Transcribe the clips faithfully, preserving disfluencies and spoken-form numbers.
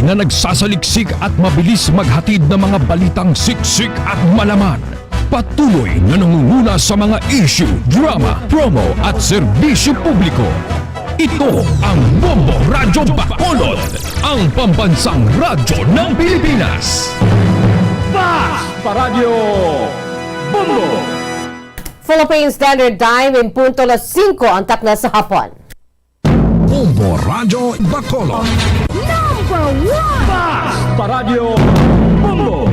na nagsasaliksik at mabilis maghatid ng mga balitang siksik at malaman. Patuloy na nangunguna sa mga issue, drama, promo at serbisyo publiko. Ito ang Bombo Radyo Bacolod, ang pambansang radyo ng Pilipinas. Fast Radyo Bombo! Philippine Standard Time, in punto alas singko ang takna sa hapon. Bombo Radyo Bacolod. Number one! Fast Radyo Bombo!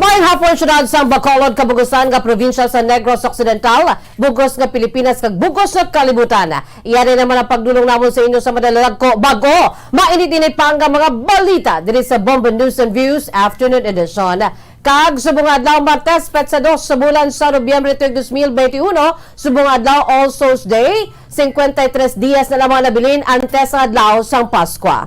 Maayong hapon, syudad sang Bacolod, kabugusan nga probinsya sa Negros Occidental, bugos nga Pilipinas, kag bugos nga kalibutan. Iya na naman ang pagdulong namon sa inyo sa madalagko, bago mainit-init pa ang mga balita diri sa Bombo News and Views Afternoon Edition. Kag subong nga adlaw, Martes, petsa dos sa bulan sa Nobyembre tuig dos mil benti uno, subong nga adlaw, All Souls Day, cincuenta y tres dias na lamang nabilin antes sa adlaw sang Paskwa.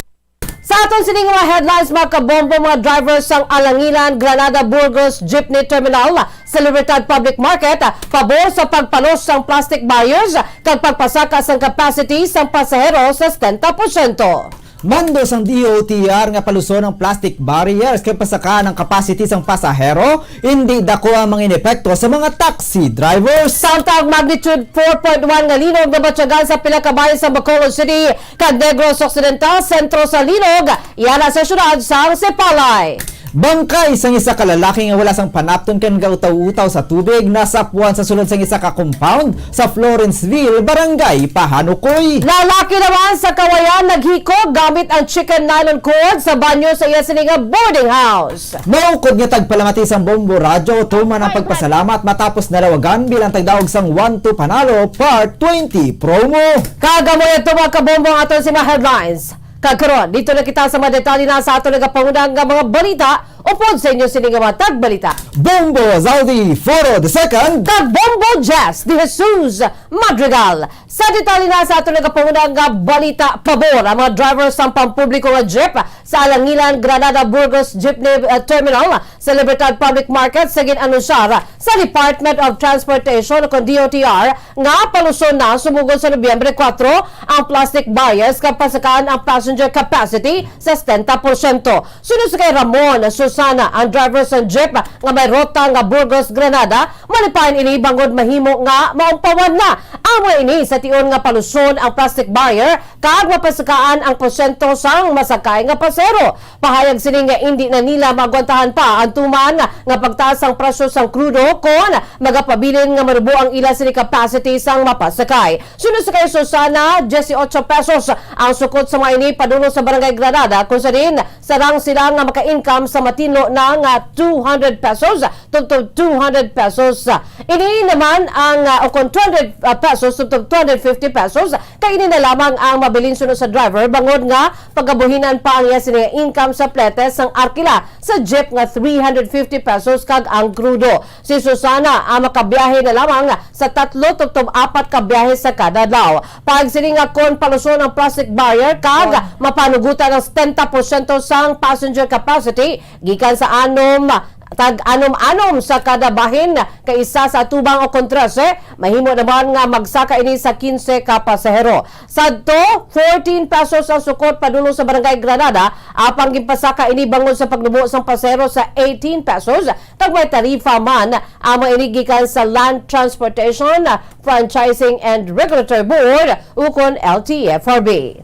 Sa aton sini nga mga headlines, mga kabombo, mga driver sang Alangilan, Granada, Burgos Jeepney Terminal sa Libertad Public Market, pabor sa pagpalos sang plastic barriers kag pagpasaka sang capacity sang pasahero sa setenta porsyento. Mando sang D O T R nga paluson ang plastic barriers kag pasakaan ang capacity sang pasahero, indi dako ang mga inepekto sa mga taxi drivers. Samtang magnitude four point one nga linog nabatyagan sa pila ka bahin sa Bacolod City kag Negros Occidental, sentro sa linog, iya na sa syudad sang Sipalay. Bangkay sang isa ka lalaki nga wala sang panapton kag nagautaw-utaw sa tubig nasapuan sa sulod sang isa ka compound sa Florenceville, Barangay Pahanukoy. Lalaki naman sa Kawayan naghikog gamit ang chicken nylon cord sa banyo sa iya sini nga boarding house. Maukod nga tagpalamati sang Bombo Radyo, tuman ang pagpasalamat matapos nalawagan bilang tagdaog sang One to Panalo Part twenty promo. Kag amo ito, mga kabombo, ang aton sini nga headlines. Kag karon, dito na kita sa mga detalye na sa aton nagapanguna nga mga balita, upod sa inyo sini nga mga tagbalita, Bombo Zaldi Foro the second. Kag Bombo Jess de Jesus Madrigal. Sa detalye na sa aton nagapanguna nga balita, pabor ang mga driver sang pampubliko nga jeep sa Alangilan Granada Burgos Jeepney, uh, Terminal sa Libertad Public Market sa gin-anunsar sa Department of Transportation o kon D O T R nga paluson na sumugod sa Nobyembre kuwatro ang plastic barriers kag pasakaan ang passenger capacity sa setenta porsyento. Suno sa kay Ramon Susana, ang driver sang jeep nga may rota nga Burgos, Granada, malipayon ini bangod mahimo nga maumpawan na. Amo ini sa tion nga paluson ang plastic barrier kag mapasakaan ang porsyento sang masakay nga pasahero. Pahayag sini nga indi na nila maagwantahan pa ang tuman nga pagtaas sang presyo sang krudo kon magapabilin nga marubo ang ila sini capacity sang mapasakay. Suno sa kay Susana, dieciocho pesos ang sukot sa mga ini padulong sa Barangay Granada, kung sa diin sarang sila nga maka-income sa matinlo na nga two hundred pesos tubtob two hundred pesos. Ini naman ang, ah, o kon two hundred, ah, pesos tubtob two hundred fifty pesos. Kay ini na lamang ang mabilin suno sa driver, bangod nga pagabuhinan pa ang iya sini nga income sa plete sang arkila sa jeep nga three hundred fifty pesos kag ang krudo. Si Susana ang makabiyahe na lamang sa tatlo tubtob apat ka biyahe sa kada adlaw. Pag sini nga kon paluson ang plastic barrier kag mapanugutan ang setenta porsyento sang passenger capacity gikan sa anom, tag anom-anom sa kada bahin, kay isa sa atubang o kon trese, mahimo naman nga magsaka ini sa kinse ka pasahero. Sadto, fourteen pesos ang sukot padulong sa Barangay Granada, apang ginpasaka ini bangod sa pagnubo sang pasahero sa eighteen pesos, kag may tarifa man amo ini gikan sa Land Transportation, Franchising and Regulatory Board, ukon L T F R B.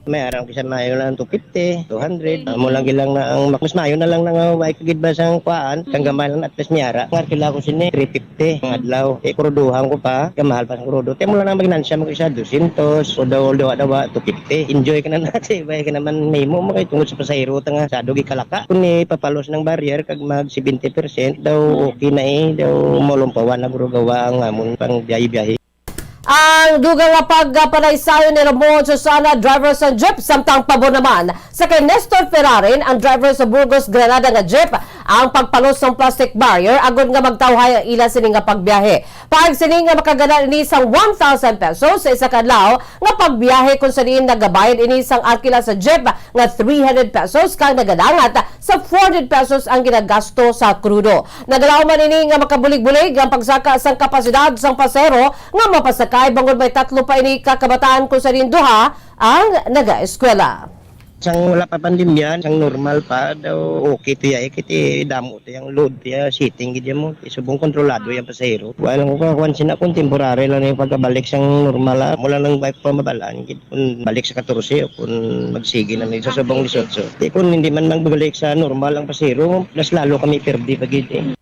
May arang bisan maayo lang two fifty, two hundred. Amo lang gilang na ang mak-, mas maayo na lang na nga may kagid ba sang kuan, kang gamay lang at least may ara. Nga kila ko sini, three fifty ang adlaw. Eh, kuruduhan ko pa, kamahal pa sang kurudo. Kaya mo lang na maginansya mo isa, dosyentos, o daw, daw, daw, two fifty. Enjoy ka na natin, bay ka naman may mo, makay tungod sa pasahero, tanga, sa dugi kalaka. Kung ni papalos ng barrier, kag mag seventy percent, daw okay na eh, daw malumpawan na guro gawa ang amon pang biyahe-biyahe. Ang dugang nga pagpanaysayon ni Ramon Susana, driver sang jeep, samtang pabor naman sa kay Nestor Ferrarin, ang driver sa Burgos Granada nga jeep, ang pagpalos sang plastic barrier agod nga magtawhay ang ila sini nga pagbiyahe. Paag sini nga makagana ini sang one thousand pesos sa isa ka adlaw nga pagbiyahe, kung sa diin nagabayad ini sang arkila sa jeep nga three hundred pesos kag nagadangat sa four hundred pesos ang ginagasto sa krudo. Nagalaw man ini nga makabulig-bulig ang pagsaka sang kapasidad sang pasahero nga mapasakay, bangod may tatlo pa ini ka kabataan, kung sa diin duha ang nagaeskwela. Sang wala pa pandemya, sang normal pa, daw okay to ya, eh, kiti damo to yang load to ya, sitting gid mo. Subong kontrolado yang pasahero. Wala lang ko kakuan sina kung temporary lang yung pagkabalik sang normal, ah. Mula lang ba pa mabalaan gid kung balik sa katorse o kung magsige na ni sa subong dieciocho. Di kung hindi man lang bumalik sa normal ang pasahero, mas lalo kami perdi pa gid, eh.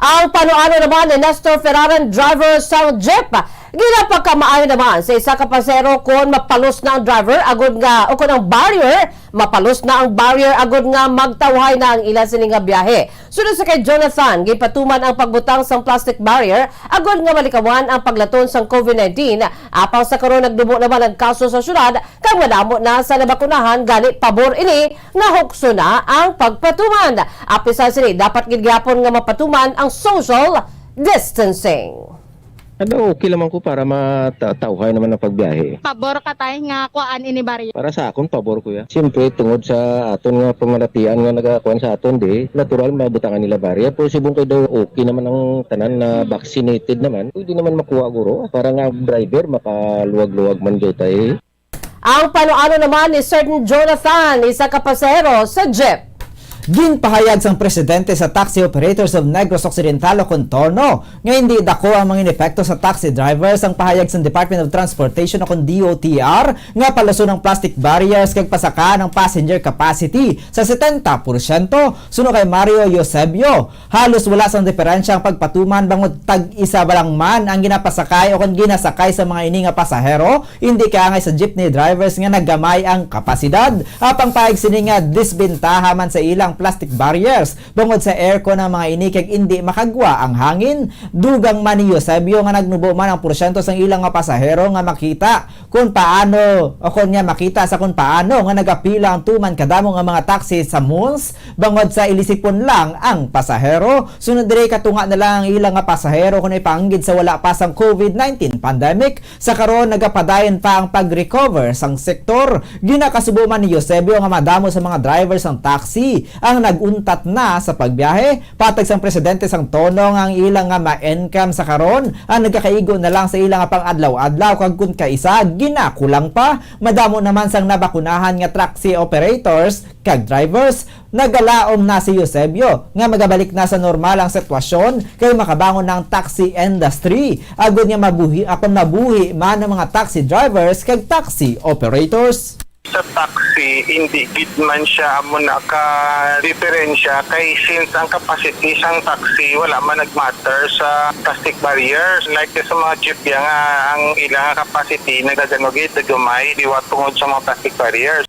Ang panuano naman ni Nestor Ferraran, driver sang jeep, ginapakamaayo naman sa isa ka pasahero kon mapalos na ang driver agud nga, o kon ang barrier, mapalos na ang barrier agud nga magtawhay na ang ila sini nga biyahe. Sunod sa kay Jonathan, gipatuman ang pagbutang sang plastic barrier agud nga malikawan ang paglaton sang covid nineteen. Apang sa karon, nagdubo naman ang kaso sa syudad kag madamo na sa nabakunahan, gani pabor ini nga hukso na ang pagpatuman. Apisal sini, dapat gid gyapon nga mapatuman ang social distancing. Ano, okay lamang ko para matawhay naman ang pagbiyahe. Pabor ka, tay, nga kuhaan ini barya? Para sa akon, pabor ko ya. Siyempre, tungod sa aton nga pamalatian nga nagakuan sa aton, di, natural, mabutangan nila barya. Pero subong kay daw okay naman ang tanan na Hmm. vaccinated naman, pwede naman makuha, guro, para nga driver makaluwag-luwag man gyud tayo. Ang panuano naman ni Sergeant Jonathan, isa ka pasahero sa jeep. Ginpahayag sang presidente sa Taxi Operators of Negros Occidental o kon TONO nga hindi dako ang mga inepekto sa taxi drivers ang pahayag sang Department of Transportation o kon D O T R nga paluson ang plastic barriers kag pasakaan ang passenger capacity sa setenta porsyento. Suno kay Mario Eusebio, halos wala sang diferensya ang pagpatuman bangod tag-isa ba lang man ang ginapasakay o kon ginasakay sa mga ini nga pasahero, hindi kaangay sa jeepney drivers nga naggamay ang kapasidad. Apang pahayag sini nga disbentaha man sa ilang plastic barriers bangod sa aircon ang mga ini kag indi makagwa ang hangin. Dugang man ni Eusebio nga nagnubo man ang porsyento sang ilang nga pasahero nga makita kung paano, o kon nga makita sa kung paano nga nagapila ang tuman kadamo nga mga taxi sa malls bangod sa ilisipon lang ang pasahero. Sunod diri, katunga na lang ang ila nga pasahero kon ipanggid sa wala pa sang covid nineteen pandemic. Sa karon, nagapadayon pa ang pag-recover sang sektor. Ginakasubo man ni Eusebio nga madamo sa mga driver sang taxi ang nag-untat na sa pagbiyahe. Patag sang presidente sang TONO nga ang ila nga ma-income sa karon ang nagakaigo na lang sa ila nga pang-adlaw-adlaw kag kun kaisa ginakulang pa. Madamo naman sang nabakunahan nga taxi operators kag drivers. Nagalaom na si Eusebio nga magabalik na sa normal ang sitwasyon kay makabangon na ang taxi industry agud nga mabuhi akon mabuhi man ang mga taxi drivers kag taxi operators. Sa taxi, hindi gid man siya amo na ka diferensya kay since ang capacity sang taxi wala man nagmatter sa plastic barriers. Like sa mga jeep ya nga ang ilang capacity nagdadano gid, naggamay, liwat tungod sa mga plastic barriers.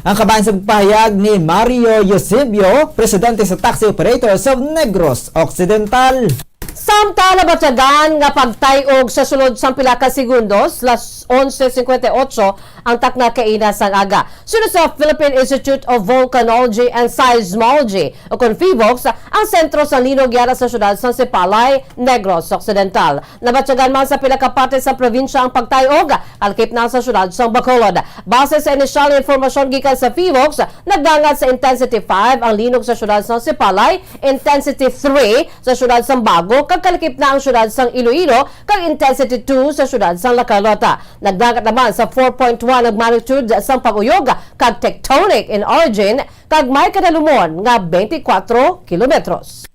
Ang kabahin sa pagpahayag ni Mario Eusebio, presidente sa Taxi Operators of Negros Occidental. Samtang nabatyagan nga pagtay-og sa sulod sang pila ka segundos, las onse cincuenta y ocho ang takna kaina sang aga. Suno sa Philippine Institute of Volcanology and Seismology, o kon PHIVOLCS, ang sentro sang linog yara sa siyudad sang Sipalay, Negros Occidental. Nabatyagan man sa pila ka parte sa probinsya ang pagtay-og, kalakip na sa siyudad sang Bacolod. Base sa inisyal nga impormasyon gikan sa PHIVOLCS, nagdangat sa intensity five ang linog sa siyudad sang Sipalay, intensity three sa siyudad sang Bago, kag kalakip na ang siyudad sang Iloilo, kag intensity two sa siyudad sang La Carlota. Nagdangat naman sa four point one ang magnitude sang pag-uyog kag tectonic in origin, kag may kadalumon nga twenty-four kilometros.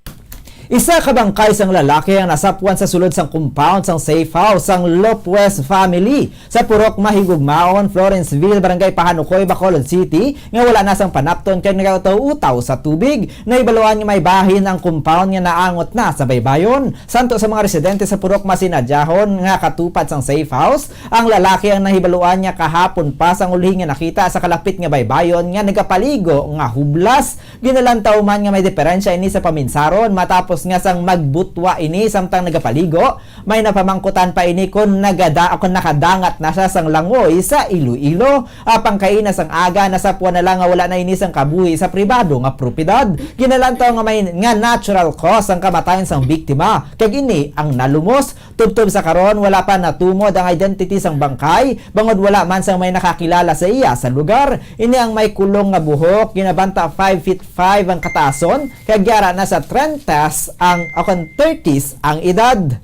Isa ka bangkay sang lalaki ang nasapwan sa sulod sang compound sang safe house sang Lopez family sa Purok Mahigugmaon, Florenceville, Barangay Pahanukoy, Bacolod City, nga wala na sang panapton kay nagautaw-utaw sa tubig. Nahibaluan nga may bahin ang compound nga naangot na sa baybayon. Santo sa mga residente sa Purok Masinadyahon nga katupad sang safe house, ang lalaki ang nahibaluan niya kahapon pa sang ulhi nga nakita sa kalapit nga baybayon nga nagapaligo nga hublas. Ginalantaw man nga may diferensya ini sa paminsaron matapos nga sang magbutwa ini samtang nagapaligo. May napamangkutan pa ini kon nagada-, kon nakadangat na siya sang langoy sa Iloilo. Apang kaina sang aga, nasapwan na lang nga wala na ini sang kabuhi sa pribado nga propiedad. Ginalantaw nga may, nga natural cause ang kamatayon sang biktima, kag ini ang nalumos. Tubtob sa karon, wala pa natumod ang identity sang bangkay, bangod wala man sang may nakakilala sa iya sa lugar. Ini ang may kulong nga buhok, ginabanta five feet five ang kataason, kag yara na sa trentes ang, o kon thirties ang edad.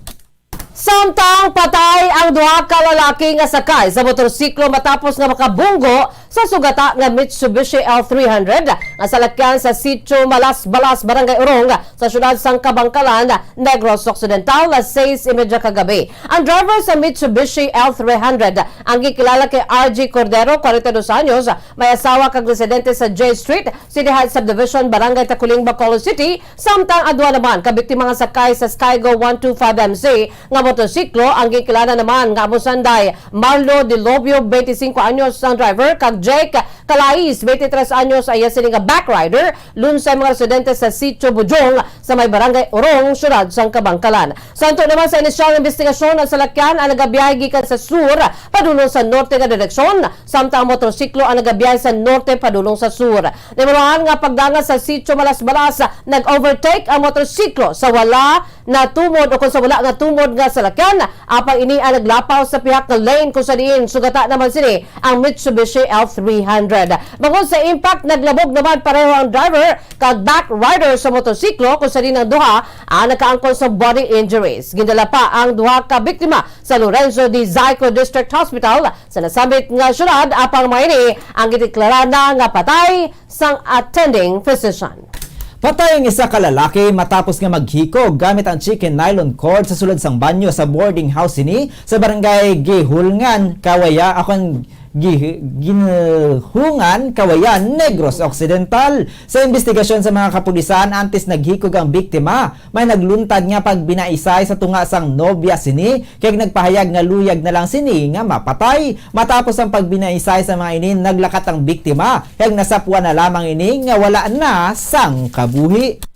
Samtang patay ang duha ka lalaki nga sakay sa motorsiklo matapos nga makabunggo sa sugata nga Mitsubishi L three hundred nga salakyan sa Sitio Malasbalas, Barangay Urong, sa siyudad sang Kabankalan, Negros Occidental, alas sais y media kagabi. Ang driver sa Mitsubishi L three hundred ang gikilala kay R G Cordero, kwarenta y dos anyos, may asawa kag residente sa J Street, City Heights Subdivision, Barangay Taculing, Bacolod City, samtang ang duha naman ka biktima nga sakay sa Skygo one two five M C nga motorsiklo ang gikilala naman nga amo sanday Marlo Dilobio, twenty-cinco anyos ang driver, kag Jake Calais, twenty-tres anyos, ang iya sini nga backrider, lunsay mga residente sa Sitio Bujong sa may Barangay Urong, siyudad sang Kabankalan. Santo naman sa inisyal nga investigasyon, ang salakyan ang nagabiyahe gikan sa sur padulong sa norte nga direksyon, samtang ang motorsiklo ang nagabiyahe sa norte padulong sa sur. Nahibaluan nga pagdanga sa Sitio Malasbalas, nag-overtake ang motorsiklo sa wala natumod o kung sa wala nga tumod nga salakyan, apang ini ang naglapaw sa pihak nga lane kung sa diin sugata naman sini ang Mitsubishi L three hundred. Bangod sa impact, naglabog naman pareho ang driver kag back rider sa motorsiklo, kung sa diin ang duha ang nakaangkon sa body injuries. Gindala pa ang duha ka biktima sa Lorenzo de Zaico District Hospital sa nasambit nga syudad, apang mga ini ang gideklara na nga patay sang attending physician. Patay ang isa ka lalaki matapos nga maghikog gamit ang chicken nylon cord sa sulod sang banyo sa boarding house sini sa barangay Gihulngan, Kawaya, akon Gi-, Ginhungan, Kawayan, Negros Occidental. Sa investigasyon sa mga kapulisan, antes naghikog ang biktima, may nagluntad nga pagbinaisay sa tunga sang nobya sini, kag nagpahayag nga luyag na lang sini nga mapatay. Matapos ang pagbinaisay sa mga ini, naglakat ang biktima, kag nasapwan na lamang ini nga wala na sang kabuhi.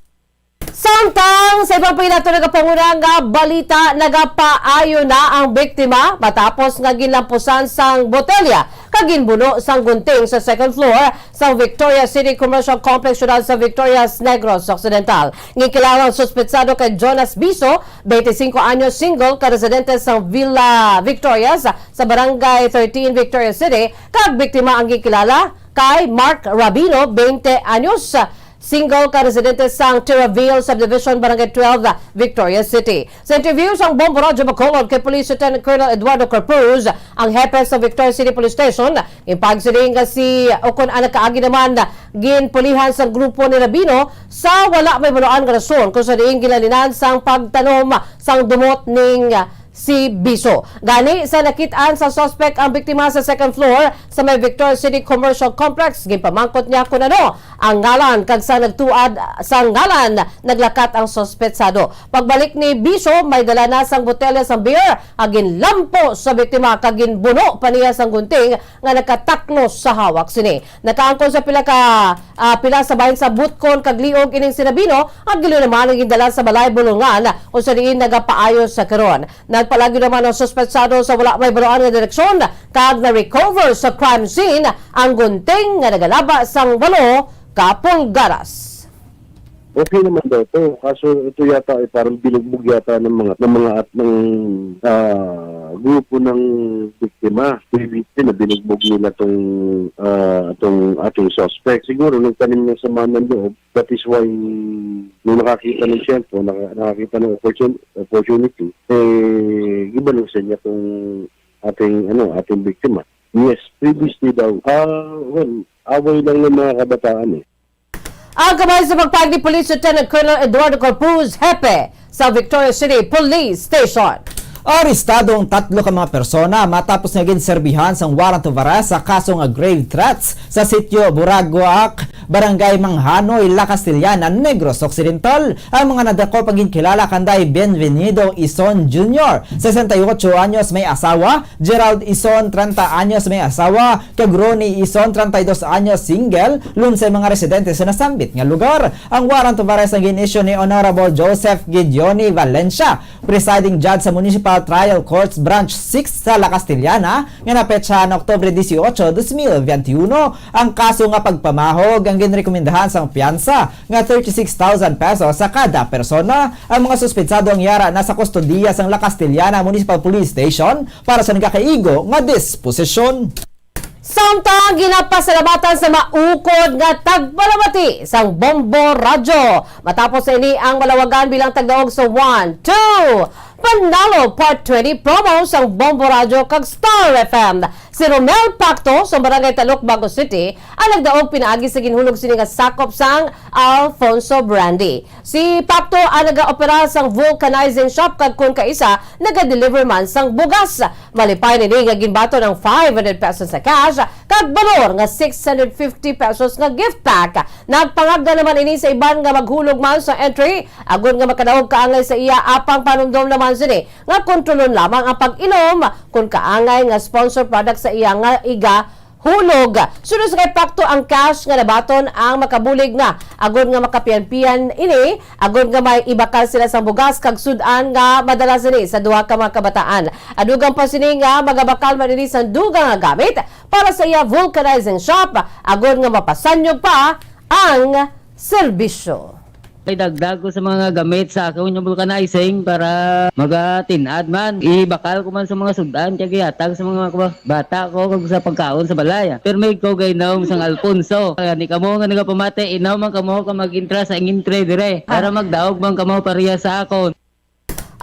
Samtang sa iban pa nato nagapanguna nga balita, nagapaayo na ang biktima matapos nga ginlampusan sang botelya kag ginbuno sang gunting sa second floor sa Victoria City Commercial Complex, siyudad sa Victorias, Negros Occidental. Ginkilala ang suspetsado kay Jonas Biso, twenty-cinco anyos, single, ka residente sa Villa Victorias sa Barangay thirteen, Victoria City, kag biktima ang ginkilala kay Mark Rabino, twenty anyos, single, ka residente sang Terraville Subdivision, Barangay twelve, Victoria City. Sa interview sang Bombo Radyo Bacolod kay Police Lieutenant Colonel Eduardo Corpuz, ang hepe sa Victoria City Police Station, ginpahayag sini nga si, ukon ang nakaagi naman, ginpulihan sang grupo ni Rabino sa wala mahibaluan nga rason kung sa diin ginhalinan sang pagtanom sang dumot ning si Biso. Gani, sa nakit-an sa suspect ang biktima sa second floor sa may Victoria City Commercial Complex, ginpamangkot niya kung ano ang ngalan kag sa nagtuad sa ngalan naglakat ang suspetsado. Pagbalik ni Biso, may dala na sang botelya sang beer, ang ginlampo sa biktima kag ginbuno pa niya sang gunting nga nakataklos sa hawak sini. Nakaangkon sa pila ka, ah, pila sa bahin sa butkon kag liog ining si Rabino, ang gilo naman ang gindala sa balay bulungan kung sa diin nagapaayo sa karon. Nagpalagyo naman ang suspetsado sa wala mahibaluan nga direksyon kag na-recover sa crime scene ang gunting nga nagalaba sang walo ka pulgadas. Okay naman daw to. Kaso ito yata ay parang binugbog yata ng mga, ng mga at ng, ah, grupo ng biktima. Previously na binugbog nila tong, ah, tong ating suspect. Siguro nagtanim ng sama ng loob. That is why nung nakakita ng siyempre, naka-, nakakita ng opportun-, opportunity, eh, gibalusan niya tong ating, ano, ating biktima. Yes, previously daw. Ah, well, away lang ng mga kabataan eh. Ang kamay sa pagpahayag ni Police Lieutenant Colonel Eduardo Corpuz, hepe sa Victoria City Police Station. Arestado ang tatlo ka mga persona matapos nga ginserbihan sang warrant of arrest sa kaso nga grave threats sa sitio Buraguac, Barangay Manghanoy, La Castellana, Negros Occidental. Ang mga nadakop ang ginkilala kanday Bienvenido Ison Junior, sesenta y ocho anyos, may asawa, Gerald Ison, treinta anyos, may asawa, kag Ronnie Ison, treinta y dos anyos, single, lunsay mga residente sa nasambit nga lugar. Ang warrant of arrest ang gin-issue ni Honorable Joseph Gideoni Valencia, presiding judge sa Municipal Trial Courts Branch six sa La Castellana, nga napetsahan Oktubre dieciocho, dos mil veintiuno. Ang kaso nga pagpamahog ang ginrekomendahan sang piyansa nga thirty-six thousand pesos sa kada persona. Ang mga suspetsado ang yara na sa kustodiya sang La Castellana Municipal Police Station para sa nagakaigo nga disposisyon. Samtang ginapasalamatan sa maukod nga tagpalamati sang Bombo Radyo, matapos sa ini ang malawagan bilang tagdaog sa One, Two, Panalo Part twenty promo sang Bombo Radyo kag Star F M. Si Romel Pacto sa Barangay Talok, Bago City, ang nagdaog pinaagi sa ginhulog sini nga sakop sang Alfonso Brandy. Si Pacto ang nagaopera sang vulcanizing shop kag kon kaisa nagadeliver man sang bugas. Malipay nini nga ginbaton ang five hundred pesos sa cash kag balor nga six hundred fifty pesos nga gift pack. Nagpangagda naman ini sa iban nga maghulog man sa entry agod nga makadaog kaangay sa iya, apang panumdom naman sini nga kontrolon lamang ang pag-inom kon kaangay nga sponsor product sa iya nga igahulog. Suno sa kay Pacto, ang cash nga nabaton ang makabulig na agod nga makapian-pian ini, agod nga may ibakal sila sang bugas kag sud-an nga madala sini sa duha ka mga kabataan. Adugang pa sini nga magabakal man ini sang dugang nga gamit para sa iya vulcanizing shop, agod nga mapasanyog pa ang serbisyo. Idagdag ko sa mga gamit sa akon yung vulcanizing para magatin-ad man. Ibakal ko man sa mga sud-an, kaya gihatag sa mga kaba-, bata ko kag sa pagkaon sa balay. Permi ko gainom sang Alfonso. Kaya ni kamo nga nagapamati, inom man kamo ka mag-intra sa ingintre dire. Para magdaog man kamo pareha sa akon.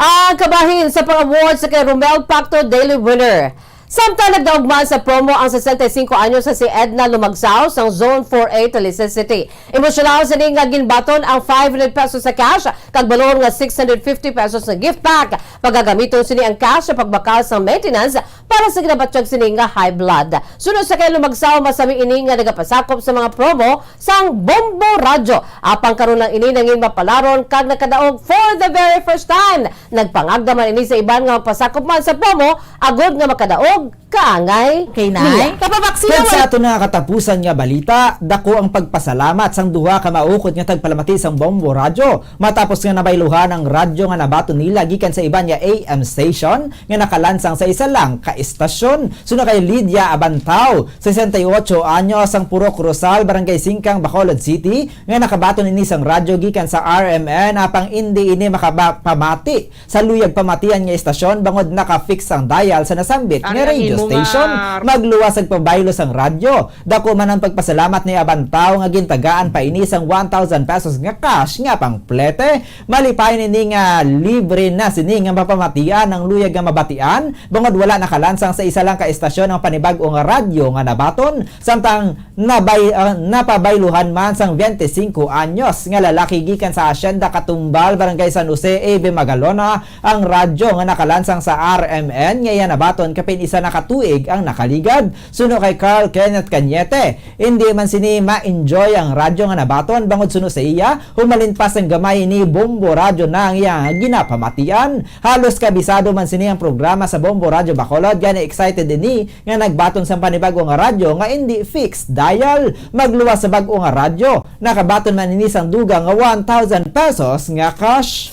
Ang kabahin sa pang-award sa kay Romel Pacto Daily Winner. Samtang nagdaog man sa promo ang sesenta y cinco anyos sa si Edna Lumagsaw sang Zone four A, Talisay City. Emosyonal sini nga ginbaton ang five hundred pesos sa cash kag balor nga six hundred fifty pesos nga gift pack. Pagagamiton sini ang cash sa pagbakal sa maintenance para sa ginabatyag sini nga high blood. Suno sa kay Lumagsaw, masami ini nga nagapasakop sa mga promo sang Bombo Radyo. Apang karon lang ini nangin mapalaron kag nakadaog for the very first time. Nagpangagda man ini sa iban nga magpasakop man sa promo agod nga makadaog kaangay. Okay, Nay. Niya. Kapabaksi Kag sa naman. Aton nga katapusan nga balita, dako ang pagpasalamat sang duha ka maukod nga tagpalamati sang Bombo Radyo matapos nga nabayluhan ang radyo nga nabaton nila gikan sa iban nga A M station nga nakalansang sa isa lang ka estasyon. Suno kay Lydia Abantao, sesenta y ocho anyos, ang Purok Rosal, Barangay Singkang, Bacolod City, nga nakabaton ini sang radyo gikan sa R M N, apang indi ini makapamati sa luyag pamatian nga estasyon bangod naka-fix ang dial sa nasambit nga Ari ang radio imo nga station. Magluwas ang pabaylo sang radyo. Dako man ang pagpasalamat ni Abantao nga gintagaan pa ini sang one thousand pesos nga cash nga pangplete. Malipay nini nga libre na sini nga mapamatian ang luyag nga mabatian, bangod wala nakalansang sa isa lang ka estasyon ang panibag-o nga radyo nga nabaton, samtang nabay-, ah, napabayluhan man sang twenty-cinco anyos nga lalaki gikan sa Hacienda Katumbal, Barangay San Jose, A B Magalona, ang radyo nga nakalansang sa R M N nga iya nabaton kapin isa na ka tuig ang nakaligad. Suno kay Carl Kenneth Cañete, hindi man sini ma-enjoy ang radyo nga nabaton, bangod suno sa iya, humalin pa sang gamay ini Bombo Radyo na ang iya ginapamatian. Halos kabisado man sini ang programa sa Bombo Radyo Bacolod, gani excited ini nga nagbaton sang panibago nga radyo nga indi fixed dial. Magluwas sa bag-o nga radyo, nakabaton man ini sang dugang nga one thousand pesos nga cash.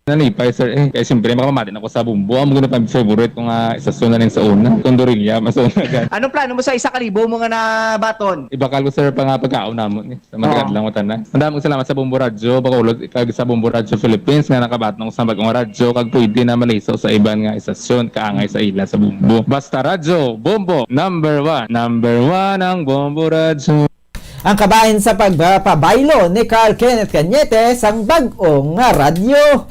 Nalipay, sir, eh. Kay siyempre, makamamati na ko sa Bombo. Ang mga favorite ko nga istasyon na rin sa una. Condorilla, mas una ka. Anong plano mo sa isa ka libo mo nga nabaton? Ibakal ko, sir, pa nga pagkaon namon, eh. Sa Oo. Matagadlang mo tanan. Ang daming salamat sa Bombo Radyo Bacolod, kag sa Bombo Radyo Philippines nga nakabaton ko sa bag-ong radyo, kag pwede na maliso sa iban nga istasyon, kaangay sa ila sa Bombo. Basta Radyo, Bombo, number one. Number one ang Bombo Radyo. Ang kabahin sa pagpabaylo ni Carl Kenneth Cañete sang bag-o nga radyo.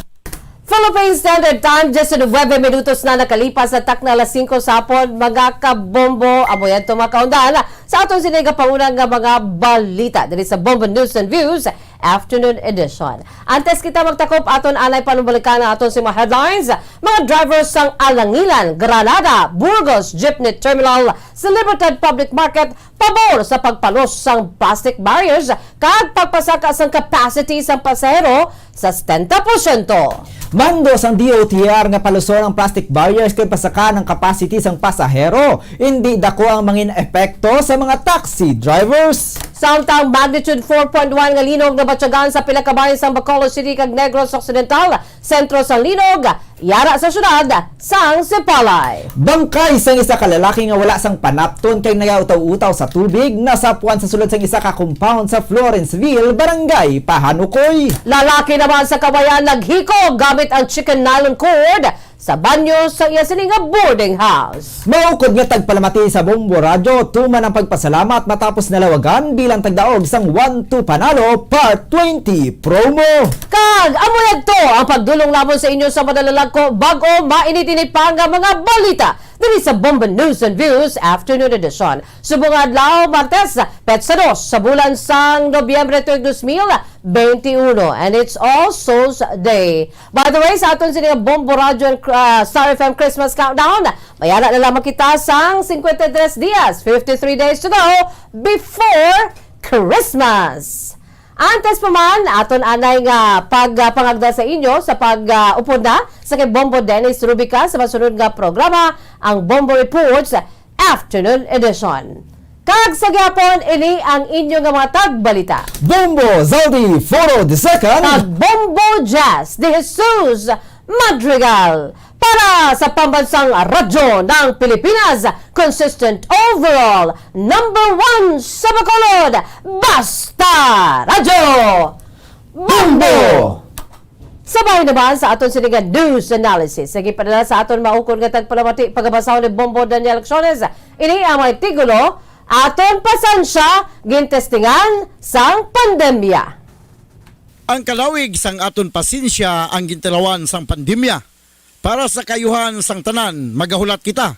Philippine Standard Time, diyes nuwebe minutos na nakalipas sa takna alas singko sa hapon, mga kabombo. Amo yan to, mga kaundan, sa aton sini nga pauna nga mga balita diri sa Bombo News and Views Afternoon Edition. Antes kita magtakop, aton anay panumbalikan ang aton si mga headlines. Mga drivers sang Alangilan, Granada, Burgos Jeepney Terminal sa Libertad Public Market pabor sa pagpalos sang plastic barriers kag pagpasaka sang capacity sang pasahero sa setenta porsyento. Mando sang D O T R nga paluson ang plastic barriers kag pasaka ang capacity sang pasahero. Hindi dako ang mangin epekto sa mga taxi drivers. Samtang magnitude four point one nga linog nabatyagan sa pila ka bahin sang Bacolod City kag Negros Occidental, sentro sang linog, yara sa syudad sang Sipalay. Bangkay sang isa ka lalaki nga wala sang panapton kay nagautaw-utaw sa tubig, nasapwan sa sulod sang isa ka compound sa Florenceville, Barangay Pahanukoy. Lalaki naman sa Kawayan naghiko gamit ang chicken nylon cord sa banyo sa iya sini nga boarding house. Maukod nga tagpalamati sa Bombo Radyo, tuman ang pagpasalamat matapos nalawagan bilang tagdaog sang One Two Panalo Part twenty promo. Kag amo yadto ang pagdulong namon sa inyo sa madalalag Ko, bag-o mainit-init pa nga mga balita diri sa Bombo News and Views Afternoon Edition. Subong nga adlaw, Martes, petsa dos sa bulan sang Nobyembre tuig dos mil benti uno, and it's All Souls Day. By the way, sa aton sini nga Bombo Radyo and, ah, Star F M Christmas Countdown, mayara na lamang kita sang cincuenta y tres dias, fifty-three days to go before Christmas. Antes pa man, aton anay nga pagpangagda sa inyo sa pag, ah, upod na sa kay Bombo Dennis Rubica sa masunod nga programa, ang Bombo Reports Afternoon Edition. Kag sa gihapon, ini ang inyo nga mga tagbalita. Bombo Zaldi Foro the second. Kag Bombo Jazz de Jesus Madrigal. Para sa Pambansang Radyo ng Pilipinas, consistent overall, number one sa Bacolod, Basta Radyo Bombo! Sa bahin naman sa aton sini nga news analysis, sa gipadala sa aton maukon nga tagpalamati, pagabasahon ni Bombo Daniel Acciones, ini ang mga titulo: Aton pasensya, gintestingan sang pandemya. Ang kalawig sang aton pasensya ang gintalawan sang pandemya. Para sa kaayuhan sang tanan, magahulat kita.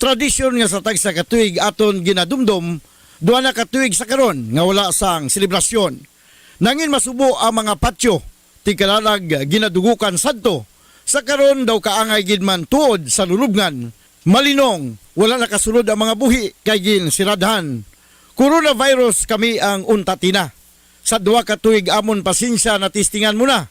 Tradisyon nga sa tagsa ka tuig aton ginadumdom, duha na ka tuig sa karon nga wala sang selebrasyon. Nangin masubo ang mga patio, tigkalalag ginadugukan sadto. Sa karon daw kaangay gid man tuod sa lulubngan. Malinong, wala nakasulod ang mga buhi kay ginsiradhan. Coronavirus kami ang untatina. Sa duha ka tuig amon pasensya natistingan mo na.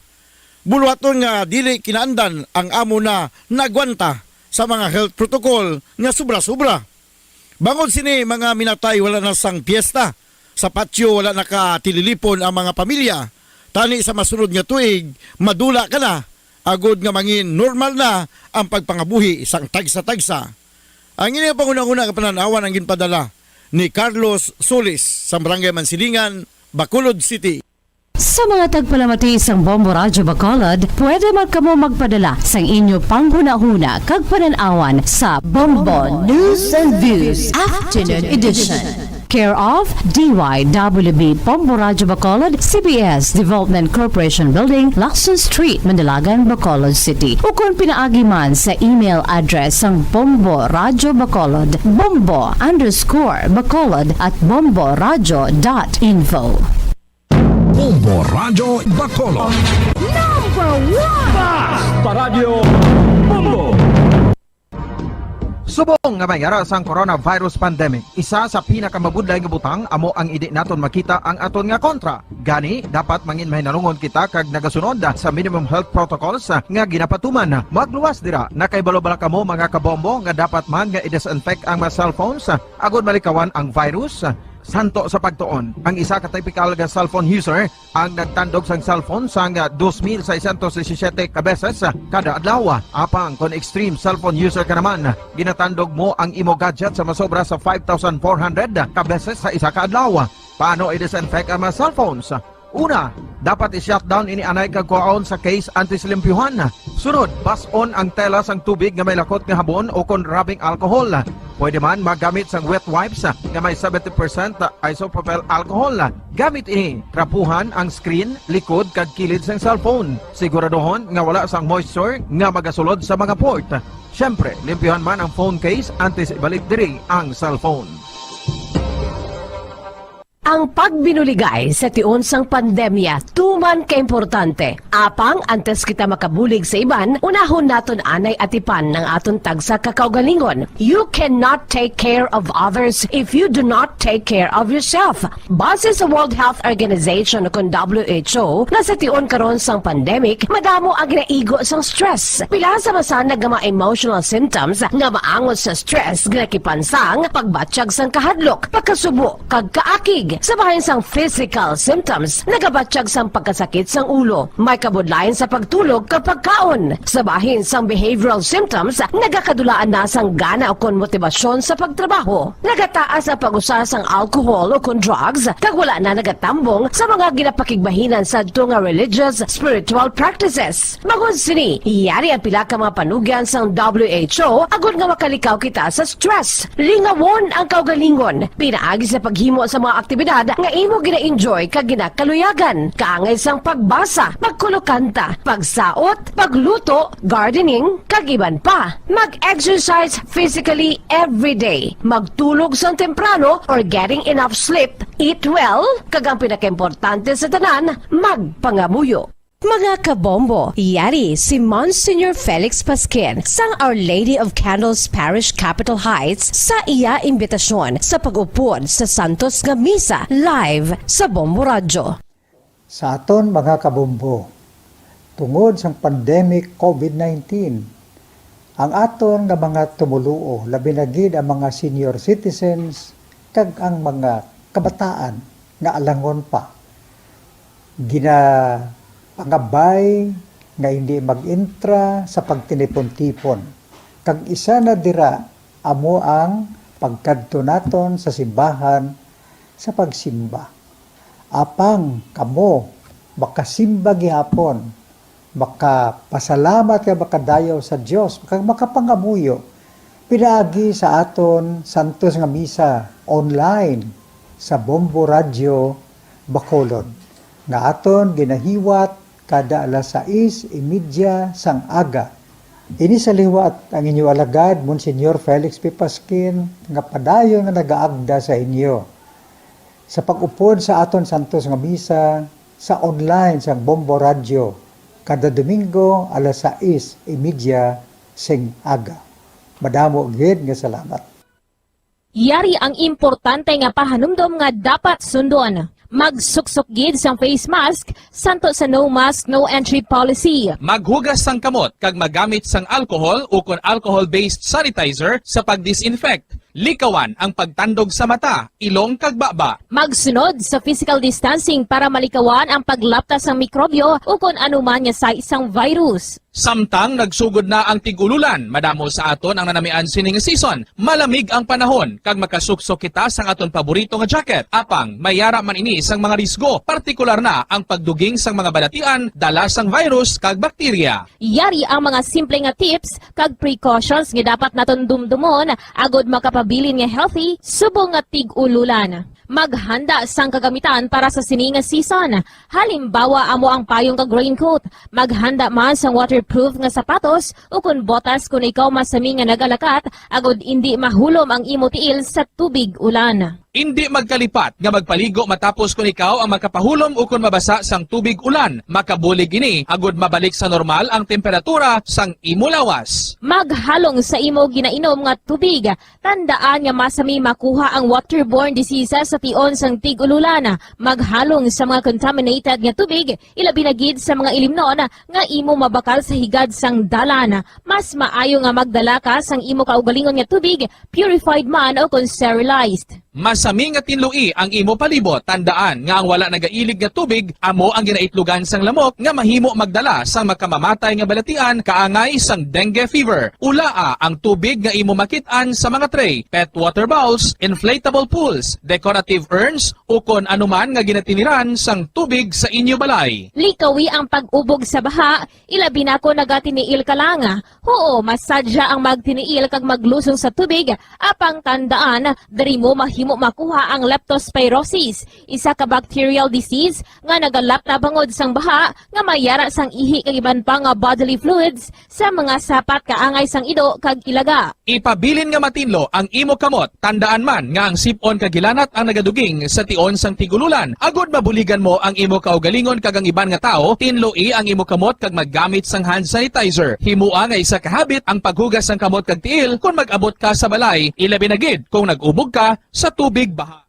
Buluhaton nga dili kinaandan ang amo na nagwanta sa mga health protocol nga sobra-sobra. Bangod sini, mga minatay wala na sang piyesta. Sa patio wala nakatililipon ang mga pamilya. Tani sa masunod nga tuig, madula ka na, agod nga mangin normal na ang pagpangabuhi sang tagsa-tagsa. Ang ini nga panghunahuna nga panan-awan ang ginpadala ni Carlos Solis sa Barangay Mansilingan, Bacolod City. Sa mga tagpalamati sang Bombo Radyo Bacolod, pwede man kamo magpadala sang inyo panghunahuna kag panan-awan sa Bombo News and Views Afternoon Edition. Care of D Y W B Bombo Radyo Bacolod, C B S Development Corporation Building, Lacson Street, Manalagan, Bacolod City. Ukon pinaagi man sa email address sang Bombo Radyo Bacolod, bombo underscore bacolod at bomboradyo dot info. Bombo Radyo Bacolod. Number one! Basta Radyo Bombo! Subong nga may ara sang coronavirus pandemic, isa sa pinakamabudlay nga butang amo ang indi naton makita ang aton nga kontra. Gani, dapat mangin mahinalungon kita kag nagasunod sa minimum health protocols nga ginapatuman. Magluwas dira, nakahibalo bala kamo, mga kabombo, nga dapat man nga i-disinfect ang mga cellphones agod malikawan ang virus? Santo sa pagtuon, ang isa ka typical nga cellphone user ang nagtandog sang cellphone sang dos mil seiscientos disisiete ka beses kada adlaw. Apang kon extreme cellphone user ka naman, ginatandog mo ang imo gadget sa masobra sa five thousand four hundred ka beses sa isa ka adlaw. Paano i-disinfect ang mga cellphones? Una, dapat i-shutdown ini anay kag kuhaon sa case antes limpyuhan. Sunod, bas-on ang tela sang tubig nga may lakot nga habon o kon rubbing alcohol. Pwede man magamit sang wet wipes nga may seventy percent isopropyl alcohol. Gamit ini, trapuhan ang screen, likod, kag kilid sang cellphone. Siguraduhon nga wala sang moisture nga magasulod sa mga port. Siyempre, limpyuhan man ang phone case antes ibalik diri ang cellphone. Ang pagbinuligay sa tion sang pandemya tuman kaimportante. Apang antes kita makabulig sa iban, unahon naton anay atipan ang aton tagsa ka kaugalingon. You cannot take care of others if you do not take care of yourself. Base sa World Health Organization, kon W H O, nga sa tion karon sang pandemic, madamo ang ginaigo sang stress. Pila sa masanag nga mga emotional symptoms nga maangot sa stress, ginakipan sang pagbatyag sang kahadlok, pagkasubo, kag kaakig. Sa bahin sang physical symptoms, nagabatyag sang pagkasakit sang ulo, may kabudlayan sa pagtulog kag pagkaon. Sa bahin sang behavioral symptoms, nagakadulaan na sang gana ukon motibasyon sa pagtrabaho. Nagataas ang pag-usa sang alcohol ukon drugs, kag wala na nagatambong sa mga ginapakigbahinan sadto nga religious, spiritual practices. Bangod sini, yari ang pila ka mga panugyan sang W H O agod nga makalikaw kita sa stress. Lingawon ang kaugalingon pinaagi sa paghimo sa mga aktibidad aktibidad nga imo gina-enjoy kag ginakaluyagan, kaangay sang pagbasa, pagkulokanta, pagsaot, pagluto, gardening, kag iban pa. Mag-exercise physically every day. Magtulog sang temprano or getting enough sleep, eat well, kag ang pinakaimportante sa tanan, magpangamuyo. Mga kabombo, yari si Monsignor Felix Pasquin sang Our Lady of Candles Parish, Capitol Heights, sa iya imbitasyon sa pag-upod sa santos nga misa live sa Bombo Radyo. Sa aton mga kabombo, tungod sang pandemic COVID nineteen, ang aton nga mga tumoluo, labi na gid ang mga senior citizens kag ang mga kabataan nga alangon pa, ginapangabay nga hindi mag-entra sa pagtinipon-tipon. Kag isa na dira amo ang pagkadto naton sa simbahan sa pagsimba. Apang kamo makasimba gihapon, makapasalamat kag makadayaw sa Dios, kag makapangamuyo pinaagi sa aton santos nga misa online sa Bombo Radyo Bacolod, nga aton ginahiwat kada alas sais y media sang aga. Ini sa liwat ang inyo alagad, Monsignor Felix P. Pasquin, nga padayon nga nagaagda sa inyo sa pag-upod sa aton santos nga misa sa online sang Bombo Radyo kada Domingo alas sais y media sing aga. Madamo gid nga salamat. Yari ang importante nga pahanumdom nga dapat sundon. Magsuksok gid sang face mask, santo sa no mask, no entry policy. Maghugas sang kamot kag magamit sang alcohol ukon alcohol-based sanitizer sa pag-disinfect. Likawan ang pagtandog sa mata, ilong kag baba. Magsunod sa physical distancing para malikawan ang paglapta sang mikrobyo ukon anuman nga sais sang virus. Samtang nagsugod na ang tig-ululan, madamo sa aton ang nanamian sini nga season. Malamig ang panahon, kag makasuksok kita sang aton paborito nga jacket. Apang, may ara man ini sang mga risgo, partikular na ang pagduging sang mga balatian dala sang virus kag bakterya. Yari ang mga simple nga tips kag precautions nga dapat naton dumdumon agod makapabilin nga healthy subong nga tig-ululan. Maghanda sang kagamitan para sa sini nga season. Halimbawa, amo ang payong kag raincoat. Maghanda man sang waterproof nga sapatos ukon botas kon ikaw masami nga nagalakat, agod indi mahulom ang imo tiil sa tubig ulan. Indi magkalipat nga magpaligo matapos kon ikaw ang makapahulom ukon mabasa sang tubig ulan. Makabulig ini agod mabalik sa normal ang temperatura sang imo lawas. Maghalong sa imo ginainom nga tubig. Tandaan nga masami makuha ang waterborne diseases sa tion sang tig-ululan. Maghalong sa mga contaminated nga tubig, ilabi na gid sa mga ilimnon nga imo mabakal sa higad sang dalan. Mas maayo nga magdala ka sang imo kaugalingon nga tubig, purified man o kon sterilized. Masami nga tinloi ang imo palibot. Tandaan nga ang wala nagailig nga tubig amo ang ginaitlogan sang lamok nga mahimo magdala sang makamamatay nga balatian kaangay sang dengue fever. Ulaa ang tubig nga imo makit-an sa mga tray, pet water bowls, inflatable pools, decorative urns, ukon anuman nga ginatiniran sang tubig sa inyo balay. Likawi ang pag-ubog sa baha, ilabi na kon nagatiniil ka lang. Huo, masadya ang magtiniil kag maglusong sa tubig, apang tandaan, diri mo mahimo makuha ang leptospirosis, isa ka bacterial disease nga nagalapta bangod sang baha nga may ara sang ihi kag iban pa nga bodily fluids sa mga sapat kaangay sang ido kag ilaga. Ipabilin nga matinlo ang imo kamot. Tandaan man nga ang sip-on kag hilanat ang nagaduging sa tion sang tig-ululan. Agod mabuligan mo ang imo kaugalingon kag ang iban nga tawo, tinloi ang imo kamot kag maggamit sang hand sanitizer. Himoa nga isa ka habit ang paghugas sang kamot kag tiil kon mag-abot ka sa balay, ilabi na gid kon nag-ubog ka sa tubig baha.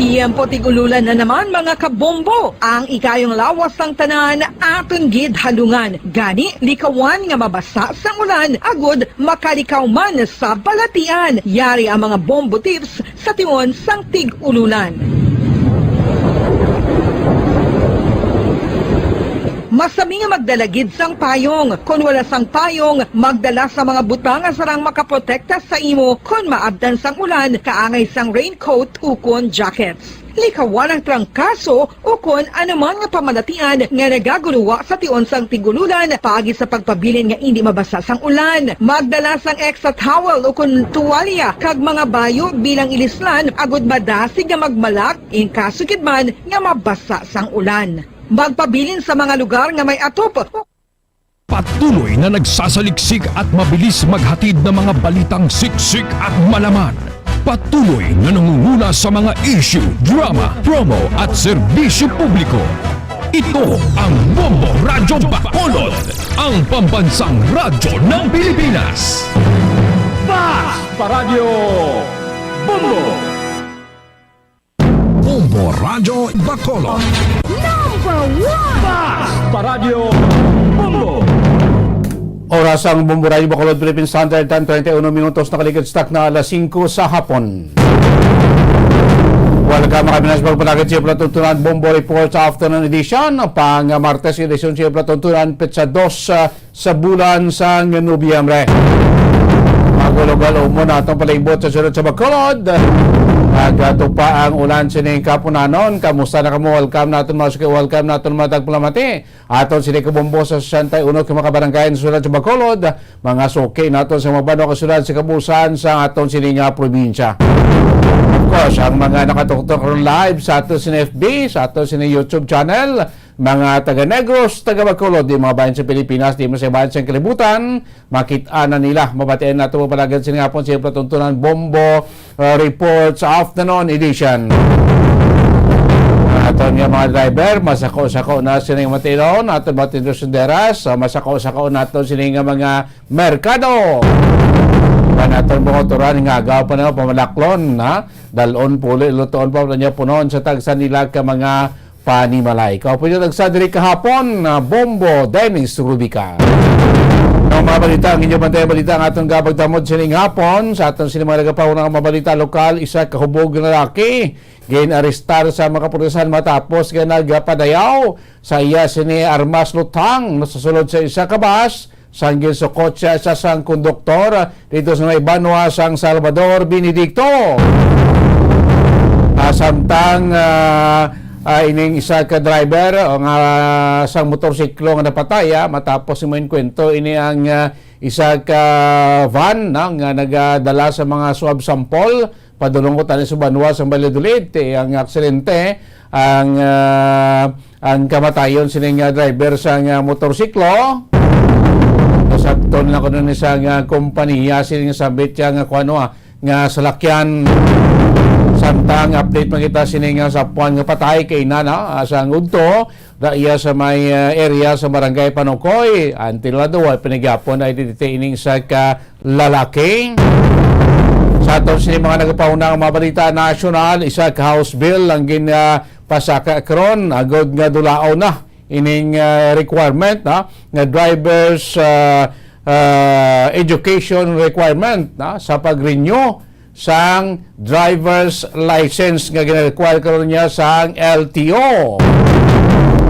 Tiyempo tig-ululan na naman, mga kabombo. Ang ikayong lawas sang tanan aton gid halungan. Gani, likawan nga mabasa sang ulan agud makalikaw man sa balatian. Yari ang mga bombo tips sa tion sang tig-ululan. Masami nga magdala gid sang payong. Kon wala sang payong, magdala sa mga butang nga sarang makaprotekta sa imo kon maabtan sang ulan, kaangay sang raincoat ukon jackets. Likawan ang trangkaso ukon anuman nga pamalatian nga nagaguluwa sa tion sang tigululan paagi sa pagpabilin nga indi mabasa sang ulan. Magdala sang extra towel ukon tuwalya kag mga bayo bilang ilislan agud madasig nga magmalak in kaso gid man nga mabasa sang ulan. Magpabilin sa mga lugar nga may atop. Patuloy na nagsasaliksik at mabilis maghatid ng mga balitang siksik at malaman. Patuloy na nangunguna sa mga issue, drama, promo at serbisyo publiko. Ito ang Bombo Radyo Bacolod, ang pambansang radyo ng Pilipinas. Fast Paradyo Bombo! Bombo Radyo Bacolod. Number one! Paradyo Bombo! Oras ang Bombo Radyo Bacolod, Philippine Standard Time, treinta y uno minutos, nakaligid stock na alas singko sa hapon. Welcome, mga Pinas, pagpalagad sa Platuntunan Bombo Report sa Afternoon Edition, pang Martes, edisyon sa Platuntunan, petsa dos, ah, sa bulan sang Nobyembre. Magulo-gulo mo na atong palibot sa sulod sa Bacolod. Nagatupa ang ulan sining kapunanon. Kamusta na kamo? Welcome naton, mga suki. Welcome naton, mga tagpalamati. Aton sini kabombo sa sesenta y uno ka mga kabarangay sa sulod sa Bacolod. Mga suki naton sa mga banwa kag syudad sa kabuusan sa aton sini nga probinsya. Of course, ang mga nakatuktok karon live sa aton sini F B, sa aton sini YouTube channel, mga taga Negros, taga Bacolod, di mga bayan sa Pilipinas, di man sa bayan sa kalibutan, makit-an na nila, mabatian nato palagad sini nga hapon sa iyang patuntunan, Bombo, uh, Report sa Afternoon Edition. Aton nga mga driver, masako-sako na sini matilaw, aton mga tindahan-tinderas, uh, masako-sako nato sini nga mga merkado. Kan aton mga turan, nga agaw pa na, pamalaklon, ha? Dalon, puli, lutoon pa niya punon sa tagsa nila ka mga panimalay. Kaupo niyo tagsa diri kahapon, ah, Bombo Dennis Rubica. Ang mga balita, ang inyong bantay balita, ang atong gapagtamod sining hapon. Sa aton sini mga nagapauna nga mga balita lokal, isa ka hubog nga lalaki ginarestar sa mga kapulisan matapos nga nagapadayaw sa iya sini armas lutang sa sulod sa isa ka bus sang ginsukot siya sa sang konduktor dito sa may banwa sang Salvador, Benedicto. Ah, samtang, ah, ah, ining isa ka driver, o nga sang motorsiklo nga napatay, ah, matapos mo inkwento ini ang, ah, isa ka van, no, nga nagadala sa mga swab sample padulong ko tani sa banwa sa Valladolid. Ti ang aksidente, ang, ah, ang kamatayon sining, ah, driver sa nga motorsiklo. Nasabton lang kuno ni sa nga kompanya sining sabit siya nga kuno, ah, nga salakyan. Samtang update man kita sining, ah, sapuan nga patay kay nana, ah, sa ngudto da iya sa may, ah, area sa Barangay Panukoy. Until na daw, pinagyapon ay didite ining sa ka lalaki. Sa aton sini mga nagpauna nga mga balita nasyonal, isa ka House bill ang gin, ah, pasaka karon, agod nga dulaon na ining, ah, requirement, ha, nga driver's, ah, ah, education requirement, ha, sa pag-renew sang driver's license nga gina-require karon niya sang L T O.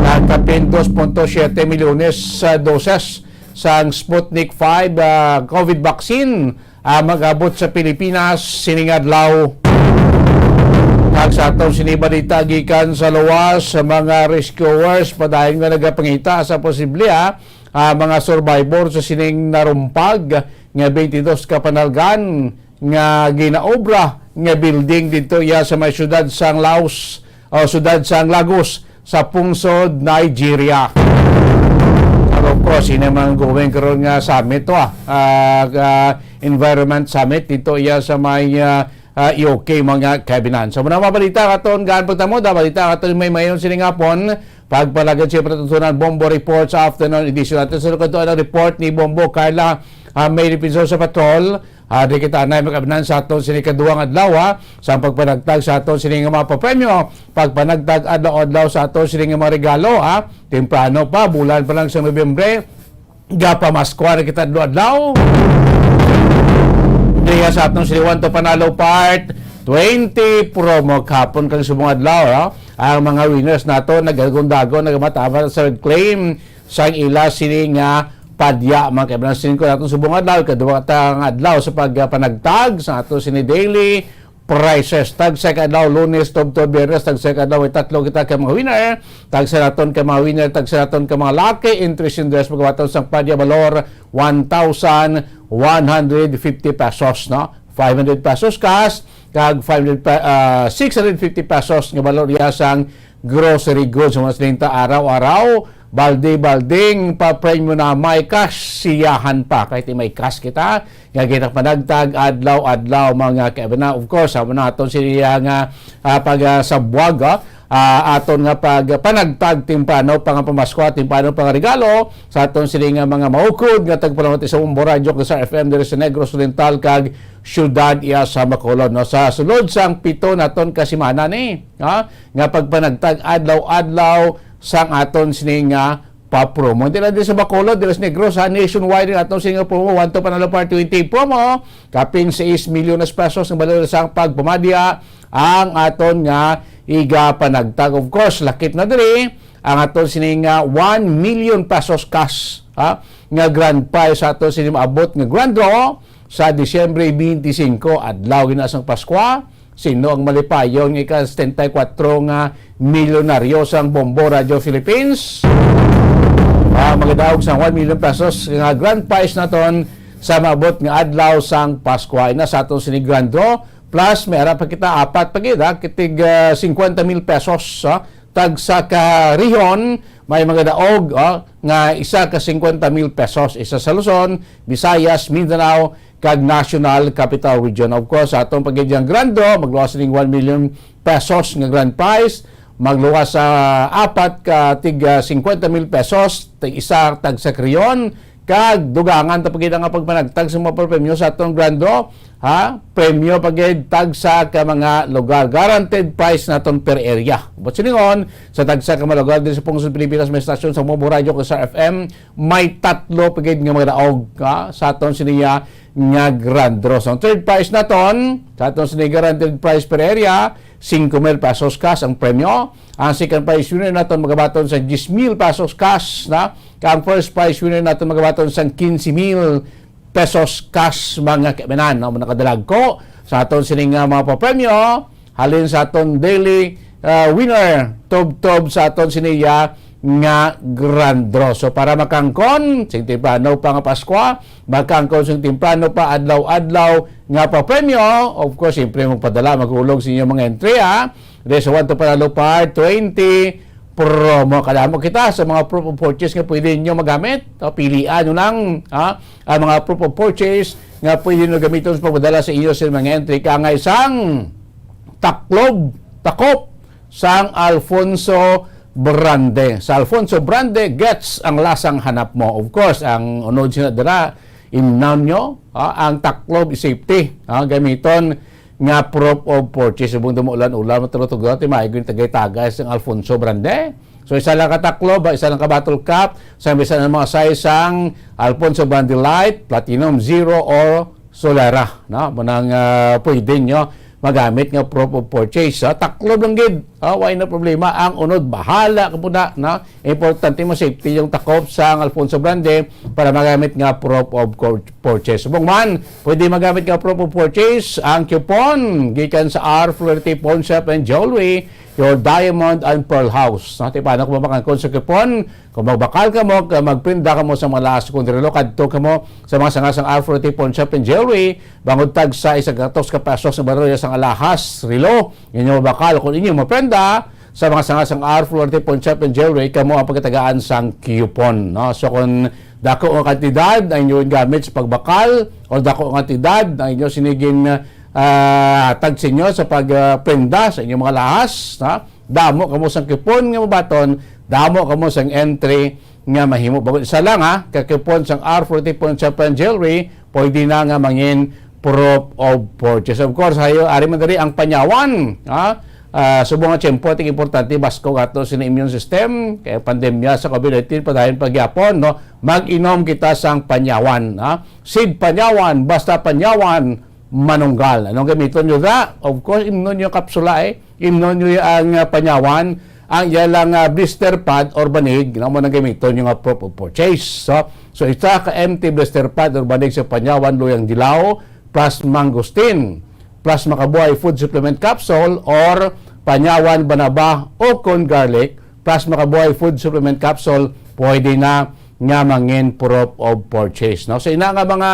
Nagkapin dos punto siyete milyones sa doses sang Sputnik five, ah, COVID vaccine, ah, mag-abot sa Pilipinas sining adlaw. Kag sa aton sini balita gikan sa luwas, sa mga rescuers padayon nga nagapangita sa posible, ah, ah, mga survivor sa sining narumpag nga twenty-dos ka panalgan nga ginaobra nga building didto iya sa may siyudad sang Laos, o siyudad sang Lagos sa pungsod Nigeria. Pero of course, ini man going karon nga summit to, ah, ah, ah, environment summit didto iya sa may, ah, ah, E O K, mga kaibinan. So, muna mabalita katon gaan pagtamod, ah, balita katon may mayon sining hapon. Pagpalagad siya patutunan Bombo Report sa afternoon edition. Ato sa lukad to ang report ni Bombo Carla, ah, May Defensor sa Patrol. Ah, di kita anay mag-abnan sa aton sini kaduwang adlaw, ha, sa pagpanagtag sa aton sini nga mga papremyo, pagpanagtag adlaw-adlaw sa aton sini nga mga regalo, ha. Temprano pa, bulan pa lang sa Nobyembre, gapamaskwa na kita adlaw-adlaw. Diya sa aton sini One to Panalo Part twenty promo kahapon kang subong adlaw, ha. Ang mga winners nato nagagundagon, nagamataba sa red claim sang ila sini nga padya, mga kaibanan. Singko naton subong adlaw, ikaduha ta nga adlaw sa pagpanagtag sa ato sini daily prices. Tagsa ka adlaw, Lunes, tubtob Biyernes, tagsa ka adlaw, may tatlo kita ka mga winner. Tagsa naton ka mga winner, tagsa naton ka mga lucky entries in dress, magabaton sang padya balor one thousand one hundred fifty pesos, no? Five hundred pesos cash, kag five hundred pe-, ah, six hundred fifty pesos nga balor iya sang grocery goods. Mga sininta, araw-araw, balde-balding papremyo na may cash siyahan pa. Kahit may cash kita, nga ginapanagtag adlaw-adlaw, mga kaibanan. Of course, amo na aton siya nga, ah, pag, ah, sabwag, ah, ah, aton nga pagpanagtag timprano pa nga pamasko, timprano pa nga regalo sa aton sini nga mga maukod nga tagpalamati sa Bombo Radyo kag sa F M diri sa Negros Oriental kag siyudad iya sa Bacolod, no? Sa sulod sang pito naton ka semana ni, ha, nga pagpanagtag adlaw-adlaw sang aton sini nga pa-promo. Hindi lang din sa Bacolod, diri sa Negros, ha, nationwide ang aton sini nga promo, One to Panalo Par twenty promo, kapin sais milyones pesos ang balor sang pagpamadya ang aton nga igapanagtag. Of course, lakip na diri ang aton sini nga one million pesos cash, ha, nga grand prize sa aton sini maabot nga grand draw sa Disyembre twenty-five, adlaw gina sang Paskwa. Sino ang malipayon nga ika-setenta y kuwatro nga milyonaryo sang Bombo Radio Philippines? Ah, magadaog sang one million pesos nga grand prize naton sa maabot nga adlaw sang Paskwa. Ina sa aton sini grand draw, plus may ara pa kita apat pa gid, ha, kitig, ah, cincuenta mil pesos, ha, tagsa ka rehiyon, may mga daog, ah, nga isa ka cincuenta mil pesos, isa sa Luzon, Visayas, Mindanao, kag National Capital Region. Of course, sa atong pagidya nga grand draw, magluwas ning one million pesos nga grand prize, magluwas sa apat ka tig, ah, cincuenta mil pesos, tig isa tagsa ka rehiyon, kag dugangan ta pa gid ang pagpanagtag sa mga premyo sa atong grand draw, ha? Premyo pa gid tagsa ka mga lugar. Guaranteed prize naton per area. But silingon, sa tagsa ka mga lugar diri sa Pungsod Pilipinas, may estasyon sa Mobo Radio kag sa F M, may tatlo pa gid nga mga daog, ha, sa aton siniya nga grand draw. So, ang third prize naton, sa aton sini guaranteed prize per area, cinco mil pesos cash ang premyo. Ang second prize winner naton magabaton sa diyes mil pesos cash, na. Kag ang first prize winner naton magabaton sa quince mil pesos cash, mga kaibanan, no? Nakadalagko sa aton sini nga mga papremyo, halin sa aton daily, ah, winner, tubtob sa aton siniya nga grand draw. So, para makangkon sing temprano pa nga Paskwa, makangkon sing temprano pa, adlaw-adlaw nga papremyo, of course, siyempre, magpadala, maghulog sa inyong mga entry, ha? Diri sa One to Panalo Par twenty promo. Kadamo kita sa mga proof of purchase nga pwede ninyo magamit. O, pilian nyo lang, ha, ang mga proof of purchase nga pwede nyo gamiton sa pagpadala sa inyo sa mga entry. Kaangay sang taklob, takop sang Alfonso Brande. Sa Alfonso Brande, gets ang lasang hanap mo. Of course, ang unod sina dira, imnon nyo, ha, ang taklob is safety, ha, gamiton nga proof of purchase. Subong dumuulan-ulan, matulog-tulog, ti maayo gid tagay-tagay sang Alfonso Brande. So, isa lang ka taklob, ha, isa lang ka bottle cap, sa bisan ang mga size sang Alfonso Brande Light, Platinum, Zero, or Solera, no? Mao nang, ah, pwede nyo magamit nga proof of purchase, ha? Taklob lang gid, ha? Way na problema. Ang unod, bahala ka po na, no? Importante mo safety yung takop sang Alfonso Brande para magamit nga proof of cor-, purchase. Subong man, pwede magamit nga proof of purchase ang coupon gikan sa R Flority Pawn Shop and Jewelry, your Diamond and Pearl House. No? Ti paano kung makangkon sa coupon? Kung magbakal ka mo, kung magprenda ka mo sa mga lahas, kung relo, kadto ka mo sa mga sanga sang R Flority Pawn Shop and Jewelry, bangod tag sa isa gatos ka pesos sa barya sang alahas, relo, inyo mabakal. Kung inyo maprenda sa mga sanga sang R Flority Pawn Shop and Jewelry, kamo ang pagkatagaan sang coupon, no? So, kung dako nga kantidad ang inyo gamit sa pagbakal o dako nga kantidad ang inyo sinigin, ah, tag sa inyo sa pagprenda sa inyong mga lahas, ha? Damo kamo sang coupon nga mabaton, damo kamo sang entry nga mahimo. Bangod isa lang, ha, ka coupon sang R Flority Pawn Shop and Jewelry, pwede na nga mangin proof of purchase. Of course, hayo, ari man diri ang panyawan, ha? Ah, subong nga tiyempo, ti importante, baskog ato sini immune system, kay pandemya sa COVID nineteen, padayon pagyapon, no? Mag-inom kita sang panyawan, ha? Seed panyawan, basta panyawan, manunggal. Anong gamiton nyo da? Of course, imnon nyo kapsula, eh. Imnon nyo ang, ah, panyawan, ang iya lang, ah, blister pad or banig, na mo nang gamiton yung, ah, proof of purchase. So, so isa ka empty blister pad or banig sa Panyawan Luyang Dilaw plus mangosteen plus Makabuhay Food Supplement Capsule or Panyawan Banaba o kon garlic plus Makabuhay Food Supplement Capsule, pwede na nga mangin proof of purchase, no? So, ina nga mga,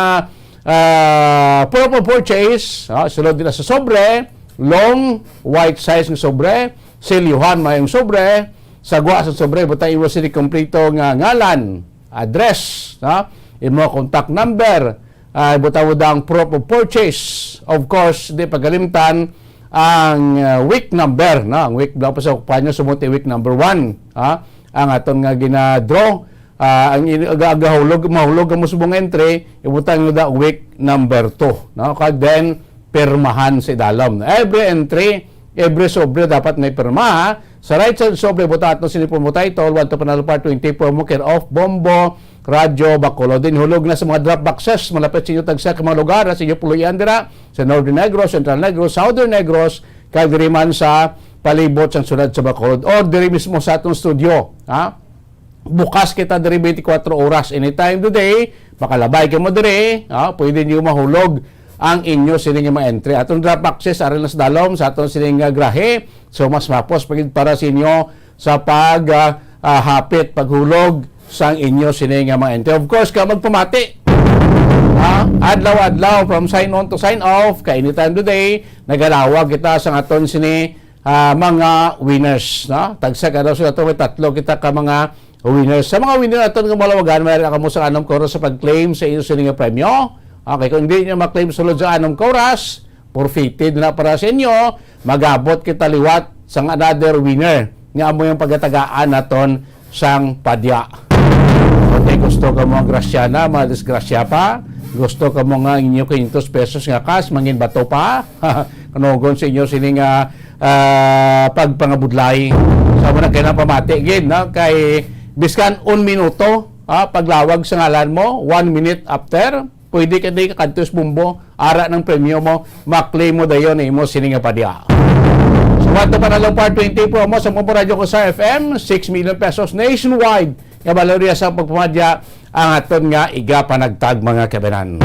ah, proof of purchase, ah, sulod nila sa sobre, long, white size nga sobre, silyuhan mayong sobre, sa gwa sa sobre, butang imo sini kompleto nga ngalan, address, no? Imo contact number, ah, butang mo ang proof of purchase. Of course, di pagalimtan ang, ah, week number, no? Ang week, dapat sa kumpanya, sumuti week number one, ha? Ang aton nga gina-draw, ah, ang in-, aga-, agahulog, mahulog ang musubong entry, ibutang nyo da week number two, no? Kag then, pirmahan sa idalom. Every entry, every sobre dapat may pirma, ha? Sa right side sobre, buta ato sini po mo title, one to Panalo Part twenty-four mo, care of Bombo, Radyo Bacolod. Din hulog na sa mga drop boxes, malapit sa inyo tagsa ka mga lugar, sa inyo puluyan dira, sa Northern Negros, Central Negros, Southern Negros, kag diri man sa palibot sang syudad sa Bacolod, or diri mismo sa atong studio, ha? Bukas kita diri twenty-four oras, anytime today, makalabay ka mo diri, ha? Pwede niyo mahulog ang inyo sining mga entry. Atong drop boxes, ari na sa dalom, sa atong sining nga grahe. So, mas mapos pa gid para sa inyo sa pag, ah, ah, hapit, paghulog sang inyo sini nga mga entry. Of course, ka magpamati. Ha? Adlaw-adlaw, from sign on to sign off, ka anytime today, nagalawag kita sa aton sini, ah, mga winners, no? Tagsa ka daw sila to, may tatlo kita ka mga winners. Sa mga winner aton nga malawagan, may kamo sa anom ka oras sa pag-claim sa inyo sini nga premyo. Okay, kung hindi nyo ma-claim sulod sa anom ka oras, forfeited na para sa inyo. Magabot kita liwat sang another winner nga amo yung pagatagaan naton sang padya. Okay, gusto ka mo ang grasya na, mga disgrasya pa? Gusto ka mo nga inyo quinientos pesos nga cash, mangin bato pa? Kanugon sa inyo sini nga, ah, pagpangabudlay. Sa mo na kailang pamati, gid, no? Kay biskan un minuto, ah, paglawag sa ngalan mo, one minute after, pwede ka di kakadto sa Bombo, ara ng premyo mo, maklay mo dayon imo sini nga padya. So, what the Panalo Part twenty-four mo sa Bombo Radyo ko sa F M, six million pesos nationwide nga balorya sa pagpamadya ang aton nga igapanagtag, mga kabanan.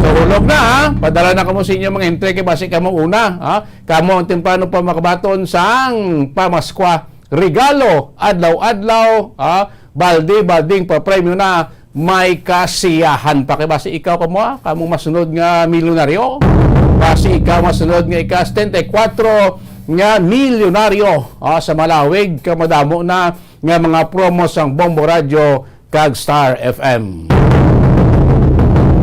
So, hulog na, ha? Padala na kamo sa inyo mga entry kay basi kamo una, ha? Kamo ang temprano pa makabaton sang pamaskwa. Regalo, adlaw-adlaw, ha? Balde-balding papremyo na may kasiyahan pa. Kay basi ikaw kamo, ah, kamo masunod nga milyonaryo. Basi ikaw masunod nga ika setenta y cuatro nga milyonaryo, ah, sa malawig ka madamo na nga mga promo sang Bombo Radyo kag Star F M.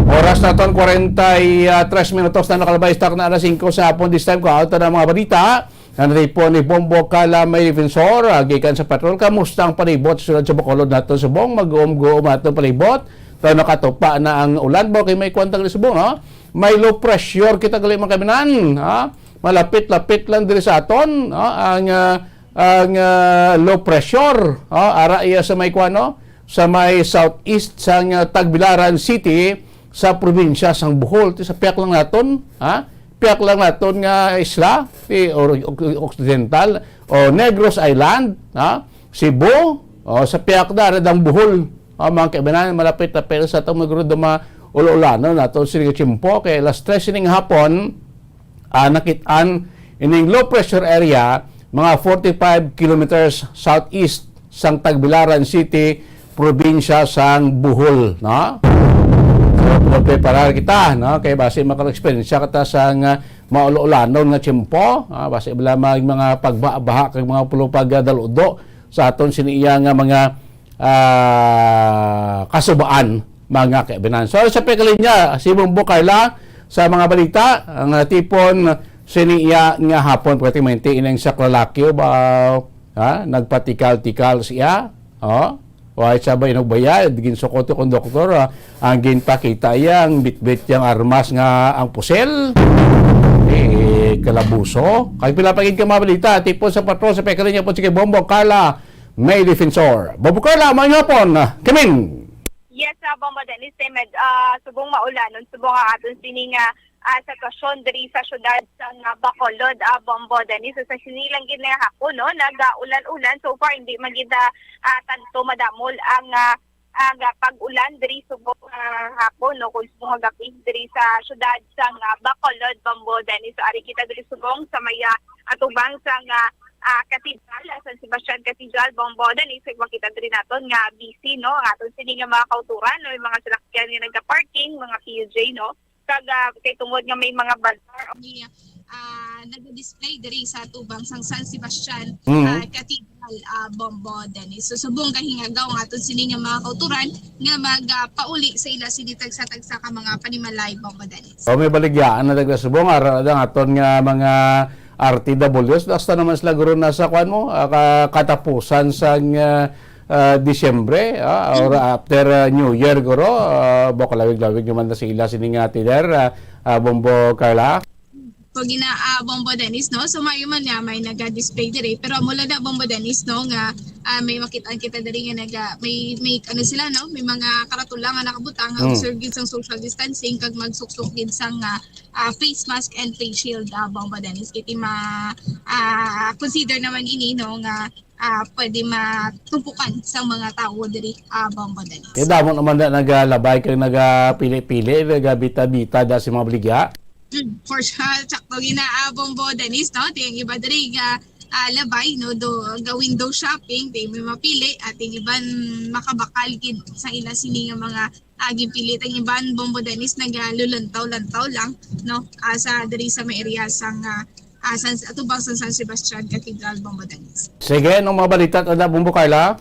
Oras naton, kwarenta y tres minutos na nakalabay sa na alas singko sa hapon. This time, ko out na mga balita. Nanatipon ni Bombo Kala may defensor, ah, gikan sa patrol. Kamusta ang palibot sa sulod sa Bacolod naton subong? Mag-uom-guom aton palibot. Pero nakatupa na ang ulan, ba kay may kwanta gali subong, no? May low pressure kita gali, mga kabanan, ha? Malapit-lapit lang diri sa aton, no? Ang, ah, ang, ah, low pressure, ha? Ara iya sa may kuan, no? Sa may southeast sang, ah, Tagbilaran City sa probinsya sang Bohol. Ti sa piyak lang naton, ha? Piyak lang naton nga isla, ti, or, o-, Occidental, o Negros Island, ha? Cebu, o sa piyak na, ara dang Bohol. O, mga kaibanan, malapit na pero sa atong magro duma ulo-ulanon nato sini nga tiyempo. Kay alas tres sining hapon, ah, nakit-an ining low pressure area, mga forty-five kilometers southeast sang Tagbilaran City, probinsya sang Bohol, no? So, magpreparar kita, no? Kay basi maka-experience kita sang, ah, maulo-ulanon nga tiyempo, ah, basi bala mag-, mga pagbaha-baha kag mga pulo pagdaludo sa aton sini iya nga mga, ah, kasubaan, mga kaibanan. So, sa pagkalinya, si Bombo Carla, sa mga balita, ang, ah, tipon sini iya nga hapon, pwede mainti ining sa Clarlaque ba, ha? Nagpatikal-tikal siya, oh? Why sa ba inugbayad? Ginsukot ko kung doktor, ah, ang ginpakita iya, ang bitbit yang armas nga ang pusil. Eh, kalabuso. Kay pila pa gid ka mga balita, tipon sa patrol sa pagkalinya po, sige, Bombo Carla, may defensor. Bombo Carla, may hapon, ah, Kimin. Yes, ah, Bombo Dennis, eh, med-, ah, subong maulanon, subong ang aton sining, ah, ah, sitwasyon diri sa siyudad sang, ah, Bacolod, ah, Bombo Dennis. So, sa sini lang gid nga hapon, no, nagaulan-ulan. So far, hindi man gid, ah, ah, tanto madamol ang, ah, ang, ah, pag-ulan diri subong, ah, hapon, no, kung subong nga gabi diri sa siyudad sang, ah, Bacolod, Bombo Dennis. So, ari kita diri subong sa may, ah, atubang sang, ah, ah, Cathedral, ah, San Sebastian Cathedral, Bombo Dennis. Kag makita diri naton nga busy, no, ang aton sini nga mga kauturan, no, may mga salakyan nga nagaparking, mga P U J, no. Kag, ah, kay tungod nga may mga bazaar, ni, ah, nag-display diri sa atubang sang San Sebastian, Mm. ah, Cathedral, ah, Bombo Dennis. So, subong kahingagaw ang aton sini nga mga kauturan nga mag, ah, pauli sa ila sini tagsa-tagsa ka mga panimalay, Bombo Dennis. O, may baligyaan na taga subong, ara na ang aton nga mga R T Ws, basta naman sila guro na sa kwan mo, ah, ka-, katapusan sang, ah, ah, Disyembre, ah, or Mm. after, ah, New Year guro, ah, baka lawig-lawig naman na sila sini nga tider, ah, ah, Bombo Carla. Pag ina, ah, Bombo Dennis, no? So, maayo man nga may naga-display diri, pero amo lang na, Bombo Dennis, no, nga, ah, may makita kita diri nga naga-, may, may, ano sila, no? May mga karatula nga nakabutang nga Mm. observe gid sang social distancing kag magsuksok gid sang, ah, ah, face mask and face shield, ah, Bombo Dennis. Kay ti ma-, ah, consider naman ini, no, nga, ah, pwede matumpukan sa mga tawo diri, ah, Bombo Dennis. Eh, damo naman na nagalabay kag nagapili-pili, nagabita-bita da sa mga baligya. Mm, for sure, sakto gina, ah, Bombo Dennis, no? Ti ang iba diri ga, ah, labay, no? Do, ga window shopping, ti may mapili, at ang iban makabakal gid sa ila sini nga mga, ah, ginpili. Ang iban, Bombo Dennis, nagalulantaw-lantaw lang, no? Ah, sa, diri sa may area sang, ah, ah, San, atubang sa San Sebastian Cathedral, Bombo Dennis. Sige, anong mga balita, Tanda Bombo Carla?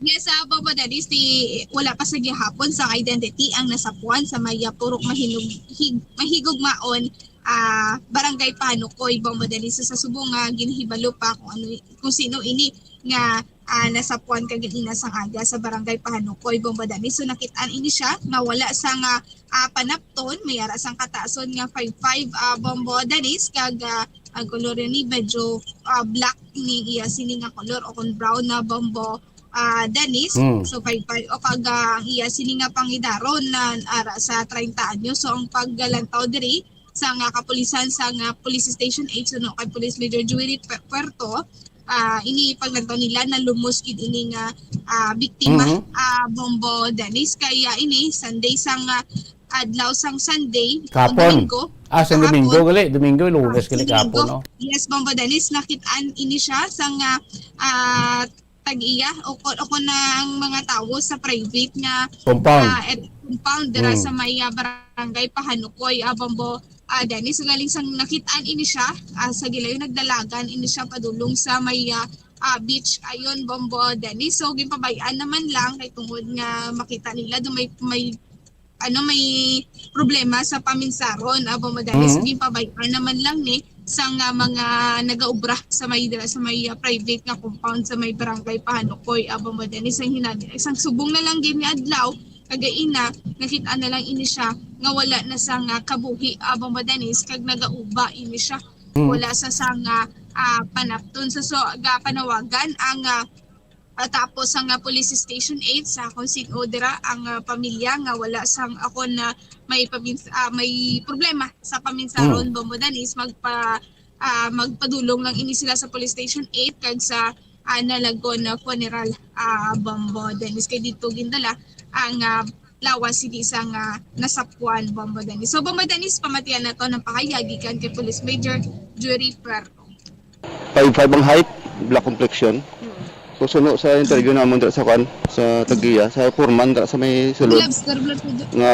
Yes, ah, Bombo Dennis, ti wala pa sa gihapon sang identity ang nasapuan sa may, ah, purok mahinog-, hig-, mahigugmaon, ah, Barangay Panukoy, Bombo Dennis. So, sa subong nga ginhibalo pa kung ano, kung sino ini nga, ah, nasapuan kag ina sang aga sa Barangay Panukoy, Bombo Dennis. So, nakit-an ini siya nga wala sang, ah, ah, panapton, may ara sang kataason nga five five, ah, Bombo Dennis, kag, ah, ang kolor ni medyo, ah, black ni iya sini nga kolor o kung brown na Bombo, ah, Dennis. Hmm. So, five five, o kag, ah, ang iya sini nga pangidaron na ara sa treinta anyos. So, ang paggalantaw diri sa nga kapulisan sa nga Police Station eight, so, no, kay Police Major Jury Pe-, Puerto, ah, ini paglantaw nila, nalumos gid ini nga, ah, biktima, Mhm. ah, Bombo Dennis. Kaya ini, Sunday sang, ah, adlaw sang Sunday, Kapon. Domingo. Ah, sang Ah, Domingo, kapon. gali. Domingo, Lunes, Ah, gali, Domingo. kapon, no? Yes, Bombo Dennis, nakit-an ini siya sang, ah, ah, tag-iya o kon, o kon ang mga tawo sa private nga, Compound. ah, et-, compound dira Mm. sa may, ah, Barangay Pahanukoy, ah, Bombo, ah, Dennis. So, galing sang nakit-an ini siya, ah, sa gilayon nagdalagan ini siya padulong sa may, ah, ah, beach ayon, Bombo Dennis. So, ginpabay-an naman lang kay tungod nga makita nila do may, may, ano, may problema sa paminsaron, ah, Bombo Dennis. So, Mhm. ginpabay-an naman lang ni sang, ah, mga nagaobra sa may, sa may, ah, private nga compound sa may Barangay Pahanukoy, ah, Bombo Dennis. Ang hinani, isang subong na lang gid ni adlaw, kagaina, nakita na lang ini siya nga wala na sang, ah, kabuhi, ah, Bombo Dennis, kag nagauba ini siya. Mm. Wala sa sang, ah, ah, panapton. So, so, ga panawagan ang, ah, ah, tapos ang, ah, Police Station eight sa kung sin-o dira ang, ah, pamilya nga wala sang akon na may pamins-, ah, may problema sa paminsaron, Mm. Bombo Dennis, magpa-, ah, magpadulong lang ini sila sa Police Station eight kag sa, ah, Nalagon na funeral, ah, Bombo Dennis. Kay dito gindala ang, ah, lawas sini sang, ah, nasapuan, Bombo Dennis. So, Bombo Dennis, pamatian na to ng pahayag gikan kay Police Major Jury Puerto. Five five ang height, black complexion. Mm. So, suno sa interview namon dira sa kwan, sa tag-iya, sa foreman dira sa may sulod. Gloves, sir, gloves, sir. Nga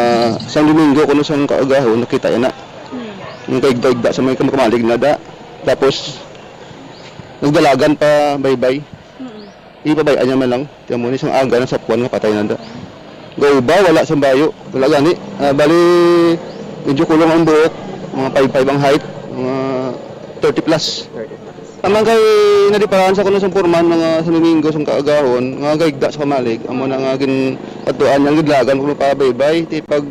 sang Domingo kuno sang kaagahon, nakita yana. Mm. Nga kaigda-igda sa may kamkamalig na da. Tapos, nagdalagan pa baybay. Mm. Ipabay-an niya man lang. Tiyan mo ni sang aga na sapuan nga patay na da. Gauba, wala sang bayo. Wala gani. Ah, bali, medyo kulong ang buhok. Mga five five ang height. Mga thirty plus. Thirty plus. Amang kay nadiparan sa kuno sang foreman, mga sa Domingo, sang kaagahon, nga gaigda sa kamalig. Amo na nga gin-, adtuan niya, ang gidlagan kuno para baybay. Ti pag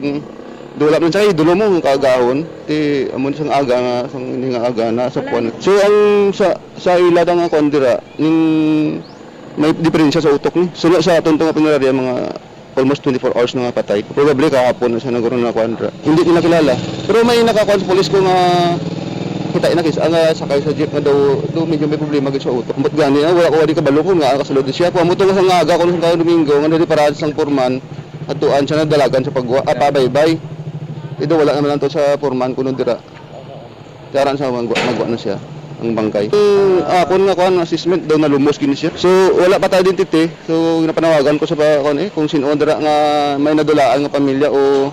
dula man siya, kay dulo mo ang kaagahon. Ti amo ni sang aga nga, sang ini nga aga na sapuan. So, ang sa, sa ila nga kuan dira, ning may diferensya sa utok ni. Suno sa aton to nga punerarya, mga Almost twenty-four hours na nga patay. Probably kahapon na siya nagkaroon na kuan ra. Hindi ko nakilala. Pero may nakakuan sa pulis ko nga kita na kis ang ah, sakay sa jeep nga daw, daw medyo may problema gid sa utok. Ambot gani, ah, wala ko wali kabalo kung nga kasulod siya. Kung amo to nga sa nga aga, kung sa Domingo, nga niliparahan sang foreman, atuan siya nadalagan sa pagwa, ah, pabaybay. Ito wala naman lang to sa foreman kuno dira. Tiyaran sa magwa, magwa na siya ang bangkay. Ang akon nga kuan, assessment daw nalumos gini siya. So wala pa ta identity. So ginapanawagan ko sa pa kuan eh kung sino dira nga may nadulaan nga pamilya o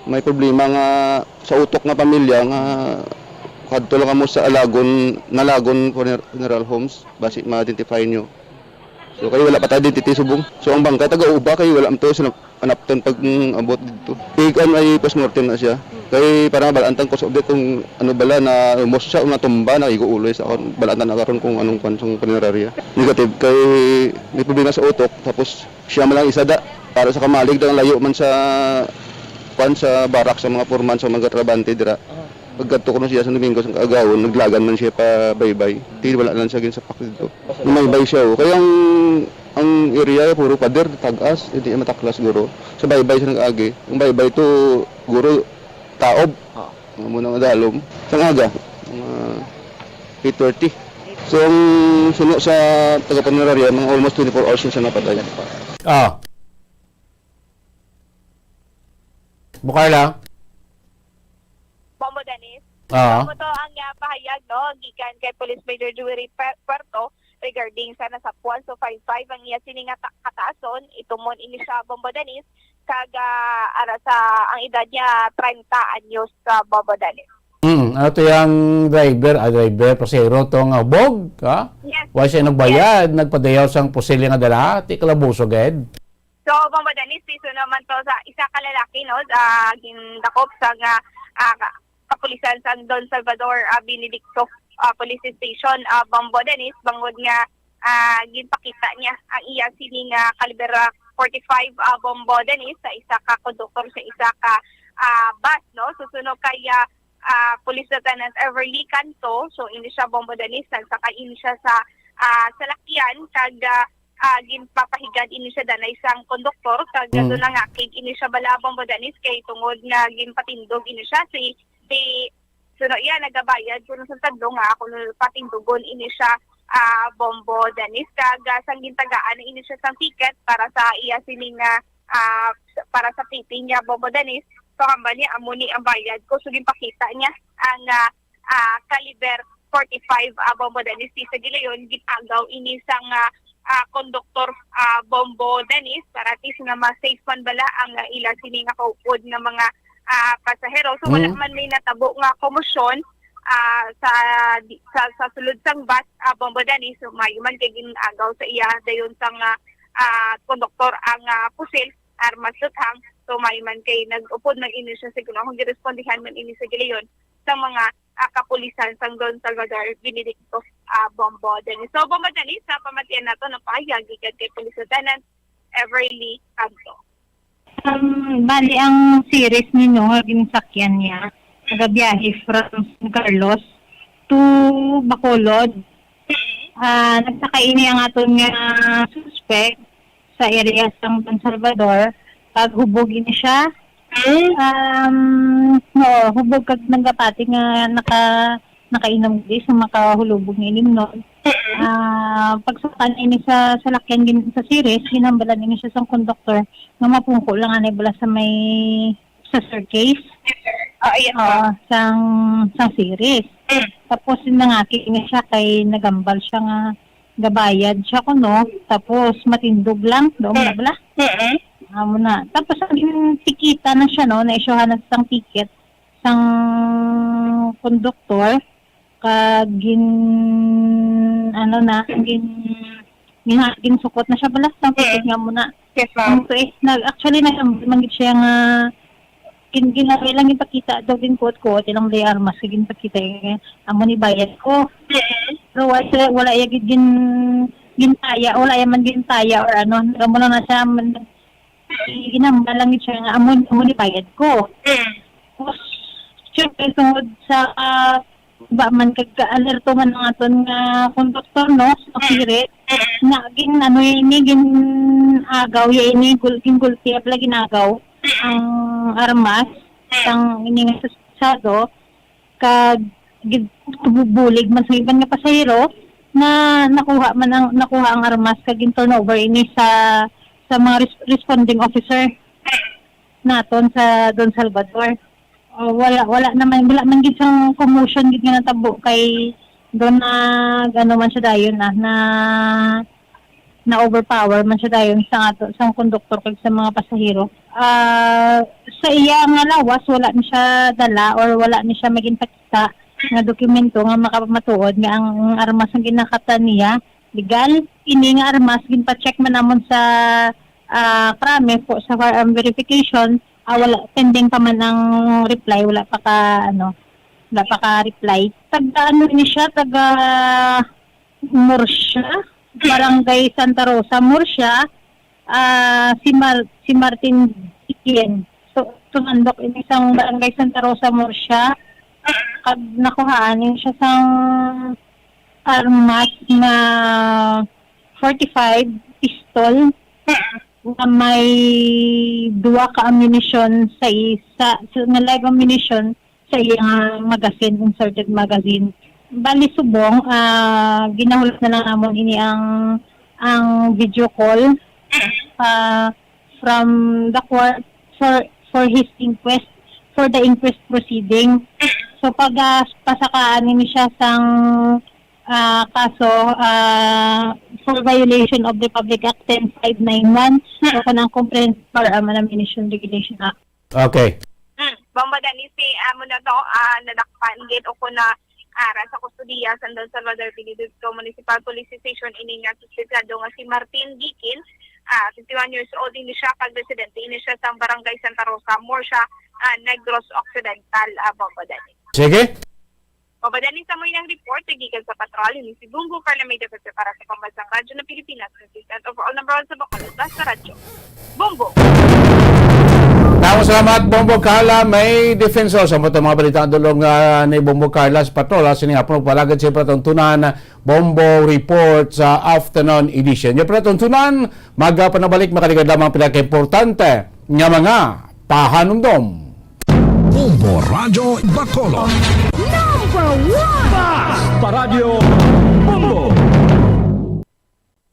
may problema nga sa utok nga pamilya nga kadto lang kamo sa Alagon, Nalagon Funer- Funeral Homes, basi ma-identify nyo. So kay wala pa ta identity subong. So ang bangkay taga-uba kay wala man to sa nap- anapton pag mm, abot dito. Ikan ay postmortem na siya. Kay para mabalaan tang cause of death kung ano bala na umos siya o natumba na igo ulo sa akon. Balaan ta na karon kung anong kwan sang punerarya. Negative kay may problema sa utok tapos siya man lang isa da para sa kamalig dang layo man sa kwan sa barak sa mga foreman sa mga trabante dira. Pagkadto ko na siya sa Domingo sa kaagawon, naglagan man siya pa baybay. Di wala lang siya ginsapak dito. Lumaybay siya, oh. Kaya ang, ang area, puro pader, tagas, hindi mataklas, guro. Sa baybay siya nag-agi. Ang baybay to, guro, taob. Ah. Ang muna madalom. Sa aga, mga eight thirty. So, ang suno sa taga-punerarya, mga almost twenty-four hours na siya napatay. Ah. Bukarla? Bombo Dennis. Ah. Amo to ang, ah, pahayag, no, gikan kay Police Major Jewelry Pe- Puerto regarding sa nasapuan. So, five five ang iya sini nga ta- kataason. Itumon ini siya, Bombo Dennis, kag, ah, ara sa ang edad niya, treinta anyos ka, Bombo Dennis. Hmm, ano to yung driver? Ah, driver, pasero to nga hubog, ha? Yes. Wa siya nagbayad, nagpadayaw sang pusil nga dala, ti kalabuso gid. So, Bombo Dennis, piso naman to sa isa ka lalaki, no, ah, gindakop sa nga, ah, ka- kapulisan sa Don Salvador, ah, Benedicto, ah, Police Station, ah, Bombo Dennis, bangod nga, ah, ginpakita niya ang iya sini nga kaliber, ah, forty-five, ah, Bombo Dennis sa isa ka konduktor sa isa ka, ah, bus, no? Susunod kay, ah, ah, Police Lieutenant Everly Canto, so ini siya, Bombo Dennis, nagsakay ini siya sa, ah, salakyan kag, ah, ah, ginpapahigad ini siya danay sang konduktor kag Mm. nangakig ini siya bala, Bombo Dennis, kay tungod nga ginpatindog ini siya si, si suno iya nagabayad kuno sa tadlo nga ako patindugon ini siya, ah, Bombo Dennis, kag, ah, sang gintagaan na ini siya sang ticket para sa iya sini nga, ah, para sa tipping niya, Bombo Dennis. So hambal niya, amo ni ang bayad ko. So ginpakita niya ang, ah, ah, caliber forty-five, ah, Bombo Dennis. Sa gilayon, gin-agaw ini sang, ah, ah, konduktor, ah, Bombo Dennis, para at least nga ma-safe man bala ang, ah, ila sini nga kaupod nga mga, ah, pasahero. So wala Mm. man may natabo nga komosyon, ah, sa, di- sa sa sulod sang bus, ah, Bombo Dennis. So maayo man kay gin-agaw sa iya dayon sang, ah, ah, konduktor ang, ah, pusil, armas, luthang. So maayo man kay nag-upod man ini siya sa kuno kung girespondihan man ini sa gilayon sa mga, ah, kapulisan sang Don Salvador Benedicto, ah, Bombo Dennis. So, Bombo Dennis, sa pamatian nato, napahayag gikan kay Police Lieutenant Everly Canto. Um, bali, ang series ninyo nga ginsakyan niya, nagabiyahe from San Carlos to Bacolod. Ah, nagsakay ini ang aton nga suspect sa area sang San Salvador, kag hubog ini siya. Hmm? Um, no, hubog kag nagapati nga naka nakainom di sa makahulubog nga inimnon. Mm-mm. Ah, pagsaka ini sa salakyan gin, sa series, ginhambalan ini siya sang konduktor nga mapungko lang anay bala sa may sa staircase. Yes, sir. Ah, yes, ma'am. Oo, sang, sang series. Mm. Tapos nangakig ini siya kay nagambal siya nga gabayad siya kuno, tapos matindog lang, doon na Mm. bala. Mm-mm. Amo na. Tapos ang gintikita na siya, no, na-issuehan na sang ticket sang konduktor, kag gin, ano na, gin, gin, ginsukot na siya bala, sang ticket Mm. nga muna. Yes, ma'am. Ang to eh, nag, actually, nag-, man gid siya nga, gin-, ginaway lang ginpakita daw, ginkuot-kuot ilang may armas, ginpakita, eh, amo ni bayad ko. Mm-mm. Pero wala, wala iya gid gin-, gintaya, wala iya man gintaya or ano, amo lang na siya, man, ginambal lang gid siya nga, amo, amo ni bayad ko. Mm. Tapos, syempre, tungod sa, ah, ba man, kag alerto man ang aton nga konduktor, no, sa Mm. pirit, Mm. na gin, ano ini, gin, agaw ya ini, gul-, ginggulti, apla ginagaw ang armas sang ini nga suspetsado, kag gid-, bulig man sa iban nga pasahero na nakuha man ang, nakuha ang armas kag gin-turnover ini sa, sa mga res-, responding officer naton sa Don Salvador. Oh, wala, wala naman, wala man gid sang commotion gid nga natabo kay doon na, ano man siya dayon na, na, na-overpower man siya dayon sa ato, sa konduktor kag sa mga pasahero. Ah, sa iya nga lawas, wala ni siya dala or wala ni siya may ginpakita nga dokumento nga makapamatuod nga ang armas nga ginakatan niya legal. Ini nga armas, ginpa-check man namon sa, ah, krame po sa firearm verification. Ah, wala, pending pa man ang reply, wala pa ka, ano, wala pa ka reply. Taga ano ni siya, taga Murcia, Barangay Santa Rosa, Murcia. Ah, si Mar-, si Martin Diquin. So, tumandok ini sang Barangay Santa Rosa, Murcia. Kag nakuhaan ini siya sang armas nga forty-five pistol nga may duha ka ammunition sa isa, sa, nga live ammunition sa iya nga magazine, inserted magazine. Bali subong, ah, ginahulat na lang namon ini ang, ang video call, ah, from the court for, for his inquest, for the inquest proceeding. So, pag, ah, pasakaan ini siya sang, ah, kaso, ah, for violation of Republic Act ten five nine one, o kanang Comprehensive Firearm and Ammunition Regulation Act. Okay. Hmm. Bang ba dani si amo na to, ah, nadakpan gid o kuna, ah, ra sa kustodiya sa Don Salvador Benedicto Municipal Police Station ini nga suspetsado nga si Martin Gikin, ah, fifty-one years old ini siya, kag residente ini siya sa Barangay Santa Rosa, Murcia, ah, Negros Occidental, ah, bang ba dani. Sige. Mabadani sa mo inang report gikan sa patrol, ini si Bumbo Carla May Defensor para sa Pambansang Radyo ng Pilipinas, consistent of all number one sa Bacolod, Basta Radyo. Bumbo! Damo salamat, Bombo Carla May Defensor. Sa mga mga balita ang dulong, ah, ni Bombo Carla sa patrol, ah, sining hapon, palagad siya patuntunan, Bombo Report sa afternoon edition. Yung patuntunan, magapanabalik, makaligad lamang pinaka-importante nga mga pahanumdom. Bombo Radyo Bacolod. Number one! Basta Radyo Bombo!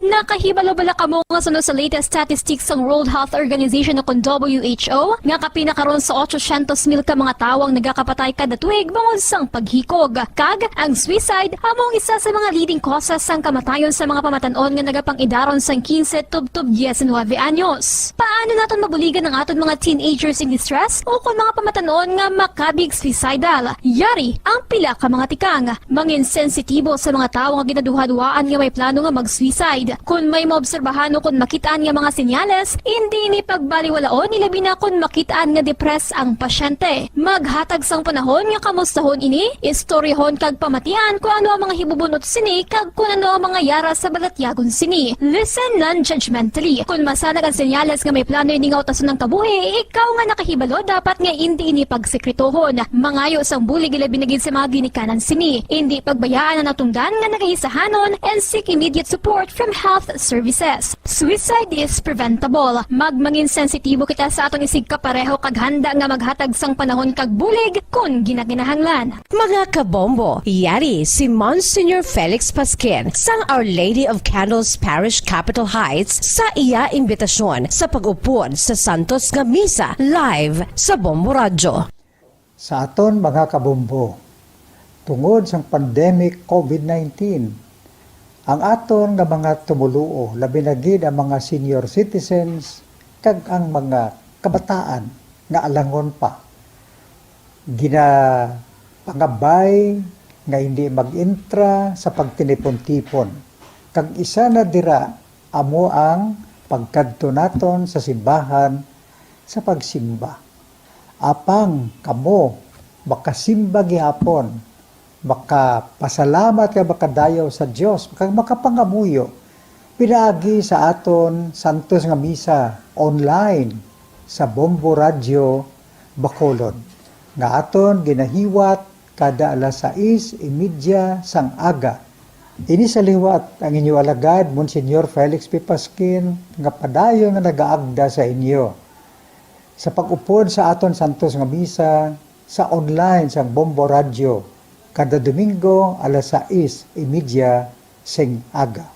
Nakahibalo bala kamo nga suno sa latest statistics sang World Health Organization o kon W H O nga kapin na karon sa ochocientos mil ka mga tawo ang nagakapatay kada tuig bangod sang paghikog, kag ang suicide amo ang isa sa mga leading causes sang kamatayon sa mga pamatan-on nga nagapang-idaron sang quince tubtob diecinuebe anyos. Paano naton mabuligan ang aton mga teenagers in distress o kon mga pamatan-on nga makabig suicidal? Yari ang pila ka mga tikang. Mangin sensitibo sa mga tawo nga ginaduhaduhaan nga may plano nga mag-suicide. Kon may maobserbahan o kon makit-an nga mga senyales, indi ini pagbaliwalaon, ilabi na kon makit-an nga depressed ang pasyente. Maghatag sang panahon nga kamustahon ini, istoryahon kag pamatian kon ano ang mga hibubun-ot sini kag kon ano ang mga yara sa balatyagon sini. Listen non-judgmentally. Kon masanag ang senyales nga may plano ini nga utason ang kabuhi, ikaw nga nakahibalo dapat nga indi ini pagsekretohon. Mangayo sang bulig, ilabi na gid sa mga ginikanan sini. Indi pagbayaan ang natungdan nga nagahisahanon and seek immediate support from health services. Suicide is preventable. Magmangin sensitibo kita sa aton isigkapareho kag handa nga maghatag sang panahon kag bulig kon ginakinahanglan. Mga kabombo, yari si Monsignor Felix Pasquin sang Our Lady of Candles Parish, Capitol Heights, sa iya imbitasyon sa pag-upod sa Santos nga Misa live sa Bombo Radyo. Sa aton mga kabombo, tungod sang pandemic COVID nineteen, ang aton nga mga tumoluo, labi na gid ang mga senior citizens kag ang mga kabataan nga alangon pa, ginapangabay nga hindi mag-intra sa pagtinipon-tipon, kag isa na dira amo ang pagkadto naton sa simbahan sa pagsimba. Apang kamo makasimba gihapon, makapasalamat kag makadayaw sa Dios, kag makapangamuyo pinaagi sa aton santos nga misa online sa Bombo Radyo Bacolod, nga aton ginahiwat kada alas sais y media sang aga Ini sa liwat ang inyo alagad, Monsignor Felix P. Pasquin, nga padayon nga nagaagda sa inyo sa pag-upod sa aton santos nga misa sa online sang Bombo Radyo kada Domingo alas sais y media sing aga.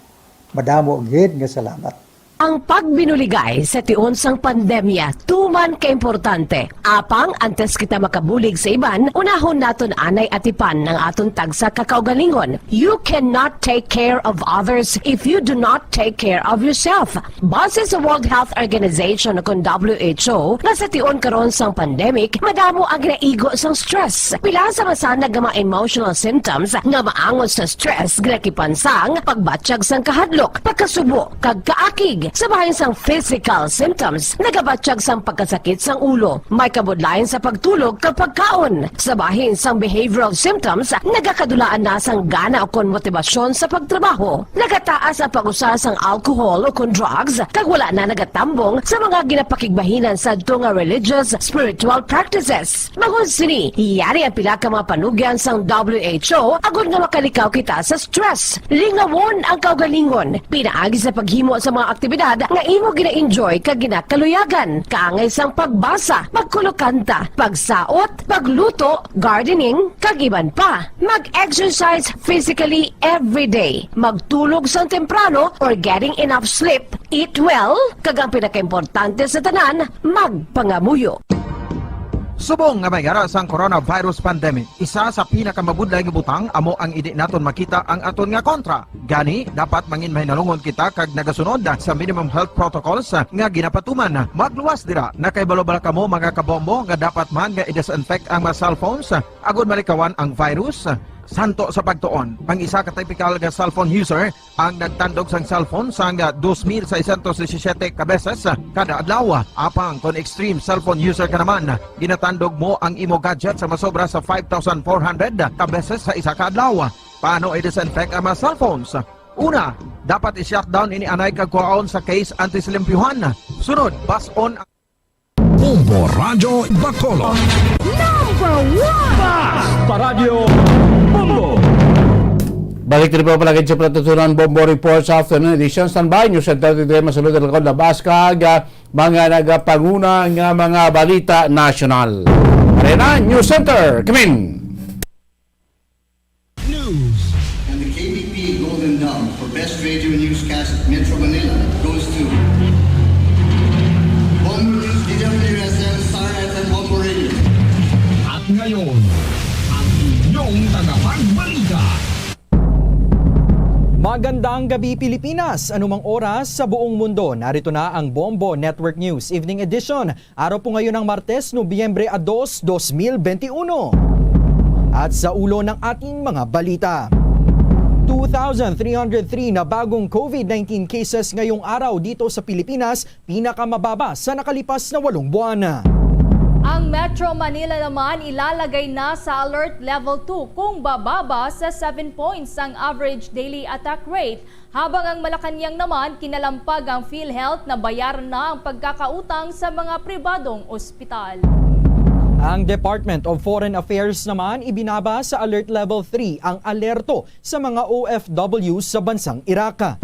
Madamo gid nga salamat. Ang pagbinuligay sa tion sang pandemya tuman ka importante. Apang antes kita makabulig sa iban, unahon naton anay atipan ang aton tagsa ka kaugalingon. You cannot take care of others if you do not take care of yourself. Base sa World Health Organization o kon W H O, nga sa tion karon sang pandemic, madamo ang ginaigo sang stress. Pila sa masanag nga mga emotional symptoms nga maangot sa stress, ginakipan sang pagbatyag sang kahadlok, pagkasubo, kag kaakig. Sa bahin sang physical symptoms, nagabatyag sang pagkasakit sang ulo, may kabudlayan sa pagtulog kag pagkaon. Sa bahin sang behavioral symptoms, nagakadulaan na sang gana o kon motibasyon sa pagtrabaho. Nagataas ang pag-usa sang alcohol o kon drugs, kag wala na nagatambong sa mga ginapakigbahinan sadto nga religious, spiritual practices. Bangod sini, yari ang pila ka mga panugyan sang W H O agod nga makalikaw kita sa stress. Lingawon ang kaugalingon pinaagi sa paghimo sa mga aktibidad nga imo gina-enjoy kag ginakaluyagan, kaangay sang pagbasa, pagkulokanta, pagsaot, pagluto, gardening, kag iban pa. Mag-exercise physically every day. Magtulog sang temprano or getting enough sleep. Eat well, kag ang pinakaimportante sa tanan, magpangamuyo. Subong nga may ara sang coronavirus pandemic, isa sa pinakamabudlay nga butang amo ang indi naton makita ang aton nga kontra. Gani, dapat mangin mahinalungon kita kag nagasunod sa minimum health protocols nga ginapatuman. Magluwas dira, nakahibalo bala kamo, mga kabombo, nga dapat man nga i-disinfect ang mga cellphones agod malikawan ang virus? Santo sa pagtuon, ang isa ka typical nga cellphone user ang nagtandog sang cellphone sang dos mil seiscientos disisiete ka beses kada adlaw. Apang kon extreme cellphone user ka naman, ginatandog mo ang imo gadget sa masobra sa five thousand four hundred ka beses sa isa ka adlaw. Paano i-disinfect ang mga cellphones? Una, dapat i-shutdown ini anay kag kuhaon sa case antes limpyuhan. Sunod, bas-on ang Bombo Radyo Bacolod. Number one! Basta Radyo Bombo! Balik diri pa palagid sa Pulatutunan Bombo Report sa afternoon edition. Standby, News Center, dito masulod ang lakod labas kag, ah, mga nagapanguna nga mga balita nasyonal. Arena, News Center, kamin! News. And the K B P Golden Dove for Best Radio Newscast Metro Manila goes to Bombo News, D W S M, Star F M, Bombo Radio. At ngayon, ang inyong tagapagbalita. Magandang gabi, Pilipinas! Anumang oras sa buong mundo, narito na ang Bombo Network News Evening Edition. Araw po ngayon ng Martes, Nobyembre a dos, dos mil benti uno. At sa ulo ng ating mga balita, two thousand three hundred three na bagong COVID nineteen cases ngayong araw dito sa Pilipinas, pinakamababa sa nakalipas na walong buwan. Ang Metro Manila naman ilalagay na sa Alert Level two kung bababa sa seven points ang average daily attack rate. Habang ang Malacañang naman, kinalampag ang PhilHealth na bayaran na ang pagkakautang sa mga pribadong ospital. Ang Department of Foreign Affairs naman, ibinaba sa Alert Level three ang alerto sa mga O F W sa bansang Iraq.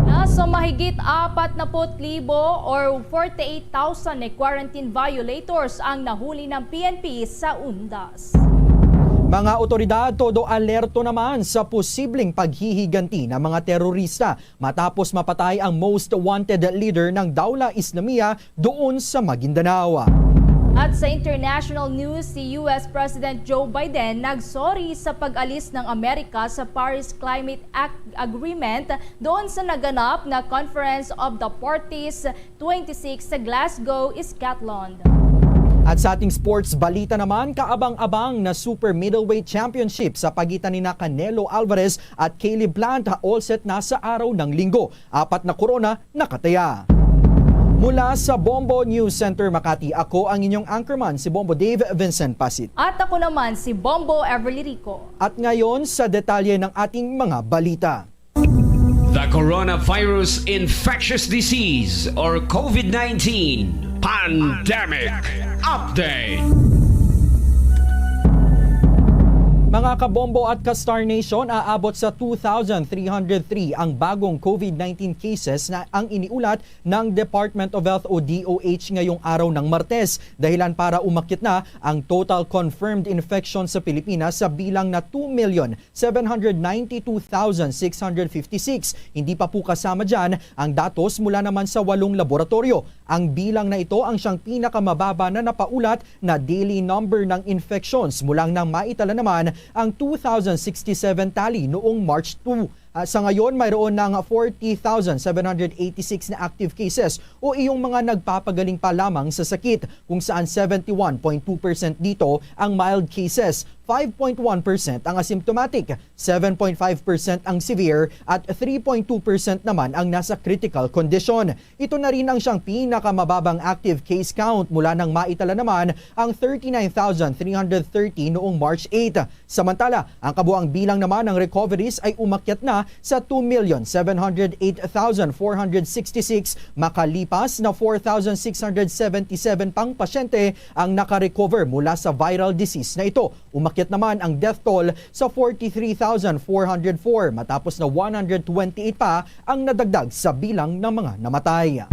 Nasa mahigit apat na put libo or forty-eight thousand na quarantine violators ang nahuli ng P N P sa undas. Mga otoridad todo alerto naman sa posibleng paghihiganti ng mga terorista matapos mapatay ang most wanted leader ng Dawla Islamiyah doon sa Maguindanao. At sa international news, si U S President Joe Biden nagsorry sa pag-alis ng Amerika sa Paris Climate Ac-, Agreement doon sa naganap nga Conference of the Parties twenty-six sa Glasgow, Scotland. At sa ating sports balita naman, kaabang-abang na Super Middleweight Championship sa pagitan ni na Canelo Alvarez at Caleb Plant, all set na sa araw ng Linggo. Apat na korona nakataya. Mula sa Bombo News Center Makati, ako ang inyong anchorman, si Bombo Dave Vincent Pasit. At ako naman si Bombo Everly Rico. At ngayon, sa detalye ng ating mga balita. The Coronavirus Infectious Disease or COVID nineteen Pandemic Update. Mga kabombo at ka-Star Nation, aabot sa two thousand three hundred three ang bagong COVID nineteen cases na ang iniulat ng Department of Health o D O H ngayong araw ng Martes, dahilan para umakyat na ang total confirmed infection sa Pilipinas sa bilang na two million seven hundred ninety-two thousand six hundred fifty-six. Hindi pa po kasama dyan ang datos mula naman sa walong laboratoryo. Ang bilang na ito ang siyang pinakamababa na napaulat na daily number ng infections mula nang maitala naman ang two thousand sixty-seven tally noong March two. Ah, sa ngayon, mayroon ng forty thousand seven hundred eighty-six na active cases o iyong mga nagpapagaling pa lamang sa sakit, kung saan seventy-one point two percent dito ang mild cases, five point one percent ang asymptomatic, seven point five percent ang severe, at three point two percent naman ang nasa critical condition. Ito na rin ang siyang pinakamababang active case count mula nang maitala naman ang thirty-nine thousand three hundred thirty noong March eight. Samantala, ang kabuang bilang naman ng recoveries ay umakyat na sa two million seven hundred eight thousand four hundred sixty-six, makalipas na four thousand six hundred seventy-seven pang pasyente ang nakarecover mula sa viral disease na ito. Umakyat naman ang death toll sa forty-three thousand four hundred four, matapos na one hundred twenty-eight pa ang nadagdag sa bilang ng mga namatay.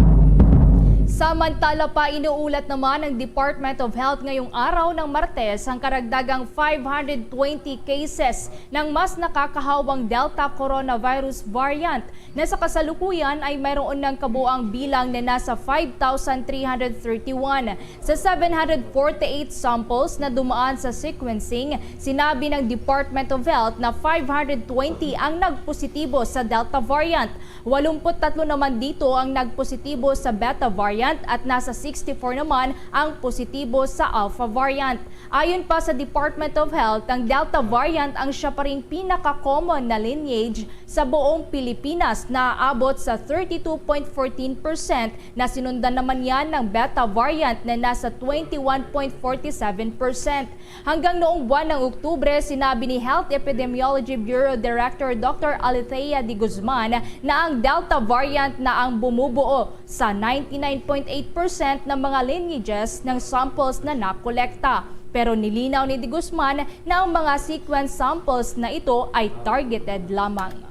Samantala pa, inuulat naman ng Department of Health ngayong araw ng Martes ang karagdagang five hundred twenty cases ng mas nakakahawang Delta coronavirus variant, na sa kasalukuyan ay mayroon ng kabuang bilang na nasa five thousand three hundred thirty-one. Sa seven hundred forty-eight samples na dumaan sa sequencing, sinabi ng Department of Health na five hundred twenty ang nagpositibo sa Delta variant. Walumput tatlo naman dito ang nagpositibo sa Beta variant at nasa sixty-four naman ang positibo sa Alpha variant. Ayon pa sa Department of Health, ang Delta variant ang siya pa ring pinaka-common na lineage sa buong Pilipinas, na aabot sa thirty-two point fourteen percent, na sinundan naman yan ng Beta variant na nasa twenty-one point forty-seven percent. Hanggang noong buwan ng Oktubre, sinabi ni Health Epidemiology Bureau Director Doctor Alethea de Guzman na ang Delta variant na ang bumubuo sa ninety-nine point eight percent ng mga lineages ng samples na nakolekta. Pero nilinaw ni De Guzman na ang mga sequence samples na ito ay targeted lamang.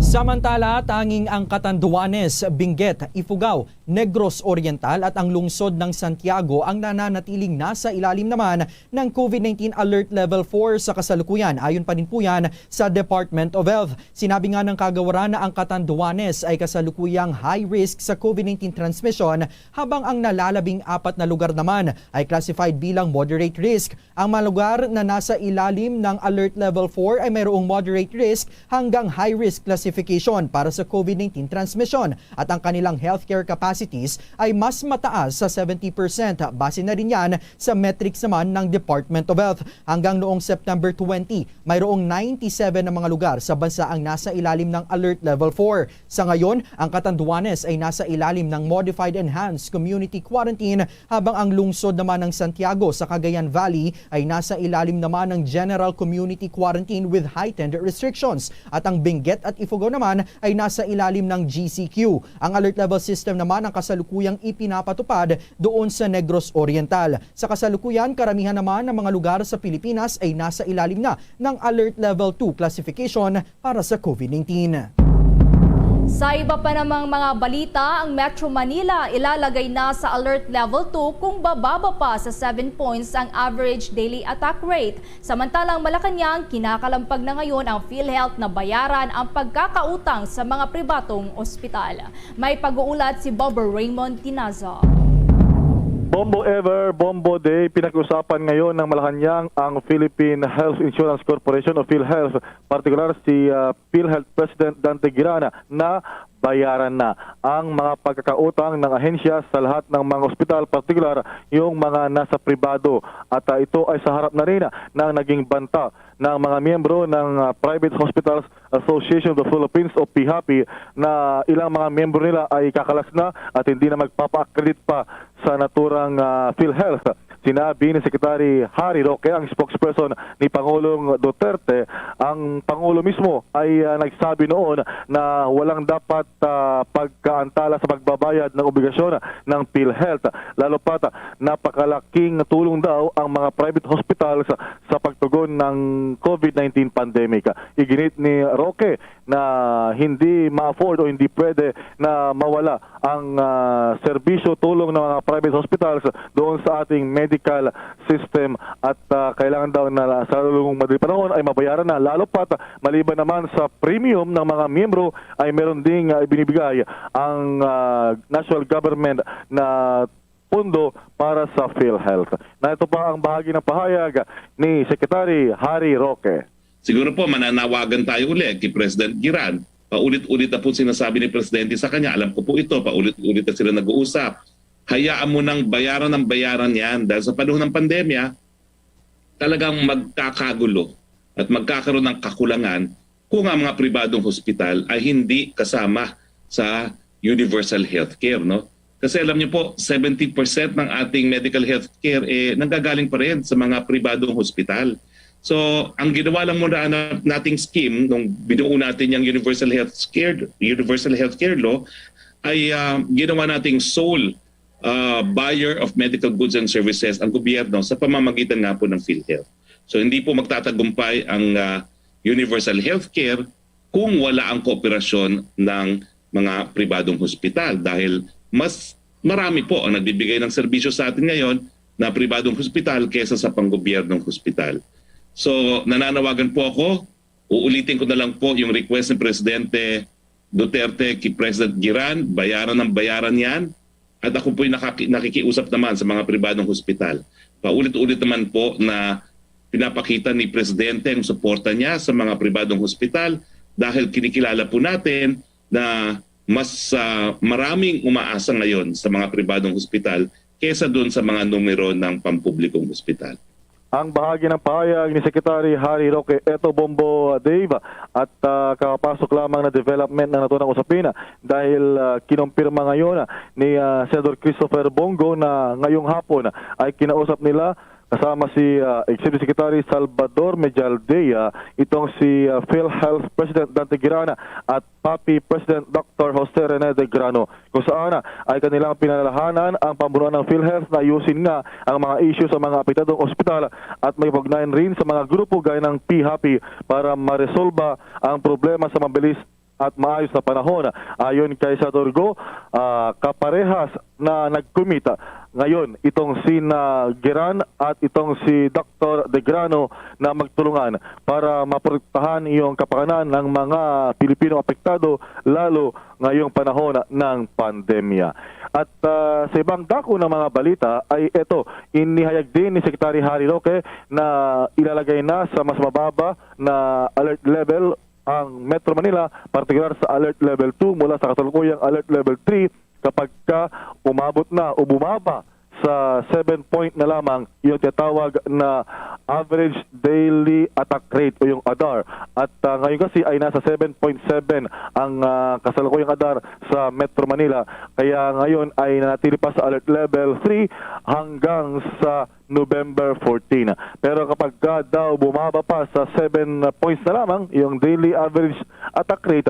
Samantala, tanging ang Catanduanes, Benguet, Ifugao, Negros Oriental at ang lungsod ng Santiago ang nananatiling nasa ilalim naman ng COVID nineteen Alert Level four sa kasalukuyan. Ayon pa din po yan sa Department of Health. Sinabi nga ng kagawaran na ang Catanduanes ay kasalukuyang high risk sa COVID nineteen transmission, habang ang nalalabing apat na lugar naman ay classified bilang moderate risk. Ang mga lugar na nasa ilalim ng Alert Level four ay mayroong moderate risk hanggang high risk classification para sa COVID nineteen transmission, at ang kanilang healthcare capacities ay mas mataas sa seventy percent. Base na rin yan sa metrics naman ng Department of Health. Hanggang noong September twenty, mayroong ninety-seven na mga lugar sa bansa ang nasa ilalim ng Alert Level four. Sa ngayon, ang Catanduanes ay nasa ilalim ng Modified Enhanced Community Quarantine, habang ang lungsod naman ng Santiago sa Cagayan Valley ay nasa ilalim naman ng General Community Quarantine with Heightened Restrictions, at ang Benguet at Ifugao naman ay nasa ilalim ng G C Q. Ang alert level system naman ang kasalukuyang ipinapatupad doon sa Negros Oriental. Sa kasalukuyan, karamihan naman ng mga lugar sa Pilipinas ay nasa ilalim na ng Alert Level two classification para sa COVID nineteen. Sa iba pa namang mga balita, ang Metro Manila ilalagay na sa Alert Level two kung bababa pa sa seven points ang average daily attack rate. Samantalang Malacañang, kinakalampag na ngayon ang PhilHealth na bayaran ang pagkakautang sa mga pribatong ospital. May pag-uulat si Bobo Raymond Tinazo. Bombo Ever, Bombo Day, pinakiusapan ngayon ng Malacañang ang Philippine Health Insurance Corporation o PhilHealth, partikular si, ah, PhilHealth President Dante Guirana, na bayaran na ang mga pagkakautang ng ahensya sa lahat ng mga ospital, partikular yung mga nasa pribado. At, ah, ito ay sa harap na rin ng naging banta ng mga miyembro ng, ah, Private Hospitals Association of the Philippines o PHAPI, na ilang mga miyembro nila ay kakalas na at hindi na magpapa-accredit pa sa naturang, ah, PhilHealth. Sinabi ni Secretary Harry Roque, ang spokesperson ni Pangulong Duterte, ang Pangulo mismo ay, ah, nagsabi noon na walang dapat, ah, pagkaantala sa pagbabayad ng obligasyon ng PhilHealth. Lalo pat, napakalaking tulong daw ang mga private hospitals sa pagtugon ng COVID nineteen pandemic. Iginit ni Roque na hindi ma-afford o hindi pwede na mawala ang, ah, serbisyo tulong ng mga private hospitals doon sa ating medical system at, ah, kailangan daw na sa lalong madaling panahon ay mabayaran na. Lalo pat, maliban naman sa premium ng mga miyembro, ay meron ding, ah, ibinibigay ang, ah, national government na pondo para sa PhilHealth. Na ito pa ang bahagi ng pahayag ni Secretary Harry Roque. Siguro po, mananawagan tayo uli kay President Giran. Paulit-ulit na po sinasabi ni Presidente sa kanya, alam ko po ito, paulit-ulit na sila nag-uusap. Hayaan mo nang bayaran ng bayaran yan dahil sa panahon ng pandemya, talagang magkakagulo at magkakaroon ng kakulangan kung ang mga pribadong hospital ay hindi kasama sa universal healthcare, no? Kasi alam niyo po, seventy percent ng ating medical healthcare, eh, nanggagaling pa rin sa mga pribadong hospital. So, ang ginawa lang muna na-, nating scheme nung binuo natin yung universal healthcare, universal healthcare law, ay, ah, ginawa nating sole, ah, buyer of medical goods and services ang gobyerno sa pamamagitan nga po ng PhilHealth. So, hindi po magtatagumpay ang, ah, universal healthcare kung wala ang kooperasyon ng mga pribadong hospital, dahil mas marami po ang nagbibigay ng serbisyo sa atin ngayon na pribadong hospital kaysa sa panggobyernong hospital. So, nananawagan po ako, uulitin ko na lang po yung request ni Presidente Duterte kay President Giran, bayaran ng bayaran yan. At ako po'y nakaki-, nakikiusap naman sa mga pribadong hospital. Paulit-ulit naman po na pinapakita ni Presidente ang suporta niya sa mga pribadong hospital dahil kinikilala po natin na mas, ah, maraming umaasa ngayon sa mga pribadong hospital kesa dun sa mga numero ng pampublikong hospital. Ang bahagi ng pahayag ni Secretary Harry Roque. Eto, Bombo, Dave, at, ah, kakapasok lamang na development ng naturang usapin, ah, dahil, ah, kinumpirma ngayon, ah, ni, ah, Senador Christopher Bong Go na ngayong hapon ay kinausap nila kasama si, ah, Executive Secretary Salvador Mejaldea itong si, ah, PhilHealth President Dante Girana at PAPI President Doctor Jose Rene De Grano, kung saan ay kanilang pinalalahanan ang pamunuan ng PhilHealth na ayusin nga ang mga isyu sa mga apektadong ospital at makipag-ugnayan rin sa mga grupo gaya ng PHAPI para maresolba ang problema sa mabilis at maayos na panahon. Ayon kay Senador Go, ah, kaparehas na nagkumita ngayon itong sina Giran at itong si Doctor De Grano na magtulungan para maprotektahan yung kapakanan ng mga Pilipino apektado, lalo ngayong panahon ng pandemya. At, ah, sa ibang dako ng mga balita ay eto, inihayag din ni Secretary Harry Roque na ilalagay na sa mas mababa na alert level ang Metro Manila, partikular sa Alert Level two mula sa kasalukuyang Alert Level three, kapag ka umabot na o bumaba sa seven point na lamang yung tinatawag na average daily attack rate o yung adar. At, ah, ngayon kasi ay nasa seven point seven ang, ah, kasalukuyang adar sa Metro Manila. Kaya ngayon ay nanatili pa sa Alert Level three hanggang sa November fourteen. Pero kapag ka daw bumaba pa sa seven points na lamang yung daily average attack rate,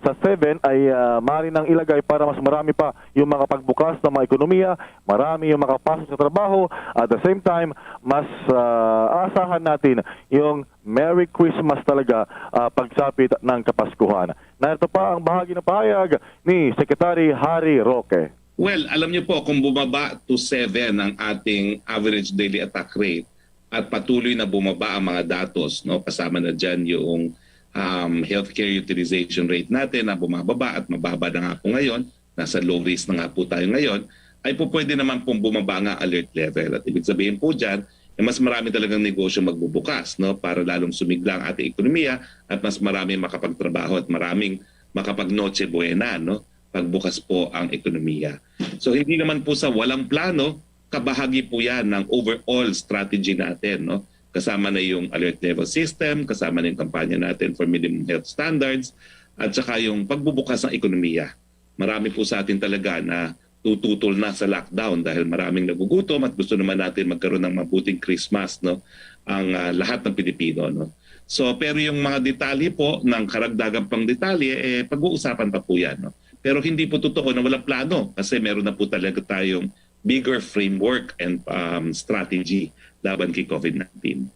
sa seven ay, ah, maaari nang ilagay para mas marami pa yung makapagbukas ng mga ekonomiya, marami yung makapasok sa trabaho, at the same time, mas, ah, aasahan natin yung Merry Christmas talaga, ah, pagsapit ng Kapaskuhan. Narito pa ang bahagi ng pahayag ni Secretary Harry Roque. Well, alam niyo po, kung bumaba to seven ang ating average daily attack rate at patuloy na bumaba ang mga datos, no, kasama na diyan yung, um, healthcare utilization rate natin na bumababa at mababa na nga po ngayon, nasa low risk na nga po tayo ngayon, ay po pwede naman pong bumaba nga alert level. At ibig sabihin po diyan, eh, mas marami talagang negosyo magbubukas, no, para lalong sumigla ang ating ekonomiya at mas marami makapagtrabaho at maraming makapag-Noche Buena, no, pagbukas po ang ekonomiya. So, hindi naman po sa walang plano, kabahagi po yan ng overall strategy natin, no? Kasama na yung alert level system, kasama na yung kampanya natin for minimum health standards, at saka yung pagbubukas ng ekonomiya. Marami po sa atin talaga na tututol na sa lockdown dahil maraming nagugutom at gusto naman natin magkaroon ng mabuting Christmas, no? Ang, ah, lahat ng Pilipino, no? So, pero yung mga detalye po ng karagdagan pang detalye, eh, pag-uusapan pa po yan, no? Pero hindi po totoo na walang plano kasi meron na po talaga tayong bigger framework and, um, strategy laban kay COVID nineteen.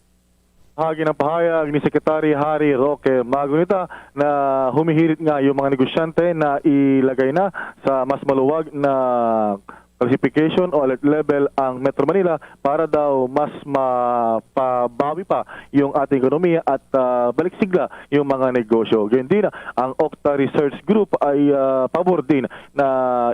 Hagi ng pahayag ni Secretary Harry Roque Magunita na humihirit nga yung mga negosyante na ilagay na sa mas maluwag na classification o alert level ang Metro Manila para daw mas mapabawi pa yung ating ekonomiya at, ah, balik sigla yung mga negosyo. Gayun din, ang Okta Research Group ay, ah, pabor din na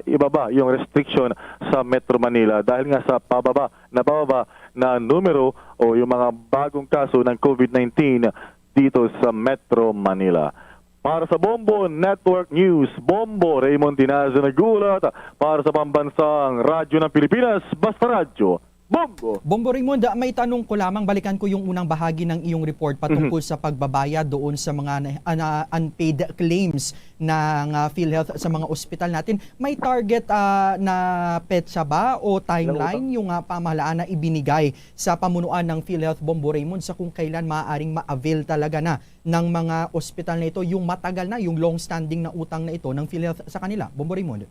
ibaba yung restriction sa Metro Manila dahil nga sa pababa na pababa na numero o yung mga bagong kaso ng COVID nineteen dito sa Metro Manila. Para sa Bombo Network News, Bombo Raymond Tinazo nag-uulat para sa Pambansang Radyo ng Pilipinas, Basta Radyo, Bombo! Bombo Raymond, ah, may tanong ko lamang. Balikan ko yung unang bahagi ng iyong report patungkol Mhm. sa pagbabayad doon sa mga na, ah, na unpaid claims ng, ah, PhilHealth sa mga ospital natin. May target, ah, na petsa ba o timeline Ilang utang? yung, ah, pamahalaan na ibinigay sa pamunuan ng PhilHealth, Bombo Raymond, sa kung kailan maaaring ma-avail talaga na ng mga ospital na ito yung matagal na, yung long-standing na utang na ito ng PhilHealth sa kanila? Bombo Raymond?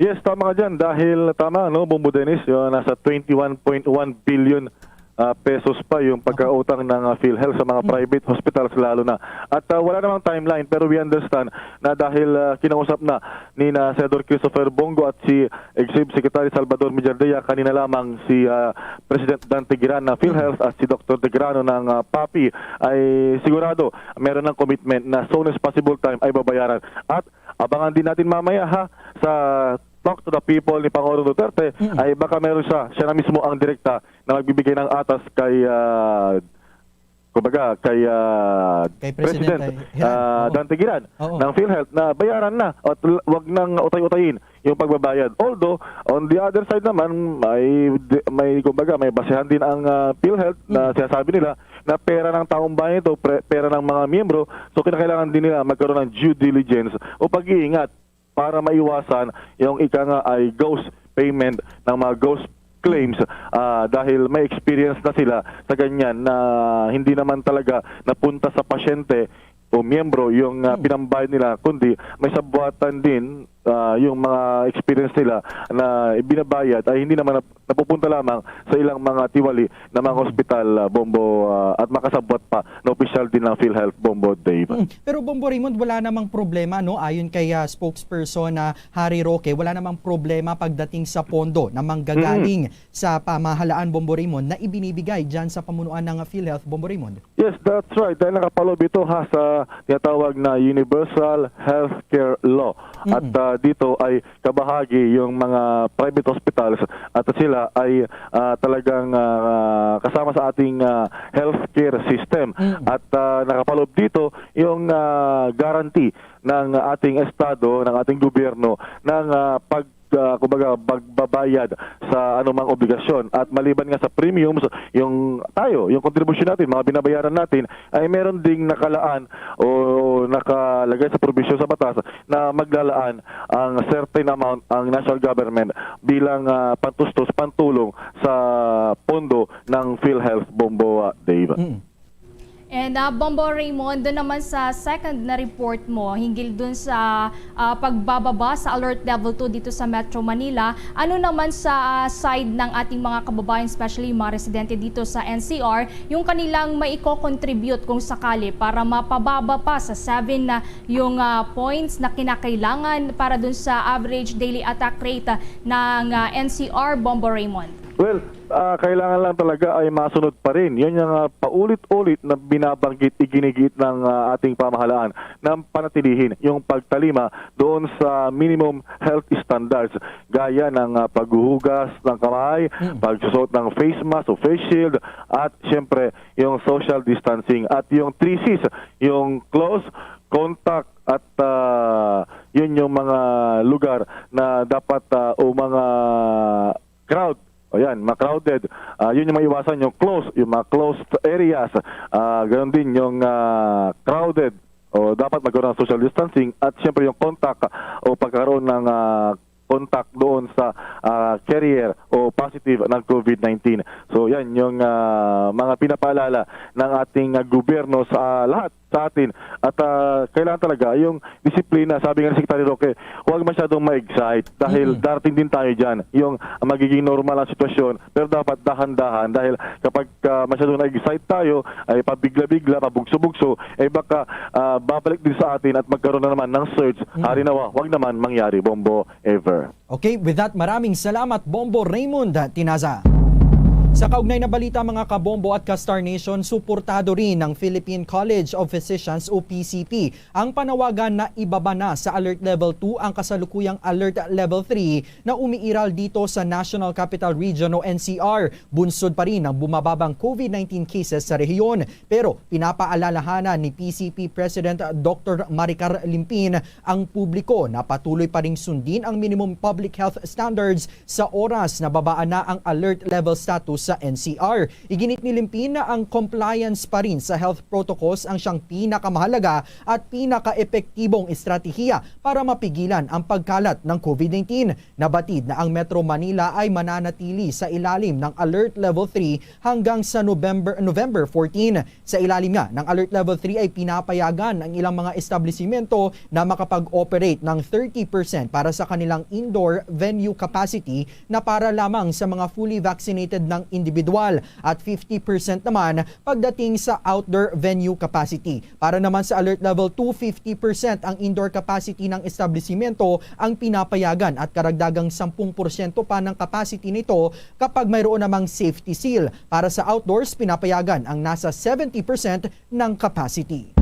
Yes, tama ka dyan. Dahil tama, no, Bombo Dennis, yung nasa twenty-one point one billion, ah, pesos pa yung pagkautang ng, ah, PhilHealth sa mga Hmm. private hospitals lalo na. At, ah, wala namang timeline, pero we understand na dahil, ah, kinausap na ni na Senador Christopher Bong Go at si Executive Secretary Salvador Mejardea kanina lamang si, ah, President Dante Guiran ng PhilHealth at si Doktor Degrano ng, ah, PAPI, ay sigurado meron ng commitment na soon as possible time ay babayaran. At abangan din natin mamaya, ha, sa Talk to the People ni Pangulong Duterte, Mm. ay baka meron siya, siya na mismo ang direkta na magbibigay ng atas kay, ah, kumbaga, kay, ah, Kay President, President, eh, Hiran. ah, Oo. Dante Guiran Oo. ng PhilHealth na bayaran na at l-, wag nang utay-utayin yung pagbabayad. Although, on the other side naman, may di-, may, kumbaga, may basehan din ang, ah, PhilHealth na Mm. sinasabi nila na pera ng taong bayan ito, pre-, pera ng mga miyembro, so kinakailangan din nila magkaroon ng due diligence o pag-iingat para maiwasan yung ika nga ay ghost payment ng mga ghost claims, ah, dahil may experience na sila sa ganyan na hindi naman talaga napunta sa pasyente o miyembro yung, ah, Hmm. pinambayad nila, kundi may sabuatan din, ah, yung mga experience nila na ibinabayad ay hindi naman nap-, napupunta lamang sa ilang mga tiwali na mga Hmm. ospital, ah, Bombo, ah, at makasabwat pa na opisyal din ng PhilHealth, Bombo Dave. Mm. Pero Bombo Raymond, wala namang problema, no? Ayon kay, ah, spokesperson na Harry Roque, wala namang problema pagdating sa pondo na manggagaling Mm. sa pamahalaan, Bombo Raymond, na ibinibigay dyan sa pamunuan ng PhilHealth, Bombo Raymond. Yes, that's right. Dahil nakapaloob ito, ha, sa tinatawag na Universal Healthcare Law. At, Mm. ah, dito ay kabahagi yung mga private hospitals at sila ay, ah, talagang, ah, kasama sa ating, ah, healthcare system. Mm. At, ah, nakapaloob dito yung, ah, guarantee ng ating estado, ng ating gobyerno, ng, ah, pag, ah, kumbaga, pagbabayad sa anumang obligasyon. At maliban nga sa premiums, yung tayo, yung kontribusyon natin, mga binabayaran natin, ay meron ding nakalaan o nakalagay sa probisyon sa batas na maglalaan ang certain amount ang national government bilang, ah, pantustos, pantulong sa pondo ng PhilHealth, Bombo, ah, Dave. Mm. And, ah, Bombo Raymond, doon naman sa second na report mo, hinggil dun sa, ah, pagbababa sa Alert Level two dito sa Metro Manila, ano naman sa, ah, side ng ating mga kababayan, especially yung mga residente dito sa N C R, yung kanilang maiko-contribute kung sakali para mapababa pa sa seven na yung, ah, points na kinakailangan para dun sa average daily attack rate, ah, ng, ah, N C R, Bombo Raymond? Well, ah, kailangan lang talaga ay masunod pa rin. Yun yung, ah, paulit-ulit na binabanggit, iginigiit ng, ah, ating pamahalaan na panatilihin yung pagtalima doon sa minimum health standards, gaya ng, ah, paghuhugas ng kamay, Mm. pagsusuot ng face mask o face shield, at siyempre yung social distancing at yung three Cs, yung close, contact, at, ah, yun yung mga lugar na dapat, ah, o mga crowd. O yan, mga crowded. Ah, yun yung maiwasan, yung close, yung mga closed areas. Ah, ganun din yung, ah, crowded. O dapat magkaroon ng social distancing at siyempre yung contact o pagkakaroon ng, ah, contact doon sa, ah, carrier o positive ng COVID nineteen. So, yan yung, ah, mga pinapaalala ng ating, ah, gobyerno sa lahat sa atin. At, ah, kailangan talaga yung disiplina. Sabi nga ni Secretary Roque, huwag masyadong ma-excite dahil Mm-mm. darating din tayo dyan. Yung magiging normal ang sitwasyon, pero dapat dahan-dahan dahil kapag, ah, masyadong na-excite tayo, ay pabigla-bigla, pabugso-bugso, ay baka, ah, babalik din sa atin at magkaroon na naman ng surge. Mm. Hari nawa, wag naman mangyari, Bombo, ever. Okay, with that, maraming salamat, Bombo Raymond Tinaza. Sa kaugnay na balita, mga kabombo at ka-Star Nation, suportado rin ng Philippine College of Physicians o P C P ang panawagan na ibaba na sa Alert Level two ang kasalukuyang Alert Level three na umiiral dito sa National Capital Region o N C R. Bunsod pa rin ang bumababang COVID nineteen cases sa rehiyon. Pero pinapaalalahanan ni P C P President Doctor Maricar Limpin ang publiko na patuloy pa ring sundin ang minimum public health standards sa oras na babaan na ang alert level status sa N C R. Iginit ni Limpin na ang compliance pa rin sa health protocols ang siyang pinakamahalaga at pinakaepektibong estratehiya para mapigilan ang pagkalat ng COVID nineteen. Nabatid na ang Metro Manila ay mananatili sa ilalim ng Alert Level three hanggang sa November, November fourteen. Sa ilalim nga ng Alert Level three ay pinapayagan ang ilang mga establisimento na makapag-operate ng thirty percent para sa kanilang indoor venue capacity na para lamang sa mga fully vaccinated ng individual at fifty percent naman pagdating sa outdoor venue capacity. Para naman sa Alert Level two, fifty percent ang indoor capacity ng establisimento ang pinapayagan at karagdagang sampung porsyento pa ng capacity nito kapag mayroon namang safety seal. Para sa outdoors, pinapayagan ang nasa seventy percent ng capacity.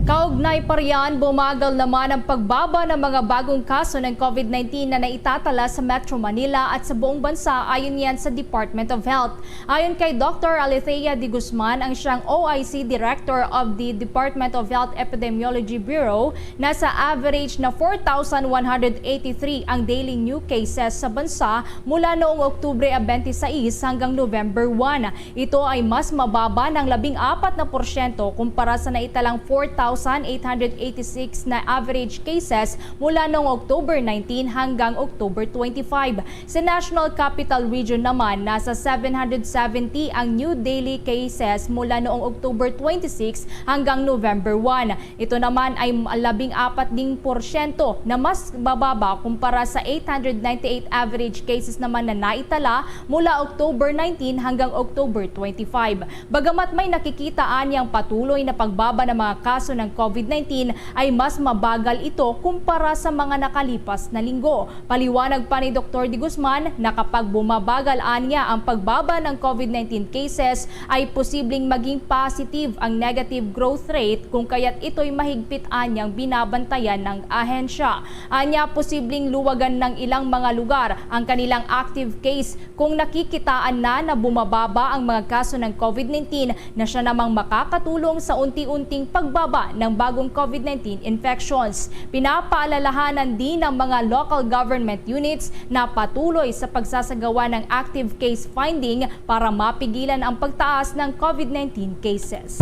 Kaugnay pa riyan, bumagal naman ang pagbaba ng mga bagong kaso ng COVID nineteen na naitatala sa Metro Manila at sa buong bansa, ayon yan sa Department of Health. Ayon kay Doctor Alethea de Guzman, ang siyang O I C Director of the Department of Health Epidemiology Bureau, nasa average na four thousand one hundred eighty-three ang daily new cases sa bansa mula noong Oktubre twenty-six hanggang November one. Ito ay mas mababa ng labing apat na porsyento kumpara sa naitalang four thousand eight hundred eighty-six na average cases mula noong October nineteen hanggang October twenty-five. Sa National Capital Region naman, nasa seven hundred seventy ang new daily cases mula noong October twenty-six hanggang November one. Ito naman ay labing apat ding porsyento na mas bababa kumpara sa eight hundred ninety-eight average cases naman na naitala mula October nineteen hanggang October twenty-five. Bagamat may nakikita anyang patuloy na pagbaba ng mga kaso ng COVID nineteen, ay mas mabagal ito kumpara sa mga nakalipas na linggo. Paliwanag pa ni Doktor De Guzman na kapag bumabagal anya ang pagbaba ng COVID nineteen cases, ay posibleng maging positive ang negative growth rate, kung kaya't ito'y mahigpit anyang binabantayan ng ahensya. Anya, posibleng luwagan ng ilang mga lugar ang kanilang active case kung nakikitaan na na bumababa ang mga kaso ng COVID nineteen, na siya namang makakatulong sa unti-unting pagbaba ng bagong COVID nineteen infections. Pinapaalalahanan din ng mga local government units na patuloy sa pagsasagawa ng active case finding para mapigilan ang pagtaas ng COVID nineteen cases.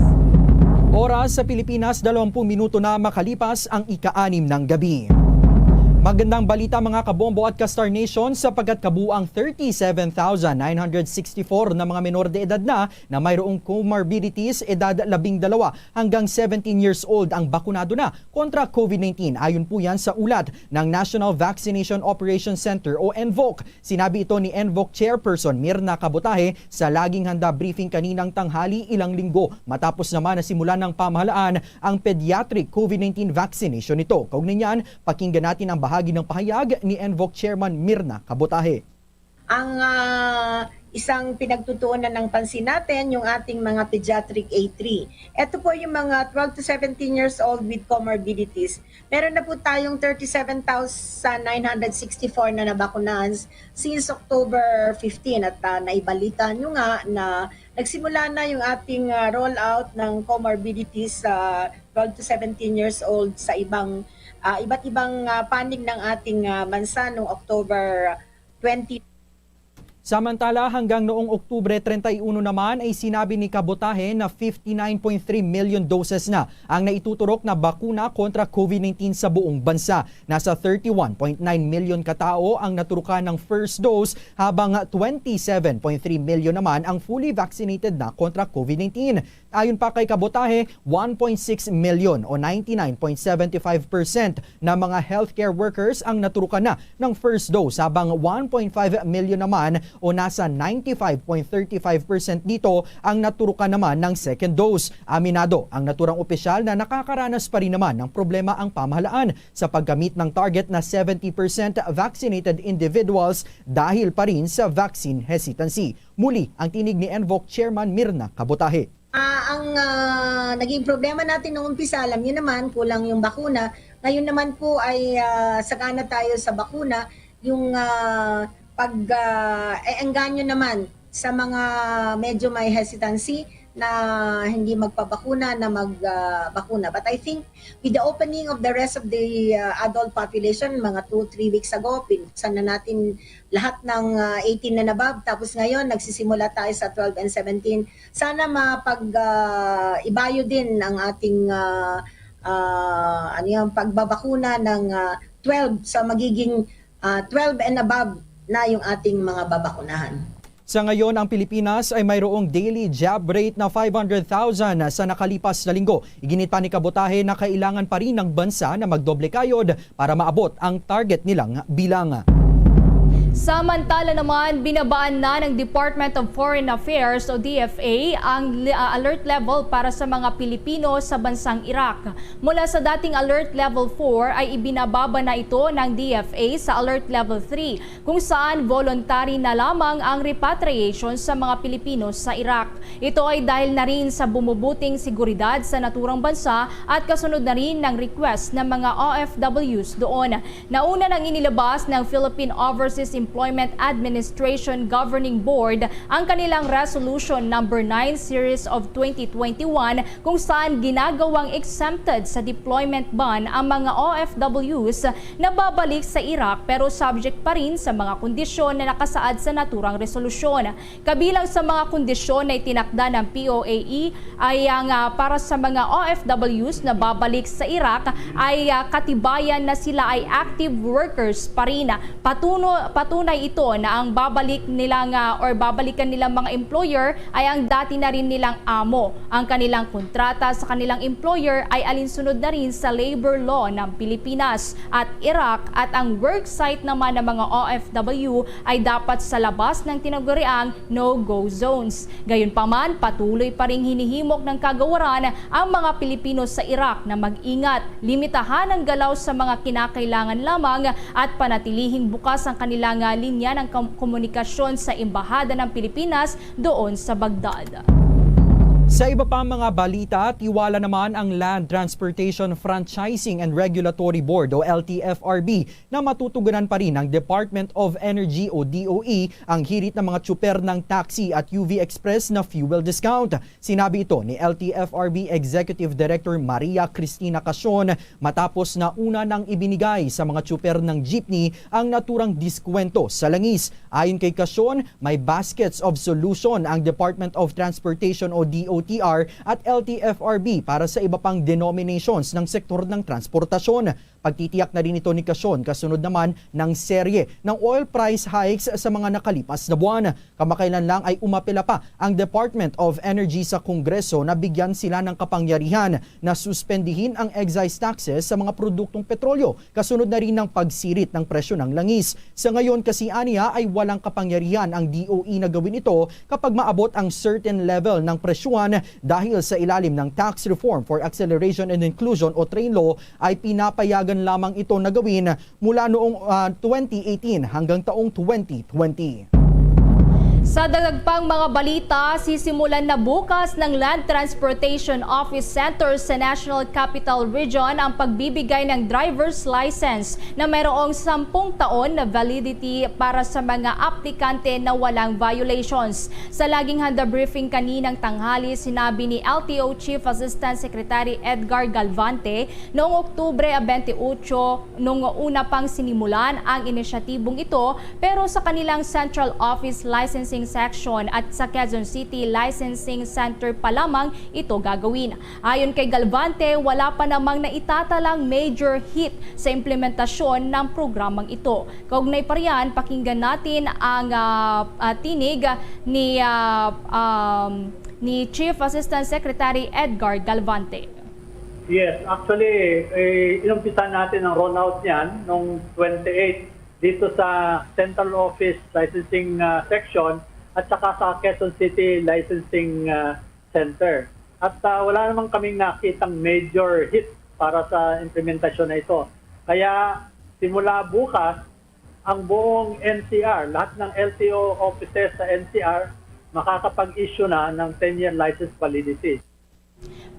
Oras sa Pilipinas, dalawampung minuto na makalipas ang ika-anim ng gabi. Magandang balita, mga kabombo at ka-Star Nation, sapagkat kabuang thirty-seven thousand nine hundred sixty-four na mga menor de edad na na mayroong comorbidities, edad labing dalawa hanggang seventeen years old, ang bakunado na kontra COVID nineteen. Ayon po yan sa ulat ng National Vaccination Operations Center o NVOC. Sinabi ito ni NVOC Chairperson Mirna Kabotahe sa Laging Handa briefing kaninang tanghali, ilang linggo matapos naman na simulan ng pamahalaan ang pediatric COVID nineteen vaccination nito. Kaugnay niyan, pakinggan natin ang bahagi ng pahayag ni NVOC Chairman Mirna Kabotahe. Ang, ah, isang pinagtutuunan ng pansin natin, yung ating mga pediatric A three. Ito po yung mga twelve to seventeen years old with comorbidities. Meron na po tayong thirty-seven thousand nine hundred sixty-four na nabakunahan since October fifteen. At, ah, naibalita nyo nga na nagsimula na yung ating, ah, rollout ng comorbidities sa twelve to seventeen years old sa ibang, ah, iba't ibang, ah, panig ng ating, ah, bansa noong October twenty. Samantala, hanggang noong Oktubre treinta y uno naman ay sinabi ni kabotahe na fifty-nine point three million doses na ang naituturok na bakuna kontra COVID nineteen sa buong bansa. Nasa thirty-one point nine million ka tawo ang naturukan ng first dose, habang twenty-seven point three million naman ang fully vaccinated na kontra COVID nineteen. Ayon pa kay kabotahe, one point six million o ninety-nine point seven five percent na mga healthcare workers ang naturukan na ng first dose, habang one point five million naman o nasa ninety-five point thirty-five percent dito ang naturukan naman ng second dose. Aminado ang naturang opisyal na nakakaranas pa rin naman ng problema ang pamahalaan sa pagkamit ng target na seventy percent vaccinated individuals dahil pa rin sa vaccine hesitancy. Muli ang tinig ni Envoc Chairman Mirna Kabotahe. Ah, ang, ah, naging problema natin noong umpisa, alam niyo naman, kulang yung bakuna. Ngayon naman po ay, ah, sagana tayo sa bakuna. Yung, ah, pag, ah, eengganyo naman sa mga medyo may hesitancy na hindi magpabakuna na mag, ah, bakuna. But I think with the opening of the rest of the, ah, adult population, mga two, three weeks ago, pinuksan na natin lahat ng, ah, eighteen and above. Tapos ngayon, nagsisimula tayo sa twelve and seventeen. Sana mapag, ah, ibayo din ang ating, ah, ah, ano yan, pagbabakuna ng, ah, twelve sa magiging, ah, twelve and above na yung ating mga babakunahan. Sa ngayon, ang Pilipinas ay mayroong daily jab rate na five hundred thousand sa nakalipas na linggo. Iginit pa ni kabotahe na kailangan pa rin ng bansa na magdoble kayod para maabot ang target nilang bilang. Samantala naman, binabaan na ng Department of Foreign Affairs o D F A ang li- ah, alert level para sa mga Pilipino sa bansang Iraq. Mula sa dating alert level four ay ibinababa na ito ng D F A sa alert level three, kung saan voluntary na lamang ang repatriation sa mga Pilipino sa Iraq. Ito ay dahil na rin sa bumubuting seguridad sa naturang bansa at kasunod na rin ng request ng mga O F Ws doon. Nauna nang inilabas ng Philippine Overseas Employment Administration Governing Board ang kanilang Resolution Number nine Series of twenty twenty-one, kung saan ginagawang exempted sa deployment ban ang mga O F Ws na babalik sa Iraq, pero subject pa rin sa mga kondisyon na nakasaad sa naturang resolusyon. Kabilang sa mga kondisyon na itinakda ng P O A E ay ang, ah, para sa mga O F Ws na babalik sa Iraq ay, ah, katibayan na sila ay active workers pa rin. Patuno, patunay ito na ang babalik nilang, ah, or babalikan nilang mga employer ay ang dati na rin nilang amo. Ang kanilang kontrata sa kanilang employer ay alinsunod na rin sa labor law ng Pilipinas at Iraq, at ang work site naman ng mga O F W ay dapat sa labas ng tinaguriang no-go zones. Gayunpaman, patuloy pa ring hinihimok ng kagawaran ang mga Pilipino sa Iraq na mag-ingat, limitahan ang galaw sa mga kinakailangan lamang at panatilihing bukas ang kanilang, ah, linya ng kom- komunikasyon sa Embahada ng Pilipinas doon sa Baghdad. Sa iba pa mga balita, tiwala naman ang Land Transportation Franchising and Regulatory Board o L T F R B na matutugunan pa rin ng Department of Energy o D O E ang hirit ng mga tsuper ng taxi at U V Express na fuel discount. Sinabi ito ni L T F R B Executive Director Maria Cristina Casion matapos na una nang ibinigay sa mga tsuper ng jeepney ang naturang diskwento sa langis. Ayon kay Casion, may baskets of solution ang Department of Transportation o D O T R at L T F R B para sa iba pang denominations ng sektor ng transportasyon. Pagtitiyak na rin ito ni Casion kasunod naman ng serye ng oil price hikes sa mga nakalipas na buwan. Kamakailan lang ay umapela pa ang Department of Energy sa Kongreso na bigyan sila ng kapangyarihan na suspendihin ang excise taxes sa mga produktong petrolyo kasunod na rin ng pagsirit ng presyo ng langis. Sa ngayon kasi, aniya, ay walang kapangyarihan ang D O E na gawin ito kapag maabot ang certain level ng presyuhan dahil sa ilalim ng Tax Reform for Acceleration and Inclusion o TRAIN Law ay pinapayagan lamang ito na gawin mula noong, ah, twenty eighteen hanggang taong twenty twenty. Sa dagdag pang mga balita, sisimulan na bukas ng Land Transportation Office Center sa National Capital Region ang pagbibigay ng driver's license na mayroong sampung taon na validity para sa mga aplikante na walang violations. Sa laging handa briefing kaninang tanghali, sinabi ni L T O Chief Assistant Secretary Edgar Galvante noong Oktubre twenty-eight, nung una pang sinimulan ang inisyatibong ito, pero sa kanilang Central Office Licensing Section at sa Quezon City Licensing Center pa lamang ito gagawin. Ayon kay Galvante, wala pa namang naitatalang major hit sa implementasyon ng programang ito. Kaugnay pa riyan, pakinggan natin ang, ah, ah, tinig ni, ah, um, ni Chief Assistant Secretary Edgar Galvante. Yes, actually, eh, inumpisan natin ang rollout niyan nung twenty-eight dito sa Central Office Licensing, ah, Section at saka sa Quezon City Licensing, ah, Center. At, ah, wala naman kaming nakitang major hit para sa implementasyon na ito. Kaya simula bukas, ang buong N C R, lahat ng L T O offices sa N C R, makakapag-issue na ng ten-year license validity.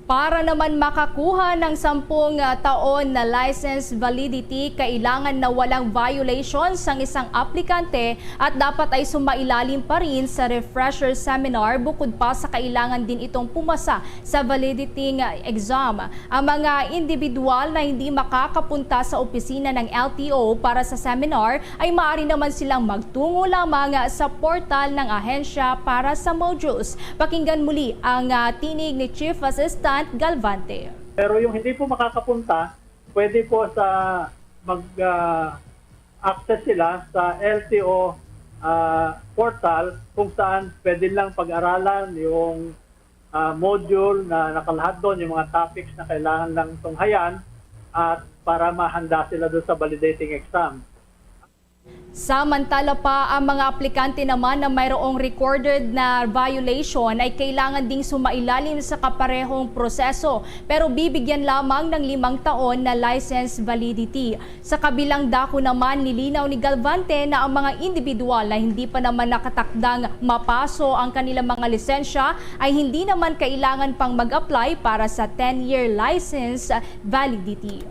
Para naman makakuha ng sampung, ah, taon na license validity, kailangan na walang violations ang isang aplikante at dapat ay sumailalim pa rin sa refresher seminar, bukod pa sa kailangan din itong pumasa sa validity exam. Ang mga individual na hindi makakapunta sa opisina ng L T O para sa seminar ay maaari naman silang magtungo lamang sa portal ng ahensya para sa modules. Pakinggan muli ang, ah, tinig ni Chief Assistant Galvante. Pero yung hindi po makakapunta, pwede po sa mag, ah, access sila sa L T O, ah, portal kung saan pwede lang pag-aralan yung, ah, module na nakalahad doon, yung mga topics na kailangan lang tunghayan at para mahanda sila doon sa validating exam. Samantala pa, ang mga aplikante naman na mayroong recorded na violation ay kailangan ding sumailalim sa kaparehong proseso, pero bibigyan lamang ng limang taon na license validity. Sa kabilang dako naman, nilinaw ni Galvante na ang mga individual na hindi pa naman nakatakdang mapaso ang kanilang mga lisensya ay hindi naman kailangan pang mag-apply para sa ten-year license validity.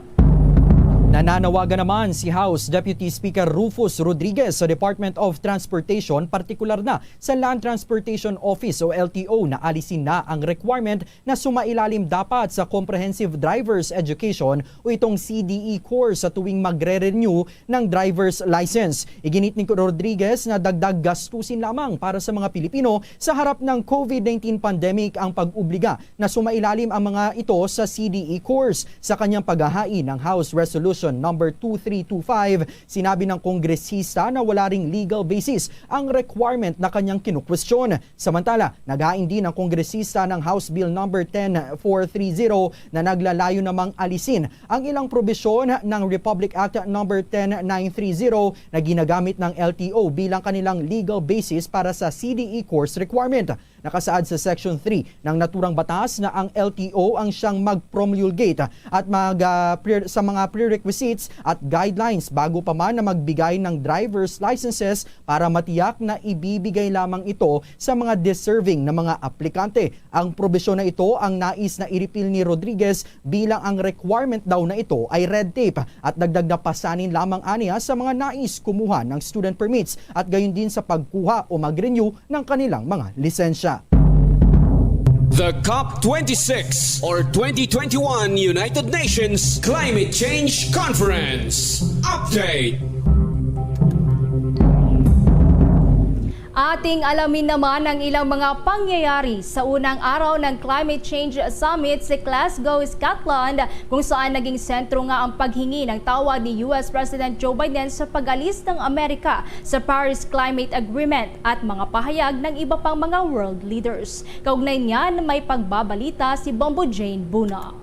Nananawagan naman si House Deputy Speaker Rufus Rodriguez sa Department of Transportation, partikular na sa Land Transportation Office o L T O, na alisin na ang requirement na sumailalim dapat sa Comprehensive Driver's Education o itong C D E course sa tuwing magre-renew ng driver's license. Iginit ni Rodriguez na dagdag gastusin lamang para sa mga Pilipino sa harap ng COVID nineteen pandemic ang pag-obliga na sumailalim ang mga ito sa C D E course. Sa kanyang paghahain ng House Resolution Number two three two five, sinabi ng kongresista na wala ring legal basis ang requirement na kanyang kinukwestiyon. Samantala, naghain din ang kongresista ng House Bill Number ten four three zero na naglalayo namang alisin ang ilang probisyon ng Republic Act Number ten nine three zero na ginagamit ng L T O bilang kanilang legal basis para sa C D E course requirement. Nakasaad sa Section three ng naturang batas na ang L T O ang siyang mag-promulgate at mag, ah, pre- sa mga prerequisites at guidelines bago pa man na magbigay ng driver's licenses para matiyak na ibibigay lamang ito sa mga deserving na mga aplikante. Ang probisyon na ito ang nais na i-repeal ni Rodriguez bilang ang requirement daw na ito ay red tape at dagdag na pasanin lamang aniya sa mga nais kumuha ng student permits at gayon din sa pagkuha o mag-renew ng kanilang mga lisensya. The COP twenty-six or twenty twenty-one United Nations Climate Change Conference Update. Ating alamin naman ang ilang mga pangyayari sa unang araw ng Climate Change Summit sa Glasgow, Scotland, kung saan naging sentro nga ang paghingi ng tawad ni U S President Joe Biden sa pag-alis ng Amerika sa Paris Climate Agreement at mga pahayag ng iba pang mga world leaders. Kaugnay niyan, may pagbabalita si Bombo Jane Buna.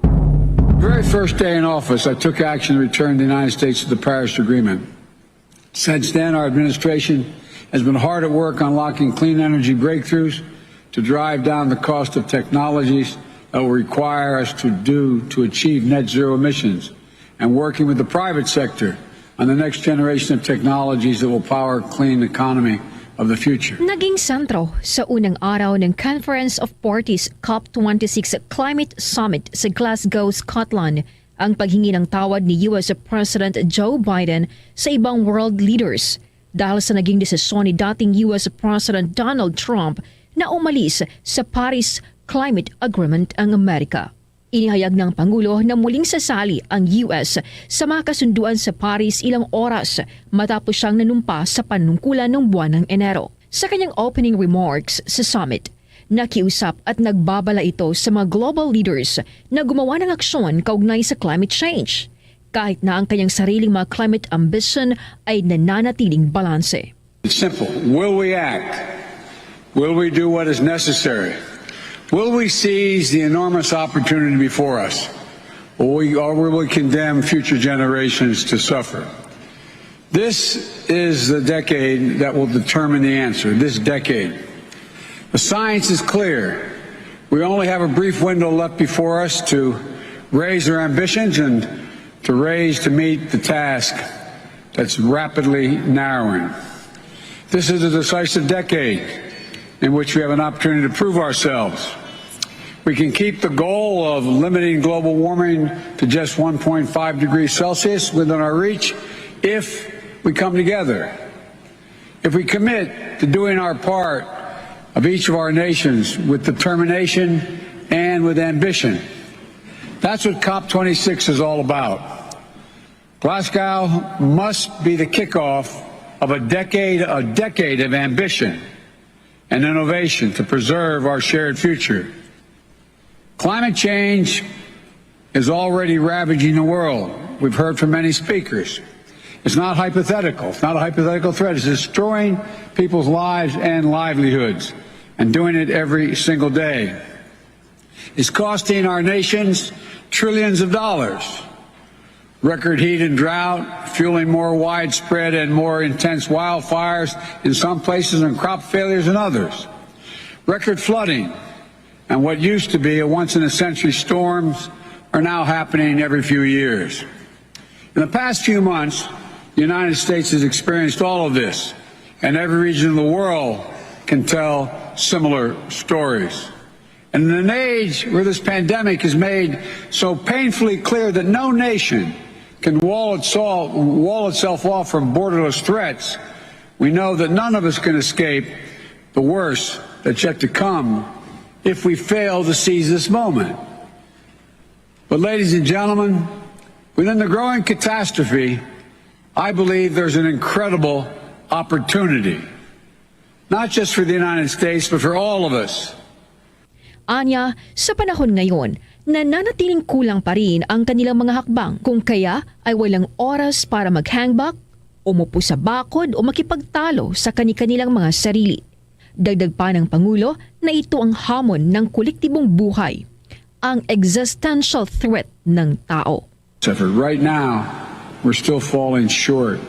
The very first day in office, I took action to return the United States to the Paris Agreement. Since then, our administration has been hard at work unlocking clean energy breakthroughs to drive down the cost of technologies that will require us to do to achieve net zero emissions, and working with the private sector on the next generation of technologies that will power a clean economy of the future. Naging sentro sa unang araw ng Conference of Parties COP twenty-six Climate Summit sa Glasgow, Scotland, ang paghingi ng tawad ni U S President Joe Biden sa ibang world leaders dahil sa naging desisyon ni dating U S President Donald Trump na umalis sa Paris Climate Agreement ang Amerika. Inihayag ng Pangulo na muling sasali ang U S sa mga kasunduan sa Paris ilang oras matapos siyang nanumpa sa panungkulan ng buwan ng Enero. Sa kanyang opening remarks sa summit, nakiusap at nagbabala ito sa mga global leaders na gumawa ng aksyon kaugnay sa climate change, kahit na ang kanyang sariling mga climate ambition ay nananatiling balanse. It's simple. Will we act? Will we do what is necessary? Will we seize the enormous opportunity before us? Or we, or will we condemn future generations to suffer? This is the decade that will determine the answer, this decade. The science is clear. We only have a brief window left before us to raise our ambitions and to raise to meet the task that's rapidly narrowing. This is a decisive decade in which we have an opportunity to prove ourselves. We can keep the goal of limiting global warming to just one point five degrees Celsius within our reach if we come together, if we commit to doing our part of each of our nations with determination and with ambition. That's what COP twenty-six is all about. Glasgow must be the kickoff of a decade, a decade of ambition and innovation to preserve our shared future. Climate change is already ravaging the world. We've heard from many speakers. It's not hypothetical. It's not a hypothetical threat. It's destroying people's lives and livelihoods, and doing it every single day. It's costing our nations trillions of dollars. Record heat and drought, fueling more widespread and more intense wildfires in some places and crop failures in others. Record flooding and what used to be a once in a century storms are now happening every few years. In the past few months, the United States has experienced all of this, and every region of the world can tell similar stories. And in an age where this pandemic has made so painfully clear that no nation can wall itself, wall itself off from borderless threats, we know that none of us can escape the worst that's yet to come if we fail to seize this moment. But, ladies and gentlemen, within the growing catastrophe, I believe there's an incredible opportunity, not just for the United States, but for all of us. Anya, sa panahon ngayon, nananatiling kulang pa rin ang kanilang mga hakbang, kung kaya ay walang oras para mag-hang back, umupo sa bakod o makipagtalo sa kani-kanilang mga sarili. Dagdag pa ng Pangulo na ito ang hamon ng kolektibong buhay, ang existential threat ng tao. Effort. Right now, we're still falling short.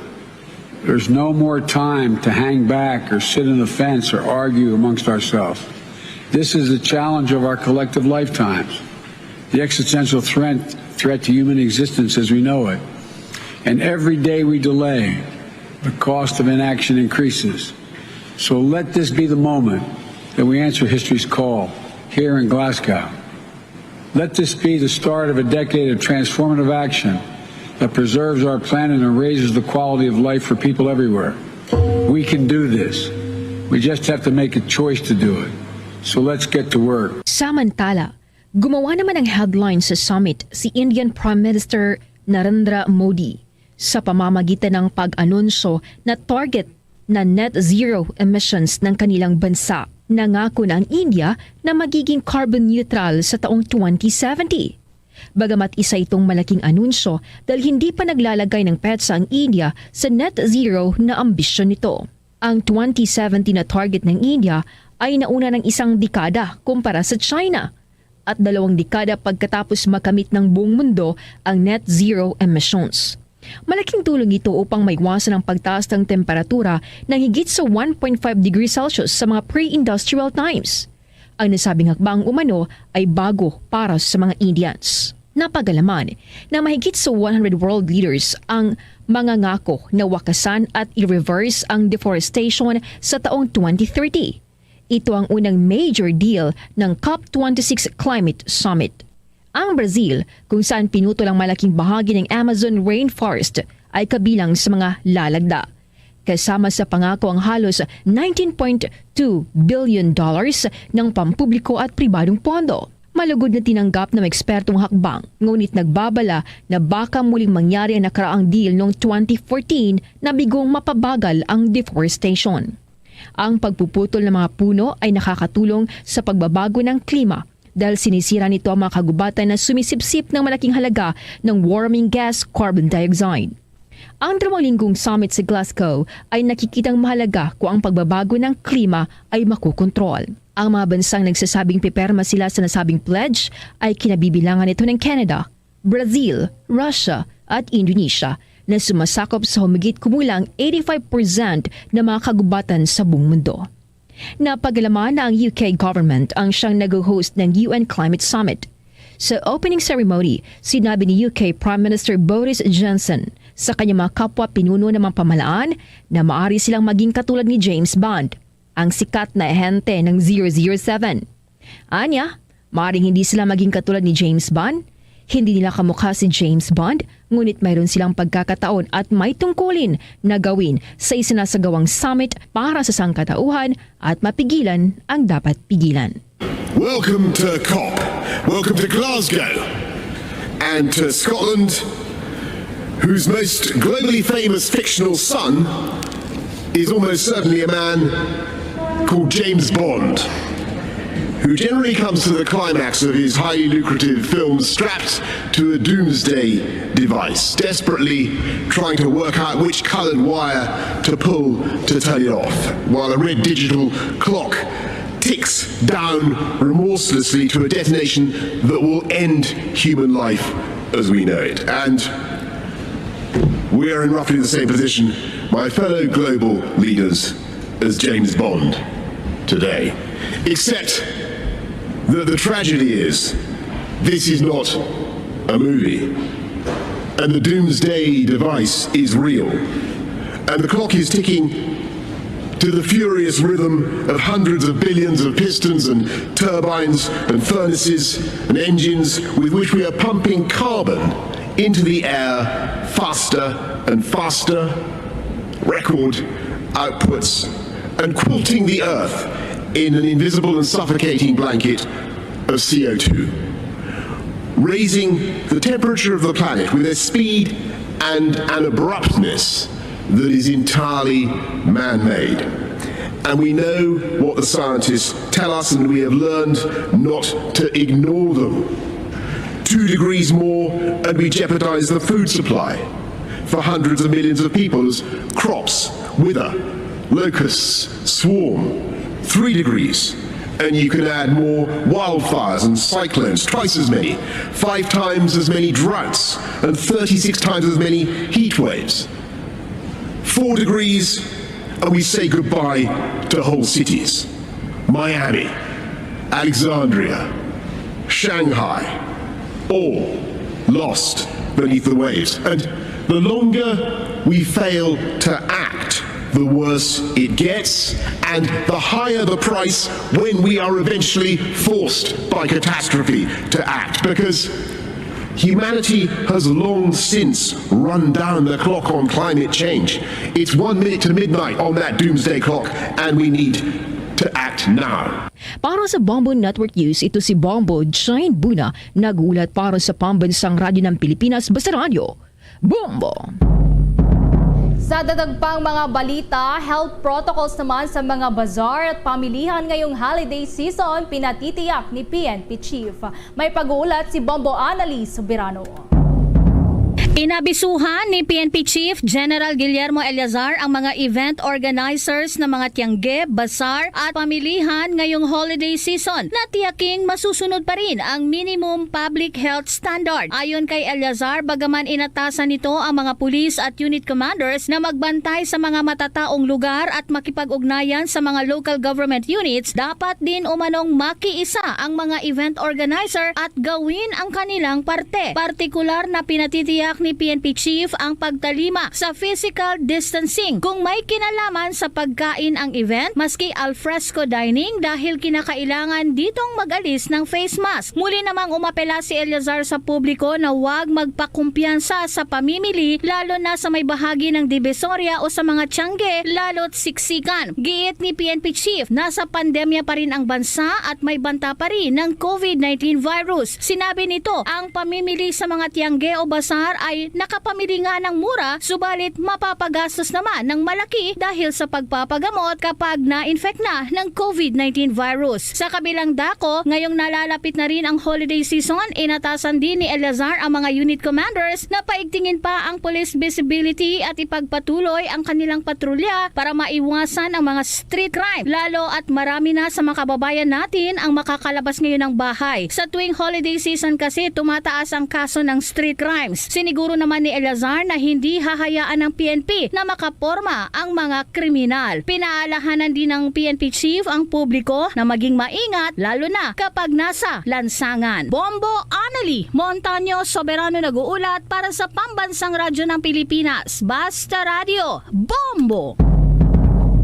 There's no more time to hang back or sit on the fence or argue amongst ourselves. This is the challenge of our collective lifetimes, the existential threat, threat to human existence as we know it. And every day we delay, the cost of inaction increases. So let this be the moment that we answer history's call here in Glasgow. Let this be the start of a decade of transformative action that preserves our planet and raises the quality of life for people everywhere. We can do this. We just have to make a choice to do it. So let's get to work. Samantala, gumawa naman ng headline sa summit si Indian Prime Minister Narendra Modi sa pamamagitan ng pag-anunsyo na target na net zero emissions ng kanilang bansa. Nangako na ang India na magiging carbon neutral sa taong twenty seventy. Bagamat isa itong malaking anunsyo dahil hindi pa naglalagay ng petsa ang India sa net zero na ambisyon nito. Ang twenty seventy na target ng India ay nauna ng isang dekada kumpara sa China at dalawang dekada pagkatapos makamit ng buong mundo ang net zero emissions. Malaking tulong ito upang maiwasan ang pagtaas ng temperatura ng higit sa one point five degrees Celsius sa mga pre-industrial times. Ang nasabing hakbang umano ay bago para sa mga Indians. Napagalaman na mahigit sa one hundred world leaders ang mangangako na wakasan at i-reverse ang deforestation sa taong twenty thirty. Ito ang unang major deal ng COP twenty-six Climate Summit. Ang Brazil, kung saan pinutol ang malaking bahagi ng Amazon rainforest, ay kabilang sa mga lalagda, kasama sa pangako ang halos nineteen point two billion dollars ng pampubliko at pribadong pondo. Malugod na tinanggap ng eksperto ang hakbang, ngunit nagbabala na baka muling mangyari ang nakaraang deal noong twenty fourteen na bigong mapabagal ang deforestation. Ang pagpuputol ng mga puno ay nakakatulong sa pagbabago ng klima dahil sinisira nito ang mga kagubatan na sumisipsip ng malaking halaga ng warming gas, carbon dioxide. Ang dalawang linggong summit sa Glasgow ay nakikitang mahalaga kung ang pagbabago ng klima ay makokontrol. Ang mga bansang nagsasabing piperma sila sa nasabing pledge ay kinabibilangan ito ng Canada, Brazil, Russia, at Indonesia, na sumasakop sa humigit kumulang eighty-five percent ng mga kagubatan sa buong mundo. Napagalaman na ang U K government ang siyang nag-host ng U N Climate Summit. Sa opening ceremony, sinabi ni U K Prime Minister Boris Johnson sa kanyang mga kapwa pinuno ng mga pamahalaan na maaari silang maging katulad ni James Bond, ang sikat na ahente ng zero zero seven. Anya, maaring hindi sila maging katulad ni James Bond. Hindi nila kamukha si James Bond, ngunit mayroon silang pagkakataon at may tungkulin na gawin sa isinasagawang summit para sa sangkatauhan at mapigilan ang dapat pigilan. Welcome to COP. Welcome to Glasgow. And to Scotland, whose most globally famous fictional son is almost certainly a man called James Bond, who generally comes to the climax of his highly lucrative films strapped to a doomsday device, desperately trying to work out which coloured wire to pull to turn it off, while a red digital clock ticks down remorselessly to a detonation that will end human life as we know it. And we are in roughly the same position, my fellow global leaders, as James Bond today. Except that the tragedy is, this is not a movie. And the doomsday device is real. And the clock is ticking to the furious rhythm of hundreds of billions of pistons and turbines and furnaces and engines with which we are pumping carbon into the air faster and faster, record outputs, and quilting the earth in an invisible and suffocating blanket of C O two, raising the temperature of the planet with a speed and an abruptness that is entirely man-made. And we know what the scientists tell us, and we have learned not to ignore them. Two degrees more, and we jeopardize the food supply for hundreds of millions of people as crops wither, locusts swarm. Three degrees, and you can add more wildfires and cyclones, twice as many, five times as many droughts, and thirty-six times as many heat waves. Four degrees, and we say goodbye to whole cities. Miami, Alexandria, Shanghai, all lost beneath the waves. And the longer we fail to act, the worse it gets, and the higher the price when we are eventually forced by catastrophe to act. Because humanity has long since run down the clock on climate change. It's one minute to midnight on that doomsday clock, and we need to act now. Para sa Bombo Network News, ito si Bombo Jane Buna, nag-uulat para sa Pambansang Radyo ng Pilipinas, Basta Radyo, Bombo! Sa dadagpang mga balita, health protocols naman sa mga bazaar at pamilihan ngayong holiday season, pinatitiyak ni P N P Chief. May pag-uulat si Bombo Annalise Soberano. Inabisuhan ni P N P Chief General Guillermo Eleazar ang mga event organizers ng mga tiyangge, bazar at pamilihan ngayong holiday season na tiyaking masusunod pa rin ang minimum public health standard. Ayon kay Eleazar, bagaman inatasan nito ang mga pulis at unit commanders na magbantay sa mga matataong lugar at makipag-ugnayan sa mga local government units, dapat din umanong makiisa ang mga event organizer at gawin ang kanilang parte. Partikular na pinatitiyak ni P N P Chief ang pagtalima sa physical distancing kung may kinalaman sa pagkain ang event, maski al fresco dining, dahil kinakailangan ditong mag-alis ng face mask. Muli namang umapela si Eleazar sa publiko na huwag magpakumpiyansa sa pamimili, lalo na sa may bahagi ng Divisoria o sa mga tiyangge, lalo't siksikan. Giit ni P N P Chief, nasa pandemya pa rin ang bansa at may banta pa rin ng COVID nineteen virus. Sinabi nito, ang pamimili sa mga tiyangge o bazar ay nakapamili nga ng mura, subalit mapapagastos naman ng malaki dahil sa pagpapagamot kapag na-infect na ng COVID nineteen virus. Sa kabilang dako, ngayong nalalapit na rin ang holiday season, inatasan din ni Eleazar ang mga unit commanders na paigtingin pa ang police visibility at ipagpatuloy ang kanilang patrolya para maiwasan ang mga street crime, lalo at marami na sa mga kababayan natin ang makakalabas ngayon ng bahay. Sa tuwing holiday season kasi, tumataas ang kaso ng street crimes. Siniguro naman ni Eleazar na hindi hahayaan ng P N P na makaporma ang mga kriminal. Pinaalahanan din ng P N P chief ang publiko na maging maingat, lalo na kapag nasa lansangan. Bombo Annalie Montaño Soberano nag-uulat para sa Pambansang Radyo ng Pilipinas, Basta Radio, Bombo!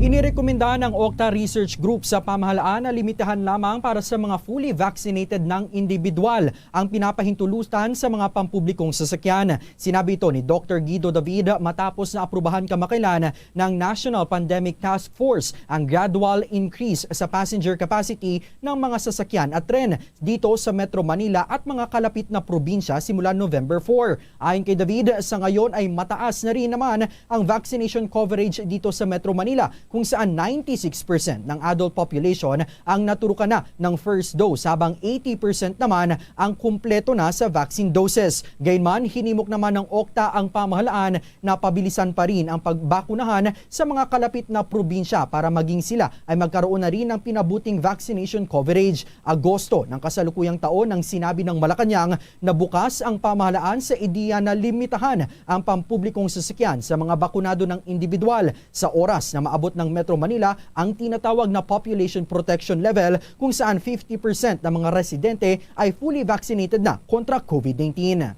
Inirekomenda ng Octa Research Group sa pamahalaan na limitahan lamang para sa mga fully vaccinated ng individual ang pinapahintulutan sa mga pampublikong sasakyan. Sinabi ito ni Doctor Guido David matapos na aprubahan kamakailan ng National Pandemic Task Force ang gradual increase sa passenger capacity ng mga sasakyan at tren dito sa Metro Manila at mga kalapit na probinsya simula November four. Ayon kay David, sa ngayon ay mataas na rin naman ang vaccination coverage dito sa Metro Manila, kung saan ninety-six percent ng adult population ang naturukan na ng first dose, habang eighty percent naman ang kumpleto na sa vaccine doses. Gayunman, hinimok naman ng Octa ang pamahalaan na pabilisan pa rin ang pagbakunahan sa mga kalapit na probinsya para maging sila ay magkaroon na rin ng pinabuting vaccination coverage. Agosto ng kasalukuyang taon, nang sinabi ng Malacañang na bukas ang pamahalaan sa ideya na limitahan ang pampublikong sasakyan sa mga bakunado ng individual. Sa oras na maabot ng Metro Manila ang tinatawag na population protection level, kung saan fifty percent ng mga residente ay fully vaccinated na kontra COVID nineteen.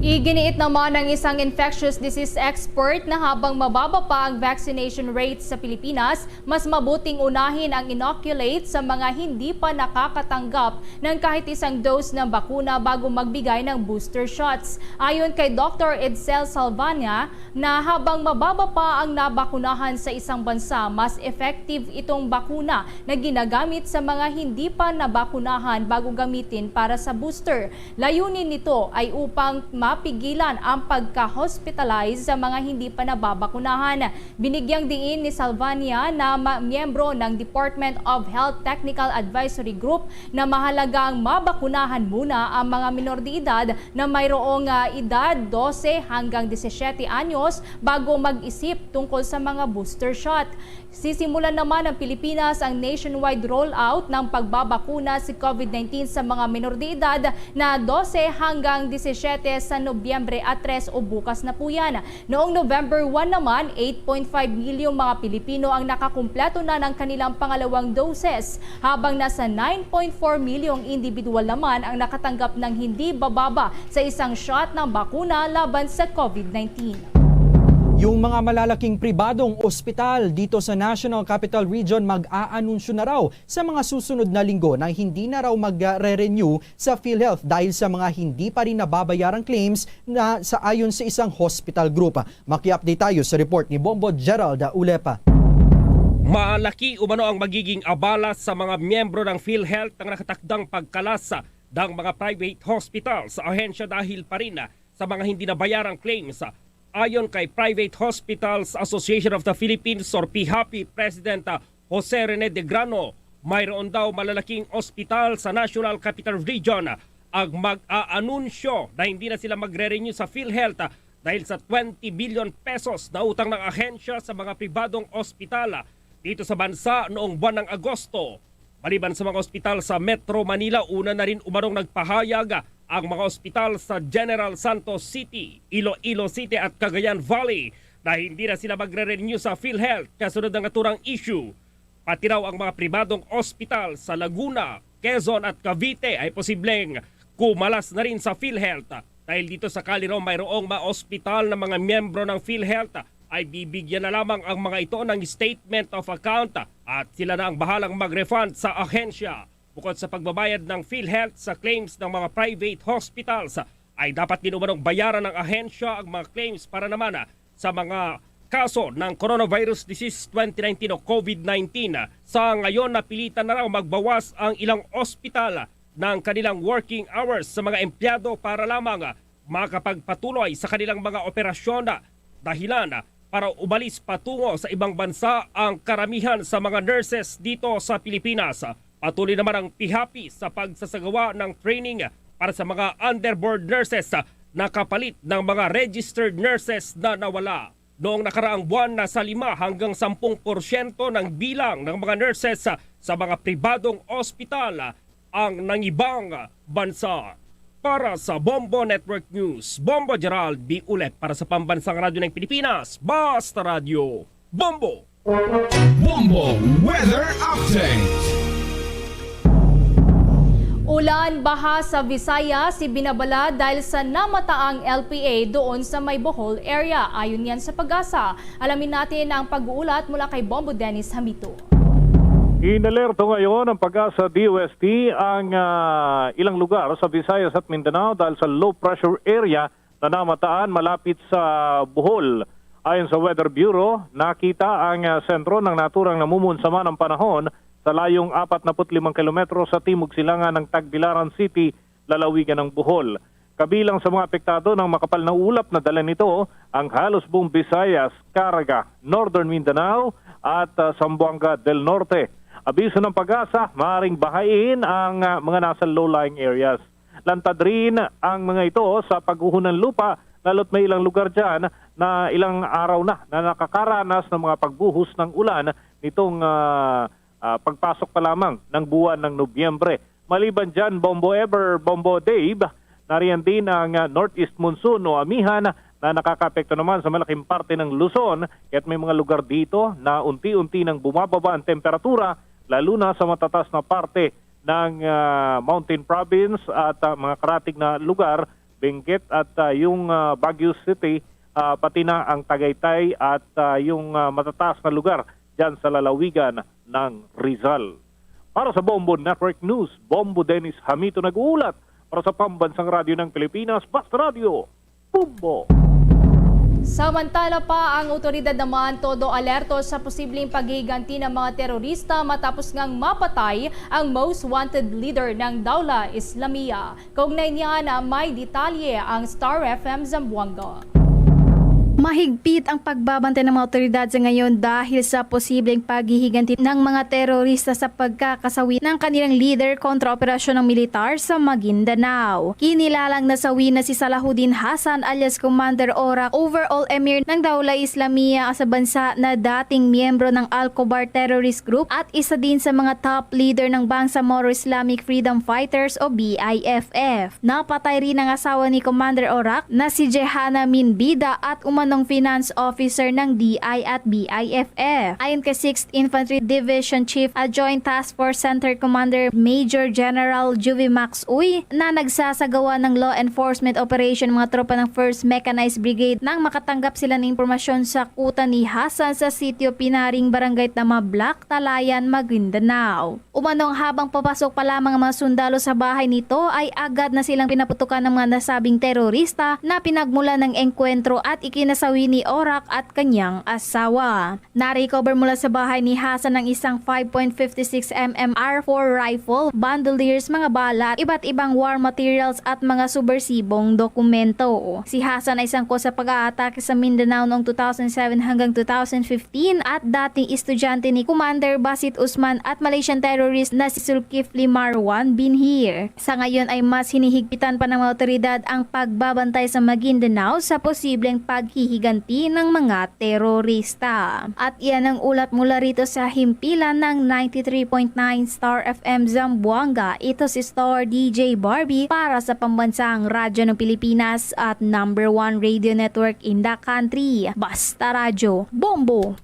Iginiit naman ng isang infectious disease expert na habang mababa pa ang vaccination rate sa Pilipinas, mas mabuting unahin ang inoculate sa mga hindi pa nakakatanggap ng kahit isang dose ng bakuna bago magbigay ng booster shots. Ayon kay Doctor Edsel Salvania, na habang mababa pa ang nabakunahan sa isang bansa, mas effective itong bakuna na ginagamit sa mga hindi pa nabakunahan bago gamitin para sa booster. Layunin nito ay upang mapigilan ang pagka-hospitalize sa mga hindi pa nababakunahan. Binigyang diin ni Salvania na ma-, miyembro ng Department of Health Technical Advisory Group na mahalagang mabakunahan muna ang mga minor de edad na mayroong, ah, edad dose hanggang disisiete anyos bago mag-isip tungkol sa mga booster shot. Sisimulan naman ng Pilipinas ang nationwide rollout ng pagbabakuna sa COVID nineteen sa mga minor de edad na dose hanggang disisiete sa Nobyembre a tres o bukas na po yan. Noong November one naman, eight point five milyong mga Pilipino ang nakakumpleto na ng kanilang pangalawang doses, habang nasa nine point four milyong individual naman ang nakatanggap ng hindi bababa sa isang shot ng bakuna laban sa COVID nineteen. Yung mga malalaking pribadong ospital dito sa National Capital Region mag-aanunsyo na raw sa mga susunod na linggo na hindi na raw magre-renew sa PhilHealth dahil sa mga hindi pa rin nababayarang claims na sa, ayon sa isang hospital group. Maki-update tayo sa report ni Bombo Gerald Ulepa. Malaki umano ang magiging abala sa mga miyembro ng PhilHealth ang nakatakdang pagkalas ng mga private hospitals sa ahensya dahil pa rin sa mga hindi nabayarang claims. Ayon kay Private Hospitals Association of the Philippines or PHAPI President, ah, Jose Rene De Grano, mayroon daw malalaking ospital sa National Capital Region ang mag-aanunsyo na hindi na sila magre-renew sa PhilHealth, ah, dahil sa twenty billion pesos na utang ng ahensya sa mga pribadong ospital, ah, dito sa bansa noong buwan ng Agosto. Maliban sa mga ospital sa Metro Manila, una na rin umanong nagpahayag, ah, ang mga ospital sa General Santos City, Iloilo City at Cagayan Valley na hindi na sila magre-renew sa PhilHealth kasunod ng naturang issue. Pati raw ang mga pribadong ospital sa Laguna, Quezon at Cavite ay posibleng kumalas na rin sa PhilHealth. Dahil dito, sakali raw mayroong mga ospital na mga miyembro ng PhilHealth, ay bibigyan na lamang ang mga ito ng statement of account at sila na ang bahalang mag-refund sa ahensya. Bukod sa pagbabayad ng PhilHealth sa claims ng mga private hospitals, ay dapat din umanong bayaran ng ahensya ang mga claims para naman sa mga kaso ng coronavirus disease twenty nineteen o COVID nineteen. Sa ngayon, napilitan na raw magbawas ang ilang ospital ng kanilang working hours sa mga empleyado para lamang makapagpatuloy sa kanilang mga operasyon, dahilan para umalis patungo sa ibang bansa ang karamihan sa mga nurses dito sa Pilipinas. Patuloy naman ang pihapi sa pagsasagawa ng training para sa mga underboard nurses na kapalit ng mga registered nurses na nawala. Noong nakaraang buwan, nasa lima hanggang sampung porsyento ng bilang ng mga nurses sa mga pribadong ospital ang nangibang bansa. Para sa Bombo Network News, Bombo Gerald B. Ulet para sa Pambansang Radyo ng Pilipinas, Basta Radyo, Bombo! Bombo Weather Update. Ulan, baha sa Visayas, ibinabala dahil sa namataang L P A doon sa may Bohol area. Ayon yan sa PAGASA. Alamin natin ang pag-uulat mula kay Bombo Dennis Hamito. Inalerto ngayon ang PAGASA D O S T ang, ah, ilang lugar sa Visayas at Mindanao dahil sa low pressure area na namataan malapit sa Bohol. Ayon sa Weather Bureau, nakita ang, ah, sentro ng naturang namumunsama ng panahon sa layong apat na put limang kilometro sa timog silangan ng Tagbilaran City, lalawigan ng Bohol. Kabilang sa mga apektado ng makapal na ulap na dala nito ang halos buong Visayas, Caraga, Northern Mindanao at, ah, Zamboanga del Norte. Abiso ng PAGASA, maaaring bahain ang, ah, mga nasa low-lying areas. Lantad rin ang mga ito sa pagguho ng lupa, lalo't may ilang lugar dyan na ilang araw na na nakakaranas ng mga pagbuhos ng ulan nitong, ah, ah, pagpasok pa lamang ng buwan ng Nobyembre. Maliban dyan, Bombo Ever, Bombo Dave, nariyan din ang, ah, northeast monsoon o amihan na nakakaapekto naman sa malaking parte ng Luzon, kaya't may mga lugar dito na unti-unti nang bumababa ang temperatura, lalo na sa matatas na parte ng, ah, Mountain Province at, ah, mga karatig na lugar, Benguet at, ah, yung, ah, Baguio City, ah, pati na ang Tagaytay at, ah, yung, ah, matataas na lugar dyan sa lalawigan ng Rizal. Para sa Bombo Network News, Bombo Dennis Hamito nag-uulat para sa Pambansang Radyo ng Pilipinas, Basta Radyo, Bombo! Samantala pa, ang awtoridad naman todo alerto sa posibleng paghihiganti ng mga terorista matapos ngang mapatay ang most wanted leader ng Dawla Islamiyah. Kaugnay niyan, may detalye ang Star F M Zamboanga. Mahigpit ang pagbabantay ng mga awtoridad sa ngayon dahil sa posibleng paghihiganti ng mga terorista sa pagkakasawi ng kanilang leader kontra operasyon ng militar sa Maguindanao. Kinilalang nasawi na si Salahuddin Hassan alias Commander Orak, overall emir ng Dawla Islamiyah sa bansa na dating miyembro ng Al-Kobar terrorist group at isa din sa mga top leader ng Bangsamoro Islamic Freedom Fighters o B I F F. Napatay rin ang asawa ni Commander Orak na si Jehana Minbida at umanong finance officer ng D I at B I F F. Ayon kay sixth Infantry Division Chief Adjoint Task Force Center Commander Major General Juvie Max Uy na nagsasagawa ng law enforcement operation ang mga tropa ng First Mechanized Brigade nang makatanggap sila ng impormasyon sa kuta ni Hassan sa sitio Pinaring, Barangay Tamablak, Talayan, Maguindanao. Umanong habang papasok pa lamang ang mga sundalo sa bahay nito, ay agad na silang pinaputukan ng mga nasabing terorista na pinagmulan ng engkwentro at ikinas- sa Winnie Orac at kanyang asawa. Na-recover mula sa bahay ni Hasan ang isang five point five six M M R four rifle, bandoliers, mga bala, iba't ibang war materials at mga subbersibong dokumento. Si Hasan ay sangkot sa pag-aatake sa Mindanao noong two thousand seven hanggang two thousand fifteen at dating estudyante ni Commander Basit Usman at Malaysian terrorist na si Zulkifli Marwan Binhir. Sa ngayon ay mas hinihigpitan pa ng mga awtoridad ang pagbabantay sa Maguindanao sa posibleng paghihiganti ng mga terorista. At iyan ang ulat mula rito sa himpilan ng ninety-three point nine Star F M Zamboanga. Ito si Star D J Barbie para sa Pambansang Radyo ng Pilipinas at number one radio network in the country. Basta Radyo, Bombo!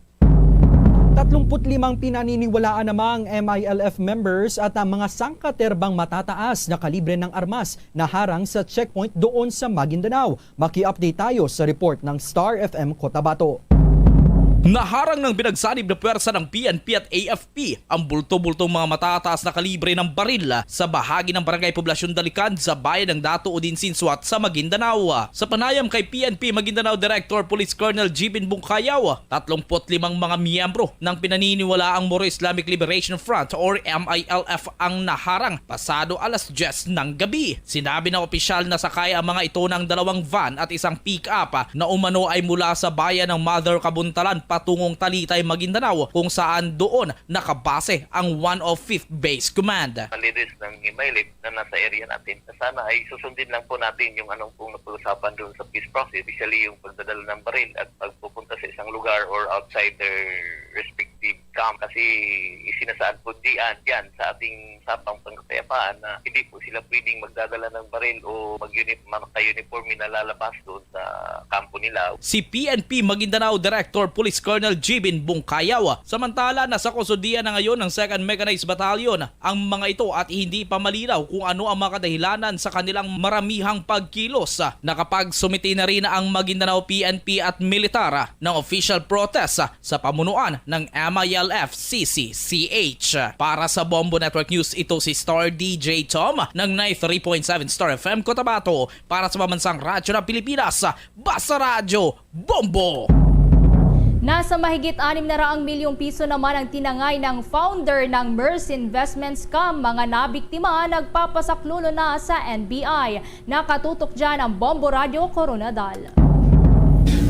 Tatlumpu't limang pinaniniwalaan namang M I L F members at ang mga sangkaterbang matataas na kalibre ng armas naharang sa checkpoint doon sa Maguindanao. Maki-update tayo sa report ng Star F M Cotabato. Naharang ng pinagsanib na pwersa ng P N P at A F P ang bulto-bultong mga matataas na kalibre ng baril sa bahagi ng Barangay Poblacion Dalican sa bayan ng Dato Odin Sinsuat sa Maguindanao. Sa panayam kay P N P Maguindanao Director Police Colonel Jibin Bungkayaw, tatlumpu't limang mga miyembro ng pinaniniwalaang Moro Islamic Liberation Front or M I L F ang naharang pasado alas diyes ng gabi. Sinabi ng opisyal na sakay ang mga ito ng dalawang van at isang pick-up na umano ay mula sa bayan ng Mother Kabuntalan patungong Talitay, Maguindanao, kung saan doon nakabase ang one oh fifth Base Command. Kalides ng Himaylip na nasa area natin. Sana ay susundin lang po natin yung anong pong napag-usapan doon sa peace process, especially yung pagdadala ng baril at pagpupunta sa isang lugar or outside their respective camp. Kasi isinasaad po diyan, diyan sa ating sapang pangkapayapaan na hindi po sila pwedeng magdadala ng baril o mag-uni-, magka-uniforme na lalabas doon sa kampo nila. Si P N P Maguindanao Director Police Colonel Jibin Bungkayaw. Samantala, nasa kustodiya na ngayon ng Second Mechanized Battalion ang mga ito at hindi pa malinaw kung ano ang mga kadahilanan sa kanilang maramihang pagkilos. Nakapagsumiti na rin ang Maguindanao P N P at militar ng official protest sa pamunuan ng M I L F C C C H. Para sa Bombo Network News, ito si Star D J Tom ng ninety-three point seven Star F M Cotabato. Para sa Pambansang Radyo ng Pilipinas, Basta Radyo, Bombo! Nasa mahigit anim na raang milyong piso naman ang tinangay ng founder ng MERS Investment Scam. Mga nabiktima nagpapasaklulo na sa N B I. Nakatutok dyan ang Bombo Radyo Koronadal.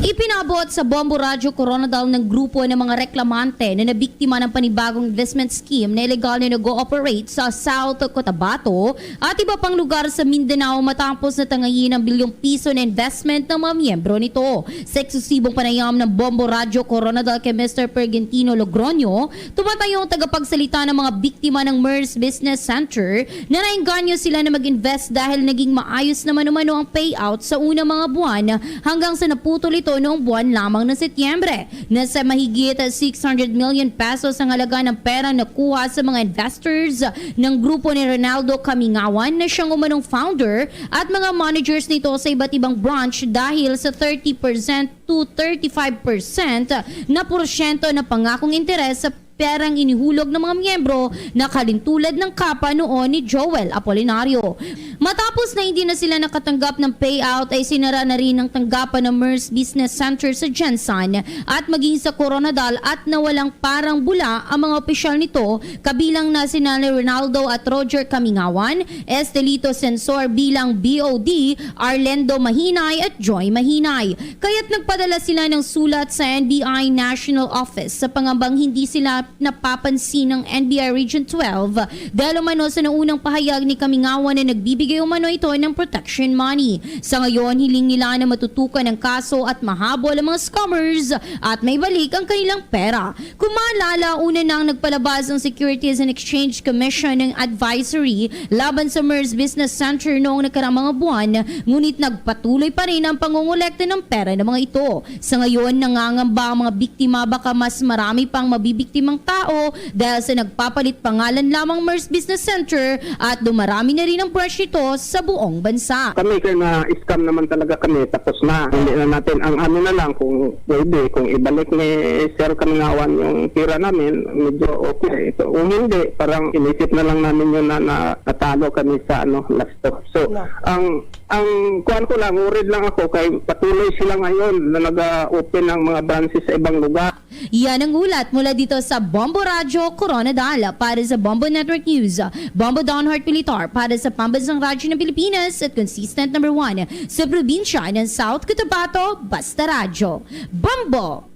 Ipinabot sa Bombo Radyo Koronadal ng grupo ng mga reklamante na nabiktima ng panibagong investment scheme na illegal na nag-ooperate sa South Cotabato at iba pang lugar sa Mindanao matapos na tangayin ang bilyong piso na investment ng mga miyembro nito. Sa eksklusibong panayam ng Bombo Radyo Koronadal kay Mister Pergentino Logroño, tumatayo ang tagapagsalita ng mga biktima ng MERS Business Center na naengganyo sila na mag-invest dahil naging maayos naman umano ang payout sa unang mga buwan hanggang sa naputol ito noong buwan lamang ng Setyembre. Nasa mahigit six hundred million pesos ang halaga ng perang nakuha sa mga investors ng grupo ni Ronaldo Kamingawan na siyang umanong founder at mga managers nito sa iba't ibang branch dahil sa thirty percent to thirty-five percent na porsyento na pangakong interes sa perang inihulog ng mga miyembro na kalintulad ng kapa noon ni Joel Apolinario. Matapos na hindi na sila nakatanggap ng payout ay sinara na rin ang tanggapan ng MERS Business Center sa GenSan at maging sa Koronadal at nawalang parang bula ang mga opisyal nito, kabilang na sina Ronaldo at Roger Kamingawan, Estelito Sensor bilang B O D, Arlendo Mahinay at Joy Mahinay. Kaya't nagpadala sila ng sulat sa N B I National Office sa pangambang hindi sila napapansin ng N B I Region twelve dahil umano sa naunang pahayag ni Kamingawan na nagbibigay umano ito ng protection money. Sa ngayon, hiling nila na matutukan ang kaso at mahabol ang mga scammers at maibalik ang kanilang pera. Kung maalala, una nang nagpalabas ang Securities and Exchange Commission ng advisory laban sa MERS Business Center noong nakaraang mga buwan, ngunit nagpatuloy pa rin ang pangongolekta ng pera ng mga ito. Sa ngayon, nangangamba ang mga biktima baka mas marami pang mabibiktima tao dahil sa nagpapalit pangalan lamang MERS Business Center at dumarami na rin ang branch nito sa buong bansa. Kami, kaya na-scam naman talaga kami, tapos na. Hindi na natin, ang ano na lang, kung pwede, kung ibalik ni Sir Kamingawan yung pira namin, medyo okay. So, kung hindi, parang inisip na lang namin yun na, na natalo kami sa, ano, last talk. So, ang, ang kuwan ko lang, worried lang ako kay patuloy sila ngayon na nag-open ng mga branches sa ibang lugar. Yan ang ulat mula dito sa Bombo Radyo Koronadal. Para sa Bombo Network News, Bombo Don Hart Militar para sa Pambansang Radyo ng Pilipinas at consistent number one sa probinsya ng South Cotabato, Basta Radyo. Bombo!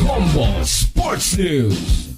Bombo Sports News.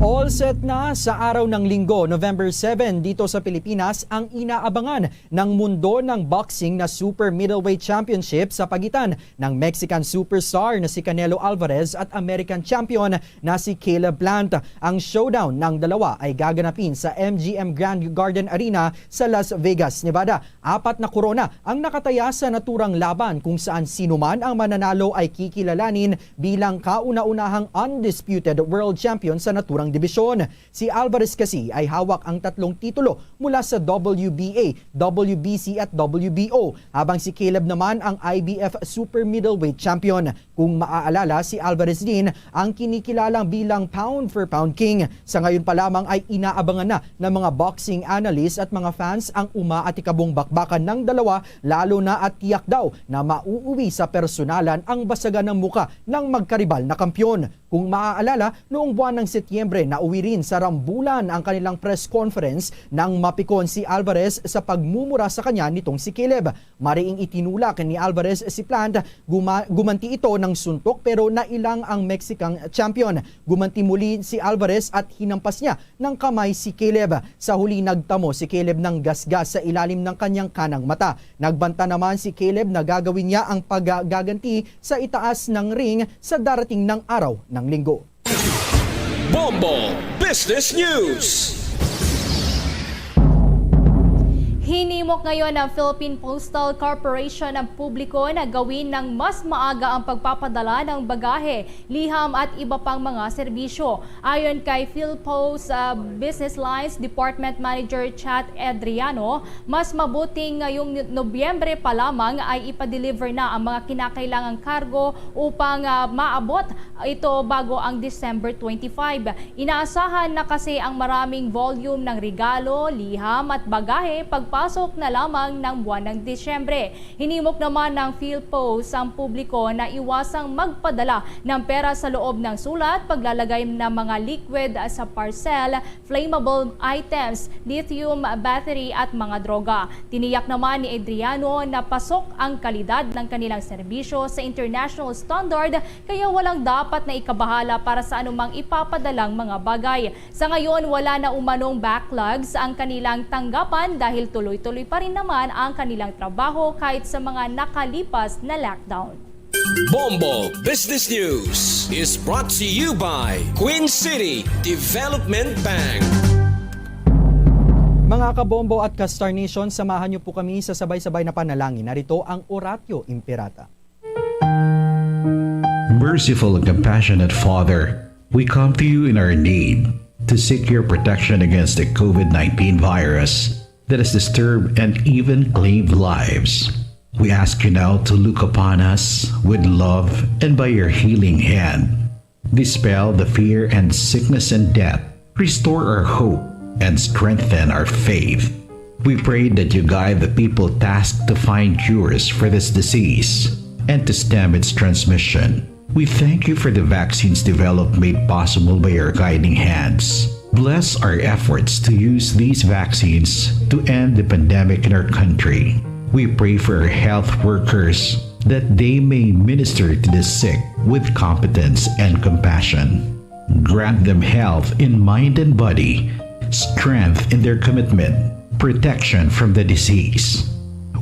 All set na sa araw ng Linggo, November seven, dito sa Pilipinas ang inaabangan ng mundo ng boxing na Super Middleweight Championship sa pagitan ng Mexican superstar na si Canelo Alvarez at American champion na si Caleb Plant. Ang showdown ng dalawa ay gaganapin sa M G M Grand Garden Arena sa Las Vegas, Nevada. Apat na korona ang nakataya sa naturang laban, kung saan sino man ang mananalo ay kikilalanin bilang kauna-unahang undisputed world champion sa naturang dibisyon. Si Alvarez kasi ay hawak ang tatlong titulo mula sa W B A, W B C at W B O, habang si Caleb naman ang I B F Super Middleweight Champion. Kung maaalala, si Alvarez din ang kinikilalang bilang pound for pound king. Sa ngayon pa lamang ay inaabangan na ng mga boxing analyst at mga fans ang umaatikabong bakbakan ng dalawa, lalo na at tiyak daw na mauuwi sa personalan ang basagan ng muka ng magkaribal na kampiyon. Kung maaalala, noong buwan ng Setyembre, nauwi rin sa rambulan ang kanilang press conference nang mapikon si Alvarez sa pagmumura sa kanya nitong si Caleb. Mariing itinulak ni Alvarez si Plant, guma-, gumanti ito ng suntok, pero nailang ang Mexican champion. Gumanti muli si Alvarez at hinampas niya ng kamay si Caleb. Sa huli, nagtamo si Caleb ng gasgas sa ilalim ng kanyang kanang mata. Nagbanta naman si Caleb na gagawin niya ang paggaganti sa itaas ng ring sa darating ng araw ng Linggo. Bombo Business News. Hinimok ngayon ng Philippine Postal Corporation ang publiko na gawin ng mas maaga ang pagpapadala ng bagahe, liham at iba pang mga serbisyo. Ayon kay PhilPost, ah, Business Lines Department Manager Chat Adriano, mas mabuting ngayong Nobyembre pa lamang ay ipa-deliver na ang mga kinakailangang kargo upang, ah, maabot ito bago ang December twenty-five. Inaasahan na kasi ang maraming volume ng regalo, liham at bagahe pagpasok na lamang ng buwan ng Disyembre. Hinimok naman ng PhilPost ang publiko na iwasang magpadala ng pera sa loob ng sulat, paglalagay ng mga liquid sa parcel, flammable items, lithium battery at mga droga. Tiniyak naman ni Adriano na pasok ang kalidad ng kanilang serbisyo sa international standard, kaya walang dapat na ikabahala para sa anumang ipapadalang mga bagay. Sa ngayon, wala na umanong backlogs ang kanilang tanggapan dahil tuloy-tuloy pa rin naman ang kanilang trabaho kahit sa mga nakalipas na lockdown. Bombo Business News is brought to you by Queen City Development Bank. Mga kabombo at ka-Star Nation, samahan niyo po kami sa sabay-sabay na panalangin. Narito ang Oratio Imperata. Merciful and compassionate Father, we come to you in our need to seek your protection against the COVID nineteen virus that has disturbed and even claimed lives. We ask you now to look upon us with love and by your healing hand, dispel the fear and sickness and death, restore our hope, and strengthen our faith. We pray that you guide the people tasked to find cures for this disease and to stem its transmission. We thank you for the vaccines developed made possible by your guiding hands. Bless our efforts to use these vaccines to end the pandemic in our country. We pray for our health workers that they may minister to the sick with competence and compassion. Grant them health in mind and body, strength in their commitment, protection from the disease.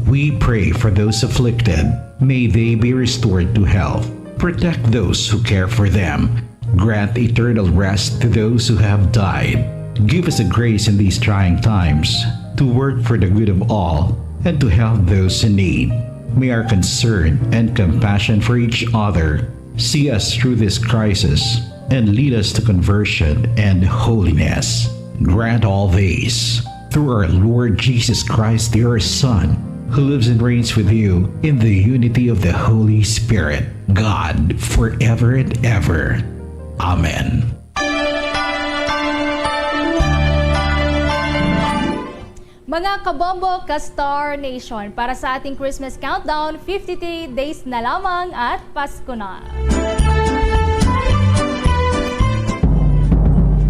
We pray for those afflicted. May they be restored to health. Protect those who care for them. Grant eternal rest to those who have died. Give us a grace in these trying times to work for the good of all and to help those in need. May our concern and compassion for each other See us through this crisis and lead us to conversion and holiness. Grant all these through our Lord Jesus Christ, your Son, who lives and reigns with you in the unity of the Holy Spirit, God, forever and ever. Amen. Mga kabombo, ka Star Nation, para sa ating Christmas countdown, fifty-three days na lamang at Pasko na.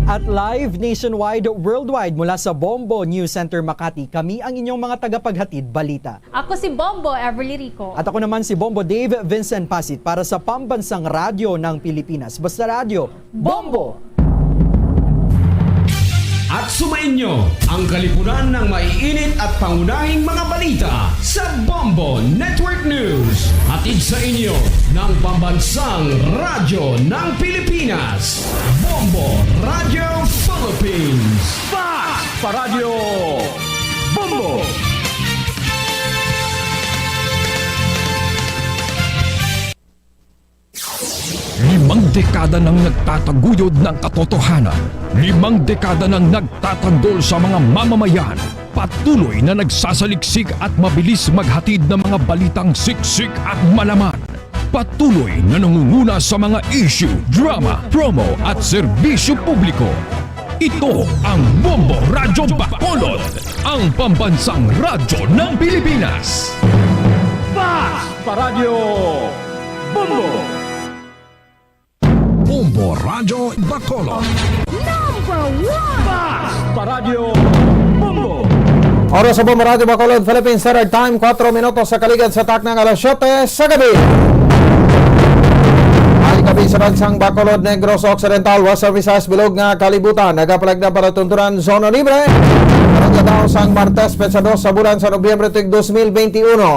At live nationwide, worldwide, mula sa Bombo News Center Makati, kami ang inyong mga tagapaghatid balita. Ako si Bombo Everly Rico. At ako naman si Bombo Dave Vincent Pasit para sa Pambansang Radyo ng Pilipinas. Basta Radyo, Bombo! At sumainyo ang kalipunan ng maiinit at pangunahing mga balita sa Bombo Network News. Hatid sa inyo ng Pambansang Radyo ng Pilipinas, Bombo Radyo Philippines. Fast Paradyo Bombo! Limang dekada nang nagtataguyod ng katotohanan. Limang dekada nang nagtatanggol sa mga mamamayan. Patuloy na nagsasaliksik at mabilis maghatid ng mga balitang siksik at malaman. Patuloy na nangunguna sa mga issue, drama, promo at serbisyo publiko. Ito ang Bombo Radyo Bacolod, ang pambansang radyo ng Pilipinas. Fast Paradyo Bombo! Bombo Radyo Bacolod. Number one! Fast Paradyo Bombo! Oras sa Bombo Radyo Bacolod, Philippine Standard Time, kwatro minutos sa kaligad sa takna nga alas siyete sa gabi. Ay gabi sa bansang Bacolod, Negros Occidental, Western Visayas, bilog nga kalibutan. Nagapalagda para tuntunan, zona libre. Karong adlaw sang Martes, petsa dos sa bulan sa Nobyembre, tuig dos mil benti uno.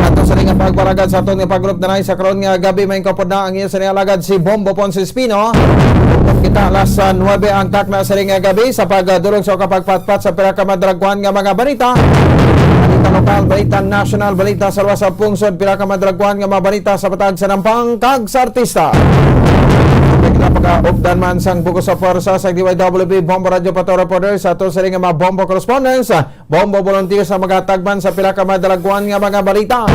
Sa ato sa nga pagpalagad sa aton nga pag-group na sa karon nga gabi, may kapod na ang iya sa alagad si Bombo Ponce Espino. Tungtong kita alas, ah, nuebe ang takna sa nga gabi sa pagdulong sa kapagpatpat sa pila ka madragwan nga mga balita. Balita lokal, balita national, balita sa luwas sa pungsod, pila ka madragwan nga mga balita sa patag sa nampang kag sa artista. Kita pagkaupdan man sang bug-os sa pwersa sa D Y W B Bombo Radio Pato Reporter sa ato sa nga mga Bombo correspondents. Bombo volunteer sa magatagman sa pila ka madragwan nga mga balita.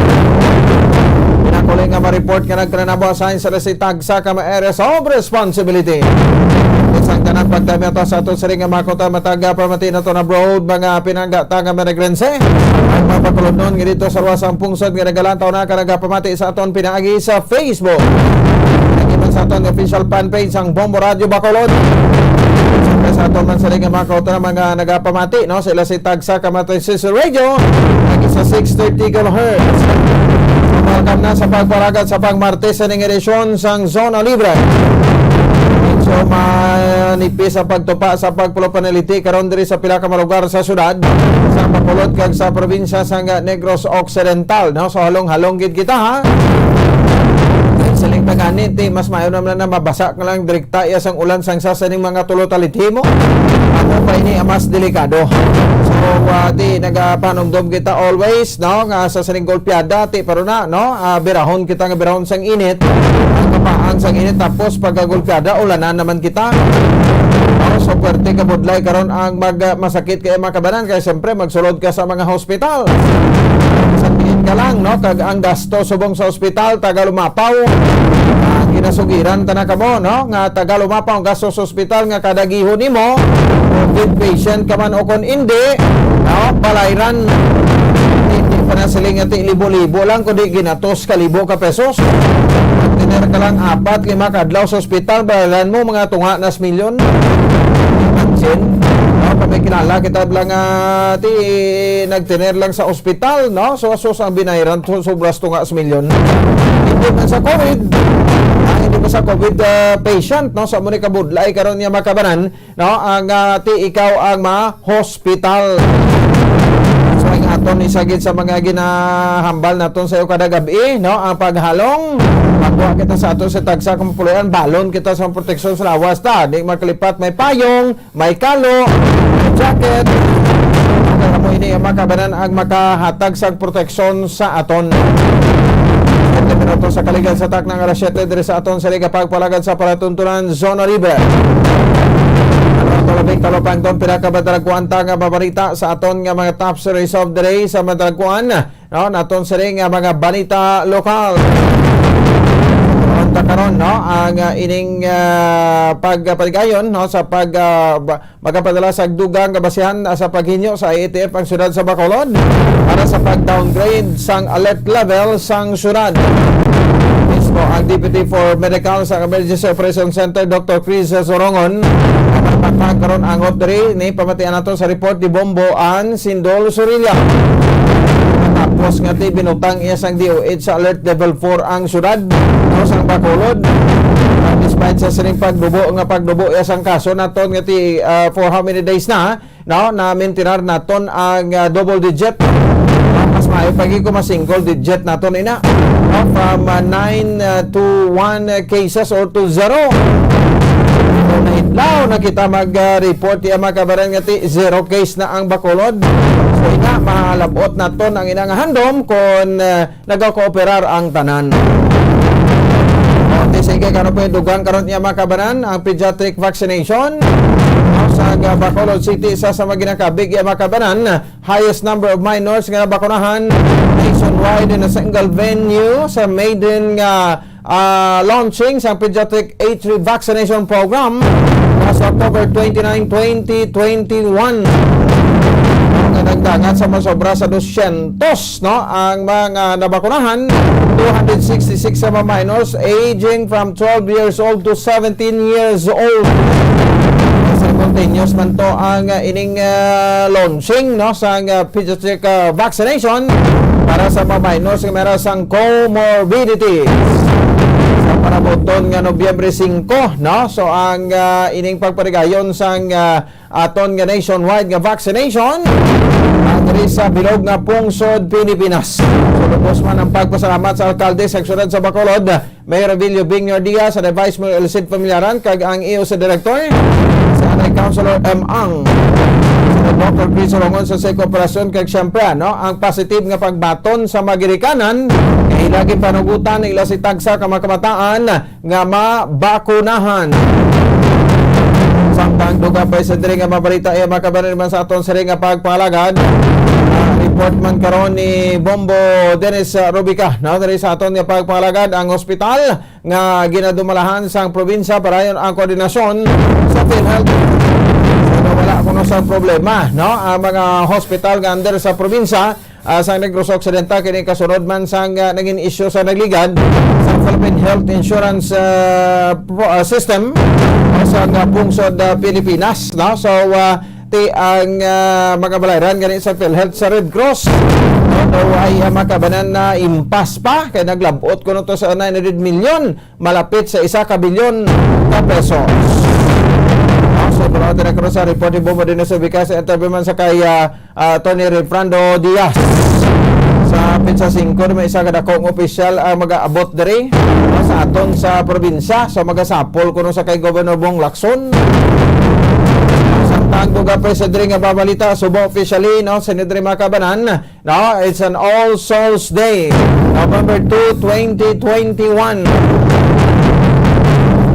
Pinakuli nga ma-report nga nagkananabo assign sa lisitag sa kama areas of responsibility. Isang tanan pagdami ato sa ato siring nga mga kuta matag pamati naton abroad, mga pinanggata nga managrense. Ang mga pagkulodnon nga dito sa ruwasang pungsod nga nagalantaw na ka nagapamati sa aton pinaagi sa Facebook. Nag-iban sa aton official fan page ang Bombo Radio Bacolod. Siyempre sa aton man siring nga mga kuta mga nagapamati, no? Sila si Tagsa Kamatay Sisi Radio, nag-isa six thirty kilohertz. Welcome na sa pagpalagad sa pang-Martes sa ning edisyon sang Zona Libre. Medyo manipis ang pagtupa sa pagpulo panaliti karon diri sa pila ka mga lugar sa syudad, sa Bacolod kag sa probinsya sang Negros Occidental, no? So, halong-halong gid kita, ha? Siling pa gani, ti, mas maayo naman na mabasa ka lang direkta iya sang ulan sang sa sining mga tulo talithi mo. Amo pa ini ang mas delikado. So, ah, ti, nagapanumdom kita always, no, nga sa sining golpeada, ti, pero na, no, ah, birahon kita nga birahon sang init. Ang kapaan sang init, tapos pagkagolpeada, ulanan naman kita. No, so, pwerte ka budlay karon ang mag, ah, masakit kay makabanan, kay siyempre, magsulod ka sa mga hospital. Sa tingin ka lang, no, kag ang gasto subong sa ospital, taga Lumapaw. Ah, ginasugiran ta na kamo, no, nga taga Lumapaw ang gasto sa ospital nga kada gihon nimo, COVID patient ka man o kon indi, no, balayran. Hindi pa na sila nga ti libo-libo lang, kundi ginatos ka libo ka pesos. Tiner ka lang apat, lima ka adlaw sa ospital, balayran mo mga tunga na sa milyon. Imagine, no, kami kilala kita lang, ah, ti nagtiner lang sa ospital, no? So, sus ang binayran to, sobras to nga sa milyon. Hindi man sa COVID, ah, hindi man sa COVID, ah, patient, no? Sa mo ni kabudlay karon niya makabanan, no? Ang, ah, ti ikaw ang ma-hospital. So, ang aton isa gid sa mga ginahambal naton sa iyo kada gabi, no? Ang paghalong, magkuha kita sa ato sa tagsa kung puloy-an, balon kita sa proteksyon sa lawas ta. Di makalipat may payong, may kalo, may jacket. Kaya mo ini ang makabanan ang makahatag sa proteksyon sa aton. Ito Pero to sa kaligan sa takna nga alas siyete diri sa aton sa Liga Pagpalagad sa Palatuntunan, Zona Libre. Ano ang labing talupangton, pinakamadalagkuan ta nga mabalita sa aton nga mga top stories of the day sa madalagkuan, no, naton sini nga mga balita lokal. Karon ta karon, no, ang, ah, ining, ah, pagpaligayon, no, sa pag, ah, ba- Magapadala sa dugang nga basihan sa paghinyo sa I A T F ang siyudad sa Bacolod para sa pag-downgrade sang alert level sang siyudad. Mismo ang Deputy for Medical sa Emergency Operation Center, Doctor Chris Sorongon, ang nagpangkag karon angot diri ni pamatian nato sa report ni Bombo Ann Sindol Sorilla. Tapos nga ti binutang iya sang D O H sa alert level four ang siyudad, no, sang Bacolod. Despite sa sining pagdubo nga pagdubo iya sang kaso naton nga ti, ah, for how many days na, no, na-maintain naton ang, ah, double digit. Mas maayo pa gid kung mas single digit naton ina, no, from, ah, nine, ah, to one, ah, cases or to zero. So, nahidlaw na kita mag, ah, report, iya, mga kabaran, nga ti zero case na ang Bacolod. So, ina, mahalabot naton ang ina nga handom kung, ah, nagakooperar ang tanan. Okay, sige, karon po dugang karon niya, mga kabanan, ang pediatric vaccination. Sa Bacolod City, isa sa mga ginakabig, iya, mga kabanan, highest number of minors nga nabakunahan nationwide in a single venue sa maiden nga, ah, launching sa pediatric H three vaccination program last October twenty-nine, twenty twenty-one. Nga nagdangat sa masobra sa dosyentos, no, ang mga nabakunahan, two hundred sixty-six sa mga minors aging from twelve years old to seventeen years old. Simultaneous man to ang, uh, ining, uh, launching, no, sa, uh, pediatric, uh, vaccination para sa mga minors nga may sang comorbidities. Sa parabuton nga Nobyembre singko, no? So, ang, ah, ining pagpaligayon sang, ah, aton nga nationwide nga vaccination, ah, diri sa bilog nga pungsod Pilipinas. So, lubos man ang pagpasalamat sa alkalde sa siyudad sa Bacolod, Mayor Abilio Bingor Diaz, sa Vice Mayor El Cid Familiaran, kag ang E O C Director, si Anay Councilor M. Ang, si Doctor Chris Rongon sa Seko Operasyon, kag siyempre, ano, ang positive nga pagbaton sa mga ginikanan, kay lagi panugutan ila si tagsa ka mga kabataan nga mabakunahan. Samtang dugang pa sa diri nga mabalita, iya, mga kabanan, man sa aton sini nga pagpalagad, ah, report man karon ni Bombo Dennis, ah, Rubica, no? Diri sa aton nga pagpalagad, ang hospital nga ginadumalahan sang probinsya, padayon ang koordinasyon sa PhilHealth. So, wala kuno sa problema, no? Ang mga hospital nga under sa probinsya, ah, sa Negros Occidental, kini kasunod man sang, ah, naging isyu sa nagligad sa Philippine Health Insurance, ah, pro-, ah, System, ah, sa, ah, pungsod, ah, Pilipinas, no? So, ah, ti ang, ah, mga balayran gani sa PhilHealth sa Red Cross, no? Daw ay, ah, makabanan na impas pa kay naglabot kuno to sa nine hundred million, malapit sa isa ka bilyon ka pesos. Ah, so, pero tira ko sa report ni Bobo din sa bikas, interview man sa kay, ah, ah, Tony Refrando Diaz. Sa petsa singko, may isa ka dakong opisyal ang mag-aabot diri, no, sa aton sa probinsya. So, magasapol kuno sa kay Governor Bong Lacson. Samtang dugang pa sa diri nga babalita, subo officially, no, sa diri, mga kabanan, no, it's an All Souls Day, November two, twenty twenty-one.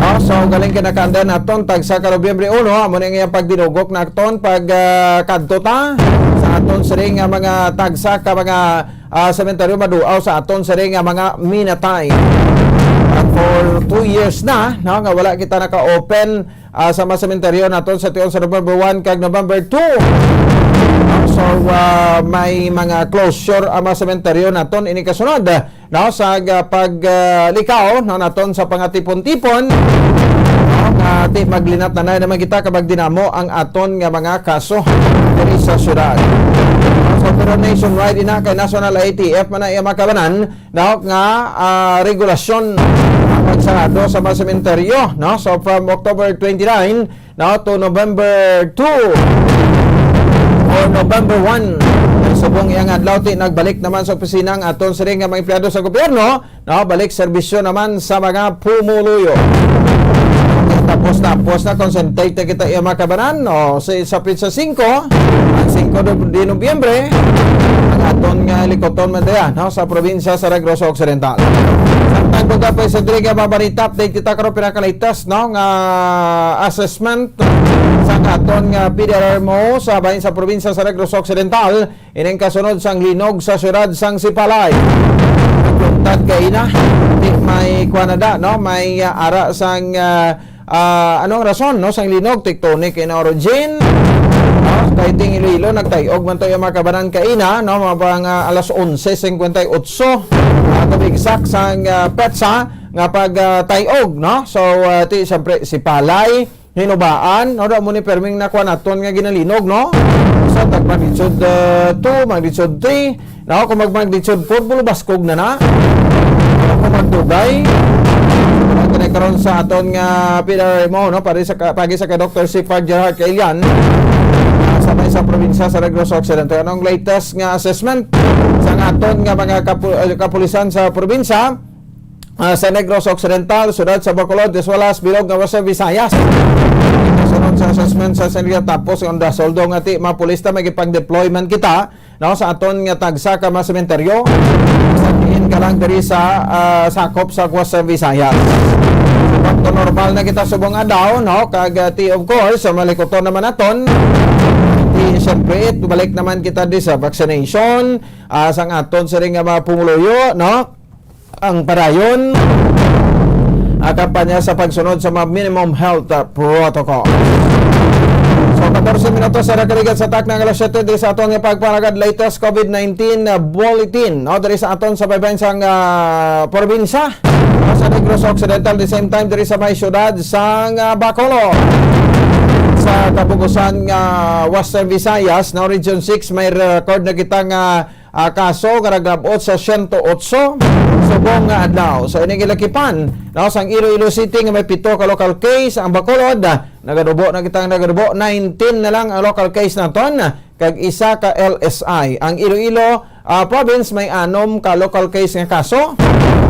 No, so, galing kinakanda naton tagsa ka Nobyembre uno, amo na nga pagdinugok naton pag, ah, kadto ta sa aton sini nga mga tagsa ka mga, ah, sementeryo maduaw sa aton sini nga mga minatay. At for two years na, no, nga wala kita naka-open, ah, sa mga sementeryo naton sa tion sa November one kag November two. So, ah, may mga closure ang mga sementeryo naton ini kasunod, no, sa, ah, pag, ah, likaw, no, naton sa pangatipon-tipon, no, nga ti maglinat na naman kita kapag dinamo ang aton nga mga kaso diri sa syudad. So, pero nationwide na kay National I T F man na iya makabanan, no, nga, ah, regulasyon ang pagsarado sa mga sementeryo, no? So, from October twenty-nine, no, to November two or November one, subong iyang adlaw, ti nagbalik naman sa opisina ang aton sini nga mga empleyado sa gobyerno, no? Balik serbisyo naman sa mga pumuluyo. Tapos-tapos na, concentrate na kita, iya, mga kabanan, no? Sa, sa petsa singko, ang singko de, de Nobyembre, ang aton nga likuton man diyan, no, sa probinsya sa Negros Occidental. Samtang pagkapay sa diri nga mga balita, update kita karon pinaka-latest, no, nga assessment sa aton nga P D R M O sa bahin sa probinsya sa Negros Occidental, ining kasunod sang linog sa siyudad sang Sipalay. Nagluntad kaina, di may kuwan na da, no, may, ah, ara sang, ah, ah, anong rason, no, sang linog? Tectonic in origin, no? Kay ting Iloilo, nagtay-og man to yung mga kabanan kaina, no, mga pang, ah, alas onse cincuenta y ocho, ah, to be exact, sang, ah, petsa nga pag, ah, tay-og, no? So, ah, ti, siyempre, Sipalay, Hinubaan, no, da mo ni perming nakuha naton nga ginalinog, no? Sa tag magnitude, ah, two, magnitude three, no? Kung mag magnitude four, bulubaskog na na. Kung magdugay, kani karon sa aton nga P D R M O, no? Pari sa ka-, pagi sa ka Doctor Sipag Gerhard Kailian, ah, sa may sa probinsya sa Negros Occidental. Anong latest nga assessment sa aton nga mga kapu-, eh, kapulisan sa probinsya? Ah, sa Negros Occidental, siyudad sa Bacolod, as well as bilog nga Western Visayas. Kasunod sa assessment sa Senado, tapos ang dasoldo nga ti, mga pulis na may ipang-deploy man kita, no, sa aton nga tagsa ka mga sementeryo, sa diin ka lang diri sa, ah, sakop sa Western Visayas. Back to normal na kita subong adlaw, no, kag, ah, ti, of course, sa malikuton naman naton, ti, siyempre, balik naman kita di sa vaccination, ah, sang aton siring nga mga pumuluyo, no? Ang padayon, ah, kampanya sa pagsunod sa mga minimum health, ah, protocol. So, katorse minutos sa nakaligat sa takna nga alas siyete, diri sa aton nga pagpanagad latest COVID nineteen, ah, bulletin, no? Diri sa aton sa baybayon sang, ah, probinsya, no? Sa Negros Occidental, the same time, diri sa may syudad sang, ah, Bacolod. Sa kabugusan nga Western Visayas, no? Region six, may record na kita nga ah, kaso nga naglabot sa siyento otso subong nga adlaw. So, ining ilakipan, no, sang Iloilo City nga may pito ka local case, ang Bacolod, ah, nagadubo na kita, nagadubo, nineteen na lang ang local case naton, kag isa ka L S I. Ang Iloilo, ah, province may anom ka local case nga kaso.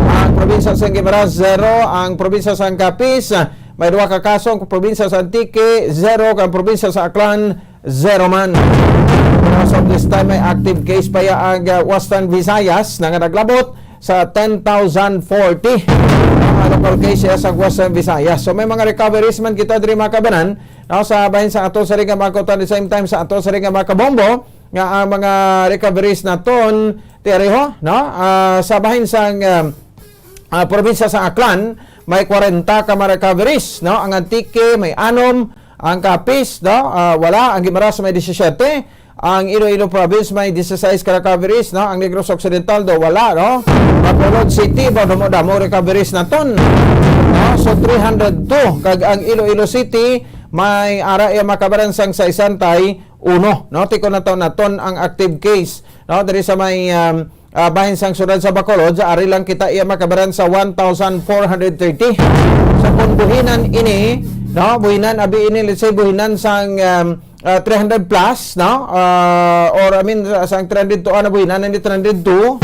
Ang probinsya sa Guimaras, zero. Ang probinsya sa Capiz, ah, may duha ka kaso. Ang probinsya sa Antique, zero. Ang probinsya sa Aklan, zero man. Pero as of this time, may active case pa ya ang, uh, Western Visayas na nga naglabot sa ten thousand forty ang local case ya sa Western Visayas. So, may mga recoveries man kita diri, mga kabanan, no, sa bahin sa ato sa ring mga kutan, the same time sa ato sa ring mga kabombo, nga ang mga recoveries naton, tiyareho, no, ah, sa bahin sang, um, ah, probinsya sa Aklan, may kwarenta ka mga recoveries, no? Ang Antique may anom, ang Capiz, no? Ah, wala, ang Guimaras may disisiete, ang Iloilo Province may disisais ka recoveries, no? Ang Negros Occidental do wala, no? Bacolod City, ba, damo-damo recoveries naton, no? So, three hundred two, kag ang Iloilo City may ara iya makabaran sang sesenta y uno, no? Tiko na to naton ang active case, no? Diri sa may, um, ah, bahin sang siyudad sa Bacolod, sa ari lang kita iya makabaran sa one thousand four hundred thirty. Sa kung buhinan ini, no, buhinan, abi ini, let's say, buhinan sang, um, ah, three hundred plus, no? Ah, or, I mean, sa, sang three hundred two, ano, buhinan, hindi three hundred two,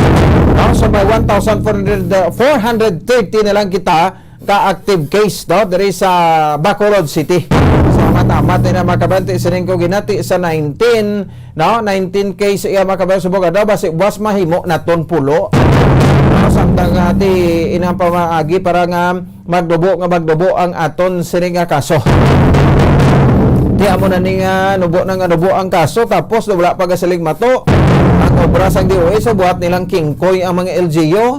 no? So, may one thousand four hundred, uh, four hundred thirty na lang kita ka active case, no, diri sa Bacolod City. So, matamat na mga kabanan, sining ko ginati sa nineteen, no, nineteen case iya, mga kabanan, subong adlaw, basi buwas mahimo naton pulo. No, samtang ati inang pamaagi para nga magdubo nga magdubo ang aton sini nga kaso. Di amo na ni nga nubo na nga nubo ang kaso, tapos wala pa gasiling mato ang obra sang D O H, so buhat nilang kingkoy ang mga L G U,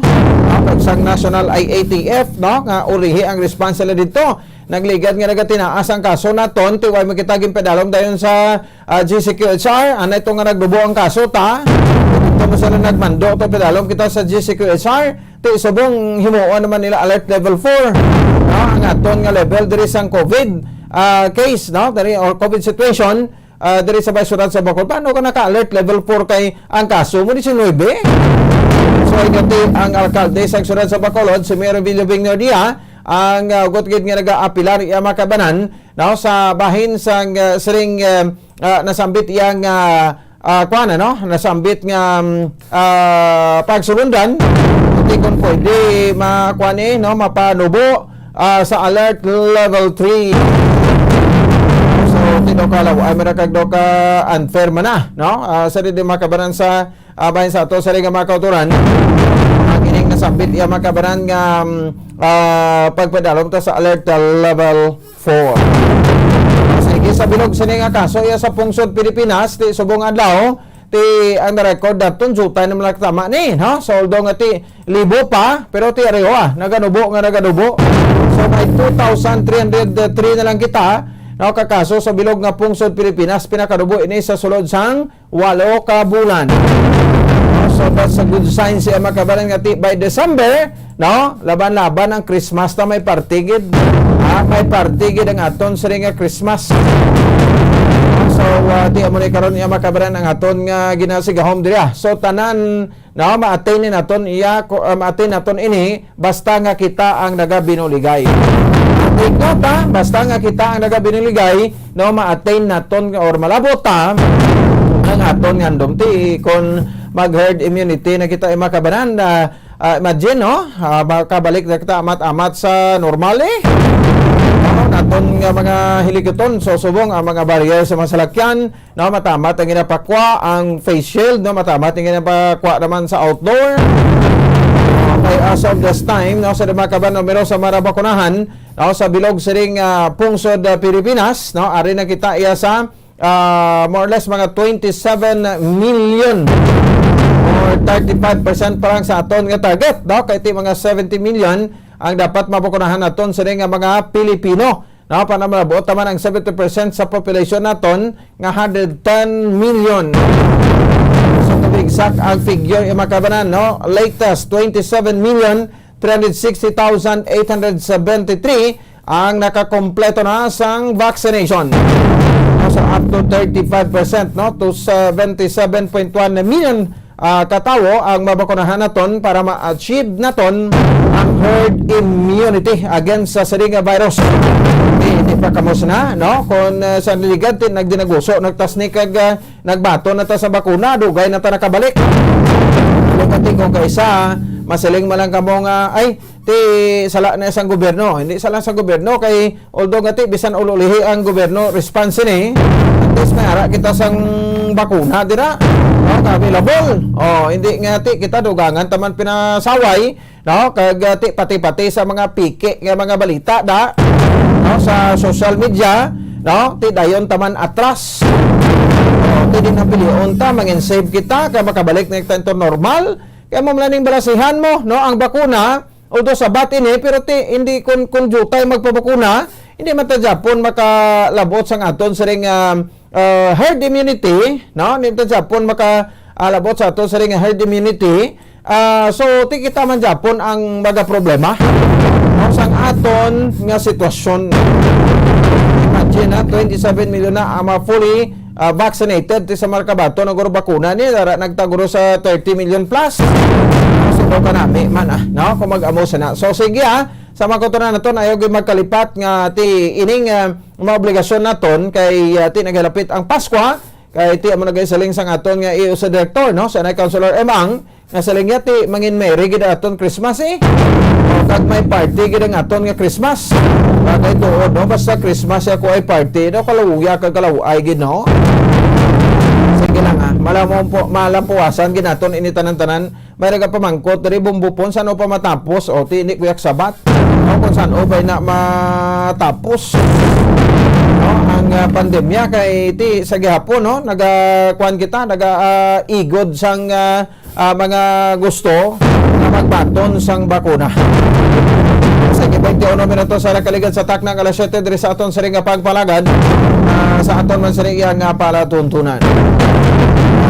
ang sang National I A T F, no, nga urihi ang response nila dito. Nagligad nga nagatinaas ang kaso naton, ti way mo kita ginpadalom dayon sa, ah, G C Q H R, anay to nga nagdubo ang kaso ta. Dito mo sila nagmando to, padalom kita sa G C Q H R, ti subong himuon naman nila alert level four. No, ang aton nga level diri sang COVID, ah, case, no, diri, or COVID situation, ah, diri sa may siyudad sa Bacolod. Paano ka naka-alert level four kay ang kaso mo diecinuebe? So, igati ang alkalde sa siyudad sa Bacolod, si Mayor Villoving Nordia, ang, ah, gutgid nga nagaapilar iya mga kabanan, no, sa bahin sang, ah, siring, ah, ah, nasambit iya nga, ah, kuwan, ano, nasambit nga, mm, ah, pagsulundan, kung pwede makuan, eh, no, mapanubo, ah, sa alert level three. So, ti daw ka law, ay, mara kag daw ka unfair man na, no? Ah, sa di makabaran sa, ah, bahin sa ato, sa ring mga kauturan, ah, Ining nasambit iya, mga kabanan, nga, um, ah, pagpadalom ta sa alert, ah, level four. Sige, sa bilog sini nga kaso iya sa pungsod Pilipinas, ti subong adlaw, ti ang na-record naton, jutay naman lang tama ni, no? So, although nga ti libo pa, pero ti ariwa, naganubo nga naganubo. So, may two thousand three hundred three na lang kita, no, ka kaso sa bilog nga pungsod Pilipinas, pinakanubo ini sa sulod sang walo ka bulan. So, that's a good sign siya, mga kabanan, nga ti by December, no? Laban-laban ang Christmas na may party gid. Ah, may party gid ang aton siring nga Christmas. So, ah, ti amo ni karon, iya, mga kabanan, ang aton nga ginasigahom diri, ah. So, tanan, no, ma-attain ni naton iya, ko-, ah, ma-attain naton ini basta nga kita ang nagabinuligay. Take note, ha, basta nga kita ang nagabinuligay, no, ma-attain naton or malabot ta ang aton nga handom. Ti kon mag-herd immunity na kita, mga kabanan, ah, ah, imagine, no, ah, makabalik na kita amat-amat sa normal, eh. Ano, naton nga mga hiliguton, so subong ang mga barrier sa mga salakyan, no, matamat ang ginapakwa, ang face shield, no, matamat ang ginapakwa naman sa outdoor. Okay, as of this time, no, sa mga kabanan, numero sa mga bakunahan, no, sa bilog siring, ah, pungsod, ah, Pilipinas, no, ari na kita iya sa, ah, more or less mga twenty-seven million or thirty-five percent pa lang sa aton nga target, no, kay ti mga seventy million ang dapat mabakunahan naton siring nga mga Pilipino. No, para malabot naman ang seventy percent sa population naton nga hundred ten million. So, to be exact, ang figure, yung mga kabanan, no? Latest, twenty-seven million three hundred sixty thousand eight hundred seventy-three ang nakakompleto na sang vaccination. No, so, up to thirty-five percent, no, to seventy-seven point one million ah, ka tawo ang mabakunahan naton para ma-achieve naton ang herd immunity against sa siring nga virus. Di, di pa kamo sana, no? Kung, ah, sa naligan, ti nagdinaguso, nagtasnik, kag, ah, nagbaton na ta sa bakuna, dugay na ta nakabalik. Balik ka, ti, kung kaisa, masiling man lang kamo nga, "Ay, ti sala na sang gobyerno." Hindi sala sang gobyerno, kay although nga ti bisan ulo lihi ang gobyerno response ni, at least may ara kita sang bakuna dira. Oh, available. Oh, hindi nga ti kita dugangan taman pinasaway, no? Kag, ah, ti pati-pati sa mga piki nga mga balita da, no, sa social media, no? Ti dayon taman atras. Oh, ti di na pilion ta, mangin safe kita, kay makabalik na kita into normal. Kay mo man ning balasihan mo, no? Ang bakuna, although sabat ini, pero ti, hindi kun, kun diutay magpabakuna, hindi man ta gyapon makalabot sang aton siring, ah, ah, herd immunity, no? Hindi man ta gyapon maka, ah, labot sa aton siring nga herd immunity. Ah, so, ti kita man gyapon ang magaproblema, no? Sang aton nga sitwasyon. Imagine, ha, twenty-seven million na ang mga fully ah, vaccinated ti sa markabato na guro bakuna ni dara nagtaguro sa thirty million plus. So, daw kanami man, ah, no? Kung mag-amo sana. So, sige, ah, sa mga kutunan naton, ayaw gyud magkalipat nga ti ining, ah, mga obligasyon naton kay, ah, ti nagalapit ang Paskwa, kay ti amo nagasiling sang aton nga E O C director, no? Sa Councilor Emang, nga sa linya ti mangin merry gid aton Christmas, eh. O, kag may party gid ang aton nga Christmas. Bagay tuod, no? Basta Christmas ako ay party, no? Kalaw-uya kag kalaw-ay gid, no? Sige lang, ah. Malamang po, malampuwasan gid naton ini tanan-tanan. May nagapamangkot diri, Bumbupon, san-o pa matapos? O, ti, ini kuyak sabat. No, kung san-o ba na matapos, no, ang, ah, pandemya kay ti sa gihapon, no, naga, kuwan kita, naga, ah, igod sang, ah, ah, mga gusto nga magbaton sang bakuna. Sa twenty-one minutos sa nakaligad sa takna nga alas siyete diri sa aton siring nga pagpalagad, ah, sa aton man siring iya nga palatuntunan.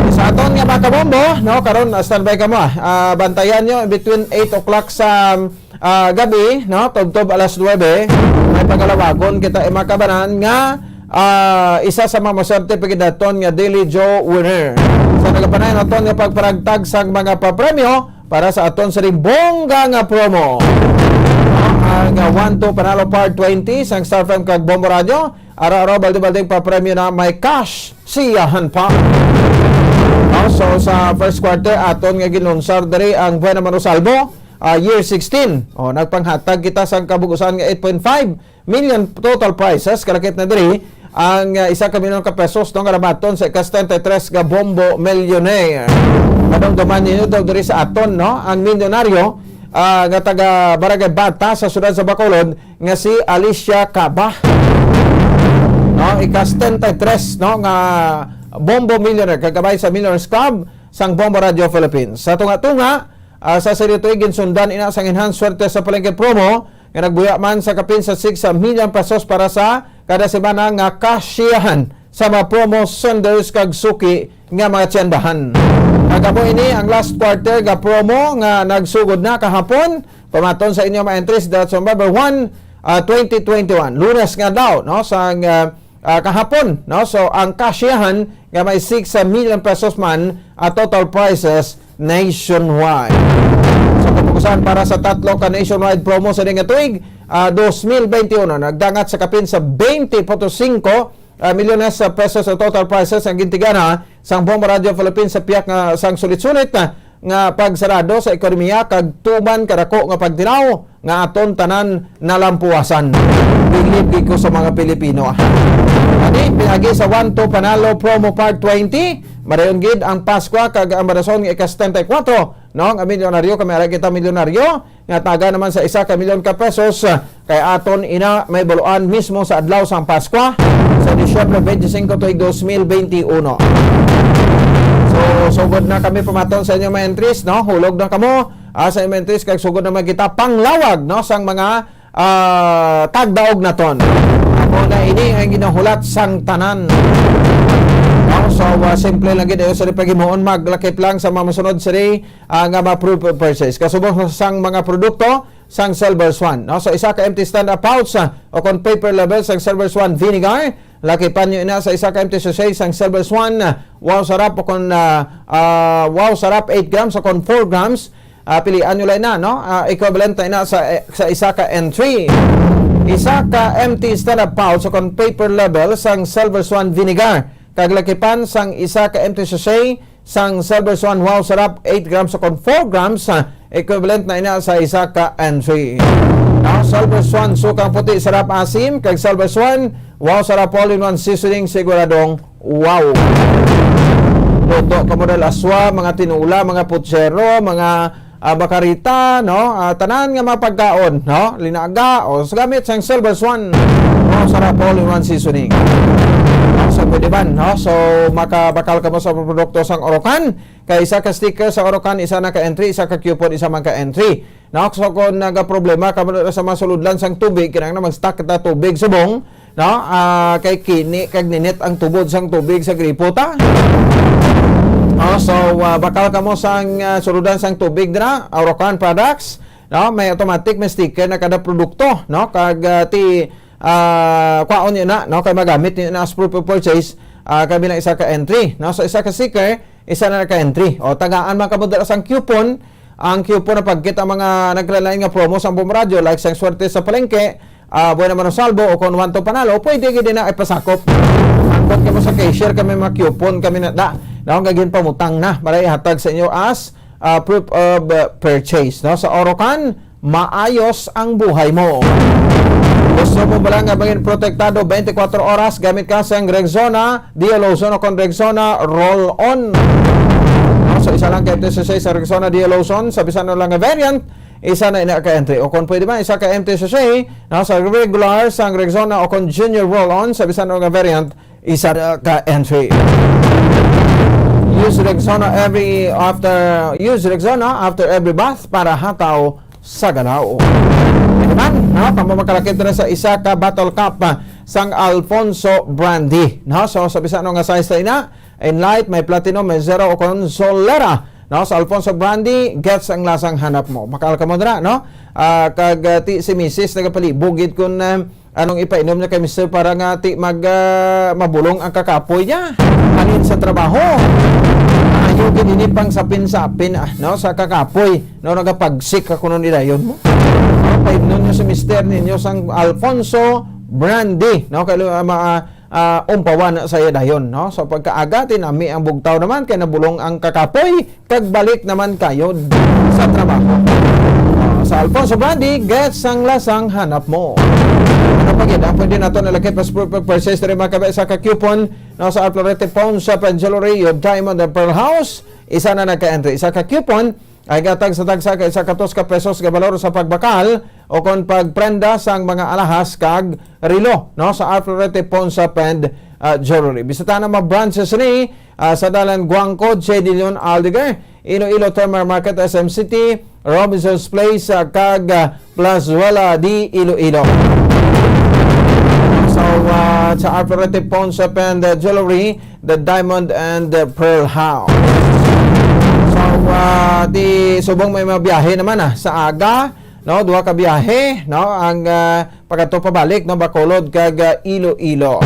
Sa aton nga mga kabombo, no, karon, ah, standby kamo, ah. Ah, bantayan nyo between eight o'clock sa, ah, gabi, no, tubtob alas nuebe, may pagalawagon kita, eh, mga kabanan, nga ah, isa sa mga maswerte pa gid naton nga Daily Joe winner. Sa nagapanay naton nga pagparagtag sang mga papremyo para sa aton siring bongga nga promo. Ang, ah, One to Panalo Part twenty sang Star F M kag Bombo Radio. Araw-araw, balde-baldeng papremyo na may cash siyahan pa. Ah, so, sa first quarter, aton nga ginunsar diri ang Buena Mano Salvo, ah, Year sixteen. Oh, nagpanghatag kita sang kabug-usan nga eight point five million total prizes, kalakip na diri ang, ah, isa ka milyon ka pesos, no, nga nabaton sa ika-setenta y tres nga Bombo Millionaire. Madumduman ninyo daw diri sa aton, no, ang milyonaryo, ah, nga taga Barangay Bata sa siyudad sa Bacolod, nga si Alicia Caba. No, ika-setenta y tres, no, nga Bombo Millionaire, kagabay sa Millionaires Club sang Bombo Radio Philippines. Sa tunga-tunga, ah, sa sini tuig, ginsundan ina sang Enhanced Swerte sa Palengke promo nga nagbuya man sa kapin sa six million pesos para sa kada semana nga kasyahan sa mga promo senders kag suki nga mga tiyandahan. Nagamo ini ang last quarter nga promo nga nagsugod na kahapon, pamaton sa inyo mga entries, that's November one, ah, twenty twenty-one. Lunes nga daw, no, sa, ah, ah, kahapon, no? So, ang kasyahan nga may six million pesos man, ah, total prizes nationwide. So, kung para sa tatlo ka nationwide promo sa nga tuig, ah, dos mil benti uno, nagdangat sa kapin sa twenty point singko, ah, milyones sa pesos sa total prizes ang gintigana sang Bombo Radio Philippines sa piyak nga sang sulit-sulit, ah, nga pagsarado sa ekonomiya kag tuman kadako nga pagtilaw nga aton tanan nalampuwasan. Bilib gid ko sa mga Pilipino. Ani, pinagi sa One to Panalo Promo Part twenty, madayon gid ang Paskwa kag ang madason nga ika-setenta y kuwatro, no? Ang milyonaryo, kami ara kita milyonaryo, nga taga naman sa isa ka milyon ka pesos, kay aton ina may buluan mismo sa adlaw sang Paskwa, sa Disyembre twenty-cinco tuig dos mil benti uno. So, sugod na kami pamaton sa inyo mga entries, no? Hulog na kamo, ah, sa inyo mga entries, kag sugod na man kita panglawag, no, sang mga, ah, tagdaog naton. Amo na ini ang ginahulat sang tanan. No? So, ah, simple lang gid, ayo sa paghimuon, maglakip lang sa mga masunod siri, ah, nga mga proof of purchase. Kasubong sang mga produkto, sang Silver Swan, no? So, isa ka empty stand-up pouch, ah, o kon paper label sang Silver Swan vinegar, lakipan nyo ina sa isa ka empty sachet sang Silver Swan, ah, Wow Sarap o kon, ah, ah, Wow Sarap eight grams o kon four grams, ah, pilian nyo lang na, no? Ah, equivalent na ina sa, eh, sa isa ka entry. Isa ka empty stand-up pouch o kon paper label sang Silver Swan vinegar, kag lakipan sang isa ka empty sachet sang Silver Swan Wow Sarap eight grams o kon four grams, ah, equivalent na ina sa isa ka entry. Ang Silver Swan Sukang Puti Sarap Asim kag Silver Swan Wow Sarap All-in-One Seasoning, siguradong wow. Luto kamo dal aswa, mga tinula, mga putsero, mga, ah, bakarita, no? Ah, tanan nga mga pagkaon, no? Linaga, o sa gamit sang Silver Swan, no? Sarap All-in-One Seasoning. No? So, pwede man, no? So, makabakal kamo sa produkto sang Orocan, kay isa ka sticker sa Orocan, isa na ka entry, isa ka coupon, isa man ka entry. No? So, kung nagaproblema kamo sa mga sulodlan sang tubig, kinahanglan mag-stock ta tubig subong, no? Ah, kay kini kag ninit ang tubod sang tubig sa gripo ta. Oh, so, ah, bakal kamo sang, ah, suludan sang tubig dira, Orocan products, no? May automatic, may sticker na kada produkto, no? Kag, ah, ti, ah, kwaon niyo na, no? Kay magamit niyo na as proof of purchase, ah, kay bilang isa ka entry, no? So, isa ka sticker, isa na ka entry. O, tagaan man kamo dira sang coupon, ang coupon na pagkit ang mga naglalain nga promo sa Bombo Radyo, like sang Swerte sa Palengke, ah, Buena Mano Salvo, o kon One to Panalo, pwede gid na ipasakop. Angkon kamo sa cashier, kami mga coupon, kami na da. Daw nga ginpamutang na, maray hatag sa inyo as, ah, proof of, ah, purchase, no? Sa Orocan, maayos ang buhay mo. Gusto mo ba lang nga maging protektado twenty-four oras? Gamit ka sang Rexona Dialoson o kon Rexona Roll-On. No, so, isa lang ka M T sachet sa Rexona Dialoson, sa bisan ano lang nga variant, isa na ina ka entry. O kung pwede man, isa ka M T sachet, no, sa regular sang Rexona o kon Junior Roll-On, sa bisan ano nga variant, isa na ka entry. Use Rexona every after, use Rexona after every bath para hataw sa galaw. Ito man, no, kamo makalakip dira sa isa ka bottle cap, ah, sang Alfonso Brandy. No? So, sa bisan ano nga size ta ina, Enlight, may Platinum, may Zero, o kon Solera. No? Sa Alfonso Brandy, gets ang lasang hanap mo. Makal ka mo dira, no? Ah, kag, ah, ti, si misis nagapalibog gid kun, ah, anong ipainom niya kay mister para nga ti mag, ah, mabulong ang kakapoy niya. Halin sa trabaho. Ayo gid ini pang sapin-sapin, ah, no, sa kakapoy, no, nagapagsik ka kuno ni dayon mo. No, paimnon niyo si mister ninyo sang Alfonso Brandy, no, kay, ah, ma-, ah, umpawan na sa iya dayon, no. So pagkaaga, tinami ang bugtaw naman kay nabulong ang kakapoy. Kag balik naman kayo sa trabaho. Ah, Sa Alfonso Brandy, get sang lasang hanap mo. Ano pa gid ang pwede nato nalakip as proof of purchase diri, mga kabayan? Isa ka coupon, no, sa Alflorete Pawn Shop and Jewelry, your Diamond and Pearl House. Isa na nagka-entry. Isa ka coupon ay gatag sa tagsa ka isa ka dos ka pesos nga balor sa pagbakal o kon pagprenda sang mga alahas kag relo, no, sa Alflorete Pawn Shop and, ah, Jewelry. Bisitahan ang mga branches ni, ah, sa Dalan Guangco, J D Leon Aldeguer, Iloilo Terminal Market, S M City, Robinson's Place, ah, kag, ah, Plazuela de Iloilo. So, ah, sa Alflorete Pawn Shop and, ah, Jewelry, the Diamond and the Pearl House. So, ah, di subong may mabiyahe naman, ah, sa aga, no, duha ka biyahe, no, ang, ah, pagkadto pabalik, no, Bacolod kag, ah, Iloilo.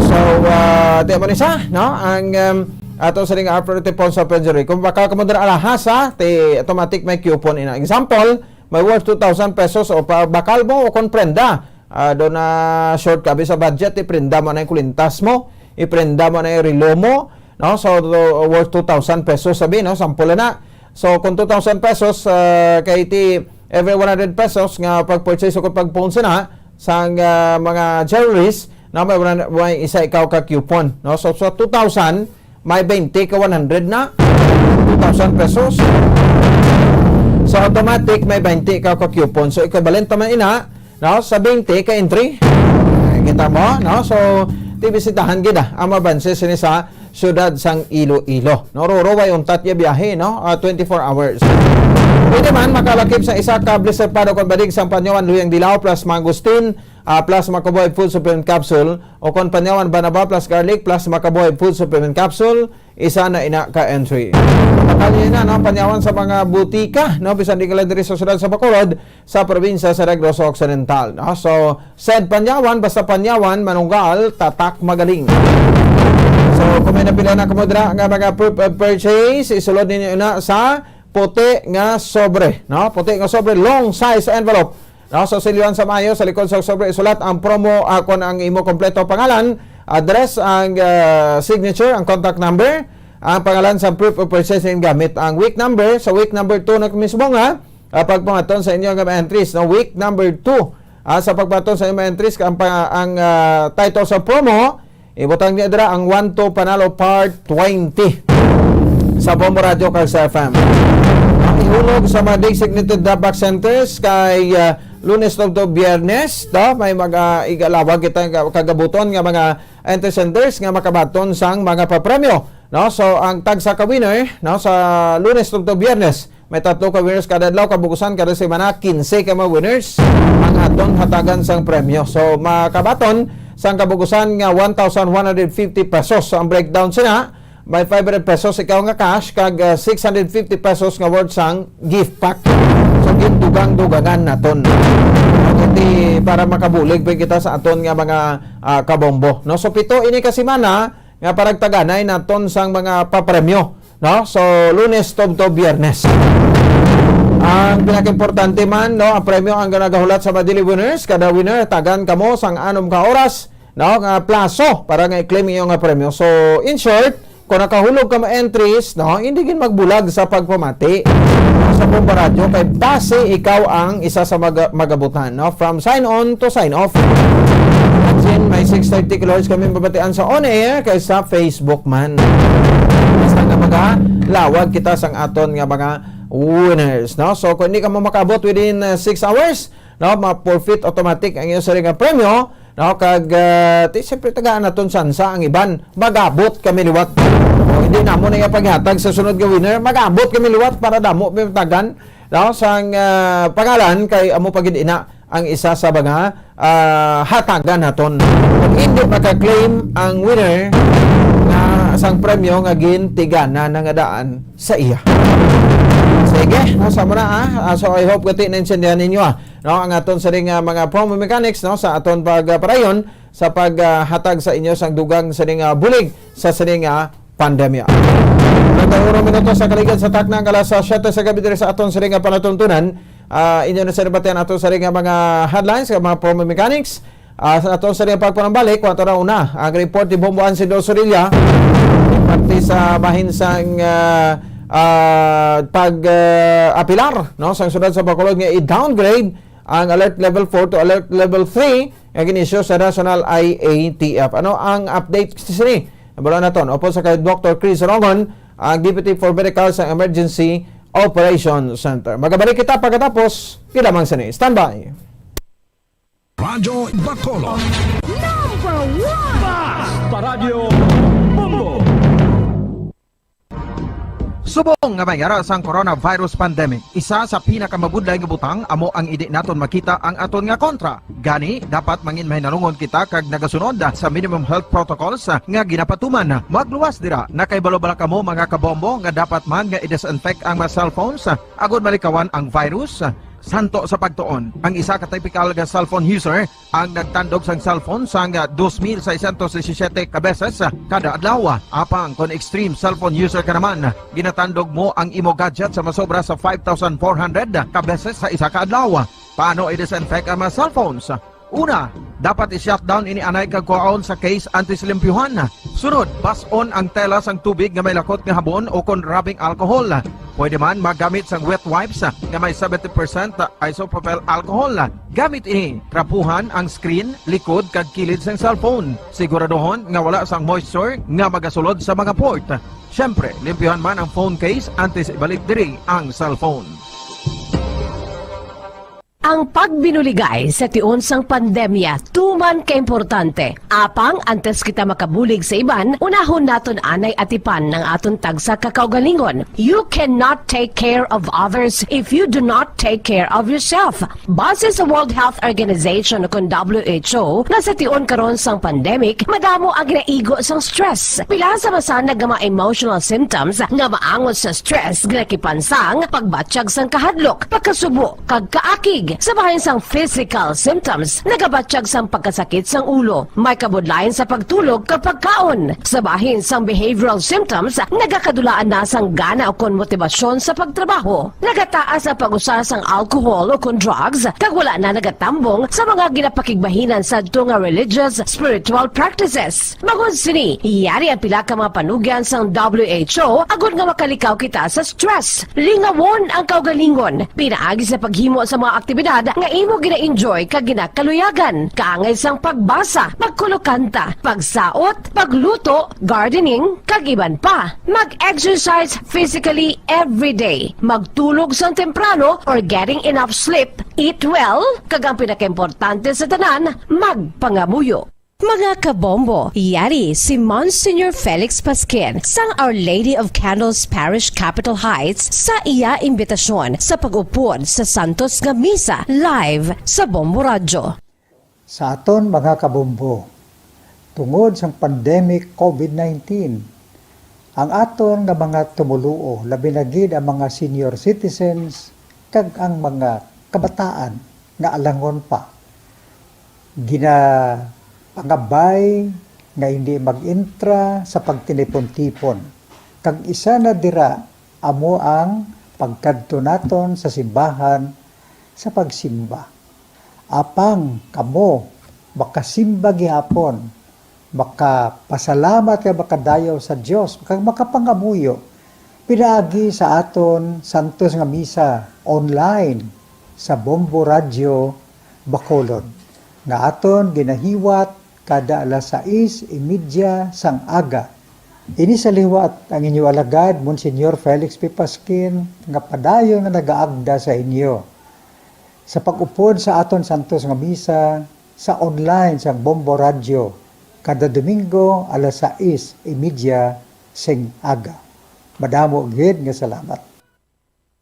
So, ah, di mo ni sa, no, ang, um, ato sa ring Alflorete Pawn Shop and Jewelry. Kung baka kamo dira alahas, ha, ti automatic may coupon ina. Example, may worth two thousand pesos o pa bakal mo o kon prenda. Ah, do na short ka sa budget, iprenda mo na yung kulintas mo, iprenda mo na yung relo mo, no? So, do- worth two thousand pesos sabi, no? Sample na. So, kung two thousand pesos, ah, kay ti every one hundred pesos nga pag-purchase o pag-phone sa na, sang, ah, mga jewelries, no? May, one hundred, may isa ikaw ka coupon, no? So, so two thousand, may twenty ka one hundred na, two thousand pesos. So, automatic, may twenty ka ka coupon. So, equivalent naman ina, no? Sa twenty ka entry. Eh, kita mo, no? So, ti bisitahan gid, ah, ang mabanse sini sa siyudad sang Iloilo. No, Roro, way untat ya biyahe, no? Ah, twenty-four hours. Pwede man makalakip sa isa ka blister pad o kon badig sang Panyawan Luyang Dilaw plus Mangosteen, ah, plus Makabuhay Food Supplement Capsule, o kon Panyawan Banaba plus Garlic plus Makabuhay Food Supplement Capsule, isa na ina ka entry. Makalye na, no? Panyawan sa mga butika, no? Bisan di ka lang diri sa siyudad sa Bacolod, sa probinsya sa Negros Occidental, no? So, said Panyawan, basta Panyawan, manunggal, tatak, magaling. So, kung may napila na kamo dira nga mga proof of purchase, isulod ninyo na sa puti nga sobre, no? Puti nga sobre, long size envelope. No, so, silyuhan sa maayo, sa likod sa sobre, isulat ang promo, ah, kon ang imo kompleto pangalan, address, ang, ah, signature, ang contact number, ang pangalan sa proof of purchase nga gamit. Ang week number, sa week number two na mismo nga, ah, pagpamaton sa inyo nga mga entries, no? Week number two, ah, sa pagpamaton sa inyo mga entries, ang, pa- ang, ah, title sa promo, ibutang niya dira ang One to Panalo Part twenty sa Bombo Radio kag sa F M. Ang ihulog sa mga designated drop-off centers kay, ah, Lunes to, to Biyernes, to, may mga igalawag kita nga kagabuton nga mga entry centers nga makabaton sang mga papremyo, no? So, ang tagsa ka winner, no, sa Lunes to, to Biyernes, may tatlo ka winners kada adlaw, kabugusan kada semana, quince ka mga winners ang aton hatagan sang premyo. So, makabaton sang kabugusan nga one thousand one hundred fifty pesos. So, ang breakdown sina, may five hundred pesos ikaw nga cash, kag, ah, six hundred fifty pesos nga worth sang gift pack. So, gindugang-dugangan naton. Iti para makabulig pa kita sa aton nga mga, ah, kabombo, no? So, pito ini ka semana nga paragtaganay naton sang mga papremyo, no? So, Lunes tubtob Biyernes. Ang pinakaimportante man, no, ang premyo ang nagahulat sa mga daily winners. Kada winner, tagan kamo sang anom ka oras, no, nga plaso para nga i-claim iyo nga premyo. So, in short, kung nakahulog ka mga entries, no, hindi gid magbulag sa pagpamati sa Bombo Radyo kay base ikaw ang isa sa maga- magabutan, no? From sign on to sign off. Imagine, may six thirty kilohertz kami mabatian sa on air kay sa Facebook man. Basta nga magalawag kita sang aton nga mga winners, no? So, kung hindi ka mo makaabot within, uh, six hours, no, ma-forfeit automatic ang iyong sarili nga premyo, no? Kag, uh, ti, siyempre, tagaan naton sansa ang iban. Magabot kami liwat. O, hindi namo na ipaghatag sa sunod nga winner. Magabot kami liwat para damo may matagan, no? Sang, uh, pangalan kay amo pa gid ina ang isa sa mga, ah, hatagan naton. Kung hindi maka-claim ang winner nga sang premyo nga gintigana na nga daan sa iya. Sige, no, sa muna, ah. Ah, so, I hope gati naintindihan ninyo, ah, no, ang aton sining, ah, mga promo mechanics, no, sa aton pagpadayon sa paghatag sa inyo sang dugang sining, ah, bulig sa sining, ah, pandemya. Nagdahurong minuto sa kaligid sa takna nga alas siyete sa gabi diri sa aton sining nga palatuntunan. Ah, inyo na sa nabatian ato sa ring nga mga headlines, nga mga promo mechanics. Ah, sa ato sa ring pagpanambalik, kuwanto na una ang report ni Bombo Ansindo Sorilla, parte sa bahin sang, ah, ah, pag, ah, apilar, no, sang syudad sa Bacolod nga i-downgrade ang alert level four to alert level three nga gin-issue sa National I A T F. Ano ang update sini? Nabalaan naton upod sa kay Doctor Chris Rongon, ang Deputy for Medical sa Emergency Operation Center. Magabalik kita pagkatapos. Pila man sini. Standby. Radyo Bacolod. Number one! Basta Radyo Bombo! Subong nga may ara sang coronavirus pandemic, isa sa pinakamabudlay nga butang amo ang indi naton makita ang aton nga kontra. Gani, dapat mangin mahinalungon kita kag nagasunod sa minimum health protocols nga ginapatuman. Magluwas dira, nakahibalo bala kamo, mga kabombo, nga dapat man nga i-disinfect ang mga cellphones agod malikawan ang virus? Santo sa pagtuon, ang isa ka typical nga cellphone user ang nagtandog sang cellphone sang dos mil seiscientos disisiete ka beses kada adlaw. Apang kon extreme cellphone user ka naman, ginatandog mo ang imo gadget sa masobra sa five thousand four hundred ka beses sa isa ka adlaw. Paano i-disinfect ang mga cellphones? Una, dapat i-shutdown ini anay kag kuhaon sa case antes limpyuhan. Sunod, bas-on ang tela sang tubig nga may lakot nga habon o kon rubbing alcohol. Pwede man magamit sang wet wipes nga may seventy percent isopropyl alcohol. Gamit ini, trapuhan ang screen, likod, kag kilid sang cellphone. Siguraduhon nga wala sang moisture nga magasulod sa mga port. Siyempre, limpyuhan man ang phone case antes ibalik diri ang cellphone. Ang pagbinuligay sa tion sang pandemya tuman ka importante. Apang antes kita makabulig sa iban, unahon naton anay atipan ang aton tagsa ka kaugalingon. You cannot take care of others if you do not take care of yourself. Base sa World Health Organization, kon W H O, nga sa tion karon sang pandemic, madamo ang ginaigo sang stress. Pila sa masanag nga mga emotional symptoms nga maangot sa stress ginakipan sang pagbatyag sang kahadlok, pagkasubo, kag kaakig. Sa bahin sang physical symptoms, nagabatyag sang pagkasakit sang ulo, may kabudlayan sa pagtulog kag pagkaon. Sa bahin sang behavioral symptoms, nagakadulaan na sang gana ukon motibasyon sa pagtrabaho. Nagataas ang pag-usa sang alcohol ukon drugs, kag wala na nagatambong sa mga ginapakigbahinan sadto nga religious, spiritual practices. Bangod sini, yari ang pila ka mga panugyan sang W H O agod nga makalikaw kita sa stress. Lingawon ang kaugalingon pinaagi sa paghimo sa mga aktibidad nga imo gina-enjoy kag ginakaluyagan, kaangay sang pagbasa, pagkulokanta, pagsaot, pagluto, gardening, kag iban pa. Mag-exercise physically every day. Magtulog sang temprano or getting enough sleep. Eat well, kag ang pinakaimportante sa tanan, magpangamuyo. Mga kabombo, yari si Monsignor Felix Pasquin sang Our Lady of Candles Parish, Capitol Heights, sa iya imbitasyon sa pag-upod sa Santos nga Misa live sa Bombo Radyo. Sa aton mga kabombo, tungod sang pandemic COVID nineteen, ang aton nga mga tumoluo, labi na gid ang mga senior citizens kag ang mga kabataan nga alangon pa, ginapangabay nga hindi mag-intra sa pagtinipon-tipon, kag isa na dira amo ang pagkadto naton sa simbahan sa pagsimba. Apang kamo makasimba gihapon, makapasalamat kag makadayaw sa Dios, kag makapangamuyo pinaagi sa aton santos nga misa online sa Bombo Radyo Bacolod, nga aton ginahiwat kada alas sais y media sang aga. Ini sa liwat ang inyo alagad, Monsignor Felix P. Pasquin, nga padayon nga nagaagda sa inyo sa pag-upod sa aton santos nga misa sa online sang Bombo Radyo kada Domingo alas sais y media sing aga. Madamo gid nga salamat.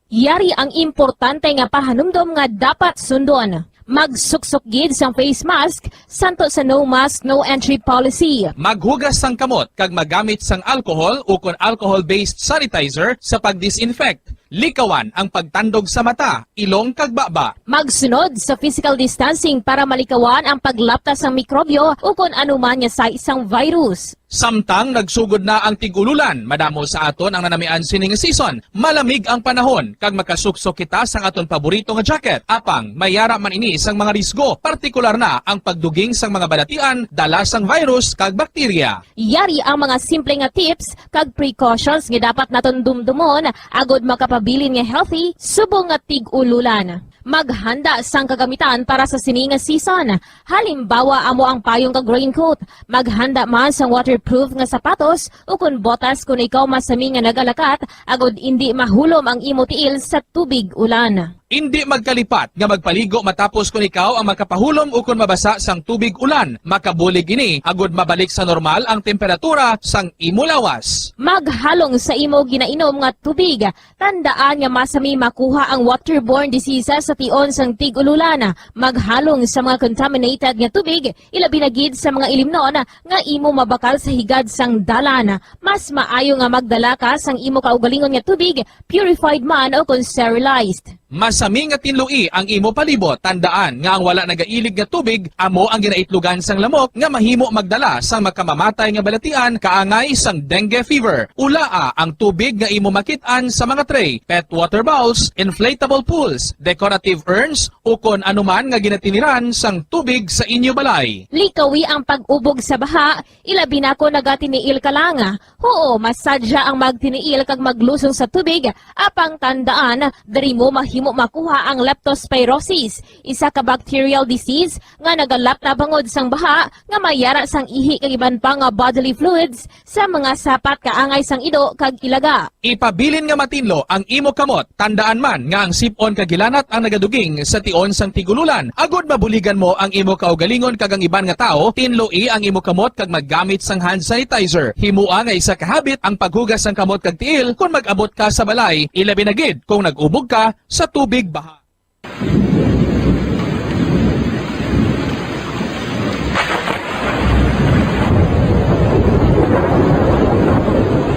Yari ang importante nga pahanumdom nga dapat sundon. Magsuksok gid sang face mask, santo sa no mask, no entry policy. Maghugas sang kamot kag magamit sang alcohol ukon alcohol-based sanitizer sa pag-disinfect. Likawan ang pagtandog sa mata, ilong kag baba. Magsunod sa physical distancing para malikawan ang paglapta sang mikrobyo ukon anuman nga sahi sang virus. Samtang nagsugod na ang tig-ululan, madamo sa aton ang nanamian sini nga season. Malamig ang panahon, kag makasuksok kita sang aton paborito nga jacket. Apang, may ara man ini sang mga risgo, partikular na ang pagduging sang mga balatian dala sang virus kag bakterya. Yari ang mga simple nga tips kag precautions nga dapat naton dumdumon agud makapabilin nga healthy subong nga tig-ululan. Maghanda sang kagamitan para sa sini nga season. Halimbawa, amo ang payong kag raincoat. Maghanda man sang waterproof nga sapatos ukon botas kon ikaw masami nga nagalakat, agud indi mahulom ang imo tiil sa tubig ulan. Indi magkalipat nga magpaligo matapos kon ikaw ang makapahulom ukon mabasa sang tubig ulan. Makabulig ini agud mabalik sa normal ang temperatura sang imo lawas. Maghalong sa imo ginainom nga tubig. Tandaan nga masami makuha ang waterborne diseases sa tion sang tig-ululan. Maghalong sa mga contaminated nga tubig, ilabi na gid sa mga ilimnon nga imo mabakal sa higad sang dalan. Mas maayo nga magdala ka sang imo kaugalingon nga tubig, purified man o kon sterilized. Masami nga tinloi ang imo palibot. Tandaan nga ang wala nagailig nga tubig amo ang ginaitlogan sang lamok nga mahimo magdala sang makamamatay nga balatian kaangay sang dengue fever. Ulaa ang tubig nga imo makit-an sa mga tray, pet water bowls, inflatable pools, decorative urns, ukon anuman nga ginatiniran sang tubig sa inyo balay. Likawi ang pag-ubog sa baha, ilabi na kon nagatiniil ka lang. Huo, masadya ang magtiniil kag maglusong sa tubig, apang tandaan, diri mo mahimo makuha ang leptospirosis, isa ka bacterial disease nga nagalap na bangod sang baha nga may ara sang ihi kag iban pa nga bodily fluids sa mga sapat kaangay sang ido kag ilaga. Ipabilin nga matinlo ang imo kamot. Tandaan man nga ang sip-on kag hilanat ang nagaduging sa tion sang tig-ululan. Agod mabuligan mo ang imo kaugalingon kag ang iban nga tawo, tinloi ang imo kamot kag maggamit sang hand sanitizer. Himoa nga isa ka habit ang paghugas sang kamot kag tiil kon mag-abot ka sa balay, ilabi na gid kon nag-ubog ka sa tubig baha.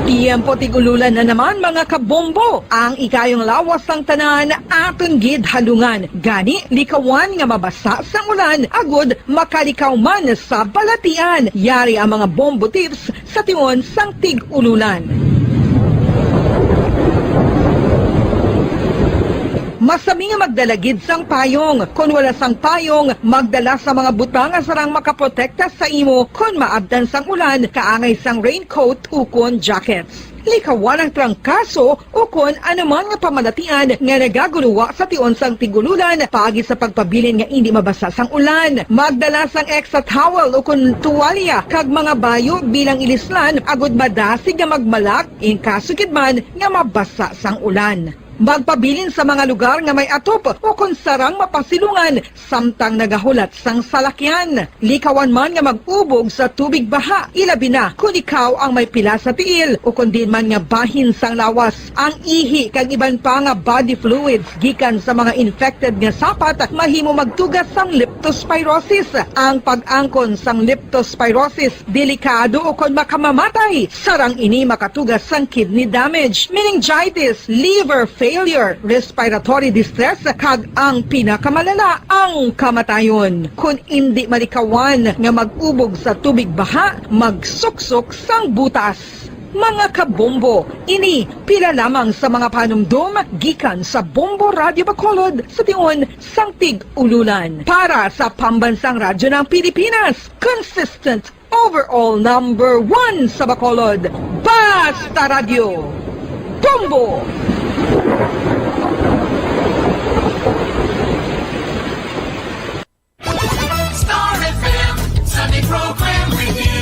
Tiyempo tig-ululan na naman, mga kabombo. Ang ikayong lawas sang tanan aton gid halungan. Gani, likawan nga mabasa sang ulan agud makalikaw man sa balatian. Yari ang mga bombo tips sa tion sang tig-ululan. Masami nga magdala gid sang payong. Kon wala sang payong, magdala sa mga butang nga sarang makaprotekta sa imo kon maabtan sang ulan, kaangay sang raincoat ukon jackets. Likawan ang trangkaso ukon anuman nga pamalatian nga nagagulowa sa tion sang tig-ululan paagi sa pagpabilin nga indi mabasa sang ulan. Magdala sang extra towel ukon tuwalya kag mga bayo bilang ilislan agud madasig nga magmalak in kaso gid man nga mabasa sang ulan. Magpabilin sa mga lugar nga may atop ukon sarang mapasilungan samtang nagahulat sang salakyan. Likawan man nga mag-ubog sa tubig baha, ilabi na kon ikaw ang may pila sa tiil ukon diin man nga bahin sang lawas. Ang ihi kag iban pa nga body fluids gikan sa mga infected nga sapat mahimo magtuga sang leptospirosis. Ang pag-angkon sang leptospirosis delikado ukon makamamatay. Sarang ini makatuga sang kidney damage, meningitis, liver failure, respiratory distress, kag ang pinakamalala, ang kamatayon. Kon indi malikawan nga mag-ubog sa tubig baha, magsuksok sang butas. Mga kabombo, ini pila lamang sa mga panumdom gikan sa Bombo Radyo Bacolod sa tion sang tig-ululan. Para sa Pambansang Radyo ng Pilipinas, consistent overall number one sa Bacolod, Basta Radyo, Bombo! Star F M Sunday Program Review.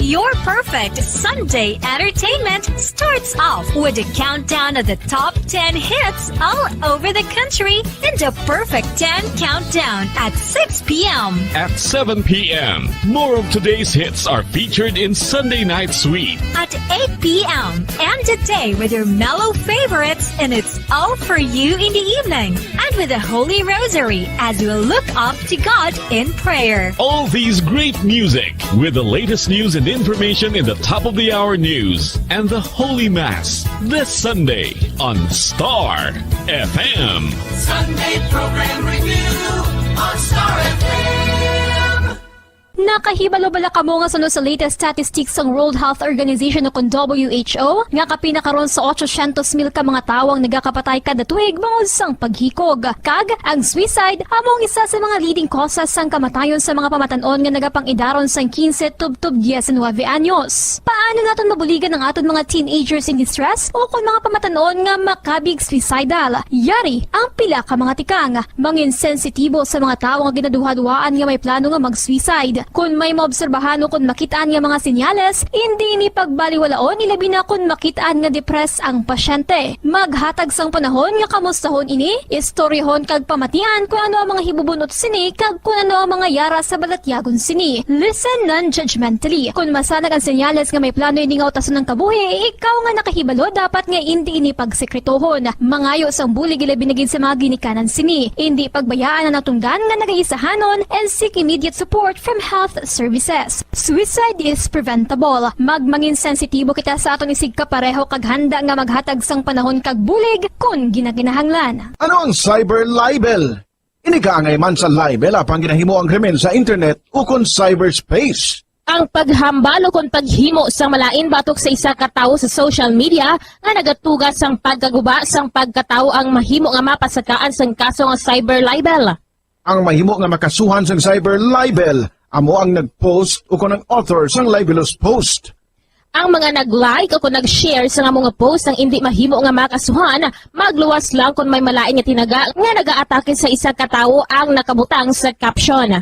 Your perfect Sunday entertainment starts off with a countdown of the top ten hits all over the country in the Perfect ten Countdown at six p m. At seven p m, more of today's hits are featured in Sunday Night Sweet. At eight p m, end the day with your mellow favorites, and it's all for you in the evening. And with the Holy Rosary as we look up to God in prayer. All these great music with the latest news and information in the top of the hour news and the Holy Mass this Sunday on Star F M. Sunday Program Review on Star F M. Nakahibalo bala kamo nga suno sa latest statistics sang World Health Organization o kon W H O, nga kapin na karon sa otsosyentos mil ka mga tawo ang nagakapatay kada tuig bangod sang paghikog? Kag ang suicide amo ang isa sa mga leading causes sang kamatayon sa mga pamatan-on nga nagapang-idaron sang quince tubtob diecinuebe anyos. Paano naton mabuligan ang aton mga teenagers in distress o kon mga pamatan-on nga makabig suicidal? Yari ang pila ka mga tikang. Mangin sensitibo sa mga tawo nga ginaduhaduhaan nga may plano nga mag-suicide. Kon may maobserbahan o kon makit-an nga mga senyales, indi ini pagbaliwalaon, ilabi na kon makit-an nga depressed ang pasyente. Maghatag sang panahon nga kamustahon ini, istoryahon kag pamatian kon ano ang mga hibubun-ot sini kag kon ano ang mga yara sa balatyagon sini. Listen non-judgmentally. Kon masanag ang senyales nga may plano ini nga utason ang kabuhi, ikaw nga nakahibalo dapat nga indi ini pagsekretohon. Mangayo sang bulig, ilabi na gid sa mga ginikanan sini. Indi pagbayaan ang natunggan nga nagaisahanon and seek immediate support from health services. Suicide is preventable. Magmangin sensitibo kita sa aton isigkapareho kag handa nga maghatag sang panahon kag bulig kon ginakinahanglan. Ano ang cyber libel? Ini kaangay man sa libel apang ginahimo ang krimen sa internet ukon cyberspace. Ang paghambal ukon paghimo sang malain batok sa isa ka tawo sa social media nga nagatuga sang pagkaguba sang pagkatawo ang mahimo nga mapasakaan sang kaso nga cyber libel. Ang mahimo nga makasuhan sang cyber libel amo ang nag-post ukon ang author sang libelous post. Ang mga nag-like o kon nag-share sa amo nga post ang indi mahimo nga makasuhan, magluwas lang kon may malain nga tinaga nga nagaatake sa isa ka tawo ang nakabutang sa caption.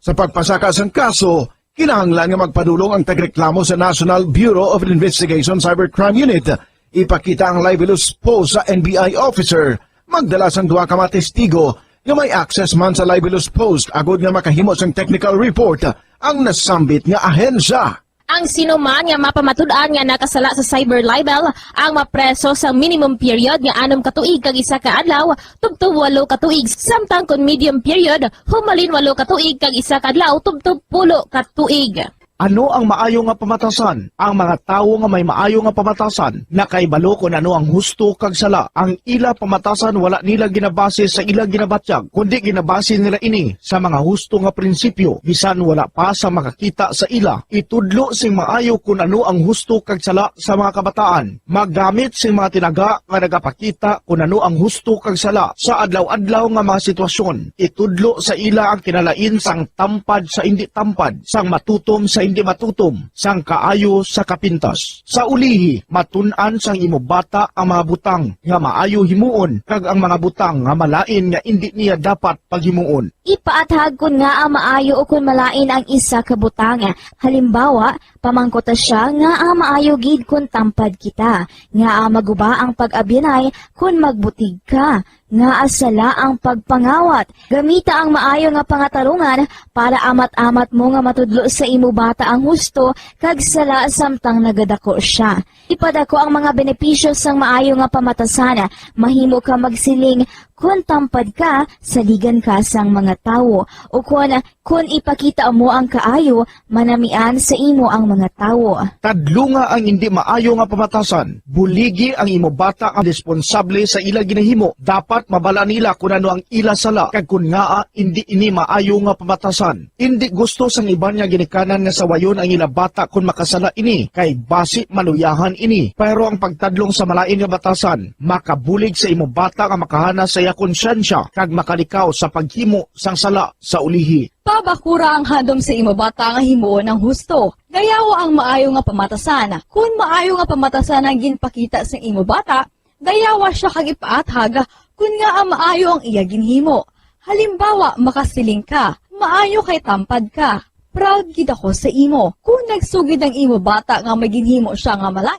Sa pagpasaka sang kaso, kinahanglan nga magpadulong ang tagreklamo sa National Bureau of Investigation Cybercrime Unit. Ipakita ang libelous post sa N B I officer. Magdala sang duha ka mga testigo nga may access man sa libelous post agod nga makahimo sang technical report ang nasambit nga ahensya. Ang sino man nga mapamatud-an nga nakasala sa cyber libel ang mapreso sa minimum period nga anom ka tuig kag isa ka adlaw tubtob walo ka tuig, samtang kon medium period, humalin walo ka tuig kag isa ka adlaw tubtob pulo ka tuig. Ano ang maayo nga pamatasan? Ang mga tawo nga may maayo nga pamatasan nakahibalo kon ano ang husto kag sala. Ang ila pamatasan wala nila ginabase sa ila ginabatyag, kundi ginabase nila ini sa mga husto nga prinsipyo, bisan wala pa sa makakita sa ila. Itudlo sing maayo kon ano ang husto kag sala sa mga kabataan. Maggamit sing mga tinaga nga nagapakita kon ano ang husto kag sala sa adlaw-adlaw nga mga sitwasyon. Itudlo sa ila ang kinalain sang tampad sa indi tampad, sang matutom sa indi matutom, sang kaayo sa kapintas. Sa ulihi, matun-an sang imo bata ang mga butang nga maayo himuon kag ang mga butang nga malain nga indi niya dapat paghimuon. Ipaathag kon ngaa maayo ukon malain ang isa ka butang. Halimbawa, pamangkuta sia ngaa maayo gid kon tampad kita, ngaa maguba ang pag-abyanay kon magbutig ka, ngaa sala ang pagpangawat. Gamita ang maayo nga pangatarungan para amat-amat mo nga matudlo sa imo bata ang husto kag sala samtang nagadako sia. Ipadako ang mga benepisyo sang maayo nga pamatasan. Mahimo ka magsiling, "Kon tampad ka, saligan ka sang mga tawo," ukon, "Kon ipakita mo ang kaayo, manamian sa imo ang mga tawo." Tadlunga ang indi maayo nga pamatasan. Buligi ang imo bata ang responsable sa ila ginahimo. Dapat mabala nila kon ano ang ila sala kag kon ngaa indi ini maayo nga pamatasan. Indi gusto sang iban nga ginikanan nga sawayon ang ila bata kon makasala ini, kay basi maluyahan ini. Pero ang pagtadlong sa malain nga batasan makabulig sa imo bata nga makahana sa iya konsyensya kag makalikaw sa paghimo sang sala sa ulihi. Pabakura ang handom sa imo bata nga himuon ang husto. Dayawa ang maayo nga pamatasan. Kon maayo nga pamatasan ang ginpakita sa imo bata, dayawa sia kag ipaathag kon ngaa maayo ang iya ginhimo. Halimbawa, makasiling ka, "Maayo kay tampad ka. Proud gid ako sa imo." Kon nagsugid ang imo bata nga may ginhimo sia nga mala,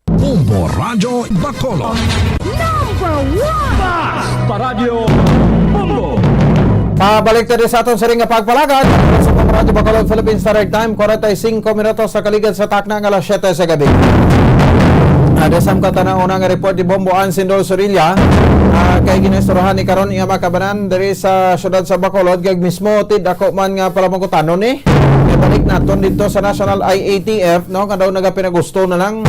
Bombo Radyo Bacolod. Number one! Basta Radyo Bombo! Pabalik tayo sa aton siring nga pagpalagad sa Bombo Radyo Bacolod, Philippine Standard Time, forty-five minutos sa kaligad sa takna nga alas siyete sa gabi. Ah, desam ka tanaw na nga report ni Bombo Ansindol Sorilla, ah, kay ginaistoryahan ni karon iya makabanan diri sa siyudad sa Bacolod, kag mismo ti dako man nga palamangkutanon ni. Ibalik naton dito sa National I A T F, no, nga daw nagapinagusto na lang.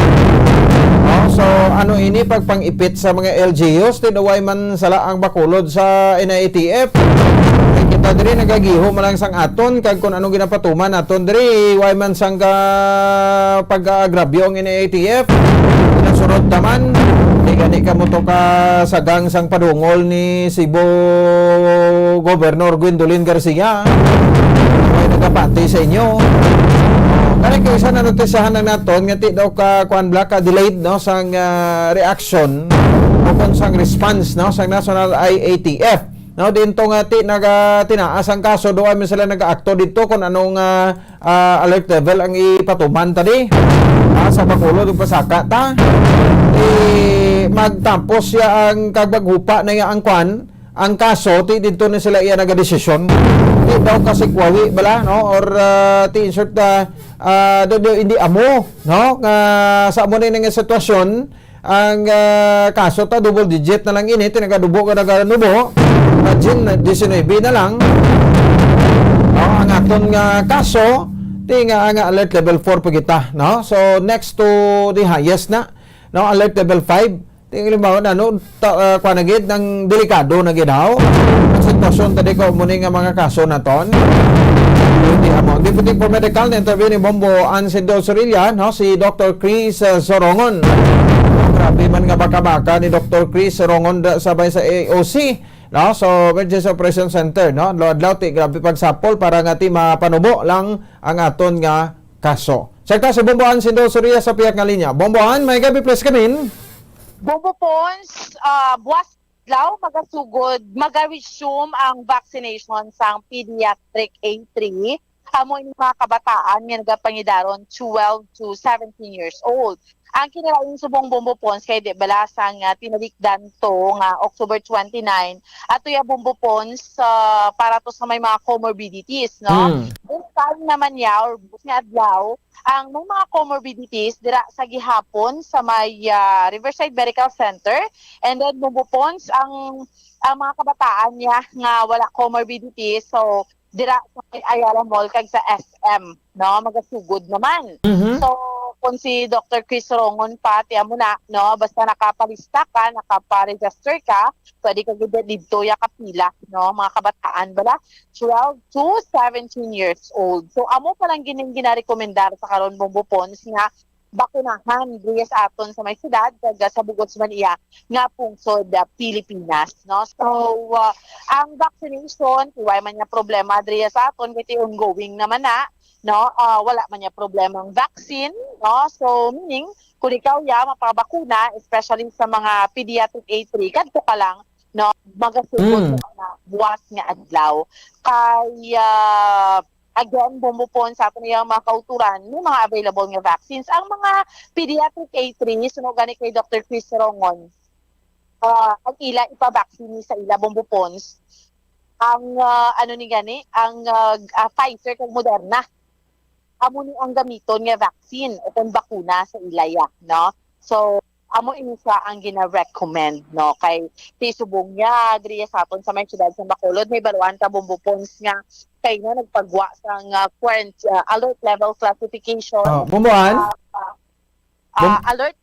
Oh, so, Ano ini pagpang-ipit sa mga L G Us, ti daw way man sala ang Bacolod sa N I A T F. Kay kita diri nagagiho man lang sang aton, kag kung ano ginapatuman naton diri, way man sang ka pag-aagrabyo ang N I A T F. Nasunod naman, di gani ka mo to ka sagang sang padungol ni Cebu Governor Gwendolyn Garcia. Way nagapati sa inyo. Kani kay isa na notisyahan lang naton nga ti daw ka kuan bala ka delayed, no, sang ah, reaction o kon sang response, no, sang National I A T F, no, dinto nga ti naga tinaas ang kaso, duwa man sila nagaakto dito kung anong ah, ah, alert level ang ipatuman ta di. Ah, sa Bacolod ug Pasaka ta. Eh, magtapos siya ang kag maghupa na iya ang kwan, ang kaso, ti dito na sila iya nagadesisyon. Ti daw kasi kwawi bala, no? Or ah, ti insert na ah, do, do, hindi amo, no? Nga sa amo na nga sitwasyon, ang ah, kaso ta double digit na lang ini, ti nagadubo ka naganubo. Imagine, diecinuebe na lang. No, ang aton nga kaso, ti nga ang alert level four pa kita, no? So next to the highest na, no, alert level five. Ti halimbawa na, no, ta, ah, kuwan na gid, ang delikado na gid, haw. Ang sitwasyon tadi ko muni nga mga kaso naton. Pwede amo. Deputy for Medical na interview ni Bombo Ansindo Sorilla, no, si Doctor Chris ah, Sorongon. Grabe man nga baka-baka ni Doctor Chris Sorongon da, sabay sa A O C, no? So, Emergency Operation Center, no? Adlaw-adlaw ti grabe pagsapol para nga ti mapanubo lang ang aton nga kaso. Check ta si Bombo Ansindo Sorilla sa pihak nga linya. Bombo An, may gabi, please come in. Bombo Pons, ah, buwas adlaw, magasugod, maga-resume ang vaccination sang pediatric A three. Amo ini mga kabataan nga nagapangidaron twelve to seventeen years old. Ang kinalain subong Bombo Pons kay di bala sang ah, tinalikdan to nga October twenty-nine, ato ya Bombo Pons sa para to sa may mga comorbidities, no? Mm. This time naman ya, or buwas nga adlaw, ang may mga comorbidities dira sa gihapon sa may ah, Riverside Medical Center, and then Bombo Pons ang ang mga kabataan niya nga wala comorbidities, so dira sa may Ayala Mall kag sa S M, no, magasugod naman. Mhm. So kung si Doctor Chris Rongon pa, ti amo na, no, basta nakapalista ka, nakaparegister ka, pwede ka gid didto ya kapila, no, mga kabataan bala, twelve to seventeen years old. So amo pa lang gid ning ginarekomendar sa karon, Bombo Pons, nga bakunahan diri sa aton sa may syudad kag sa bug-os man iya nga pungsod, ah, Pilipinas, no? So ah, ang vaccination, ti way man nga problema diri sa aton kay ti ongoing naman na, no? Ah, wala man niya problema ang vaccine, no? So meaning kung ikaw ya mapabakuna, especially sa mga pediatric A three, kadto ka lang, no? Magasugod Mm. na buwas nga adlaw. Kay ah, again, Bombo Pons, sa aton iyang mga kauturan, may mga available nga vaccines. Ang mga pediatric A three, suno gani kay Doctor Chris Rongon, ah, ang ila ipa-vaccine sa ila, Bombo Pons, ang ah, ano ni gani, ang ah, ah, Pfizer kag Moderna. Amo ni ang gamiton nga vaccine o kung bakuna sa ila ya, no? So amo ini siya ang gina-recommend, no? Kay ti subong niya diri sa aton sa may siyudad sa Bacolod, may baluan ka, Bombo Pons, nga kay na nagpagwa sa nga quarant-, ah, alert level classification. Oh, Bombo An? Ah, ah, Bom- ah, alert,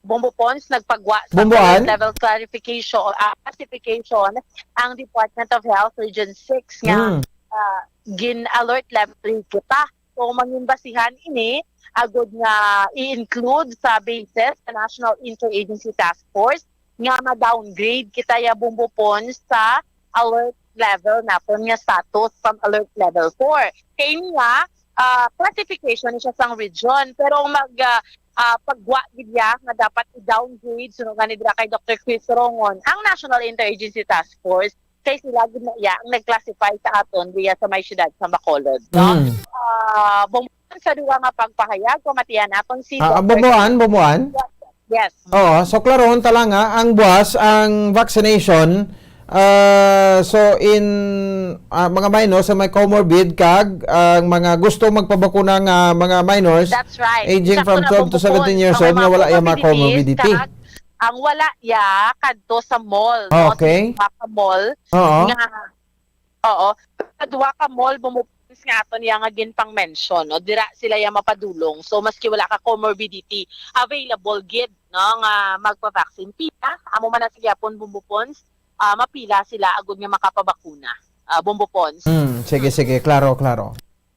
Bombo Pons, nagpagwa sa Bombo An? Alert level clarification, ah, classification ang Department of Health Region six nga Mm. ah, gin-alert level three kita. So, manginbasihan ini agud nga i-include sa basis sa National Interagency Task Force nga ma-downgrade kita ya, Bombo Pons, sa alert level naton nga status from alert level four. Kay ini nga ah, classification ni siya sang region, pero mag ah, ah, pagwa gid ya nga dapat i-downgrade, suno gani dira kay Doctor Chris Rongon, ang National Interagency Task Force, kay sila gid na iya ang nag-classify sa aton diya sa may siyudad sa Bacolod, no? Mm. Ah, Bombo Pons, sa duha nga pagpahayag, pamatian naton si Ah, Doctor Bombo An, Bombo An? Yes. Oo, so klarohon ta lang, ha, ang buwas, ang vaccination, ah, so in ah, mga minors sa may comorbid kag ang mga gusto magpabakuna nga mga minors That's right. aging Sakto from na, twelve to Bombo Pons, seventeen years ang may old nga mga wala yung mga comorbidities, comorbidity. Kag ang wala ya kadto sa mall, no? Okay. Sa Baka Mall, Oo. Nga, oo. Sa duha ka mall, Bombo Pons, nga aton iya nga ginpang-mention, no? Dira sila iya mapadulong. So, maski wala ka comorbidity, available gid, no, nga magpa-vaccine. Pila, amo man na sa gihapon, Bombo Pons, ah, mapila sila agud nga makapabakuna. Ah, Bombo Pons. Mm, sige, sige. Klaro, klaro.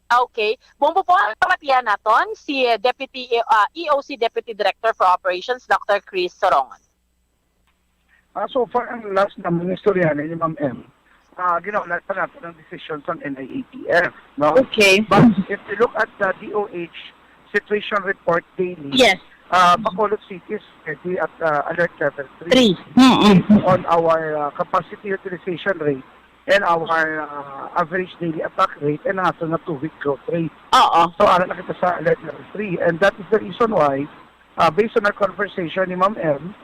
Okay. Bombo Pons, pamatian naton si, eh, Deputy, ah, E O C Deputy Director for Operations, Doctor Chris Sorongon. Ah, so far, ang last na mga istorya ni Ma'am M, ah, ginauna pa nato ng desisyon sa N I A T F, no? Okay. But if you look at the D O H situation report daily, Yes. uh, Bacolod City is already at uh, alert level three. Three. Mm-mm. Based on our uh, capacity utilization rate and our uh, average daily attack rate and ang ato na two-week growth rate. Oo. So, ara na kita sa alert level three. And that is the reason why, uh, based on our conversation ni Ma'am M,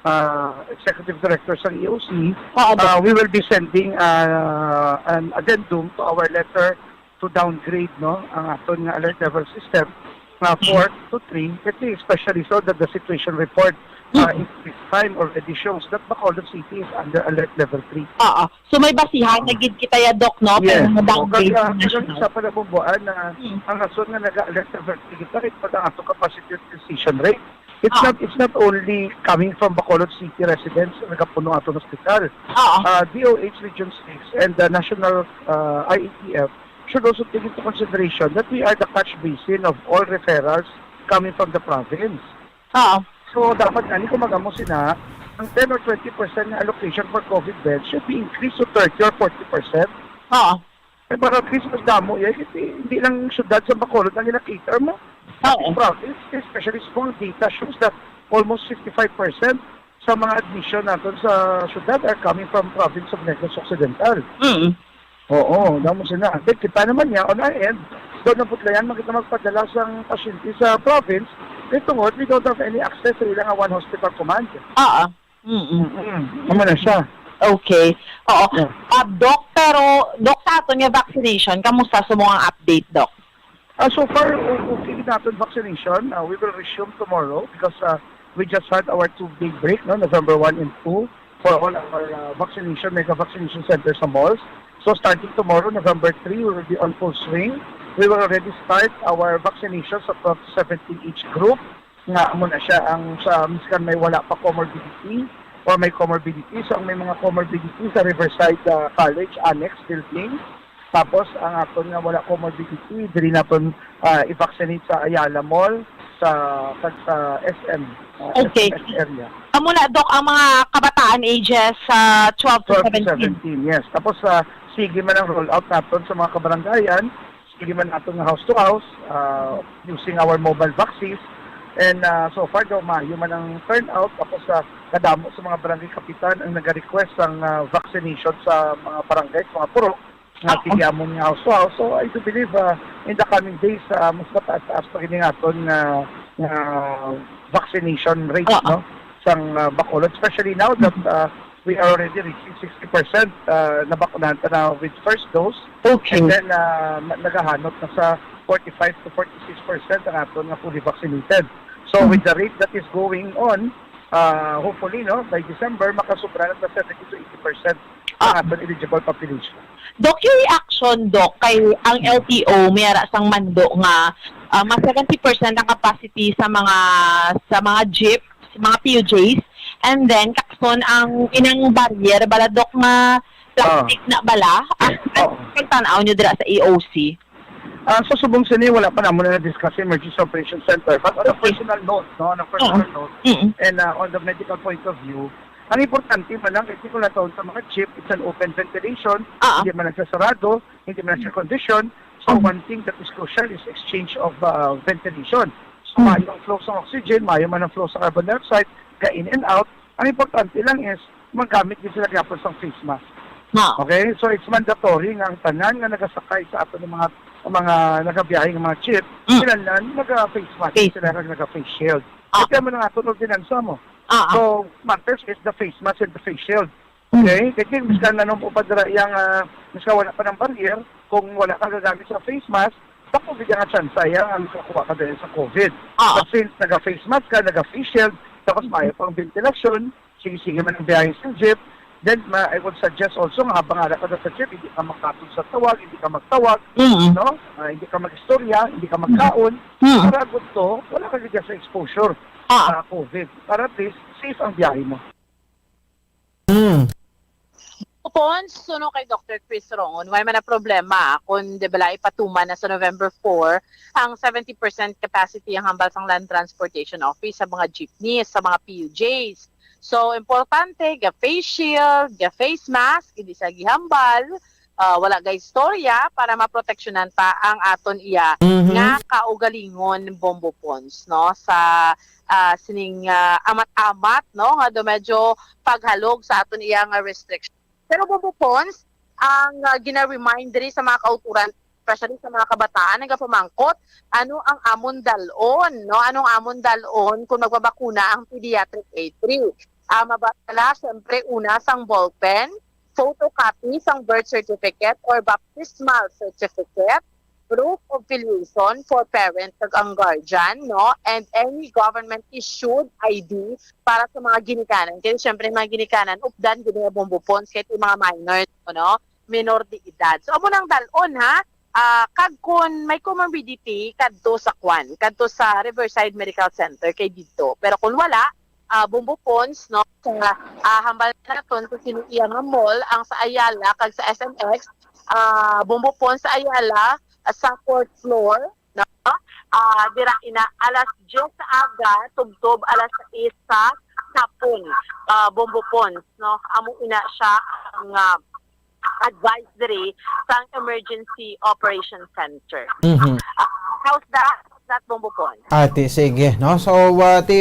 uh, Executive Director sa E O C, Oo, Doc. uh, we will be sending uh, an addendum to our letter to downgrade, no, ang aton nga alert level system nga four to three, kasi especially so that the situation report uh, in this time already shows that Bacolod City is under alert level three. Oo. So may basihan na gid kita ya, Doc, no? Yes. Pero So, na-downgrade kaya, sa kaya national. Isa pa na, Bombo, na Hmm. ang rason nga nag-alert level three kita, ito pa ang ato capacity utilization rate. It's Ah. not it's not only coming from Bacolod City residents nga nagapuno ato ng hospital. Oo. Uh, D O H Region six and the National uh, I A T F should also take into consideration that we are the catch basin of all referrals coming from the province. Oo. So, dapat gani kung magamo sila, ang ten or twenty percent na allocation for COVID beds should be increased to thirty or forty percent. Oo. Eh, para at least mas damo yan, kasi hindi lang syudad sa Bacolod ang ginakater mo. Oo. Province, especially sa mga data shows that almost fifty-five percent sa mga admission natin sa syudad are coming from province of Negros Occidental. Mm. Oo, damo sila. Then kita naman niya, on our end, doon na putlayan, makita magpadala sa pasyente sa province, kaya tungod, we don't have any access sa ilang one hospital command. Oo. Mm. Mm, tama na siya. Okay. Oo. Yeah. Ah, Doc, pero, Doc, sa aton nga vaccination, kamusta sa mga update, Doc? Ah, so far, o- okay natin vaccination. Uh, we will resume tomorrow because uh, we just had our two-day break, no, November one and two, for all our uh, vaccination, mega vaccination center sa malls. So starting tomorrow, November three, we will be on full swing. We will already start our vaccination sa twelve to seventeen age group. Nga amo na siya ang sa miskan may wala pa comorbidity or may comorbidity. So ang may mga comorbidity sa Riverside uh, College Annex Building. Tapos ang aton nga wala comorbidity, diri naton uh, i-vaccinate sa Ayala Mall, sa kag sa S M, uh, Okay. S M S area. Amo na, Doc, ang mga kabataan ages sa twelve to twelve to seventeen. seventeen, yes. Tapos uh, sige man ang rollout naton sa mga kabarangayan, sige man naton nga house to house, uh, using our mobile vaccines. And uh, so far daw maayo man ang turnout, tapos uh, kadamo sa mga barangay kapitan ang nag-request sang uh, vaccination sa mga barangay, sa mga purok nga Oo. sige amon nga house to house. So I do believe uh, in the coming days uh, mas mataas-taas pa gini nga aton nga nga vaccination rate, Oo. no, sang uh, Bacolod, especially now that uh, we are already reaching sixty percent uh, na bakunahan ta na with first dose. Okay. And then uh, na- nagahanot na sa forty-five to forty-six percent ang aton nga fully vaccinated. So with the rate that is going on, uh, hopefully, no, by December makasubra na sa seventy to eighty percent ang Ah. aton eligible population. Doc, yung reaction, Doc, kay ang L T O may ara sang mando nga ah, mas seventy percent ang capacity sa mga sa mga jeep, sa mga P U Js, and then kakson ang inang barrier bala, Doc, nga plastic na bala. Ah, Oo. Pagtan-aw nyo dira sa E O C. Ah, sa subong sini, wala pa namon na discuss sa Emergency Operations Center. But on a Okay. personal note, no, on a personal note, Mm. and uh, on the medical point of view, ang importante man lang, kasi kung nataon sa mga jeep, it's an open ventilation, Ah. hindi man nagsasarado, hindi man nagsa-condition. So, Mm. one thing that is crucial is exchange of uh, ventilation. So, Mm. maayo ang flow sa oxygen, maayo man ang flow sa carbon dioxide, ka in and out. Ang importante lang is, magamit din sila gyapon sa face mask. Na. Okay? So, it's mandatory nga ang tanan nga nagasakay sa ato ng mga mga nagabiyahe ng mga jeep, Mm. sila na nag-face mask, Face sila nag-face shield. Ah. Ito mo na nga ato ng ordinansa mo. Ah, ah. So, matters is the face mask and the face shield. Mm. Okay? Kaya miskan na nung upadra yang, ah, miskan wala pa ng barrier, kung wala ka gagamit sa face mask, bako bigyan nga tsansa yan ang makakuha ka dahil sa COVID. Ah. But since naga-face mask ka, naga-face shield, tapos maayo pang ventilasyon, sige-sige man ang biyahe sa jeep, Then, ma-, I would suggest also nga habang ara ka na sa gym, hindi ka magkatod sa tawag, hindi ka magtawag, Mm. no? Ah, hindi ka mag-istorya, hindi ka magkaon. Mm. Para gud to, wala ka gid sa exposure Ah. sa COVID. Para at least, safe ang biyahe mo. Mm. Coupons, suno kay Doctor Chris Rongon, way man na problema kung, di bala, ipatuman na sa November four ang seventy percent capacity ang hambal sang Land Transportation Office sa mga jeepneys, sa mga P U Js. So, importante, ga face shield, ga face mask, hindi sa gihambal, ah, wala ga istorya para maproteksyonan ta ang aton iya Mhm. nga kaugalingon, Bombo Pons, no? Sa, ah, sining, ah, amat-amat, no? Nga do medyo paghalog sa aton iya nga restriction. Pero, Bombo Pons, ang, ah, gina-remind diri sa mga kauturan, especially sa mga kabataan, nagapamangkot, ano ang amon dal-on, no? Anong amon dal-on kung magpabakuna ang pediatric A three? Ah, mabatala, siyempre, una sang ballpen, photocopy sang birth certificate or baptismal certificate, proof of filiation for parent kag ang guardian, no? And any government issued I D para sa mga ginikanan. Kaya siyempre, mga ginikanan, updan gid nga, Bombo Pons, kahit yung mga minors, no? Minor de edad. So, amo nang dal-on, ha? Ah, kag kun may comorbidity, kadto sa kwan, kadto sa Riverside Medical Center kay didto. Pero kung wala, ah, Bombo Pons, no, sa, ah, hambal naton sa sinuiya nga mall, ang sa Ayala kag sa S M X, ah, Bombo Pons sa Ayala, ah, sa fourth floor, no? Ah, dira ina alas diyes sa aga, tubtob alas sais sa hapon. Ah, Bombo Pons, no? Amo ina siya ang, ah, advisory sang Emergency Operation Center. Mhm. Ah, how's that? How's that, Bombo Pons? Ati, sige, no? So, ah, ti,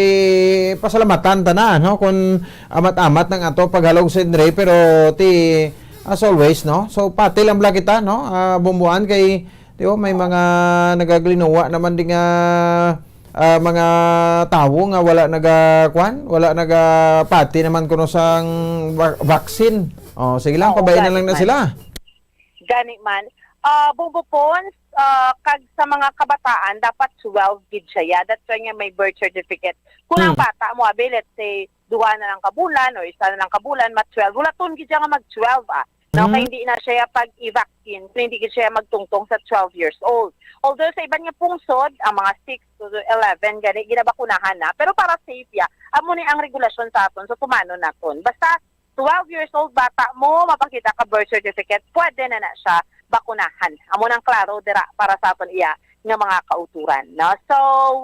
pasalamatan ta na, no? Kung amat-amat nang ato paghalog sa Inri, pero ti, as always, no? So, pati lang bala kita, no? Ah, Bomboan kay, di ba, may mga nagaglinuwa naman di nga, ah, mga tawo nga wala naga, kwan? Wala nagapati naman kuno sang va-, vaccine. Oh, sige lang, Oo, pabayaan na gani lang na man. sila. Gani man. Ah, Bombo Pons, ah, kag sa mga kabataan, dapat twelve gid siya. Yeah. That's why nga may birth certificate. Kung ang Hmm. bata mo, abi, let's say, duha na lang ka bulan o isa na lang ka bulan, ma twelve. Wala ton gid siya nga mag twelve, ah. No, Hmm. kay hindi na siya pag i-vaccine, kung hindi gid siya magtungtong sa twelve years old. Although sa iban nga pungsod, ang mga six to eleven, gani, ginabakunahan na. Pero para safe, ya, amo ni ang regulasyon sa aton, so tumanon naton. Basta twelve years old, bata mo, mapakita ka birth certificate, pwede na na siya bakunahan. Amo nang klaro dira para sa aton iya nga mga kauturan, no? So,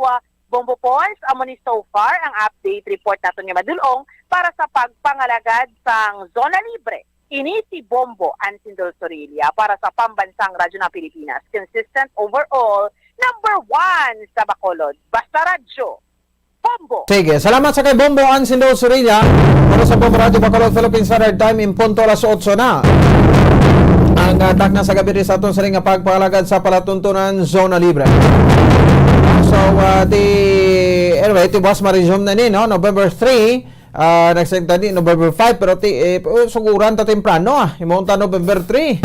uh, Bombo Pons, amo ni so far ang update report naton nga madulong para sa pagpangalagad sang Zona Libre. Ini si Bombo Ansindol Sorilla para sa Pambansang Radyo ng Pilipinas. Consistent overall, number one sa Bacolod. Basta Radyo, Bombo. Sige, salamat sa kay Bombo Ansindo Surilla. Para sa Bombo Radyo Bacolod, Philippine Standard Time, in punto alas otso na. Ang, ah, takna sa gabi rin sa aton sining nga pagpangalagad sa palatuntunan Zona Libre. So, ah, ti, anyway, ti buwas ma-resume na ni, no? November three, ah, nagsigtani November five, pero ti, eh, suguran ta temprano, ah. Himuon ta November three.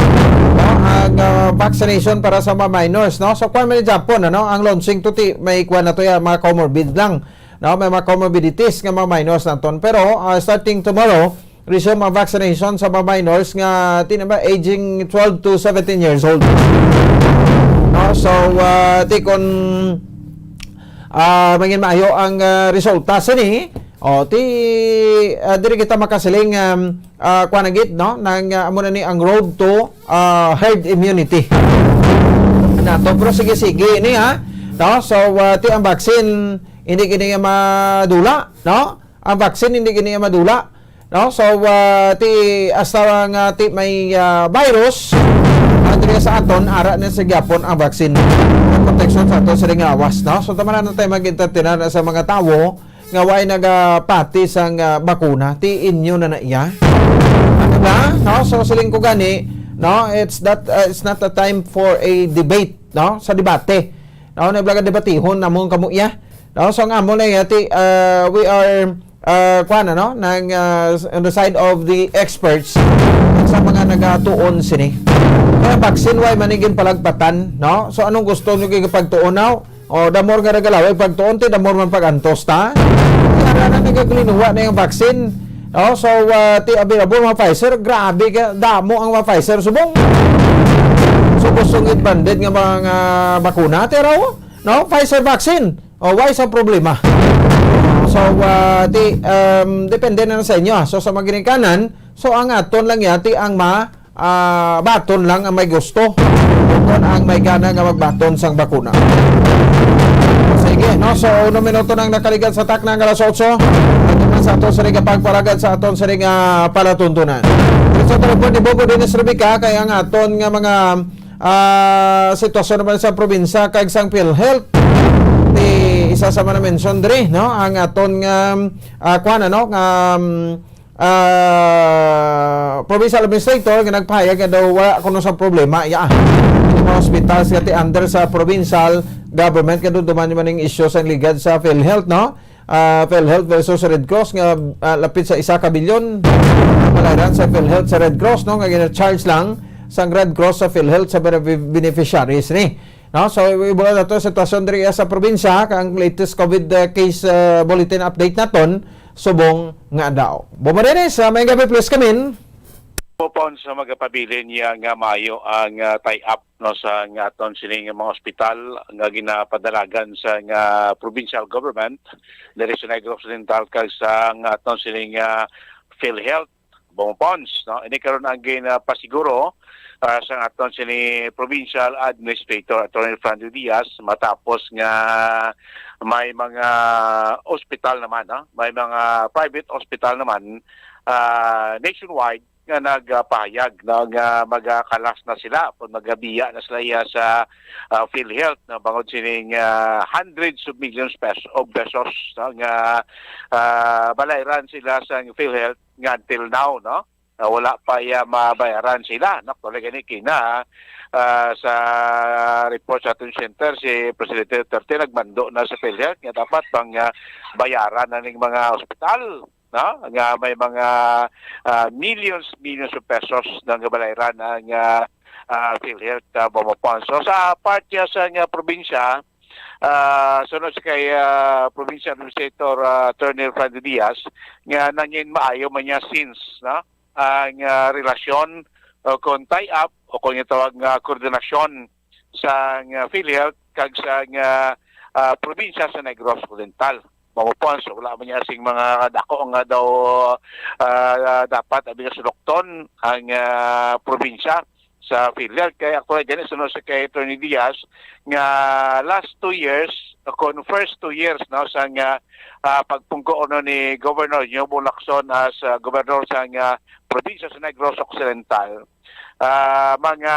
No? Ang, ah, vaccination para sa mga minors, no? So, kwan man ni Japon, ano? Ang launching to ti, may kwan na to, ya, mga comorbid lang. No, may mga comorbidities nga mga minors naton. Pero, ah, starting tomorrow, resume ang vaccination sa mga minors nga, ti na ba, aging twelve to seventeen years old. No, so, ah, ti kun, ah, mangin maayo ang, ah, resulta sini, o, ti, ah, diri kita makasiling, um, ah, kuan na gid, no, nang, ah, amo na ni ang road to, ah, herd immunity nato. Pero sige-sige ni, ha. No, so, ah, ti ang vaccine, hindi gini nga madula, no? Ang vaccine hindi gini nga madula, no? So, ah, ti hasta nga ti may, ah, virus, ah, diri sa aton, ara na sa gyapon ang vaccine. Ang proteksyon sa aton sa ring lawas, no? So, tama na tayo mag-entertain na sa mga tawo nga way nagapati sang, ah, bakuna, ti inyo na na iya. Ano ba? No? So, siling ko gani, no? It's that, ah, it's not a time for a debate, no? Sa debate. No, na blaga debatihon namon kamo iya. No, so ang amo na iya ti, uh, we are, uh, kuan, ano, nang, uh, on the side of the experts sa mga nagatuon sini. Kaya vaccine, way man ni ginpalagpatan, no? So anong gusto nyo gigapagtuon now? O, the more nga nagalaway pagtuon, ti the more man pag-antos ta. Kaya na nagaglinuwa na yung vaccine. Oh, so, ah, ti available mga Pfizer, grabe ka, damo ang mga Pfizer subong. So, gusto nga branded nga mga bakuna, ti raw, no? Pfizer vaccine. Oh, why sa problema? So, ah, ti, um, depende na sa inyo, ah. So, sa mga ginikanan, so, ang aton lang yan, ti ang ma-, ah, baton lang ang may gusto. Kung ang may gana nga magbaton sang bakuna. Sige, no? So, uno minuto nang nakaligan sa takna nga alas otso. Ato man sa ato sa Riga Pagparagan sa aton sa Riga Palatuntunan. Sa telepon ni Bobo Dennis Rebeca, kay ang aton nga mga, ah, sitwasyon naman sa probinsya kag sang PhilHealth. Di isa sa mga mention diri, no? Ang aton nga, ah, kuwan, ano, nga, um, ah, provincial administrator nga nagpahayag nga daw wala kuno sa problema, ya. Yung mga hospitals nga ti under sa provincial government, kadumduman man yung issue sa ligad sa PhilHealth, no? Ah, PhilHealth versus Red Cross nga, ah, lapit sa isa ka bilyon. Balayran sa PhilHealth sa Red Cross, no? Nga gina-charge lang sang Red Cross sa PhilHealth sa mga be-, beneficiaries ni. No? So, i-, ibulat nato sa sitwasyon diri sa probinsya, kang latest COVID, uh, case, uh, bulletin update naton subong nga adlaw. Bobo Dennis, uh, may gabi, please come in. Opo, sa magapabilin niya nga maayo ang, uh, tie-up, no, sa nga aton sining mga ospital nga ginapadalagan sa nga provincial government diri sa Negros Occidental kag sa nga aton sining, uh, PhilHealth. Bobo Pons, no? Ini karon ang ginapasiguro, ah, sang aton sini provincial administrator, Attorney Franjo Diaz, matapos nga may mga ospital naman, no? May mga private hospital naman, ah, nationwide nga nagpahayag, no, nga magakalas na sila kung magabiya na sila iya sa, ah, PhilHealth, no, bangod sining, ah, hundreds of millions pes-, of pesos, no, nga, ah, balayran sila sa PhilHealth nga until now, no? Ah, wala pa iya mabayaran sila, no? Actually, gani kina, ah, sa report sa aton center, si Presidente Duterte nagmando na sa PhilHealth nga dapat bang, ah, bayaran na ning mga ospital, no? Nga may mga, ah, millions, millions of pesos na nga balayran ang, ah, ah, PhilHealth, ah, Bobo Pons. So, sa part niya sa nga probinsya, ah, sunod sa kay, ah, Provincial Administrator, ah, Attorney Franjo Diaz, nga nangin maayo man niya since, no? Ang, ah, relasyon o kon tie-up o kon gitawag nga koordinasyon sang, ah, PhilHealth kag sang, ah, ah, probinsya sa Negros Occidental. Bobo Pons, wala man niya sing mga dako nga daw, ah, dapat abi nga sulukton ang, ah, probinsya sa PhilHealth. Kay actually, gani, sunod sa kay Attorney Diaz, nga last two years, kon first two years, no, sang, ah, ah, pagpungko, no, ni Governor Jobo Lacson as, ah, gobernador sang, ah, probinsya sa Negros Occidental, ah, mga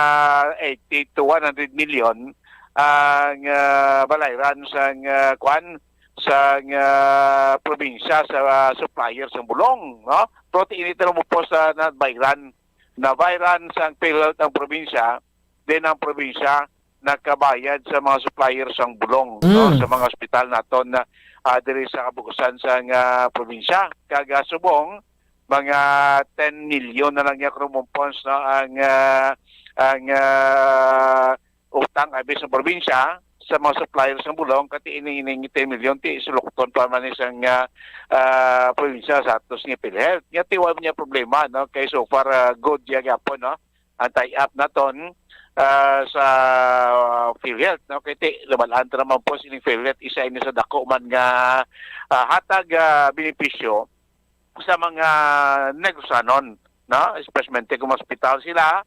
eighty to one hundred million ang, ah, balayran sang, ah, kwan, sang, ah, probinsya sa, ah, supplier sang bulong, no? Pero ti ini tira mo po sa nabayran, nabayran sang PhilHealth ang probinsya, then ang probinsya nakabayad sa mga supplier sang bulong, no? Mm. Sa mga ospital naton na, ah, diri sa kabukusan sang, ah, probinsya. Kag, ah, subong, mga ten million na lang niya, Krumong Pons, no, ang, ah, ang, ah, utang abi sa probinsya sa mga suppliers ng bulong, kati ining, ining ten million, ti sulukton pa man isang, ah, ah, probinsya sa atos nga PhilHealth. Nga tiwal niya problema, no, kay so far, ah, good ya gyapon, no, ang tie-up naton, ah, sa PhilHealth, no, kay ti, labalaan ta naman po sining PhilHealth, isa ini sa dako man nga, ah, hatag, ah, benepisyo sa mga Negrosanon, no? Especially kung may ospital sila,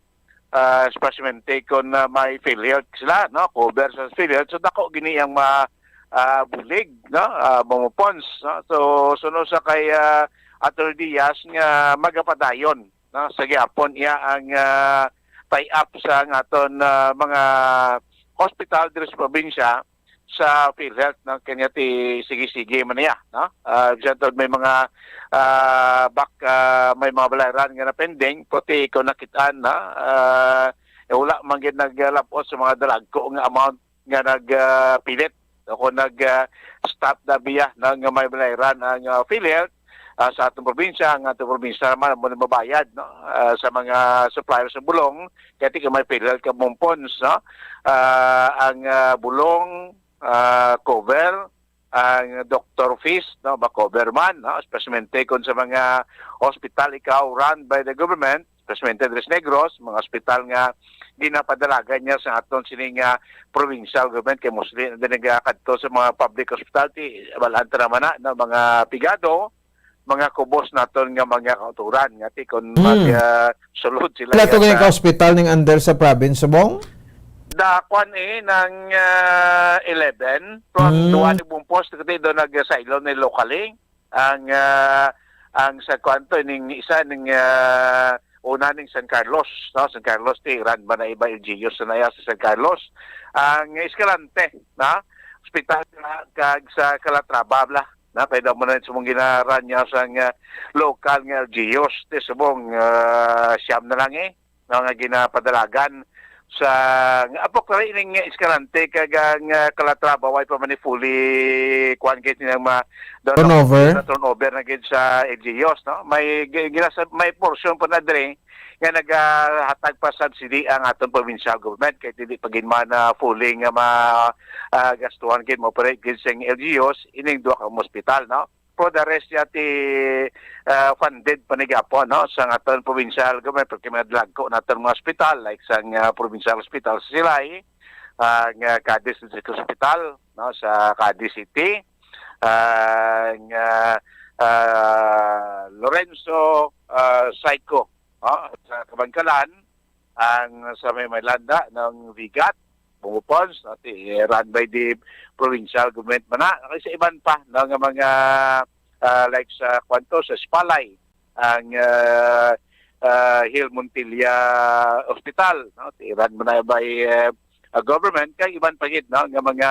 ah, especially kung, ah, may PhilHealth sila, no? Cover sa PhilHealth. So, dako gini ang ma-, ah, bulig, no? Ah, Bobo Pons, no? So, sunod sa kay, ah, Attorney Diaz nga magapadayon, no? Sa gihapon iya ang, ah, tie-up sa nga aton, ah, mga hospital diri sa probinsya, sa PhilHealth, no? Kanya ti sige-sige man niya, no? Ah, bisan tod may mga, ah, bak-, ah, may mga balayran nga na-pending, pero ti ikaw nakit-an, no? Ah, eh, wala man gid naglabot sa mga dalagko nga amount nga nag, ah, pilit o kung nag, ah, stop na biya, no? Nga may balayran ang, ah, PhilHealth, ah, sa atong probinsya, ang atong probinsya naman mo mabayad, no? Ah, sa mga suppliers ng bulong, kaya ti may PhilHealth ka Bobo Pons, no? Ah, ang, ah, bulong, ah, cover, ang doctor fees, no, ma-cover man, no, especially kon sa mga hospital ikaw run by the government, especially diri sa Negros, mga hospital nga ginapadalagan niya sa aton sini nga provincial government, kay mostly na din nagakadto sa mga public hospital, ti, balaan ta naman na, no, mga pigado, mga kubos naton nga mga kauturan, nga ti kon Hmm. mag, ah, sulod sila Wala to nga ngayon sa ka hospital ning under sa province, Bong? Da, kwan eh, ng, ah, eleven. Kung Hmm. duwa ni Bumpos, kasi doon nag-silo ni locally. Ang, ah, ang sa kwan to, ning isa, ning, ah, una ning San Carlos, no? San Carlos, ti, ran ba na iba L G Us na iya sa San Carlos? Ang Escalante, na? Hospital ka, kag sa Calatrava, bla. Na, kaya daw mo na sa mong ginaran niya sa nga local nga L G Us, ti, subong, ah, siyam na lang eh. No, nga ginapadalagan sa nga apo kay ining Escalante kag ang, ah, Calatrava, way pa man ni fully kuan gid nilang ma doon Turnover? na turnover na gid sa L G Us, no? May gi- ginasa, may portion pa na diri nga nagahatag pa subsidy ang aton provincial government, kay dili pa gid man na fully nga ma ah, gastuhan gid mo operate gid sing L G Us ining duha ka ospital, no? For the rest, yati, ah, funded pa ni gapon, no, sa aton provincial government, pero kay mga dagko naton mga hospital, like sa, ah, provincial hospital sa Silay, ang, ah, Cadiz District Hospital, no, sa Cadiz City, ang, ah, ah, Lorenzo, ah, Psycho, no, sa Kabankalan, ang sa may Maylanda ng Vigat, Bongo Pons, no, ti, eh, run by the provincial government man na. Kay sa iban pa, no, nga mga, ah, like sa kwanto, sa Espalay, ang, ah, ah, Hill Montilla Hospital, no, ti, run man na by, eh, ah, government, kay iban pa gid, no, nga mga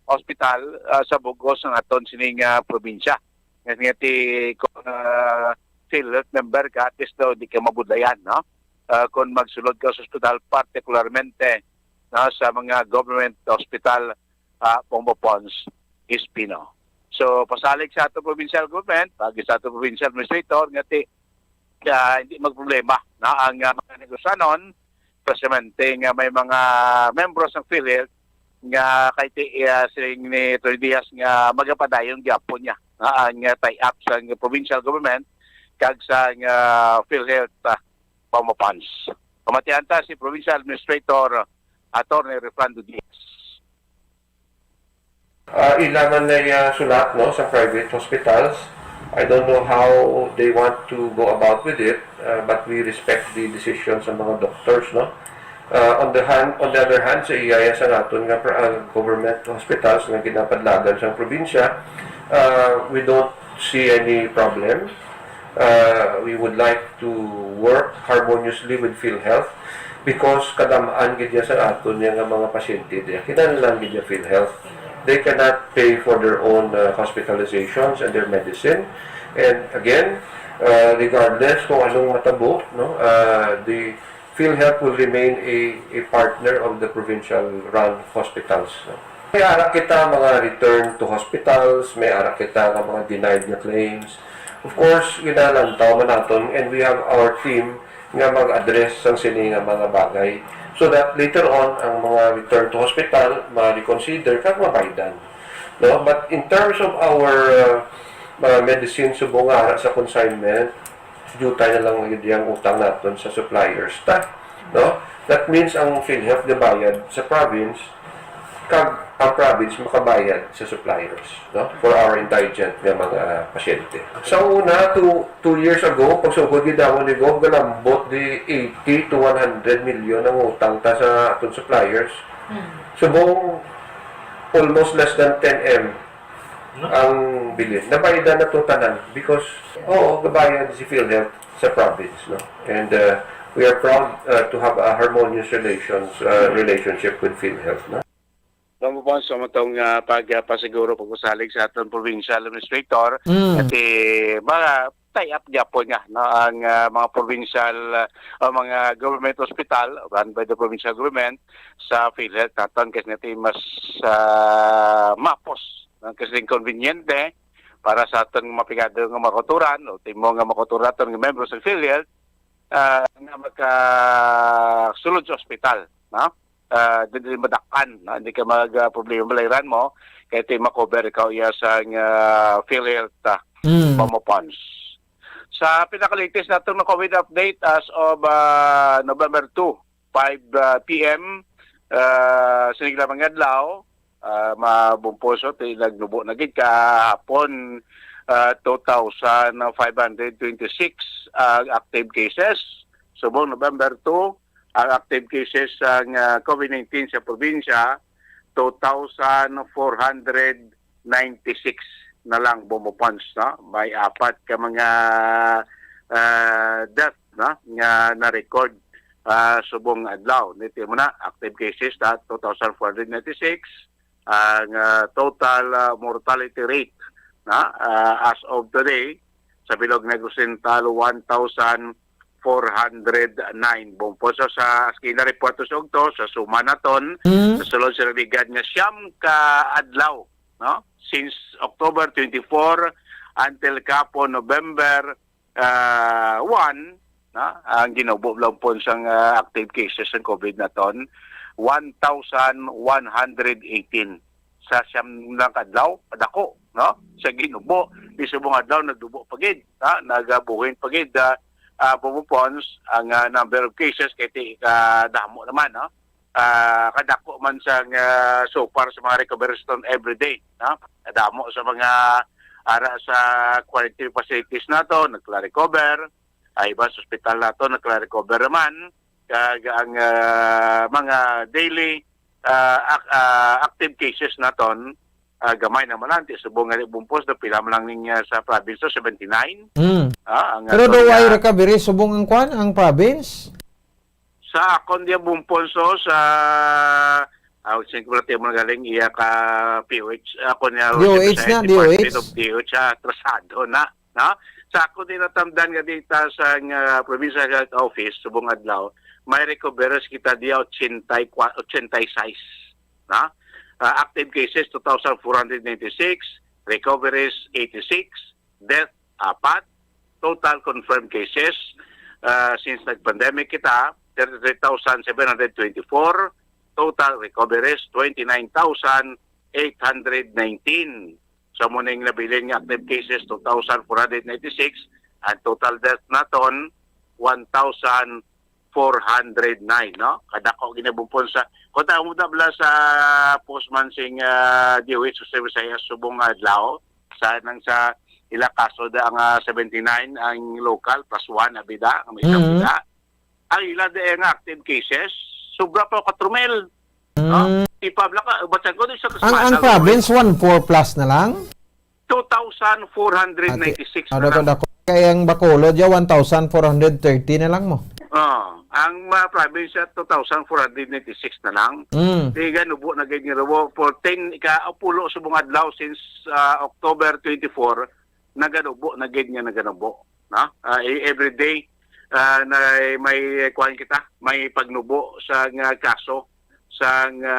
hospital, ah, sa bugos ng aton sining, ah, probinsya. Nga, nga ti, kung, ah, PhilHealth member ka, at least daw, di ka mabudlayan, no? Ah, kung magsulod ka sa ospital, partikularmente, no, sa mga government hospital, ah, Bongo Pons, Espino. So, pasalig sa ato provincial government, pagi sa ato provincial administrator, nga ti, ah, hindi magproblema, no, ang, ah, mga negosyanon, especially nga may mga membro sang PhilHealth nga kay ti, ah, siling ni Attorney Diaz nga magapadayon gyapon niya, no, ang, ah, tie-up sa provincial government kag sa, ah, PhilHealth, ah, Bongo Pons. Pamatian ta si Provincial Administrator Attorney Refrando Diaz. Ah, ila man na iya sulat, no, sa private hospitals. I don't know how they want to go about with it, ah, but we respect the decision sa mga doctors, no. Ah, on the hand, on the other hand, sa iyaya sa naton nga pra-, ah, government hospitals nga ginapadlagan sa probinsya, ah, we don't see any problem. Uh, we would like to work harmoniously with PhilHealth because kadam-an gid niya sa aton niya nga mga pasyente diya. Kinahanglan gid niya PhilHealth. They cannot pay for their own, uh, hospitalizations and their medicine. And again, uh, regardless kung anong matabo, no, uh, the PhilHealth will remain a, a partner of the provincial-run hospitals, no? May ara kita mga return to hospitals, may ara kita nga mga denied nga claims. Of course, ginalantaw man naton, and we have our team nga mag-address sang sini nga mga bagay, so that later on ang mga return to hospital ma-reconsider kag mabaydan, no? But in terms of our, uh, uh, medicine subong nga ara sa consignment, dutay na lang gid ang utang naton sa suppliers ta, no? That means ang PhilHealth gabayad sa province kag ang province makabayad sa suppliers, no, for our indigent nga mga pasyente. Sa una, two, two years ago, pagsugod gid daw ni Gov, galambot di eighty to one hundred million ang utang ta sa aton suppliers. Hmm. Subong almost less than ten M ang bilin. Nabayadan na to tanan because, oo, gabayad si PhilHealth sa province, no? And, uh, we are proud, uh, to have a harmonious relations, uh, relationship with PhilHealth, no? Mao po sa matong, ah, pagpasiguro, pagpasalig sa aton provincial administrator, Mm. kasi mga tie-up gyapon nga, no, ang, ah, mga provincial, ah, o mga government hospital run by the provincial government sa PhilHealth naton, kasi natin mas, ah, mapos, no, kasi conveniente para sa aton mga pigado nga mga kauturan o timo nga mga kauturan naton nga membro sa PhilHealth, ah, nga makasulod sa ospital, no? Ah, dili madak-an, no? Hindi ka mag, ah, problema, balayran mo, kay ti makover ikaw iya sang, ah, PhilHealth, ah, Mm. Pomoponds. Sa pinaka-latest natong na COVID update as of, ah, November two, five, ah, P M, ah, sining lamang nga adlaw, ah, mabumposo ti nagnubo na gid kahapon, ah, two thousand five hundred twenty-six ang active cases. Subong November two, ang active cases sang, ah, COVID nineteen sa probinsya, two thousand four hundred ninety-six na lang, Bombo Pons, no? May apat ka mga, ah, death, no, nga na-record, ah, subong adlaw. Niti mo na, active cases na two thousand four hundred ninety-six, ang, ah, total, ah, mortality rate, na, ah, as of today, sa Bilog Negros Oriental, one thousand four hundred nine. Bumpo sa, sa Askina report sa ugto, sa suma naton, Mm. sa sulod sa nagligad nga siyam ka adlaw, no? Since October twenty-four until kapo November, ah, one, na, ang ginubo lang po sang, ah, active cases ng COVID naton, one thousand one hundred eighteen. Sa siyam lang ka adlaw, dako, no? Sa ginubo, di subong adlaw, nagdubo pa gid, ha? Nagabuhin pa gid, ah, ah, Bombo Pons, ang, ah, number of cases kay ti kadamo naman, no? Ah, kadako man sang, ah, so far sa mga recoveries ton every day, no? Kadamo sa mga ara sa quarantine facilities nato, nagla-recover, ay iba sa ospital nato, nagla-recover naman, kag ang, ah, mga daily, ah, ac-, ah, active cases naton, ah, gamay naman lang, ti subong nga Bombo Pons, pila man lang ning, ah, sa province to, seventy-nine. Mm. Ah, ang Pero atong, do why ah, recovery subong ang kwan, ang province? Sa akon diya, Bombo Pons, sa, ah, sing ko mo galing iya ka P O H, ako niya, D O H sa na, Department D O H. Of D O H, ah, atrasado na, no? Sa akon din natamdan nga dita sa, ah, Provincial Health Office, subong adlaw, may recoveries kita diya, ochenta y kuwatro, ochenta y seis, no? Ah, active cases, two thousand four hundred ninety-six, recoveries, eighty-six, death, apat, total confirmed cases, ah, since nag-pandemic kita, thirty-three thousand seven hundred twenty-four, total recoveries, twenty-nine thousand eight hundred nineteen. So, muning nabilin nga active cases, two thousand four hundred ninety-six, ang total death naton, one thousand four hundred nine, no? Kadako gini, Bombo Pons, sa, kung tawag mo tabla sa post man sing, ah, D O H sa Visayas, subong nga adlaw, sa, nang sa ila kaso da ang, ah, seventy-nine, ang local, plus one, abida, ang may Mm. abida. Ang ila di nga active cases, sobra pa katro mil. No? Mm. Ipabla ka, ba't sa ko, di sa Ang, ang Tasmana, province, one four plus na lang? Two thousand four hundred ninety-six Ate, na ano lang. Dako? Kaya ang Bacolod, ya, one thousand four hundred thirty na lang mo. Oh, ang, ah, province, ah, two thousand four hundred ninety-six na lang. Mm. Di ganubo na gid nga rubo. For ten, ika, pulo subong adlaw since, ah, October twenty-four, naganubo na gid nga naganubo. No? Ah, e-, every day, ah, na may, kuwan kita, may pagnubo sa nga kaso sa nga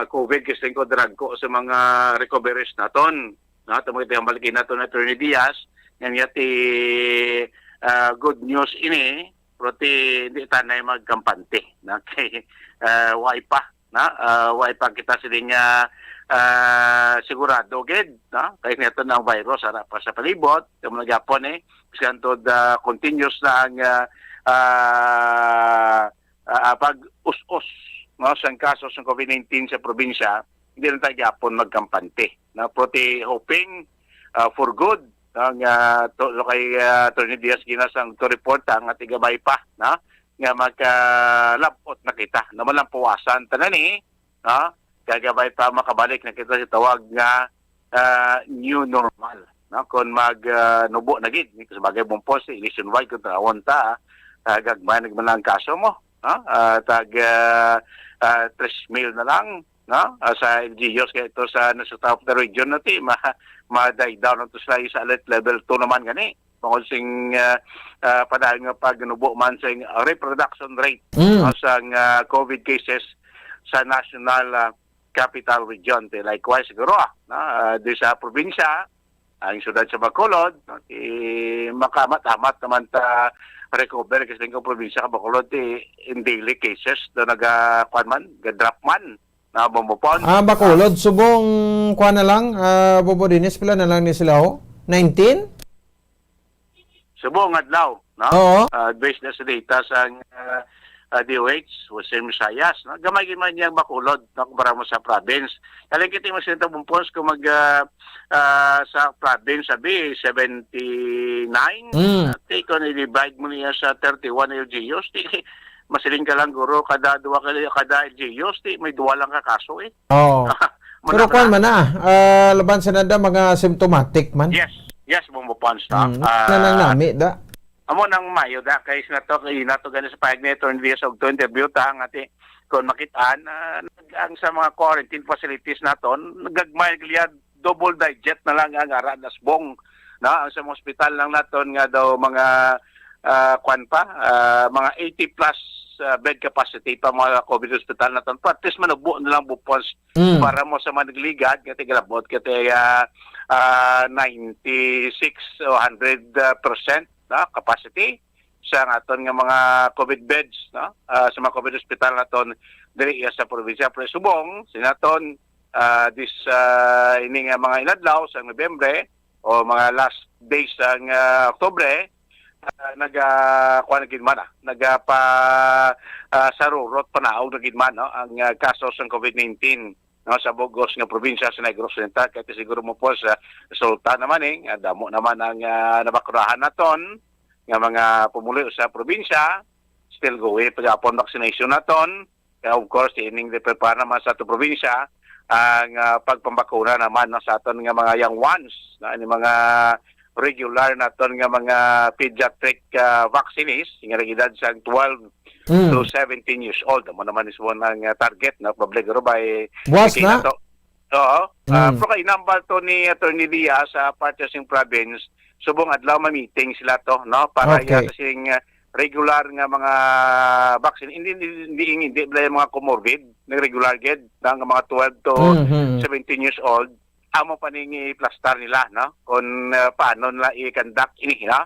COVID, kasi ko dragko sa mga recoveries naton. No? Tamo ito yung balikin nato na Attorney Diaz, nga niya ti, ah, good news ini, pero ti, hindi tanay magkampante. No? Kay, ah, why pa? Na, ah, why pa kita sini nga, ah, sigurado gid, no? Kay niya to ang virus, ara pa sa palibot, tamo na gyapon eh. Bisan to the continuous na ang, ah, ah, ah, pag-us-os, no, sang kaso sang COVID nineteen sa probinsya, hindi lang tayo gyapon magkampante. Na, pero ti hoping, ah, for good, no, nga to, to kay, ah, Attorney Diaz Ginas ang to report, ah, nga ti gamay pa, no, nga magkalabot na kita. Naman lang puwasan tanan eh, no? Kagabay pa makabalik na kita sa tawag nga, ah, new normal, no? Kung mag, ah, nubo na gid, sa bagay, Bombo Pons, nationwide kung tawon ta, ah, gagmay nagman ang kaso mo, no? Ah, tag, ah, ah, tres mil na lang, no? Ah, sa L G Us, kaya ito sa, sa top of the region na ti, ma-, ma-die down na to sila sa alert level two naman gani. Bangod sing, ah, ah, padayon nga pagnubo man sing reproduction rate, Mm. no, sang, ah, COVID cases sa national, ah, capital region. Ti likewise siguro, ah, no, ah, di sa probinsya, ang siyudad sa Bacolod, no, ti makamat-amat naman ta recover kasi ang probinsya ka Bacolod, ti in daily cases do naga, kwan man, ga-drop man. na Bombo Pons. Ah, Bacolod, subong, kuha na lang, ah, Bombo Dennis, pila na lang ni sila, oh? Nineteen? Subong adlaw, no? Oo. Ah, based na sa data sa, ah, ah, D O H, Western Visayas, no? Gamay gid man niyang Bacolod, no? Kumpara mo sa province. Kaling kita mo sa Bombo Pons kung mag, ah, ah, sa province, sabi, seventy-nine. Mm. Ah, take on, i-divide mo niya sa thirty-one L G Us, di, masiling ka lang, guro, kada duwa ka, kada L G Us, di, may duwa lang ka kaso, eh. Oo. Muna Pero ka kuwan na. man na, ah, laban sa nanda, mga symptomatic man. Yes. Yes, Bombo Pons, no? Mm, Ah, na nang nami, da. Amo nang mayo, da, kay sa nato, kay nato gani sa pahayag ni Attorney Diaz og to interview ta, nga ti, kung makitaan, ah, nag-, ang sa mga quarantine facilities naton, nagagmay liya, double digit na lang ang ara nasbong, no? Ang sa mga ospital lang naton nga daw mga, ah, kwan pa, ah, mga eighty plus, ah, bed capacity pa mga COVID hospital naton. At least manubo na lang Bombo Pons Mm. para mo sa mga nagligad, nga tigalabot, nga ti, ah, ah, ninety-six o hundred, ah, percent, no, capacity sa aton nga mga COVID beds, no, ah, sa mga COVID hospital naton diri iya sa probinsya. Pero subong, sa naton, ah, this, ah, ini nga mga inadlaw sa Nobyembre o mga last days sang, ah, Oktubre, ah, naga-, kuwan na gid man, ah, nagapa-, ah, sarurot, panaog na gid man, no, ang, ah, kaso sang COVID nineteen, no, sa bug-os nga probinsya sa Negros Occidental. Kay siguro mo po sa resulta naman, eh, nga damo naman ang, ah, nabakurahan naton nga mga pumuluyo sa probinsya. Still going pa gihapon vaccination naton. Kaya, of course, ining prepare naman sa ato probinsya ang, ah, pagpambakuna naman, no, sa aton nga mga young ones, no, ani mga regular naton nga mga pediatric, ah, vaccinees, nga nag-edad sa twelve Mm. to seventeen years old. Amo naman is one ang, ah, target, no, public, pero by Buwas weekend na? na to. Oo. Ah, Mm. Pero kay inambal to ni Attorney Diaz sa parte sing province, subong adlaw ma-meeting sila to, no, para Okay. iya sa sing, ah, regular nga mga vaccine. Hindi, hindi, hindi, hindi bala yung mga comorbid, nag regular gid, nga mga twelve to Mm, mm. seventeen years old, amo pa ning iplastar nila, no? Kung, ah, paano nila i-conduct ini, no?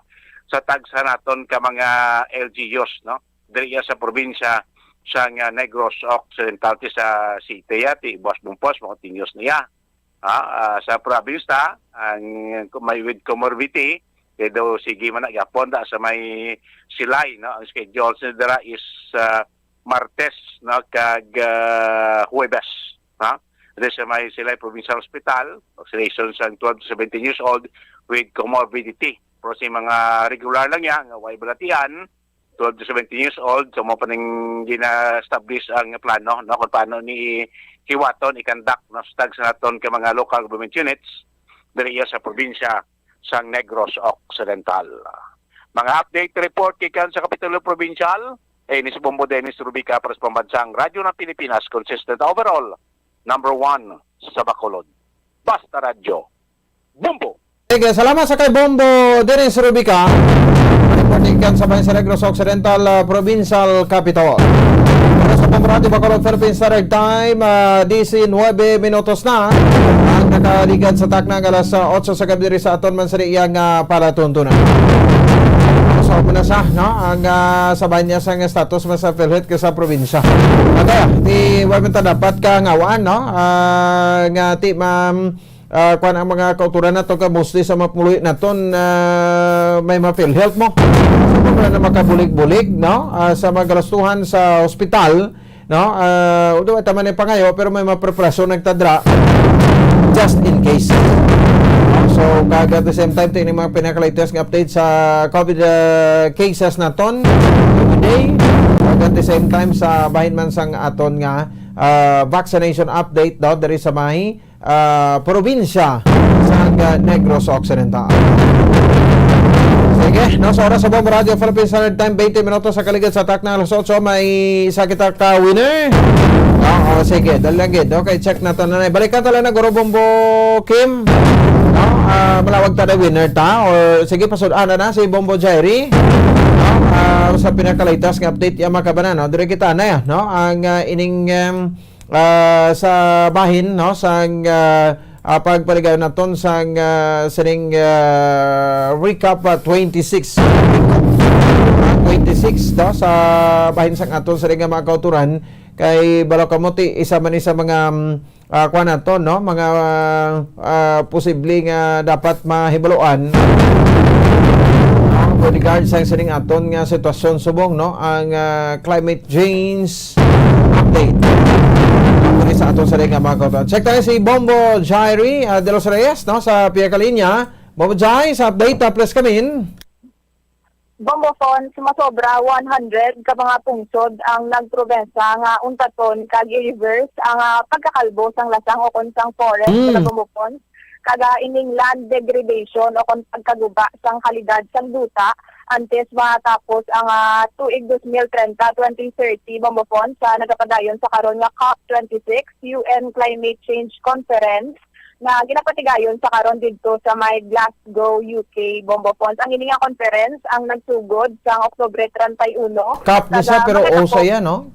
Sa tagsa naton ka mga L G Us, no? Diri iya sa probinsya sang, ah, Negros Occidental, ti sa city, ah, ti Boss Bumpos, mga continuous niya. Ah, ah, sa province ta, ang may with comorbidity, kay daw sige man na gyapon da sa may Silay, no? Ang schedule sa dira is, ah, Martes, no? Kag, ah, Huwebes, no? Diri sa may Silay Provincial Hospital, vaccination sa twelve to seventeen years old with comorbidity. Pero sa mga regular lang niya, nga way balatian, twelve to seventeen years old, so mo pa ning gina-establish ang plano, no, kung paano ni hiwaton, i-conduct, no, sa tagsa naton ka mga local government units diri iya sa probinsya sang Negros Occidental. Mga update report gikan sa Kapitolyo Provincial, eh, ni si Bombo Dennis Rubica para sa Pambansang Radyo ng Pilipinas, consistent overall, number one sa Bacolod. Basta Radyo, Bombo! Sige, salamat sa kay Bombo Dennis Rubica. Reporting kan sa bayan sa Negros Occidental, ah, Provincial Capitol. Para sa Bombo Radio Bacolod, Philippine Standard Time, ah, disinuebe minutos na ang nakaligad sa takna nga alas, ah, otso sa gabi diri sa aton man sa iyang, ah, palatuntunan. So, muna sa, no, ang, ah, sa bayan niya sa status man sa PhilHealth ka sa probinsya. Ato, di, wa man ta dapat ka ngawaan, no? Ah, nga ti, ma'am, ah, kwan ang mga kauturan nato ka mostly sa mga pumuluyo naton, ah, may mga PhilHealth mo. So, wala na makabulig-bulig, no? Ah, sa mga galastuhan sa ospital, no? Ah, although ita man ang pangayo, pero may mga preparasyon nagtadra just in case. So, kag at the same time, tingnan mga pinaka-latest nga update sa COVID, ah, cases naton today. Kag at the same time, sa bahin man sang aton nga, ah, vaccination update, no? Diri sa may ah, probinsya sang, ah, Negros Occidental. Sige, no, sa oras sa Bombo Radio Philippines Standard Time, twenty minutos sa kaligid sa takna alas otso, may isa kita ka winner. Oo, sige, dali lang gid. Okay, check naton na. Balikan ta lang na, Guro Bombo Kim. No, ah, malawag ta na winner ta. Or, sige, pasud-an na na si Bombo Jerry. No, ah, sa pinaka-latest nga update, ya, mga kabanan, no? Dire kita na, no? Ang, ah, ining, em, ah, sa bahin, no, sang, ah, ah, pagpaligayon naton sang, ah, sining, ah, recap, ah, twenty-six. Ah, twenty-six, no, sa bahin sang aton sining nga mga kauturan Kay balo kamo ti isa man ni sa mga, mm, ah, kuwan naton, no? Mga, ah, posible nga dapat mahibaluan, no? With regards sa sining aton nga sitwasyon subong, no? Ang, ah, climate change update. Kung sa aton sa nga mga kautuan. Check tayo si Bombo Jairi, ah, de los Reyes, no? Sa pihak linya. Bombo Jai, sa update, ah, please come in. Bombo Fons, masobra one hundred ka mga pungsod ang nagprobensa nga untaton kag i-reverse ang, ah, pagkakalbo sang lasang o kon sang forest Mm. sa Bombo Fons, kag, ah, ining land degradation o kon pagkaguba sang kalidad sang duta antes matapos ang, ah, tuig dos mil trenta, twenty thirty, Bombo Fons, sa nagapadayon sa karon nga COP twenty-six U N Climate Change Conference nga ginapatigayon sa karon didto sa may Glasgow, U K, Bombo Fons. Ang ini nga conference ang nagsugod sang Oktubre treinta y uno. COP ni siya, Taga pero magkatapos usa yan, no?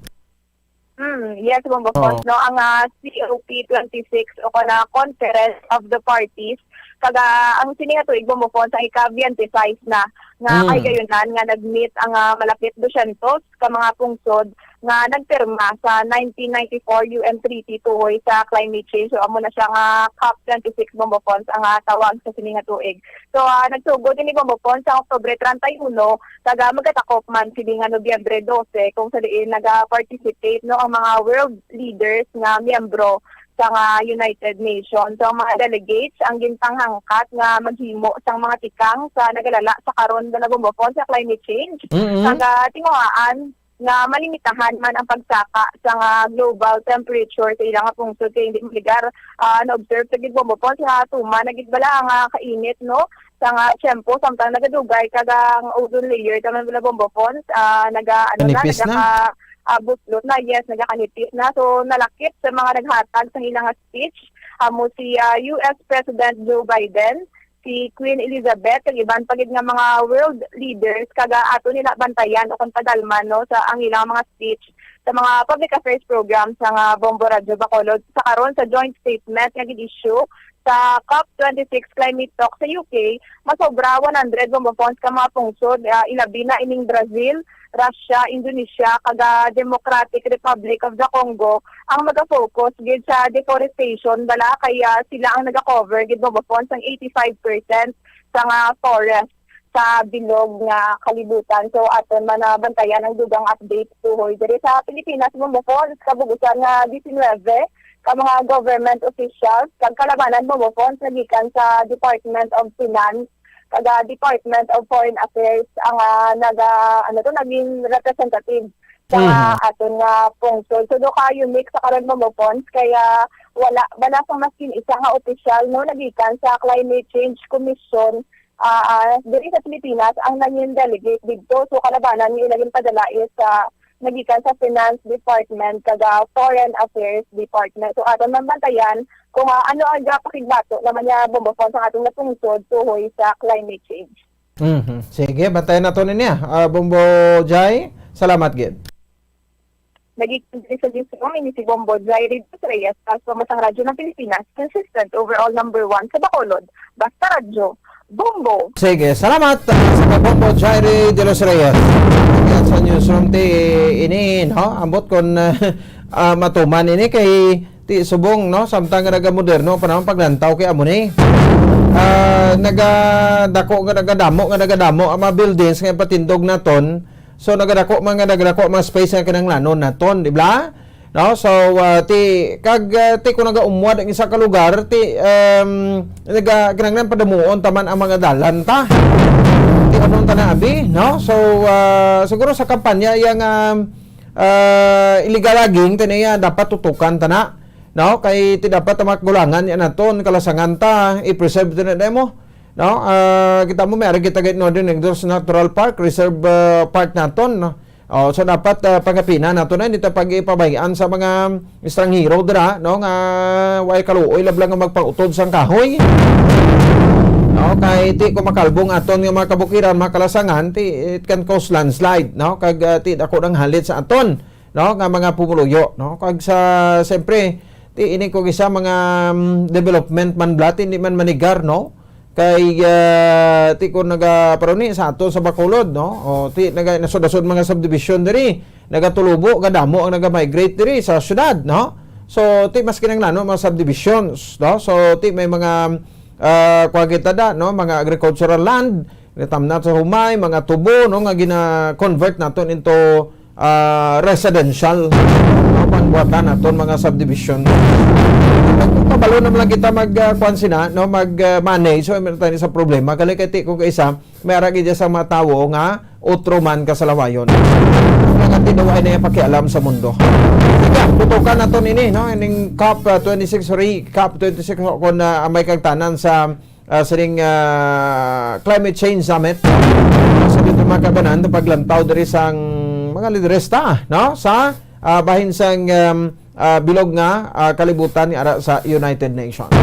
Hmm, yes, Bombo Oo. Fons, no? Ang, ah, C O P twenty-six o kana Conference of the Parties, kag, ah, ang sini nga tuig, Bombo Fons, ang ika-twenty-five na nga Hmm. kahigayonan nga nag-meet ang, ah, malapit dosyentos ka mga pungsod nga nagpirma sa nineteen ninety-four U N Treaty tuhoy sa climate change. So, amo na siya nga COP twenty-six, Bombo Fons, ang, ah, tawag sa sini nga tuig. So, ah, nagsugod ini, Bombo Fons, sa Oktubre treinta y uno, kag, ah, magkatakop man sini nga Nobyembre doce, kung sa diin naga-participate, no, ang mga world leaders nga miyembro sa nga United Nations. So, ang mga delegates ang ginpanghangkat nga maghimo sang mga tikang sa nagalala sa karon nga, Bombo Fons, sa climate change. Mm-mm. Kag, ah, tinguhaan nga malimitahan man ang pagsaka sa nga global temperature sa ila nga pungsod kay hindi maligar, ah, na-observe sa gid, Bombo Fons, nga tuman na gid bala ang, ah, kainit, no, sa nga tiyempo samtang nagadugay kag ang ozone layer taman bala, Bombo Fons, ah, naga, ano na, Nipis na. nagaka-, ah, buslot na, yes, nagakanipis na. So, nalakip sa mga naghatag sang ila nga speech, amo si, ah, U S President Joe Biden, si Queen Elizabeth, kag iban pa gid nga mga world leaders, kag, ah, ato nila bantayan o kon padalman, no, sa ang ilang mga speech sa mga public affairs programs sa nga Bombo Radyo Bacolod sa karon sa joint statement nga gin-issue sa COP twenty-six climate talk sa U K. Masobra one hundred, Bombo Fons, ka mga pungsod, ah, ilabi na ining Brazil, Russia, Indonesia, kag, ah, Democratic Republic of the Congo ang maga-focus gid sa deforestation, bala kay, ah, sila ang naga-cover gid, Bombo Fons, ang eighty-five percent sa nga forest sa bilog nga kalibutan. So, aton man, ah, bantayan ang dugang updates tuhoy diri sa Pilipinas, Bombo Fons, kabug-usan nga diecinuebe ka mga government officials kag kalabanan, Bombo Fons, nagikan sa Department of Finance kag, ah, Department of Foreign Affairs ang, ah, naga-, ano to, naging representative sa Mhm. aton nga pungsod. So, daw kayo mix sa karon, Bombo Fons, kaya wala bala sang maskin isa nga opisyal, no, nagikan sa Climate Change Commission, ah, ah, diri sa Pilipinas ang nangin delegate didto. So, kalabanan nga ila ginpadala is, ah, nagikan sa Finance Department kag, ah, Foreign Affairs Department. So, aton man bantayan kung, ah, ano ang gapakigbato naman niya, Bombo Fons, ang atong napungsod tuhoy sa climate change. Mhm. Sige, bantayan nato niya, ah, Bombo Jai. Salamat gid. Naging sa Diyos ko, ini si Bombo Jai Reyes Reyes, para sa Masang Radyo ng Pilipinas, consistent overall number one sa Bacolod. Basta Radyo, Bombo! Sige, salamat, ah, sa Bombo Jai Reyes de los Reyes. Yan sa newsroom ti ini, no? Ambot kon, ah, ah, matuman ini kay ti subong, no? Samtang nga nagamoderno pa naman paglantaw kay amo ni. Ah, nagadako nga nagadamo, nga nagadamo ang mga buildings nga ipatindog naton. So, nagadako man nga nagadako ang mga space nga kinahanglanon naton, di ba? No? So, ah, ti, kag, ah, ti kung nagaumwad ang isa ka lugar, ti, um, naga-, kinahanglan padamuon taman ang mga dalan ta. Ti ano ta na, abi, no? So, ah, siguro sa kampanya, yang, um, ah, illegal logging, ti niya dapat tutukan ta na, no? Kay ti dapat ang mga kagulangan yan naton, kalasangan ta, i-preserve ta na demo, no? Ah, kita mo, may ari kita gid Northern Negros Natural Park, reserve, ah, park naton, no? Oh, so dapat, ah, pangapina nato na, hindi ta pag-ipabayaan sa mga estranghero dira, no? Nga way kaluoy labla nga magpautod sang kahoy. No? Kay ti kung makalbong aton nga mga kabukiran, mga kalasangan, ti it can cause landslide, no? Kag, ah, ti dako nang halit sa aton, no, nga mga pumuluyo, no? Kag sa, siyempre, ti ini ko isa mga, mm, development man bala, ti hindi man manigar, no? Kay, ah, ti ko naga-, pero ni sa ato sa Bacolod, no? O, ti naga-, nasod-nasod mga subdivision diri. Nagatulubo, kadamo ang naga-migrate diri sa syudad, no? So, ti mas kinahanglan, no, mga subdivisions, no? So, ti may mga, ah, kuwan kita da, no? Mga agricultural land, natamnan sa humay, mga tubo, no, nga gina-convert naton into, ah, residential, no, pangbuhatan naton mga subdivision. Kabalo naman lang kita mag, ah, kuwan sina, no, mag, ah, manage. So, meron tayo sa problema. Kali kay ti ko kaisa, may ara gid sa mga tawo nga utro man ka sa lawayon. Nga ti daw ay na pakialam sa mundo. Sige, tutukan naton ini, no, ining COP, ah, twenty-six, re-, COP twenty-six, no, kung, ah, may kagtanan sa ah, sining, ah, Climate Change Summit. Sa dito mga kabanan, paglantaw diri sang mga lideresta, no? Sa, ah, bahin sang, um, ah, bilog nga, ah, kalibutan ni ara sa United Nations.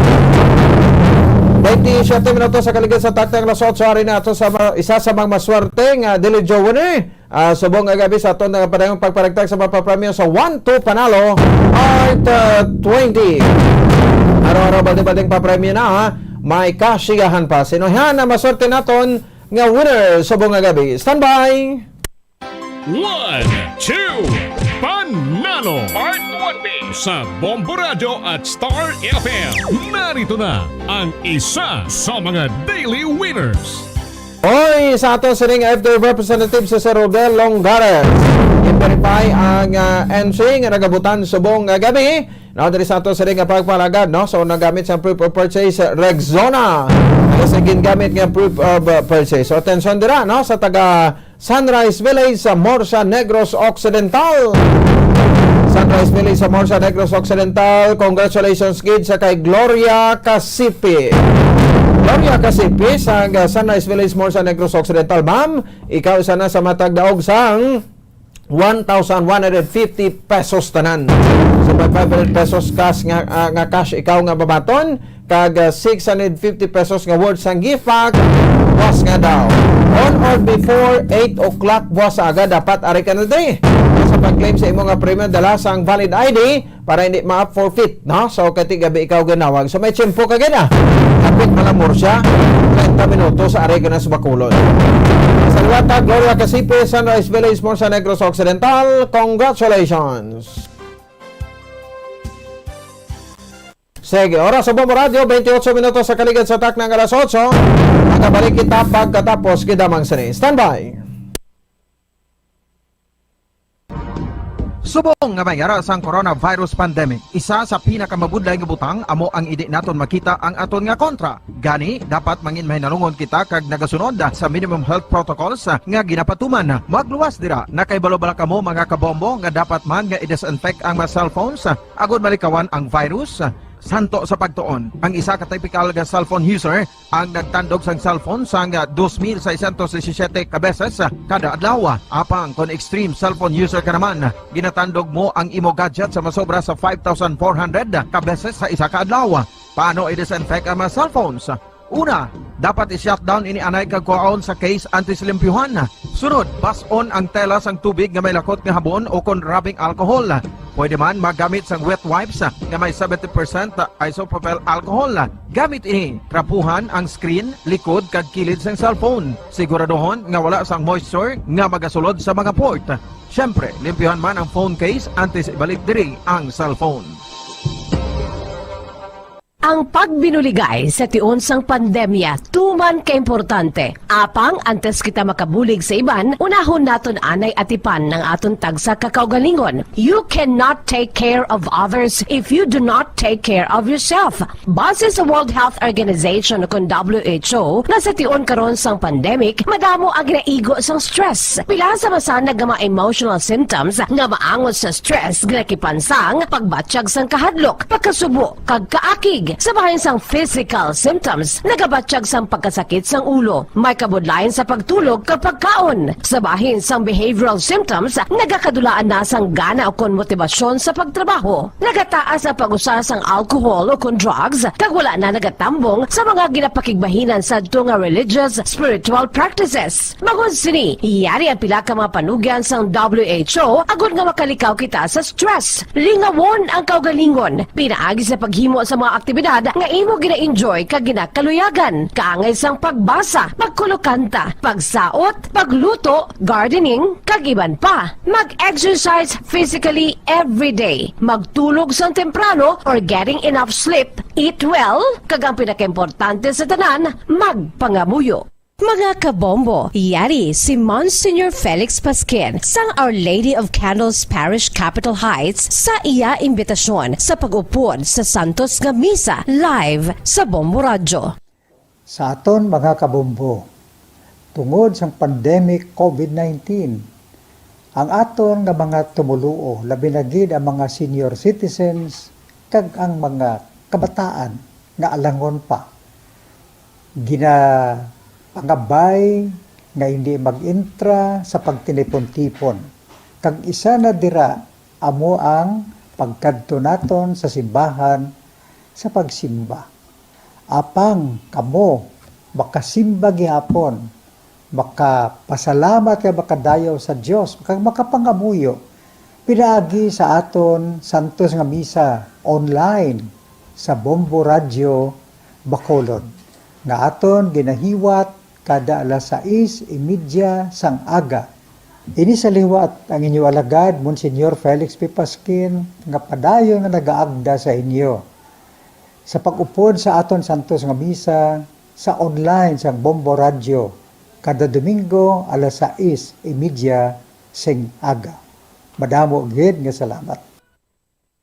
Twenty-siyete minutos sa kaligid sa takna nga alas otso, ari na ato sa ma-, isa sa mga maswerte nga Daily Joe winner. Ah, subong nga gab-i sa aton nga padayong pagparagtag sa mapapremyo sa One Two Panalo Art, ah, twenty. Araw-araw, balde-baldeng papremyo na, ha? May kasiyahan pa. Sino yan ang maswerte naton nga winner subong nga gab-i? Standby! One, two, Panalo Art twenty sa Bombo Radyo at Star F M. Narito na ang isa sa mga daily winners. Oy, sa ato sining F D A representative si Sir Rodel Longares. I-verify ang, ah, N C nga nagabutan subong nga gab-i. No, diri sa ato sining nga pagpalagad, no? So, nagamit sa proof of purchase, Rexona. Ang sa gingamit nga proof of, uh, purchase. So, atensyon dira, no? Sa taga Sunrise Village sa Morsa Negros Occidental. Sunrise Village sa Morsa Negros Occidental. Congratulations gid sa kay Gloria Casipe. Gloria Casipe sa, uh, Sunrise Village, Morsa Negros Occidental. Ma'am, ikaw isa na sa matagdaog sang one thousand one hundred fifty pesos tanan. So, may five hundred pesos cash nga, ah, nga cash ikaw nga mabaton, kag, ah, six hundred fifty pesos nga worth sang gift pack, buwas nga daw. On or before eight o'clock buwas aga, dapat ari ka na diri. Sa pag-claim sa imo nga premyo, dala sang valid I D, para hindi ma-forfeit, no? So, kati gab-i ikaw ginawag. So, may tiyempo ka gina. Hapit malamor siya. Treinta minutos, ari ka na sa Bacolod. Sa liwata, Gloria Casipe, Sunrise Village, Morsa Negros Occidental. Congratulations! Sige, oras sa Bombo Radio, twenty-eight minutos sa kaligid sa takna nga alas otso. Makabalik kita pagkatapos gid lamang sini. Standby! Subong nga may ara sang coronavirus pandemic, isa sa pinakamabudlay nga butang amo ang indi naton makita ang aton nga kontra. Gani, dapat mangin mahinalungon kita kag nagasunod sa minimum health protocols nga ginapatuman. Magluwas dira, nakahibalo bala kamo, mga kabombo, nga dapat man nga i-disinfect ang mga cellphones agud malikawan ang virus? Santo sa pagtuon, ang isa ka typical nga cellphone user ang nagtandog sang cellphone sang dos mil seiscientos disisiete ka beses kada adlaw. Apang kon extreme cellphone user ka naman, ginatandog mo ang imo gadget sa masobra sa five thousand four hundred ka beses sa isa ka adlaw. Paano i-disinfect ang mga cellphones? Una, dapat i-shutdown ini anay kag kuhaon sa case antes limpyuhan. Sunod, bas-on ang tela sang tubig nga may lakot nga habon o kon rubbing alcohol. Pwede man magamit sang wet wipes nga may seventy percent isopropyl alcohol. Gamit ini, trapuhan ang screen, likod, kag kilid sang cellphone. Siguraduhon nga wala sang moisture nga magasulod sa mga port. Siyempre, limpyuhan man ang phone case antes ibalik diri ang cellphone. Ang pagbinuligay sa tion sang pandemya tuman ka importante. Apang antes kita makabulig sa iban, unahon naton anay atipan ang aton tagsa ka kaugalingon. You cannot take care of others if you do not take care of yourself. Base sa World Health Organization, kon W H O, nga sa tion karon sang pandemic, madamo ang ginaigo sang stress. Pila sa masanag nga mga emotional symptoms nga maangot sa stress ginakipan sang pagbatyag sang kahadlok, pagkasubo, kag kaakig. Sa bahin sang physical symptoms, nagabatyag sang pagkasakit sang ulo, may kabudlayan sa pagtulog kag pagkaon. Sa bahin sang behavioral symptoms, nagakadulaan na sang gana ukon motibasyon sa pagtrabaho. Nagataas ang pag-usa sang alcohol ukon drugs, kag wala na nagatambong sa mga ginapakigbahinan sadto nga religious, spiritual practices. Bangod sini, yari ang pila ka mga panugyan sang W H O agod nga makalikaw kita sa stress. Lingawon ang kaugalingon pinaagi sa paghimo sa mga aktibidad aktibidad nga imo gina-enjoy kag ginakaluyagan, kaangay sang pagbasa, pagkulokanta, pagsaot, pagluto, gardening, kag iban pa. Mag-exercise physically every day. Magtulog sang temprano or getting enough sleep, eat well, kag ang pinakaimportante sa tanan, magpangamuyo. Mga kabombo, yari si Monsignor Felix Pasquin sang Our Lady of Candles Parish, Capitol Heights, sa iya imbitasyon sa pag-upod sa santos nga misa live sa Bombo Radyo. Sa aton mga kabombo, tungod sang pandemic covid nineteen, ang aton nga mga tumoluo, labi na gid ang mga senior citizens kag ang mga kabataan nga alangon pa, ginapangabay nga hindi mag-intra sa pagtinipon-tipon. Kag isa na dira amo ang pagkadto naton sa simbahan sa pagsimba. Apang kamo makasimba gihapon, makapasalamat kag makadayaw sa Dios, kag makapangamuyo pinaagi sa aton santos nga misa online sa Bombo Radyo Bacolod, nga aton ginahiwat kada alas sais y media sang aga. Ini sa liwat ang inyo alagad, Monsignor Felix P. Pasquin, nga padayon nga nagaagda sa inyo sa pag-upod sa aton santos nga misa sa online sang Bombo Radyo kada Domingo alas sais y media sing aga. Madamo gid nga salamat.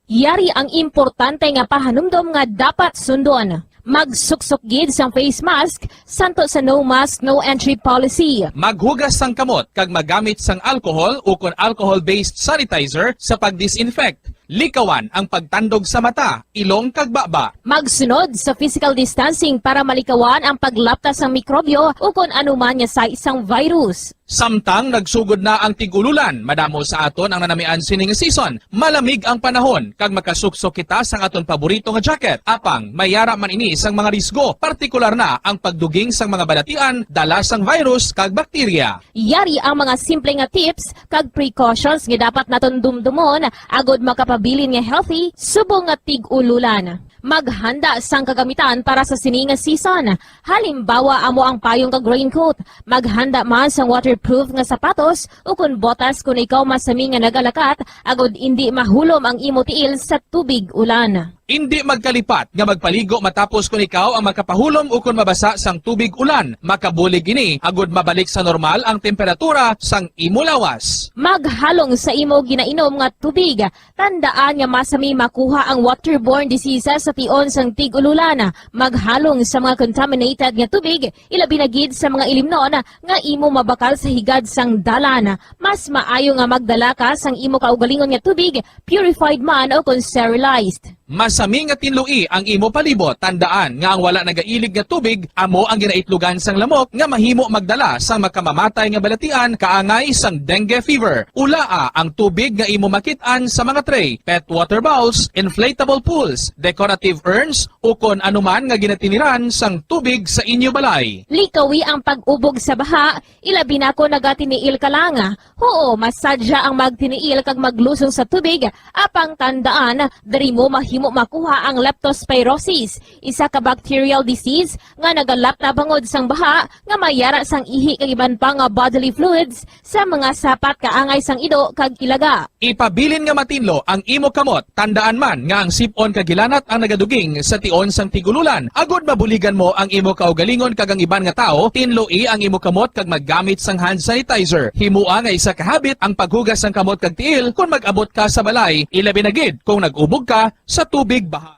Yari ang importante nga pahanumdom nga dapat sundon. Magsuksok gid sang face mask, santo sa no mask, no entry policy. Maghugas sang kamot kag magamit sang alcohol ukon alcohol-based sanitizer sa pag-disinfect. Likawan ang pagtandog sa mata, ilong kag baba. Magsunod sa physical distancing para malikawan ang paglapta sang mikrobyo ukon anuman nga sa isang virus. Samtang nagsugod na ang tig-ululan, madamo sa aton ang nanamian sini nga season. Malamig ang panahon, kag makasuksok kita sang aton paborito nga jacket. Apang, may yara man ini sang mga risgo, partikular na ang pagduging sang mga balatian dala sang virus kag bakterya. Yari ang mga simple nga tips kag precautions nga dapat naton dumdumon agod makapabilin nga healthy subong nga tig-ululan. Maghanda sang kagamitan para sa sini nga season. Halimbawa, amo ang payong kag raincoat. Maghanda man sang waterproof nga sapatos ukon botas kon ikaw masami nga nagalakat agod indi mahulom ang imo tiil sa tubig ulan. Indi magkalipat nga magpaligo matapos kon ikaw ang makapahulom ukon mabasa sang tubig ulan. Makabulig ini agod mabalik sa normal ang temperatura sang imo lawas. Maghalong sa imo ginainom nga tubig. Tandaan nga masami makuha ang waterborne diseases sa tion sang tig-ululan. Maghalong sa mga contaminated nga tubig, ilabi na gid sa mga ilimnon nga imo mabakal sa higad sang dalan. Mas maayo nga magdala ka sang imo kaugalingon nga tubig, purified man o kon sterilized. Masami nga tinloi ang imo palibot. Tandaan nga ang wala nagailig nga tubig amo ang ginaitlogan sang lamok nga mahimo magdala sang makamamatay nga balatian kaangay sang dengue fever. Ulaa ang tubig nga imo makit-an sa mga tray, pet water bowls, inflatable pools, decorative urns, ukon anuman nga ginatiniran sang tubig sa inyo balay. Likawi ang pag-ubog sa baha, ilabi na kon nagatiniil ka lang. Huo, masadya ang magtiniil kag maglusong sa tubig, apang tandaan, diri mo mahimo makuha ang leptospirosis, isa ka bacterial disease nga nagalapta bangod sang baha nga may yara sang ihi kag iban pa nga bodily fluids sa mga sapat kaangay sang ido kag ilaga. Ipabilin nga matinlo ang imo kamot. Tandaan man nga ang sip-on kag hilanat ang nagaduging sa tion sang tig-ululan. Agod mabuligan mo ang imo kaugalingon kag ang iban nga tawo, tinloi ang imo kamot kag maggamit sang hand sanitizer. Himoa nga isa ka habit ang paghugas sang kamot kag tiil kon mag-abot ka sa balay, ilabi na gid kon nag-ubog ka sa tubig baha.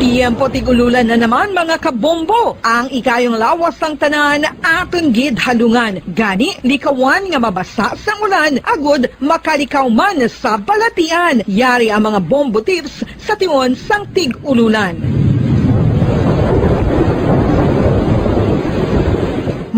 Tiyempo tig-ululan na naman, mga kabombo. Ang ikayong lawas sang tanan aton gid halungan. Gani, likawan nga mabasa sang ulan agud makalikaw man sa balatian. Yari ang mga bombo tips sa tion sang tig-ululan.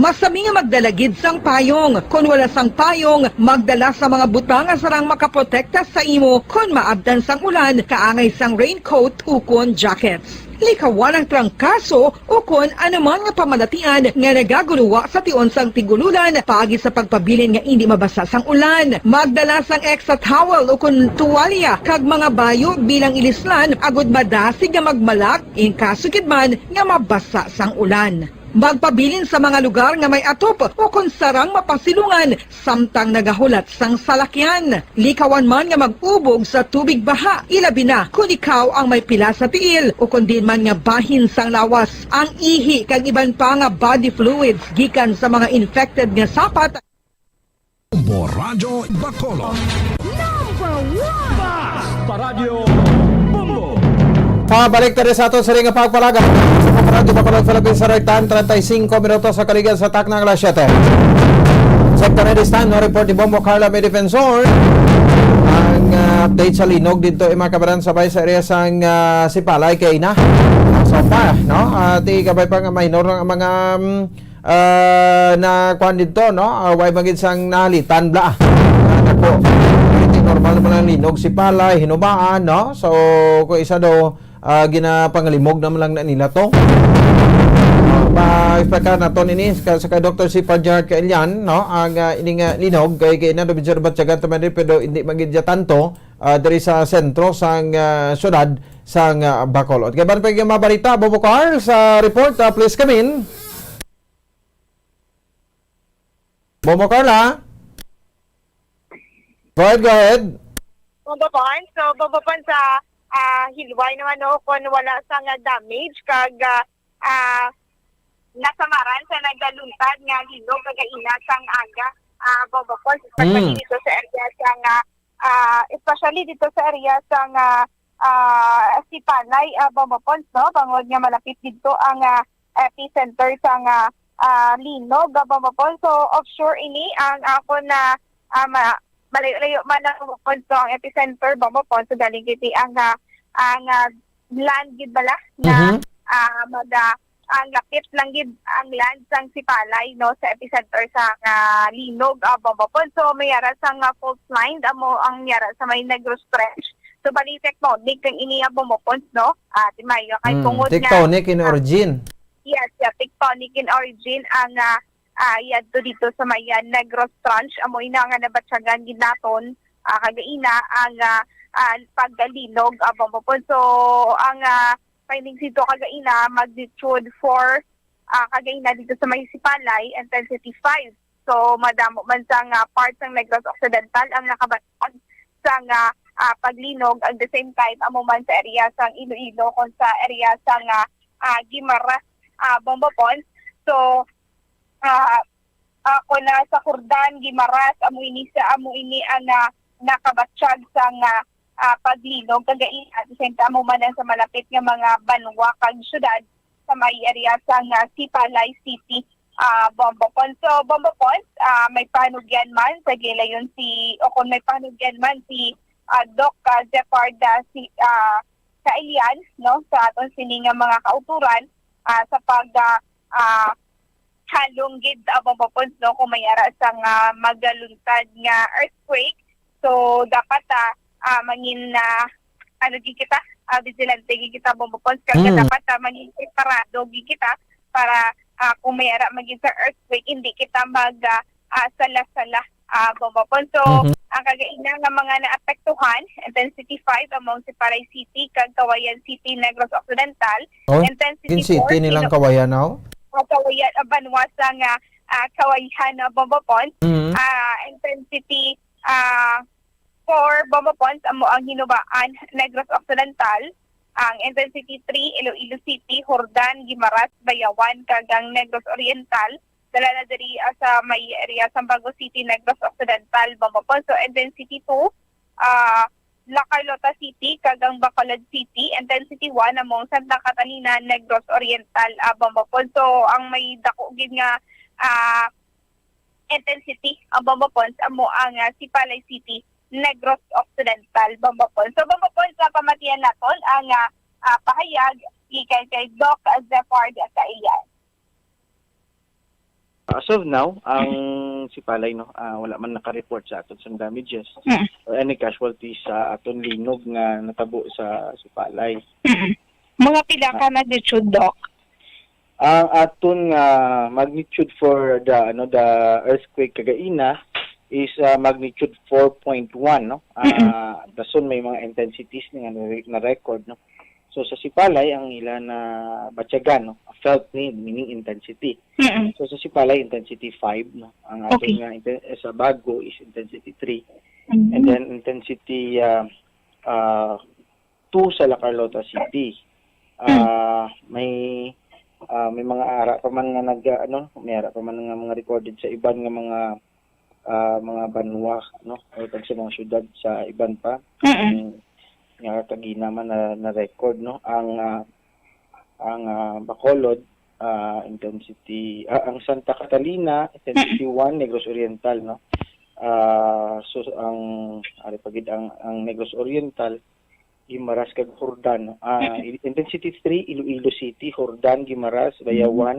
Masami nga magdala gid sang payong. Kon wala sang payong, magdala sa mga butang nga sarang makaprotekta sa imo kon maabtan sang ulan, kaangay sang raincoat ukon jackets. Likawan ang trangkaso ukon anuman nga pamalatian nga nagaguluwa sa tion sang tig-ululan paagi sa pagpabilin nga indi mabasa sang ulan. Magdala sang extra towel ukon tuwalya kag mga bayo bilang ilislan agud madasig nga magmalak in kaso gid man nga mabasa sang ulan. Magpabilin sa mga lugar nga may atop ukon sarang mapasilungan samtang nagahulat sang salakyan. Likawan man nga mag-ubog sa tubig baha, ilabi na kon ikaw ang may pila sa tiil ukon diin man nga bahin sang lawas. Ang ihi kag iban pa nga body fluids gikan sa mga infected nga sapat Bombo Radyo Bacolod. Number one! Basta Radyo Bombo! Pabalik tayo sa aton sa ring pagpalaga sa Radyo Bacolod, Philippines, sa Raytan, treinta y cinco minutos sa kaligan sa takna nga alas siyete. Check the ready stand, no report ni Bombo Carla May Defensor. Ang ah, update sa linog dito, eh, mga kabaran, sabay sa area sang ah, Sipalay kay na. So far, no? At ikabay pa nga minor ang mga mm, ah, na kuan dito, no? Ah, way magid sang nahalitan bla. Ah, nako. Hindi normal naman ang linog Sipalay, Hinubaan, no? So, kung isa daw, ah, ginapangalimog naman lang na nila to. Ah, pa-explicar naton ini sa, sa kay Doktor Sipar Gerard Kailian, no? Ang ah, ining ah, linog kay kay na medyo nabatyagan to man, pero hindi magid tanto ah, diri sa sentro sang ah, syudad sang ah, Bacolod. Kay ban pa yung mga balita, Bobo Carl, sa report, ah, please come in. Bobo Carla? Go ahead, go ahead. Bombo Pon. So, Bombo Pon, sa ah, Hilway naman, no, kung wala sang ah, damage kag ah, ah, nasamaran sa nagaluntad nga linog kagaina sang aga, ah, Bombo Pon, especially Mm. dito sa area sang ah, ah, especially dito sa area sang ah, ah, Sipalay, ah, Bombo Pon, no? Bangod nga malapit dito ang ah, epicenter sang ah, ah, linog, ah, Bombo Pon. So, offshore ini ang ako na ah, ma- malayo-layo man ang Bombo Pon. So, ang epicenter, Bombo Pon, so galing kiti ang ah, ang ah, land gid bala nga Mhm. ah, mag ah, ang lapit lang gid ang land sang Sipalay, no, sa epicenter sang ah, linog, ah, Bombo Pon. So, may ara sang ah, fault line, amo ang yara sa may Negros Trench. So, bali tectonic ang ini, ah, Bombo Pon, no? Ah, timayo kay Mm, tungod nga tectonic in ah, origin. Yes, yeah, tectonic in origin ang ah, ah, yadto dito sa may ah, Negros Trench. Amo ina nga nabatyagan gid naton ah, kagaina ang ah, ah, paglinog, ah, Bombo Pon. So, ang ah, findings dito kagaina, magnitude four ah, kagaina dito sa may Sipalay, intensity five. So, madamo man sa nga part sang Negros Occidental ang nakabatag sa nga ah, paglinog. At the same time, amo man sa area sang Iloilo, kung sa area sang ah, ah, Guimaras, ah, Bombo Pon. So, ah, ako na sa Jordan, Guimaras, amo ini sa, amo ini ang ah, nakabatsyag sa nga ah, paglinog. Kag at the same time, amo man ang sa malapit nga mga banwa kag syudad sa may area sang ah, Sipalay City, ah, Bombo Pon. So, Bombo Pon, ah, may panugyan man sa gilayon si, o kung may panugyan man si ah, Doc ah, Zepard, ah, si ah, Kailian, no, sa aton sini nga mga kauturan ah, sa pag ah, ah, halong gid, ah, Bombo Pon, no, kung may ara sang ah, magaluntad nga earthquake. So, dapat ah, ah, mangin ah, ano gid kita, ah, vigilante gid kita, Bombo Pon, kag Mm. dapat ah, mangin preparado gid kita para ah, kung may ara man gid sa earthquake, hindi kita mag ah, ah, sala-sala, ah, Bombo Pon. So, Mhm. ang kagaina nga mga naapektuhan, intensity five among Sipalay City kag Cauayan City, Negros Occidental. Oh, intensity in city four, nilang Sino- Cauayan, aw? Ah, Cauayan, ah, banwa sa nga ah, Cauayan, ah, Bombo Pon. Mhm. Ah, intensity ah, four, Bombo Pon, amo ang Hinubaan, Negros Occidental. Ang intensity three, Iloilo City, Jordan, Guimaras, Bayawan, kag ang Negros Oriental. Dala na diri ah, sa may area Sambago City, Negros Occidental, Bombo Pon. So, intensity two, ah, La Carlota City, kag ang Bacolod City. Intensity one, among Santa Catalina, Negros Oriental, ah, Bombo Pon. So, ang may dako gid nga ah, intensity ang Bombo Pons, amo ang ah, Sipalay City, Negros Occidental, Bombo Pons. So, Bombo Pons, sa pamatian naton ang ah, ah, pahayag gikan kay Doc Zepard Kailian. As of now, ang Sipalay, no, ah, wala man naka-report sa aton sang damages Mm. or any casualties sa aton linog nga natabo sa Sipalay. Mm. Mga pila ka Ah. magnitude, Doc? Ang aton nga magnitude for the, ano, the earthquake kagaina is, ah, magnitude four point one, no? Mm. Ah, dason may mga intensities nga na-, na-record, no? So, sa Sipalay, ang ila na batyagan, no? Felt ni, meaning intensity. Mm. So, sa Sipalay, intensity five, no? Ang aton Okay. nga inten-, sa Bago is intensity three. Mm. And then, intensity, ah, ah, two sa La Carlota City. Mm. Ah, may, ah, may mga ara pa man nga nag, ah, ano, may ara pa man nga mga recorded sa iban nga mga, ah, mga banwa, no? O kag sa mga syudad sa iban pa. Mm. Ang nga kagina man na, na-record, no? Ang, ah, ang, ah, Bacolod, ah, intensity, ah, ang Santa Catalina, intensity Mm. one, Negros Oriental, no? Ah, so, ang, ari pa gid ang, ang Negros Oriental, Guimaras kag Jordan, no? Ah, Mm. intensity three, Iloilo City, Jordan, Guimaras, Mm. Bayawan,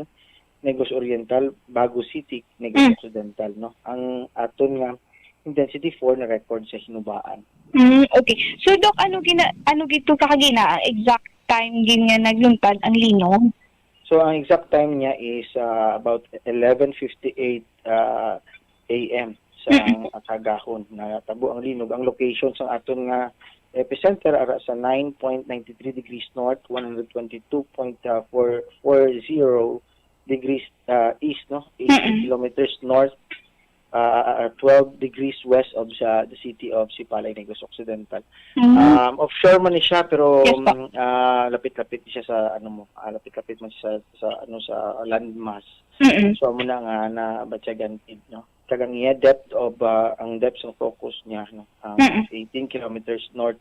Negros Oriental, Bago City, Negros Mm. Occidental, no? Ang aton nga intensity four na-record sa Hinubaan. Mm, okay. So, Doc, ano gina-, ano gid to ka kagina, ang exact time gid nga nagluntad ang linog? So, ang exact time niya is, ah, about eleven fifty-eight, ah, A M sa Mm. kagahon natabo ang linog. Ang location sa aton nga epicenter ara sa nine point nine three degrees north, one hundred twenty-two point four four zero degrees, ah, east, no? Eighty Mm. kilometers north, ah, ah, twelve degrees west of sa the city of Sipalay, Negros Occidental. Mm. Um, offshore man ni siya, pero, Yes, po. mm, ah, lapit-lapit siya sa, ano mo, ah, lapit-lapit man siya sa, sa, ano, sa landmass. Mm-mm. So, amo na nga nabatyagan gid, no? Kag ang iya depth of, ah, ang depth sa focus niya, no? Ang Mm-mm. eighteen kilometers north,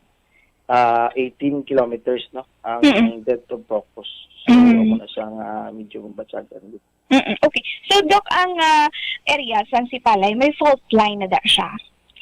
ah, eighteen kilometers, no? Ang Mm-mm. depth of focus. So, Mm. amo na siya nga medyo batyagan gid. Mm-mm. Okay. So, Doc, ang, ah, area sang Sipalay, may fault line na da siya?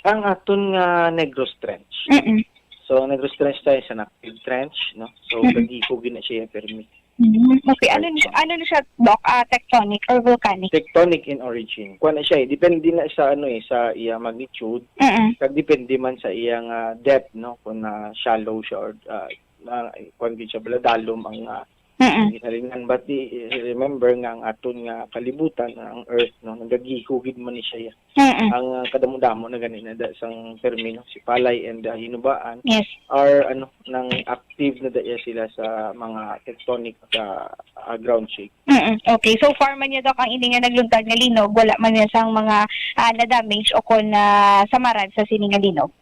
Ang aton nga Negros Trench. Mm-mm. So, ang Negros Trench tayo sa active trench, no? So, Mm-mm. gagiho gid na siya permi. Mm, okay. Ano ni siya, ano ni siya, Doc? Ah, tectonic or volcanic? Tectonic in origin. Kuwan na siya eh. Depende na sa, ano eh, sa iya magnitude. Mm-mm. Kag depende man sa iyang, ah, depth, no? Kung na shallow siya or, ah, na, kuwan gid siya, bala dalom ang, ah, Mm-mm. ginalingan. But di, remember nga ang aton nga kalibutan, ang Earth, no? Nagagiho gid man ni siya. Mm-mm. Ang, ah, kadamo-damo na gani na da sang permi, no? Sipalay and, ah, Hinubaan Yes. are, ano, nang active na da iya sila sa mga tectonic, ah, ah, ground shake. Mm-mm. Okay. So far man niya, Doc, ang ini nga nagluntad nga linog, wala man niya sang mga, ah, na-damage o kon, ah, samaran sa sini nga linog?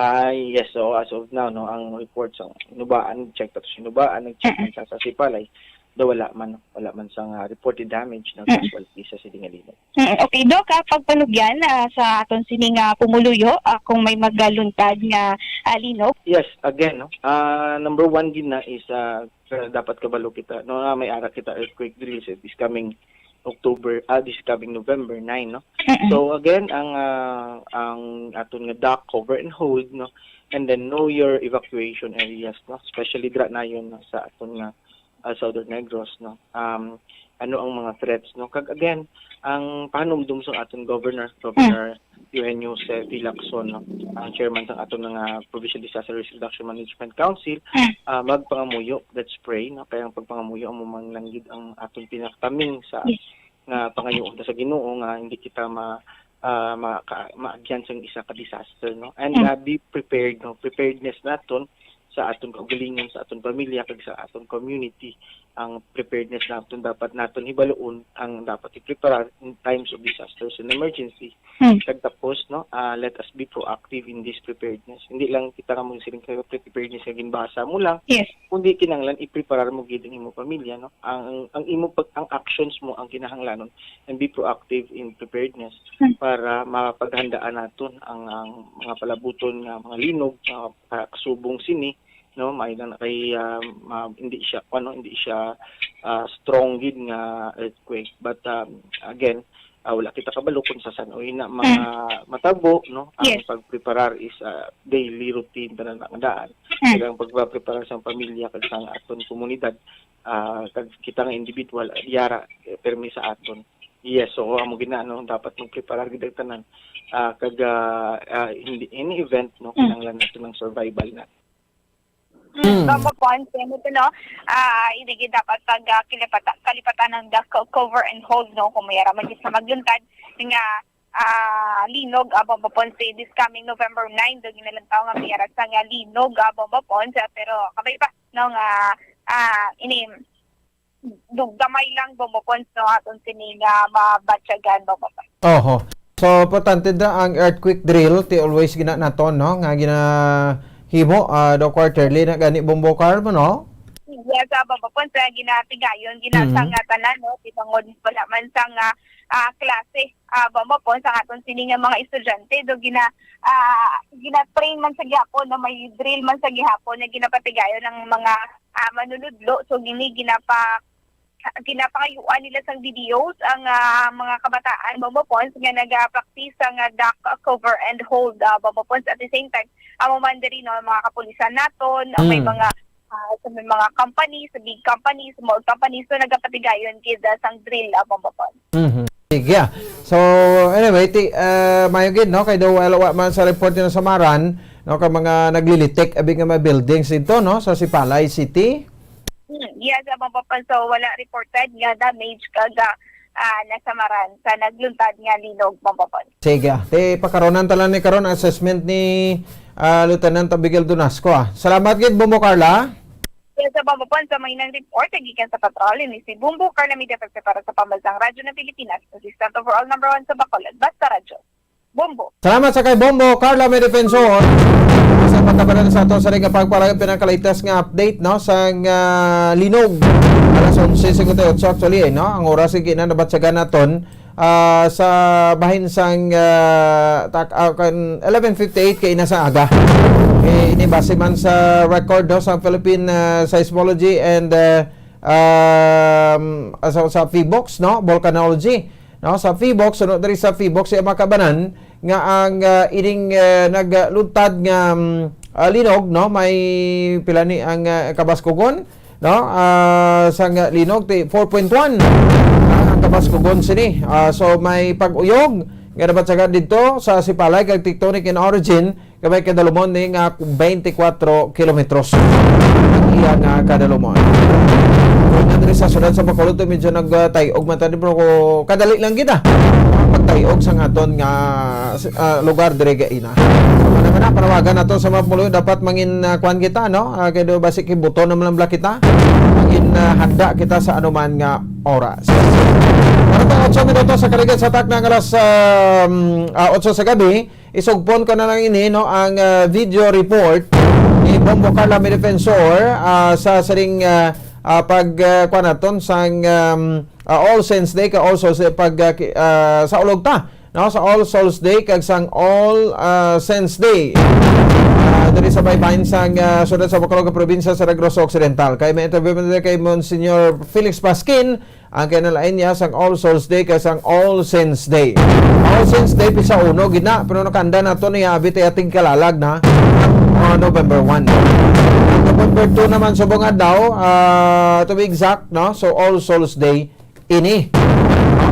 Ah, yes. So, as of now, no, ang report sa Hinubaan, check to sa Hinubaan, nag-check Mm-mm. man sa, sa Sipalay, daw wala man, wala man sang, ah, reported damage, no, Mm-mm. casualty sa sini nga linog. Mm, okay, Doc, ah, pagpanugyan, ah, sa aton sini nga pumuluyo, ah, kung may magaluntad nga, ah, linog? Yes, again, no? Ah, number one gid na is, ah, sa dapat kabalo kita, no, nga may ara kita earthquake drill set this coming October, ah, this coming November nine, no? Mm-mm. So, again, ang, ah, ang aton nga dock, cover and hold, no? And then know your evacuation areas, no? Especially dira na yun, no, sa aton nga, ah, Southern Negros, no? Um, ano ang mga threats, no? Kag again, ang pahanumdom sa aton governor, Governor Mm. Eugenio Jose P. Lacson, no? Ang chairman sa aton nga Provincial Disaster Risk Reduction Management Council, Mm. ah, magpangamuyo, let's pray, no? Kaya ang pagpangamuyo amo man lang gid ang aton pinakataming sa Yes. nga pangayoon ta sa Ginoo nga hindi kita ma-, ah, maka-, maagyan sang isa ka disaster, no? And, Mm. ah, be prepared, no? Preparedness naton sa aton kaugalingon, sa aton pamilya, kag sa aton community. Ang preparedness naton, dapat naton hibaluon ang dapat ipreparar in times of disasters and emergency. Hmm. Kag tapos, no, ah, let us be proactive in this preparedness. Hindi lang kita nga magsiling kay preparedness nga ginbasa mo lang, Yes. kundi kinahanglan ipreparar mo gid ang imong pamilya, no? Ang, ang imo pag, ang actions mo ang kinahanglanon, and be proactive in preparedness Hmm. para mapaghandaan naton ang, ang mga palabuton nga mga linog nga kasubong sini, no? May lang na kay, ah, ma-, hindi siya, ano, hindi siya, ah, strong gid nga earthquake. But, um, again, ah, wala kita kabalo kung sa san-o ina mga Mm. matabo, no? Ang Yes. pagpreparar is, ah, daily routine tanan ang daan. Mm. Kag ang pagpapreparar sa pamilya kag sa aton komunidad, ah, kag kita nga individual, ah, yara, eh, permi sa aton. Yes, so amo gid na, ano, dapat magpreparar gid ang tanan. Ah, kag, ah, ah, hindi, any event, no, Mm. kinahanglan natin ng survival na. Mm, Mm. Bombo Pons, ano to, no? Ah, hindi gid dapat pag, ah, kilipata-, kalipatan ng the co-, cover and hold, no? Kung may ara man gid sa magluntad nga, ah, linog, ah, Bombo Pons, eh, this coming November nine, daw ginalantaw nga may ara sa nga linog, ah, Bombo Pons, ah, pero kabay pa, no, nga, ah, ini, dug-, gamay lang, Bombo Pons, no, aton sini nga mabatyagan, Bombo Pons. Oho. So, importante da ang earthquake drill, ti always gina naton, no, nga ginahimo, ah, do quarterly na gani, Bombo Carl, mo, no? Yes, ah, Bombo Pons, ah, ginatigayon, gina Mhm. sa nga tanan, no, ti bangod wala man sa nga, ah, klase, ah, Bombo Pons, ang aton sini nga mga estudyante, do gina-, ah, gina-train man sa gihapon, no, may drill man sa gihapon nga ginapatigayon ang mga, ah, manunudlo. So, gini ginapa-, ginapangayuan nila sang videos ang, ah, mga kabataan, Bombo Pons, nga nagapractice sa nga duck, ah, cover and hold, ah, Bombo Pons. At the same time, amo man diri, no, mga kapulisan naton, ang may Mm. mga, ah, sa may mga company, sa big company, sa small company, so nagapatigayon gid, ah, sang drill, ah, Bombo Pons. Mhm. Sige, ah. So, anyway, ti-, ah, mayo gid, no? Kay daw wala, wa man sa report yung samaran, no, ka mga naglilitik abi nga mga buildings dito, no, sa Sipalay City. Hmm, yes, ah, Bombo Pons, so wala reported nga damage kag, ah, ah, nasamaran sa nagluntad nga linog, Bombo Pons. Sige, ah. Ti pakaronan talan ni karon assessment ni, ah, Lieutenant Abigail Donasco, ah. Salamat gid, Bombo Carla. Yes, ah, Bombo Pons, sa mainang report, gikan sa patrol, ini si Bombo Carla Medefensor para sa Pambansang Radyo ng Pilipinas, assistant overall number one sa Bacolod. Basta Radyo. Bombo. Salamat sa kay Bombo Carla Medefensor. Sa pagkabanan sa ato sa ring pagpara-, pinakalitas nga update, no, sa nga linog. Alas onse cincuenta y ocho actually, eh, no? Ang oras, sige na, nabatyagan naton, ah, sa bahin sang, ah, tak-, ah, kan eleven fifty-eight kay ina sa aga. Eh, ini base man sa record, no, sa Philippine, ah, Seismology and, ah, um, sa, sa PHIVOLCS, no, Volcanology, no, sa PHIVOLCS, suno diri sa PHIVOLCS, iya makabanan nga ang, ah, ining, ah, nagluntad nga, mm, ah, linog, no, may pila ni ang, ah, kabaskugon, no, ah, sa nga linog, ti four point one, ah, ang kabaskugon sini. Ah, so, may pag-uyog nga nabatyagan dito sa Sipalay kag tectonic in origin, nga may kadalumon ni nga twenty-four kilometros ang iya nga kadalumon. Kung nga diri sa siyudad sa Bacolod, medyo nagtay-og man tani, pero kadali lang kita magtay-og sa aton nga, ah, lugar diri gaina. So, ano man na, panawagan nato sa mga pumuluyo, dapat mangin, ah, kuwan kita, no? Ah, kay do basi kibuto naman lang bala kita. Mangin, ah, handa kita sa anuman nga oras. Para ta otso minutos sa kaligat sa takna nga alas, um, ah, otso sa gabi, isugpon ko na lang ini, no, ang, ah, video report ni Bombo Carla Medefensor, ah, sa siring, ah, ah, pag, ah, kuwan naton sang, um, ah, All Saints Day ka also sa pag, ah, ki-, ah, sa ulog ta, no, sa All Souls Day kag sang All, ah, Saints Day. Ah, diri sa baybayon sang, ah, siyudad sa Bacolod nga probinsya sa Negros Occidental. Kay may interview man diri kay Monsignor Felix Pasquin, ang kinalain niya sang All Souls Day kag sang All Saints Day. All Saints Day, pisa uno gid na, pero nakanda nato ni abi ti ating kalalag na, ah, November one. November two naman subong adlaw, ah, to be exact, no? So, All Souls Day ini.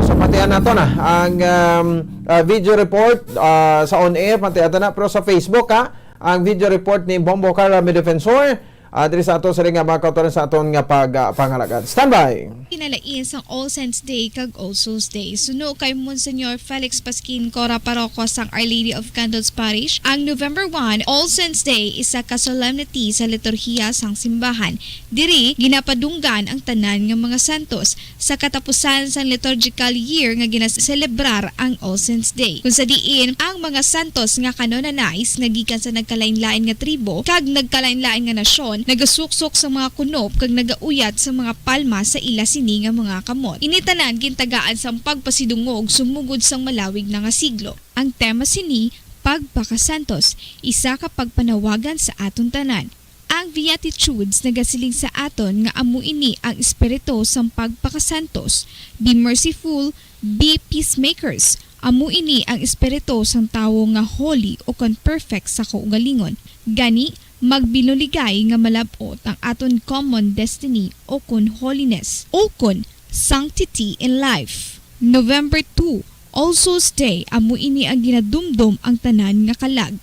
So, patian nato na ang, um, ah, video report, ah, sa on air, patian ta na, pero sa Facebook, ha, ang video report ni Bombo Carla Medefensor, ah, diri sa ato sa ring nga mga kautoran sa aton nga pag, ah, pangalagad. Standby! Kinalain sang All Saints Day kag All Souls Day. Suno kay Monsignor Felix Pasquin Cora, paroko sang Our Lady of Candles Parish, ang November one, All Saints Day, isa ka solemnity sa liturhiya sang simbahan. Diri, ginapadunggan ang tanan nga mga santos. Sa katapusan sang liturgical year nga ginaselebrar ang All Saints Day, kung sa diin ang mga santos nga canonized nga gikan sa nagkalain-lain nga tribo kag nagkalain-lain nga nasyon nagasuksok sa mga kunop kag nagauyat sa mga palma sa ila sini nga mga kamot. Ini tanan gintagaan sang pagpasidungog sumugod sang malawig na nga siglo. Ang tema sini, Pagpakasantos, isa ka pagpanawagan sa aton tanan. Ang Beatitudes nagasiling sa aton nga amo ini ang espiritu sang pagpakasantos. Be merciful, be peacemakers. Amo ini ang espiritu sang tawo nga holy o kon perfect sa kaugalingon. Gani, magbinuligay nga malab-ot ang aton common destiny o kon holiness, o kon sanctity in life. November two, All Souls Day, amo ini ang ginadumdom ang tanan nga kalag.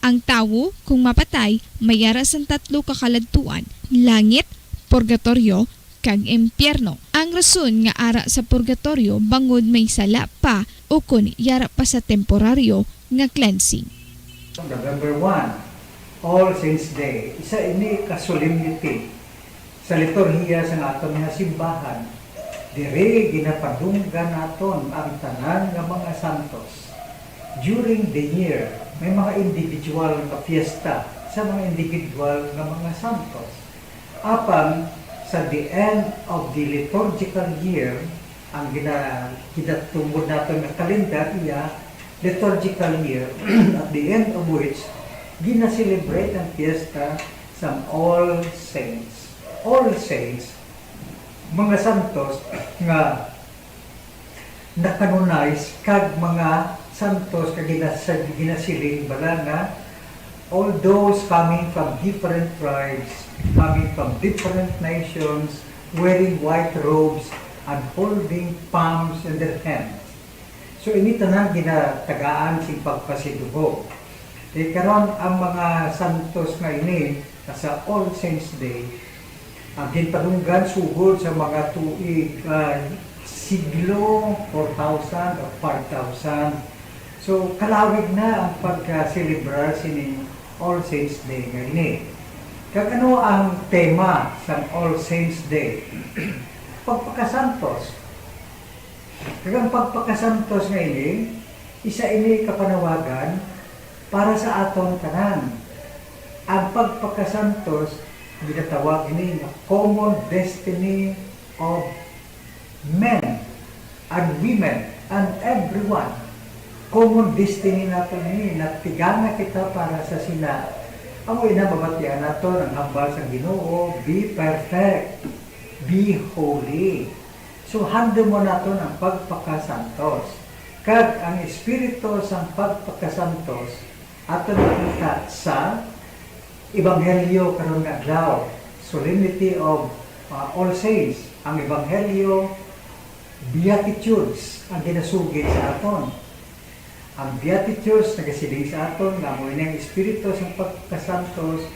Ang tawo, kung mapatay, may yara sang tatlo ka kaladtuan, langit, purgatoryo, kag impyerno. Ang rason nga ara sa purgatoryo bangod may sala pa ukon yara pa sa temporaryo nga cleansing. November one, All Saints Day. Isa ini ka solemnity sa liturhiya sang aton nga simbahan. Diri ginapadunggan naton ang tanan nga mga santos. During the year, may mga individual nga fiesta sa mga individual nga mga santos. Apan sa the end of the liturgical year, ang gina-, ginatungod naton nga kalendar iya liturgical year, at the end of which gina-celebrate ang fiesta sang All Saints. All Saints, mga santos nga na-canonize kag mga santos nga ginasa-, ginasiling bala nga all those coming from different tribes, coming from different nations, wearing white robes and holding palms in their hands. So ini tanan ginatagaan sing pagpasidungog. Kay karon ang mga santos nga ini sa All Saints Day, ang ginpadunggan sugod sa mga tuig, ah, siglo, four thousand o five thousand. So kalawig na ang pagka-celebrar sining All Saints Day nga ini. Kag ano ang tema sang All Saints Day? Pagpakasantos. Kag ang pagpakasantos nga ini, isa ini ka panawagan para sa aton tanan. Ang pagpakasantos, ginatawag ini nga common destiny of men and women and everyone. Common destiny naton ini, natigana kita para sa sina. Amo ina mabatian naton ang hambal sang Ginoo, "Be perfect, be holy." So handumon naton ang pagpakasantos. Kag ang espiritu sang pagpakasantos aton makita sa Ebanghelyo karon nga adlaw, Solemnity of, uh, All Saints. Ang Ebanghelyo, Beatitudes ang ginasugid sa aton. Ang Beatitudes nagasiling sa aton nga amo ini ang espiritu sang pagkasantos,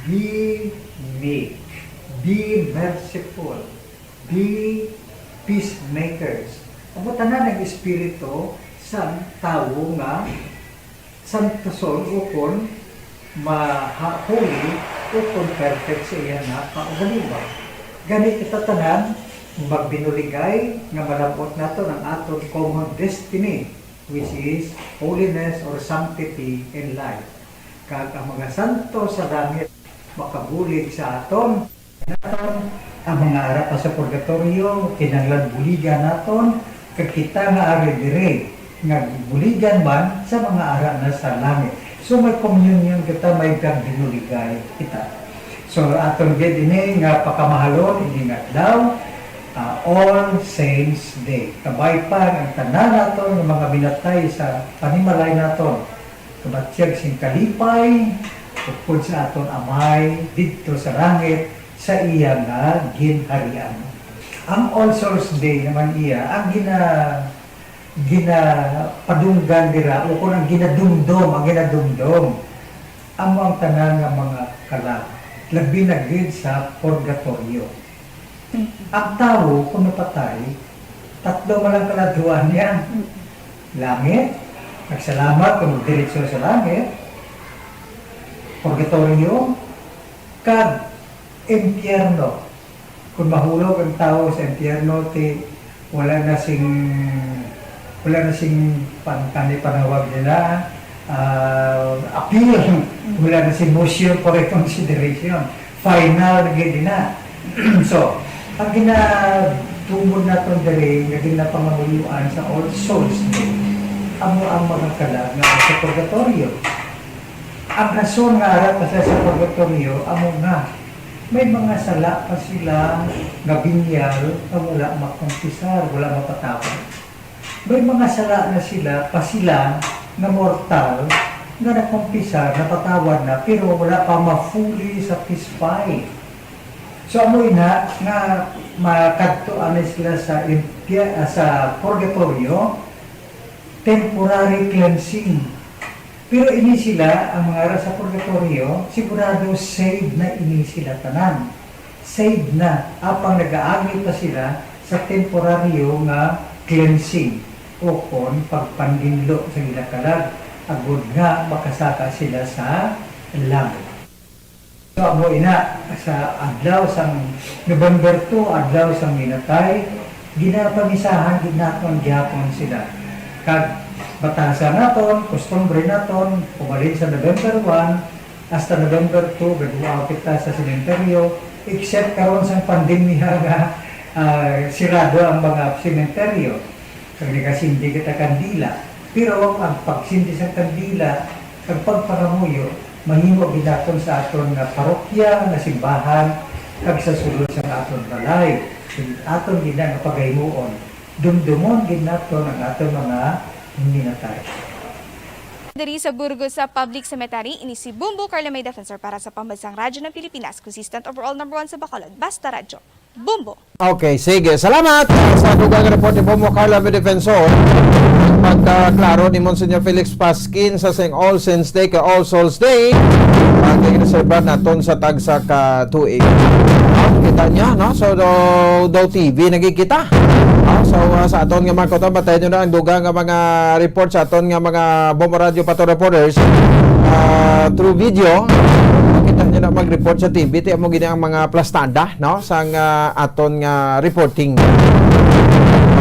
"Be meek, be merciful, be peacemakers." Amo tanan ang espiritu sang tawo nga santuson ukon maha-, holy ukon perfect sa iya nga kaugalingon. Gani kita tanan magbinuligay nga malab-ot naton ang aton common destiny, which is holiness or sanctity in life. Kag ang mga santo sa langit makabulig sa aton. Naton ang mga ara pa sa purgatorio, kinahanglan buligan naton, kag kita nga ari diri, nga buligan man sa mga ara na sa langit. So, may communion kita, may pagbinuligay kita. So, aton gid ini nga pakamahalon, ini nga adlaw, ah, All Saints Day. Kabay pa ang tanan naton nga mga minatay sa panimalay naton. Kabatyag sing kalipay, upod sa aton Amay didto sa langit, sa iya nga ginharian. Ang All Souls Day naman iya, ang gina-, ginapadunggan dira, o kung ang ginadumdom, ang ginadumdom, amo ang tanan nga mga kalag, labi na gid sa purgatorio. Ang tawo, kung napatay, tatlo man lang kaladtuan niya. Langit, nagsalamat kung magdiretso sa langit, purgatorio, kag impyerno. Kung mahulog ang tawo sa impyerno, ti wala na sing, wala na sing pan-, kani panawag nila, ah, appeal. Wala na sing motion for reconsideration. Final na gid na. So, ang ginatumod naton diri nga ginapangamuyoan sa All Souls Day, amo ang mga kalag nga sa purgatorio. Ang rason nga ara pa sila sa purgatorio amo nga may mga sala pa sila nga binyal nga wala makumpisar, wala mapatawad. May mga sala na sila pa sila nga mortal nga nakumpisar, napatawad na, pero wala pa ma-fully satisfy. So, amo ina nga makadto anay sila sa impya-, ah, sa purgatorio, temporary cleansing. Pero ini sila, ang mga ara sa purgatorio, sigurado saved na ini sila tanan. Saved na, apang nagaagi pa sila sa temporaryo nga cleansing, o kon pagpandinlo sa ginakalag, agod nga makasaka sila sa langit. So, amo ina, sa adlaw sang November two, adlaw sang minatay, ginapamisahan gid naton gihapon sila. Kag batasan naton, kustumbre naton, umalin sa November one hasta November two, gagwao kita sa sementeryo, except karon sang pandemya nga, ah, sirado ang mga sementeryo. Kag nagasindi kita kandila. Pero ang pagsindi sang kandila kag pagpangamuyo mahimo gid naton sa aton nga parokya, nga simbahan, kag sa sulod sang aton balay. Aton gid na nga pagahimuon. Dumdumon gid naton ang aton mga minatay. Diri sa Burgos sa Public Cemetery, ini si Bumbo Carla May Defensor para sa Pambansang Radyo ng Pilipinas, consistent overall number one sa Bacolod. Basta Radyo. Bumbo. Okay, sige. Salamat, ah, sa dugang report ni Bumbo Carla May Defensor. Pagkaklaro ni Monsignor Felix Pasquin sa sing All Saints Day kag All Souls Day, ang ginaselebrar naton sa tagsa ka tuig. Ah, kita niya, no? So, daw, daw T V, nagkikita. Ah, so, ah, sa aton nga mga kautan, batayan nyo na ang dugang nga mga report sa aton nga mga Bumbo Radio Patrol Reporters, ah, through video. Makita nyo na mag-report sa T V, ti amo gini ang mga plastada, no, sang, ah, aton nga reporting.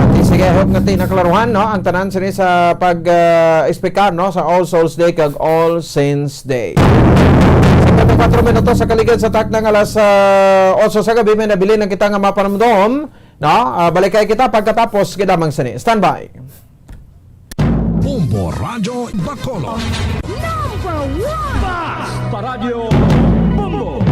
Okay, sige, I hope nga ti naklaruhan, no, ang tanan sini sa pag, ah, explicar, no, sa All Souls Day kag All Saints Day. Singkwenta y kuwatro minutos sa kaligid sa takna nga alas, ah, otso sa gabi, may nabilin lang kita nga mapanumdom, no? Ah, balikay kita pagkatapos gid lamang sini. Standby. Bombo Radyo Bacolod. Number one! Basta Radyo Bombo!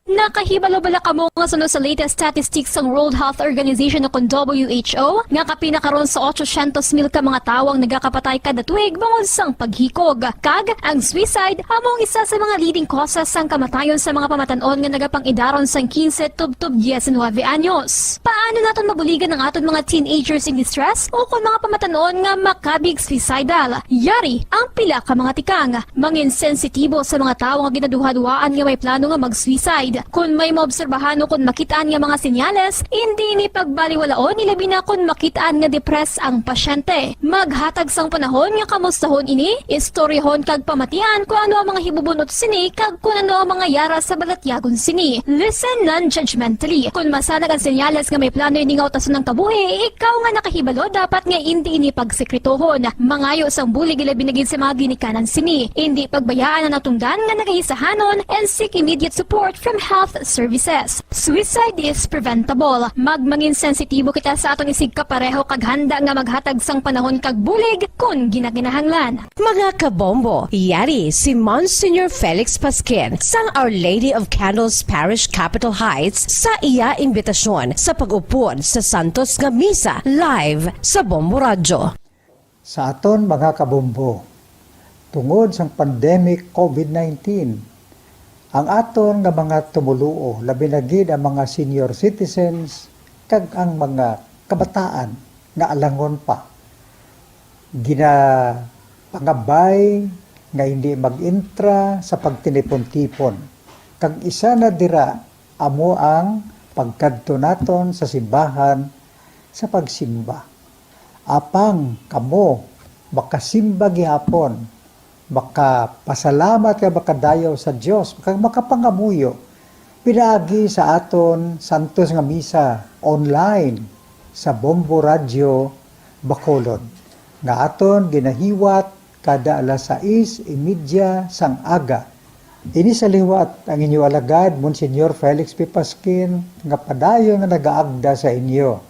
Nakahibalo bala kamo nga suno sa latest statistics sang World Health Organization o kon W H O nga kapin na karon sa otsosyentos mil ka mga tawo ang nagakapatay kada tuig bangod sang paghikog? Kag ang suicide amo ang isa sa mga leading causes sang kamatayon sa mga pamatan-on nga nagapang-idaron sang quince tubtob diecinuebe anyos. Paano naton mabuligan ang aton mga teenagers in distress o kon mga pamatan-on nga makabig suicidal? Yari ang pila ka mga tikang. Mangin sensitibo sa mga tawo nga ginaduhaduhaan nga may plano nga mag-suicide. Kon may maobserbahan o kon makit-an nga mga senyales, indi ini pagbaliwalaon, ilabi na kon makit-an nga depressed ang pasyente. Maghatag sang panahon nga kamustahon ini, istoryahon kag pamatian kon ano ang mga hibubun-ot sini kag kon ano ang mga yara sa balatyagon sini. Listen non-judgmentally. Kon masanag ang senyales nga may plano ini nga utason ang kabuhi, ikaw nga nakahibalo dapat nga indi ini pagsekretohon. Mangayo sang bulig, ilabi na gid sa mga ginikanan sini. Indi pagbayaan ang natungdan nga nagahisahanon and seek immediate support from health services. Suicide is preventable. Magmangin sensitibo kita sa aton isigkapareho kag handa nga maghatag sang panahon kag bulig kon ginakinahanglan. Mga kabombo, yari si Monsignor Felix Pasquin sang Our Lady of Candles Parish, Capitol Heights, sa iya imbitasyon sa pag-upod sa Santos nga Misa live sa Bombo Radyo. Sa aton mga kabombo, tungod sang pandemic COVID nineteen, ang aton nga mga tumoluo, labi na gid ang mga senior citizens kag ang mga kabataan nga alangon pa, ginapangabay nga hindi mag-intra sa pagtinipon-tipon, kag isa na dira amo ang pagkadto naton sa simbahan sa pagsimba. Apang kamo makasimba gihapon, makapasalamat kag makadayaw sa Dios, kag makapangamuyo pinaagi sa aton santos nga misa online sa Bombo Radyo Bacolod, nga aton ginahiwat kada alas sais y media sang aga. Ini sa liwat ang inyo alagad, Monsignor Felix P. Pasquin, nga padayon nga nagaagda sa inyo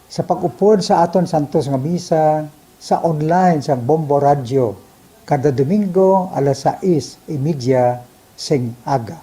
sa pag-upod sa aton santos nga misa sa online sang Bombo Radyo kada Domingo alas sais y media sing aga.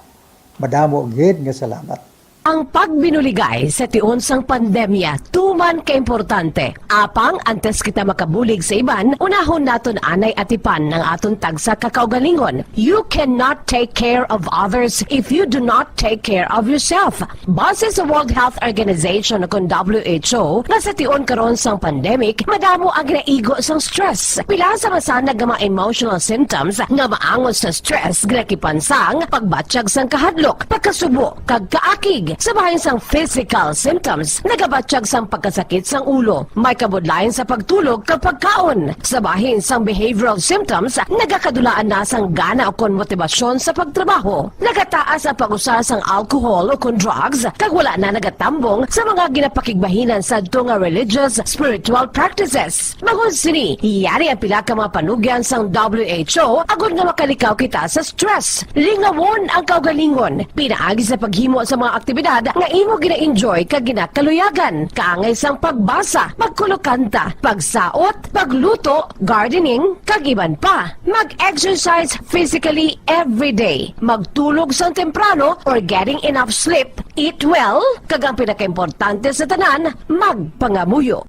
Madamo gid nga salamat. Ang pagbinuligay sa tion sang pandemya tuman ka importante. Apang antes kita makabulig sa iban, unahon naton anay atipan ang aton tagsa ka kaugalingon. You cannot take care of others if you do not take care of yourself. Base sa World Health Organization, kon W H O, nga sa tion karon sang pandemic, madamo ang ginaigo sang stress. Pila sa masanag nga mga emotional symptoms nga maangot sa stress ginakipan sang pagbatyag sang kahadlok, pagkasubo, kag kaakig. Sa bahin sang physical symptoms, nagabatyag sang pagkasakit sang ulo, may kabudlayan sa pagtulog kag pagkaon. Sa bahin sang behavioral symptoms, nagakadulaan na sang gana ukon motibasyon sa pagtrabaho. Nagataas ang pag-usa sang alcohol ukon drugs, kag wala na nagatambong sa mga ginapakigbahinan sadto nga religious, spiritual practices. Bangod sini, yari ang pila ka mga panugyan sang W H O agod nga makalikaw kita sa stress. Lingawon ang kaugalingon pinaagi sa paghimo sa mga aktibidad nga imo gina-enjoy kag ginakaluyagan, kaangay sang pagbasa, pagkulokanta, pagsaot, pagluto, gardening, kag iban pa. Mag-exercise physically every day. Magtulog sang temprano or getting enough sleep. Eat well, kag ang pinakaimportante sa tanan, magpangamuyo.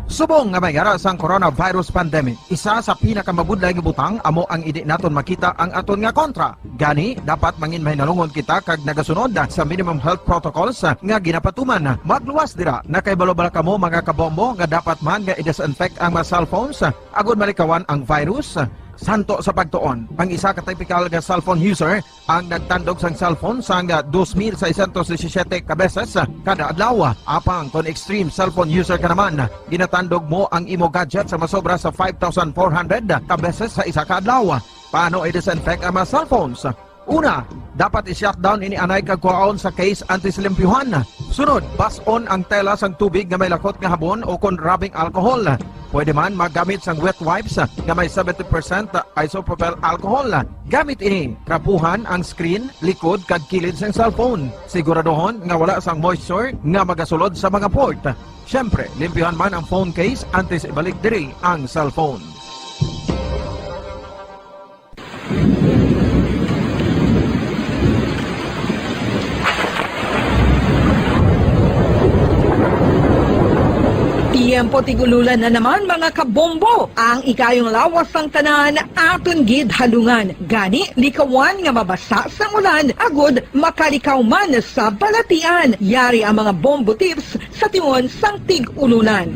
Subong nga may ara sang coronavirus pandemic, isa sa pinakamabudlay nga butang amo ang indi naton makita ang aton nga kontra. Gani, dapat mangin mahinalungon kita kag nagasunod sa minimum health protocols nga ginapatuman. Magluwas dira, nakahibalo bala kamo, mga kabombo, nga dapat man nga i-disinfect ang mga cellphones agod malikawan ang virus? Santo sa pagtuon, ang isa ka typical nga cellphone user ang nagtandog sang cellphone sang dos mil seiscientos disisiete ka beses kada adlaw. Apang kon extreme cellphone user ka naman, ginatandog mo ang imo gadget sa masobra sa five thousand four hundred ka beses sa isa ka adlaw. Paano i-disinfect ang mga cellphones? Una, dapat i-shutdown ini anay kag kuhaon sa case antes limpyuhan. Sunod, bas-on ang tela sang tubig nga may lakot nga habon o kon rubbing alcohol. Pwede man maggamit sang wet wipes nga may seventy percent isopropyl alcohol. Gamit ini, trapuhan ang screen, likod, kag kilid sang cellphone. Siguraduhon nga wala sang moisture nga magasulod sa mga port. Siyempre, limpyuhan man ang phone case antes ibalik diri ang cellphone. Tiyempo tig-ululan na naman, mga kabombo. Ang ikayong lawas sang tanan aton gid halungan. Gani, likawan nga mabasa sang ulan agod makalikaw man sa balatian. Yari ang mga bombo tips sa tion sang tig-ululan.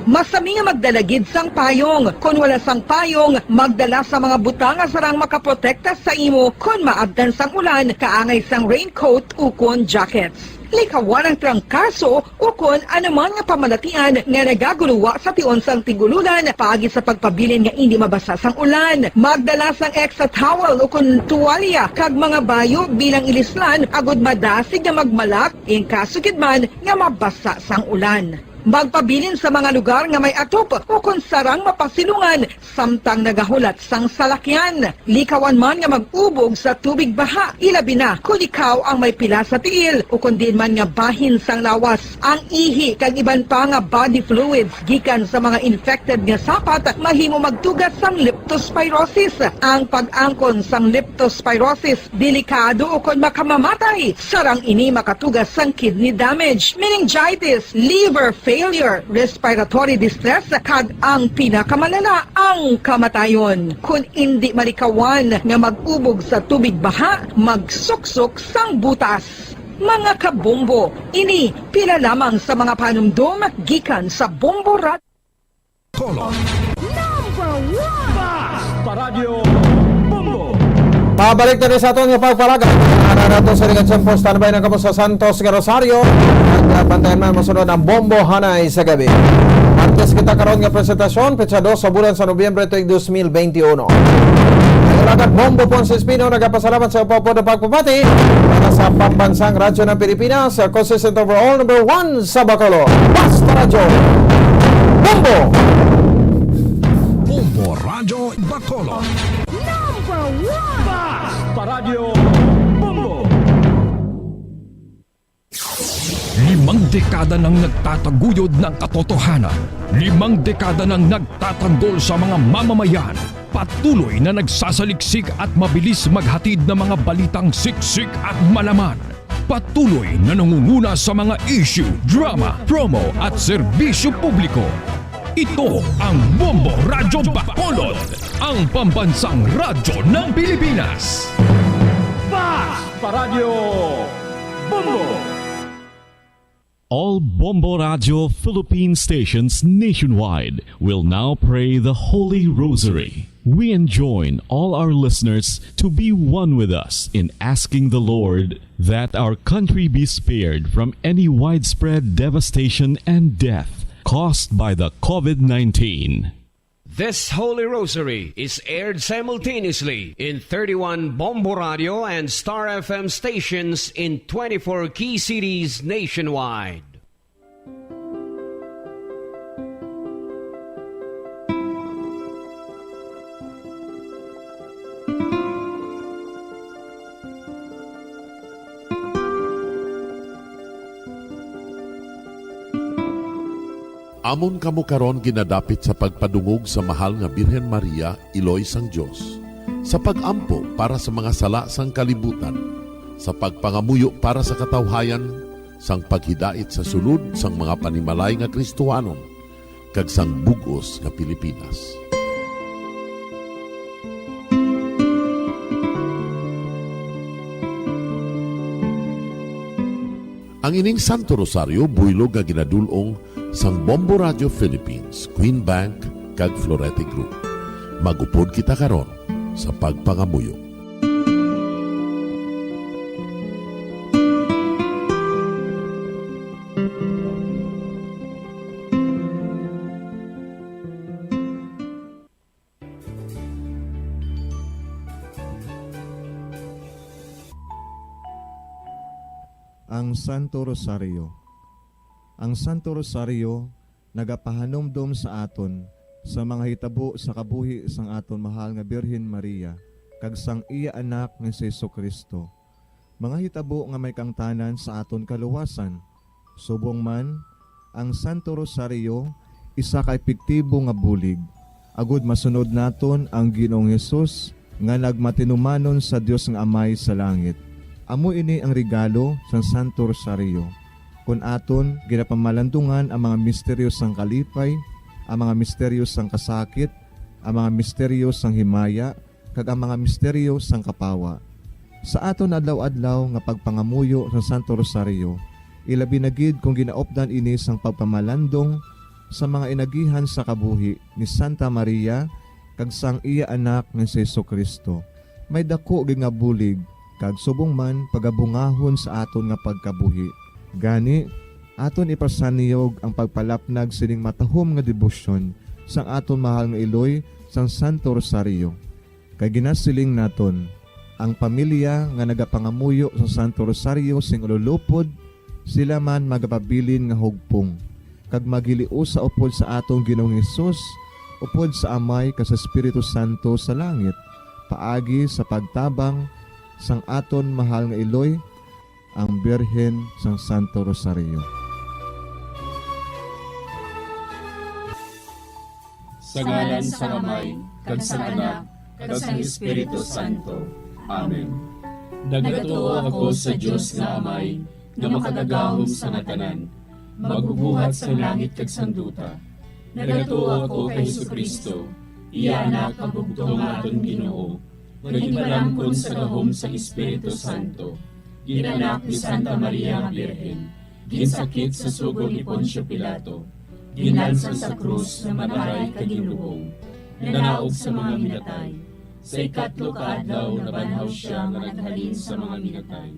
Masami nga magdala gid sang payong. Kon wala sang payong, magdala sa mga butang nga sarang makaprotekta sa imo kon maabtan sang ulan, kaangay sang raincoat ukon jackets. Likawan ang trangkaso ukon anuman nga pamalatian nga nagaguluwa sa tion sang tig-ululan paagi sa pagpabilin nga indi mabasa sang ulan. Magdala sang extra towel ukon tuwalya kag mga bayo bilang ilislan agud madasig nga magmalak in kaso gid man nga mabasa sang ulan. Magpabilin sa mga lugar nga may atop ukon sarang mapasilungan samtang nagahulat sang salakyan. Likawan man nga mag-ubog sa tubig baha, ilabi na kon ikaw ang may pila sa tiil ukon diin man nga bahin sang lawas. Ang ihi kag iban pa nga body fluids gikan sa mga infected nga sapat mahimo magtuga sang leptospirosis. Ang pag-angkon sang leptospirosis delikado ukon makamamatay, sarang ini makatuga sang kidney damage, meningitis, liver failure, respiratory distress, kag ang pinakamalala, ang kamatayon. Kon indi malikawan nga mag-ubog sa tubig baha, magsuksok sang butas. Mga kabombo, ini pila lamang sa mga panumdom gikan sa Bombo Rad- Color. Number one. Basta Radyo Bombo. Pabalik na rin sa aton nga pagpalagan. Ana nato sa ring tiyempo, standby na kamo sa Santos nga Rosario. At, ah, bantayan man masunod ang Bombo Hanay sa gabi. Martes kita karon nga presentasyon, petsa dos sa bulan sa Nobyembre tuig dos mil benti uno. Ang Ragat Bombo Ponce Espino nagapasalamat sa upapod na pagpapati para sa Pambansang Radyo ng Pilipinas, consistent overall, number one sa Bacolod. Basta Radyo Bombo! Bombo Radyo Bacolod. Number one! Basta Radyo Bombo! Limang dekada nang nagtataguyod ng katotohanan. Limang dekada nang nagtatanggol sa mga mamamayan. Patuloy na nagsasaliksik at mabilis maghatid ng mga balitang siksik at malaman. Patuloy na nangunguna sa mga issue, drama, promo at serbisyo publiko. Ito ang Bombo Radyo Bacolod, ang pambansang radyo ng Pilipinas. Fast Paradyo Bombo! All Bombo Radyo Philippine stations nationwide will now pray the Holy Rosary. We enjoin all our listeners to be one with us in asking the Lord that our country be spared from any widespread devastation and death caused by the COVID nineteen. This Holy Rosary is aired simultaneously in thirty-one Bombo Radio and Star F M stations in twenty-four key cities nationwide. Amon kamo karon ginadapit sa pagpadungog sa Mahal nga Birhen Maria, Iloy sang Dios, sa pag-ampo para sa mga sala sang kalibutan, sa pagpangamuyo para sa katawhayan, sang paghidait sa sulod sang mga panimalay nga Kristohanon, kag sang bug-os nga Pilipinas. Ang ining Santo Rosario buylog nga ginadul-ong sang Bombo Radio Philippines, Queen Bank, kag Florete Group. Mag-upod kita karon sa pagpangamuyo. Ang Santo Rosario. Ang Santo Rosario nagapahanumdom sa aton sa mga hitabo sa kabuhi sang aton mahal nga Birhen Maria kag sang iya Anak nga si Jesu-Cristo, mga hitabo nga may kaangtanan sa aton kaluwasan. Subong man, ang Santo Rosario isa ka epektibo nga bulig agud masunod naton ang Ginoong Hesus nga nagmatinumanon sa Dios nga Amay sa langit. Amo ini ang regalo sang Santo Rosario. Kon aton ginapamalandungan ang mga misteryo sang kalipay, ang mga misteryo sang kasakit, ang mga misteryo sang himaya, kag ang mga misteryo sang kapawa. Sa aton adlaw-adlaw nga pagpangamuyo sa Santo Rosario, ilabi na gid kon ginaupdan ini sang pagpamalandong sa mga inagihan sa kabuhi ni Santa Maria kag sang iya Anak nga si Jesu-Cristo, may daku gid nga bulig kag subong man pagabungahon sa aton nga pagkabuhi. Gani, aton ipasanyog ang pagpalapnag sining matahom nga debosyon sang aton mahal nga iloy sang Santo Rosario. Kay ginasiling naton, ang pamilya nga nagapangamuyo sa Santo Rosario sing ululupod, sila man magapabilin nga hugpong, kag maghiliusa upod sa aton Ginoong Hesus, upod sa Amay kag sa Espiritu Santo sa langit, paagi sa pagtabang sang aton mahal nga iloy, ang Birhen sang Santo Rosario. Sa ngalan sang Amay, kag sang Anak, kag sang Espiritu Santo. Amen. Nagatuo ako sa Dios nga Amay, nga makagagahom sa nga tanan, magbubuhat sang langit kag sang duta. Nagatuo ako kay Jesu-Cristo, iya Anak nga bugtong nga aton Ginoo, nga ginpalangkon sa gahom sang Espiritu Santo, ginanak ni Santa Maria nga Birhen, ginsakit sa sugo ni Poncio Pilato, ginlansang sa krus, namatay kag ginlubong, nanaog sa mga minatay. Sa ikatlo ka adlaw nabanhaw sia nga naghalin sa mga minatay,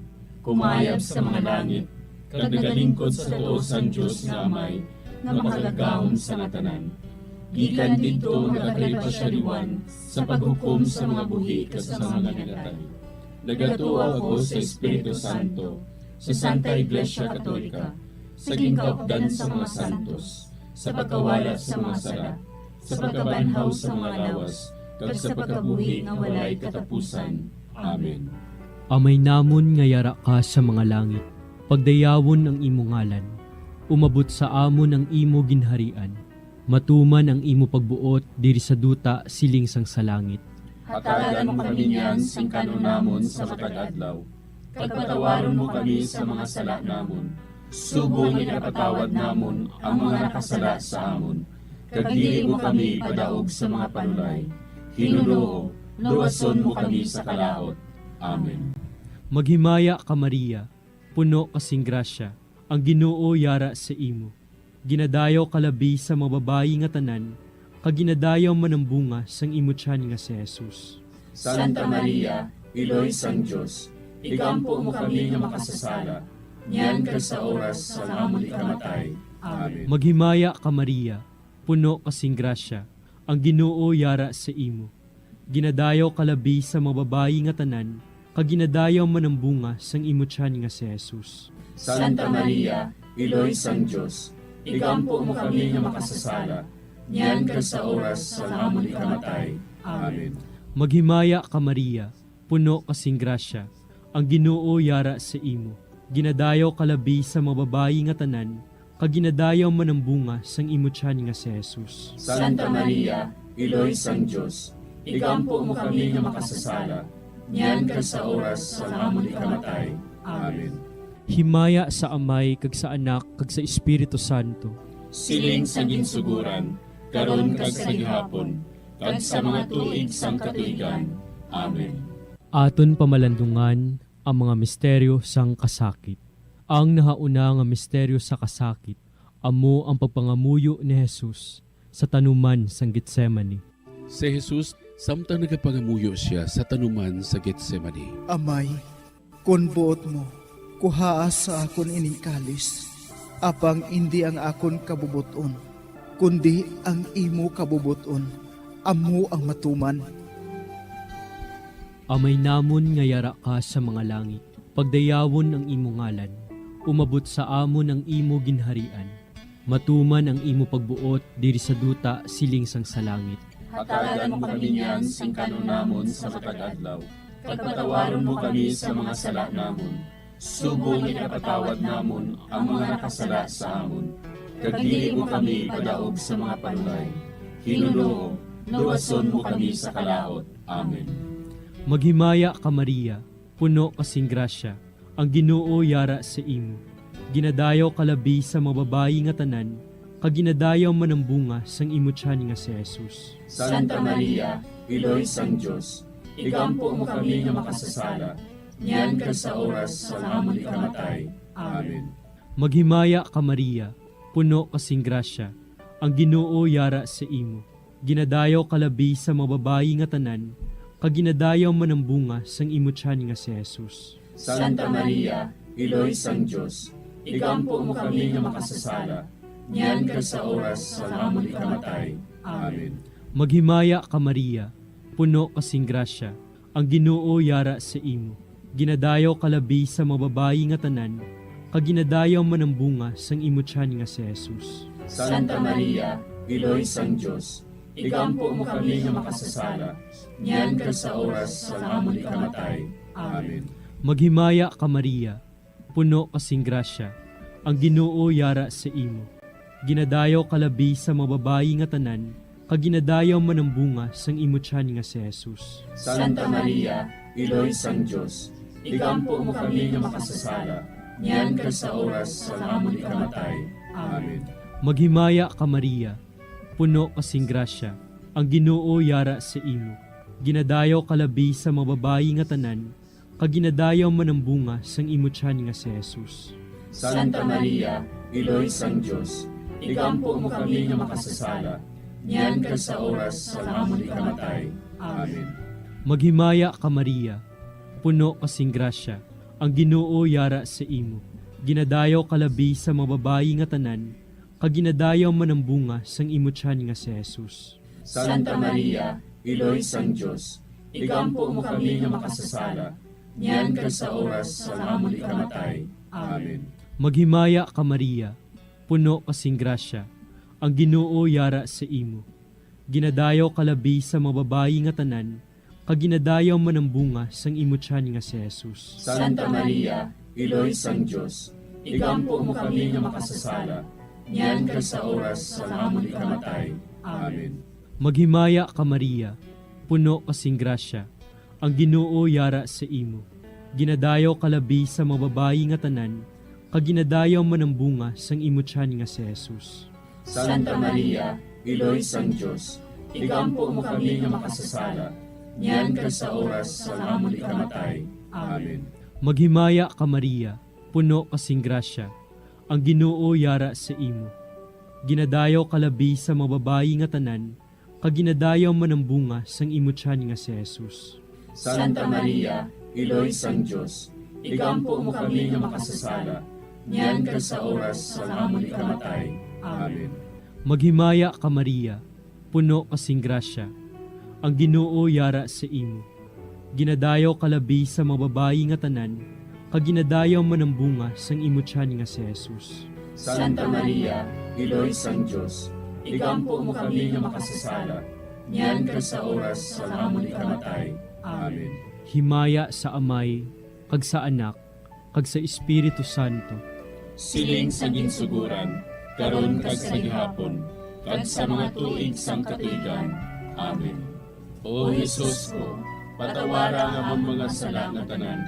kumayab sa mga langit, kag nagalingkod sa tuo sang Dios nga Amay, nga makagagahom sa nga tanan. Gikan didto nagakalipa sia liwat sa paghukom sa mga buhi kag sa mga minatay. Nagatuo ako sa Espiritu Santo, sa Santa Iglesia Katolika, sa ginkaupdan sa mga santos, sa pagkawala sa mga sala, sa pagkabanhaw sa mga lawas, kag sa pagkabuhi nga walay katapusan. Amen. Amay namon nga yara ka sa mga langit, pagdayawon ang imo ngalan. Umabot sa amon ang imo ginharian. Matuman ang imo pagbuot diri sa duta siling sang sa langit. Hatagan mo kami niyan sing kan-on namon sa matag adlaw, kag patawaron mo kami sa mga sala namon, subong nga ginapatawad namon ang mga nakasala sa amon, kag dili mo kami ipadaog sa mga panulay. Ginoo, luwason mo kami sa kalaut. Amen. Maghimaya ka, Maria, puno ka sing grasya, ang Ginoo yara sa imo. Ginadayaw ka labi sa mga babayi nga tanan, kag ginadayaw man ang bunga sang imo tiyan nga si Jesus. Santa Maria, Iloy sang Dios, igampo mo kami nga makasasala, niyan kag sa oras sang amon ikamatay. Amen. Maghimaya ka, Maria, puno ka sing grasya, ang Ginoo yara sa imo. Ginadayaw ka labi sa mga babayi nga tanan, kag ginadayaw man ang bunga sang imo tiyan nga si Jesus. Santa Maria, Iloy sang Dios, igampo mo kami nga makasasala, niyan kag sa oras sang amon ikamatay. Amen. Maghimaya ka, Maria, puno ka sing grasya, ang Ginoo yara sa imo. Ginadayaw ka labi sa mga babayi nga tanan, kag ginadayaw man ang bunga sang imo tiyan nga si Jesus. Santa Maria, Iloy sang Dios, igampo mo kami nga makasasala, niyan kag sa oras sang amon ikamatay. Amen. Himaya sa Amay, kag sa Anak, kag sa Espiritu Santo. Siling sa ginsugoran, karon kag sa gihapon, kag sa mga tuig sang katuigan. Amen. Aton pamalandungan ang mga misteryo sang kasakit. Ang nahauna nga misteryo sa kasakit amo ang pagpangamuyo ni Jesus sa tanuman sang Getsemani. Si Jesus, samtang nagapangamuyo sia sa tanuman sa Getsemani. Amay, kon buot mo, kuhaa sa akon ining kalis, apang indi ang akon kabubot-on, kundi ang imo kabubot-on, amo ang matuman. Amay namon nga yara ka sa mga langit, pagdayawon ang imo ngalan, umabot sa amon ang imo ginharian, matuman ang imo pagbuot diri sa duta siling sang sa langit. Hatagan mo kami niyan sing kan-on namon sa matag adlaw, kag patawaron mo kami sa mga sala namon, subong nga ginapatawad namon ang mga nakasala sa amon, kag dili mo kami ipadaog sa mga panulay. Ginoo, luwason mo kami sa kalaut. Amen. Maghimaya ka, Maria, puno ka sing grasya, ang Ginoo yara sa imo. Ginadayaw ka labi sa mga babayi nga tanan, kag ginadayaw man ang bunga sang imo tiyan nga si Jesus. Santa Maria, Iloy sang Dios, igampo mo kami nga makasasala, niyan kag sa oras sang amon ikamatay. Amen. Maghimaya ka, Maria, puno ka sing grasya, ang Ginoo yara sa imo. Ginadayaw ka labi sa mga babayi nga tanan, kag ginadayaw man ang bunga sang imo tiyan nga si Jesus. Santa Maria, Iloy sang Dios, igampo mo kami nga makasasala, niyan kag sa oras sang amon ikamatay. Amen. Maghimaya ka, Maria, puno ka sing grasya, ang Ginoo yara sa imo. Ginadayaw ka labi sa mga babayi nga tanan, kag ginadayaw man ang bunga sang imo tiyan nga si Jesus. Santa Maria, Iloy sang Dios, igampo mo kami nga makasasala, niyan kag sa oras sang amon ikamatay. Amen. Maghimaya ka, Maria, puno ka sing grasya, ang Ginoo yara sa imo. Ginadayaw ka labi sa mga babayi nga tanan, kag ginadayaw man ang bunga sang imo tiyan nga si Jesus. Santa Maria, Iloy sang Dios, igampo mo kami nga makasasala, niyan kag sa oras sang amon ikamatay. Amen. Maghimaya ka, Maria, puno ka sing grasya, ang Ginoo yara sa imo. Ginadayaw ka labi sa mga babayi nga tanan, kag ginadayaw man ang bunga sang imo tiyan nga si Jesus. Santa Maria, Iloy sang Dios, igampo mo kami nga makasasala, niyan kag sa oras sang amon ikamatay. Amen. Maghimaya ka, Maria, puno ka sing grasya, ang Ginoo yara sa imo. Ginadayaw ka labi sa mga babayi nga tanan, kag ginadayaw man ang bunga sang imo tiyan nga si Jesus. Santa Maria, Iloy sang Dios, igampo mo kami nga makasasala, niyan kag sa oras sang amon ikamatay. Amen. Maghimaya ka, Maria, puno ka sing grasya, ang Ginoo yara sa imo. Ginadayaw ka labi sa mga babayi nga tanan, kag ginadayaw man ang bunga sang imo tiyan nga si Jesus. Santa Maria, Iloy sang Dios, igampo mo kami nga makasasala, niyan kag sa oras sang amon ikamatay. Amen. Maghimaya ka, Maria, puno ka sing grasya, ang Ginoo yara sa imo. Ginadayaw ka labi sa mga babayi nga tanan, kag ginadayaw man ang bunga sang imo tiyan nga si Jesus. Santa Maria, Iloy sang Dios, igampo mo kami nga makasasala, niyan kag sa oras sang amon ikamatay. Amen. Maghimaya ka, Maria, puno ka sing grasya, ang Ginoo yara sa imo. Ginadayaw ka labi sa mga babayi nga tanan, kag ginadayaw man ang bunga sang imo tiyan nga si Jesus. Santa Maria, Iloy sang Dios, igampo mo kami nga makasasala, niyan kag sa oras sang amon ikamatay. Amen. Maghimaya ka, Maria, puno ka sing grasya, ang Ginoo yara sa imo. Ginadayaw ka labi sa mga babayi nga tanan, kag ginadayaw man ang bunga sang imo tiyan nga si Jesus. Santa Maria, Iloy sang Dios, igampo mo kami nga makasasala, niyan kag sa oras sang amon ikamatay. Amen. Himaya sa Amay, kag sa Anak, kag sa Espiritu Santo. Siling sa ginsuguran, karon kag sa gihapon, kag sa mga tuig sang katuigan. Amen. O Jesus ko, patawara ang amon mga sala nga tanan,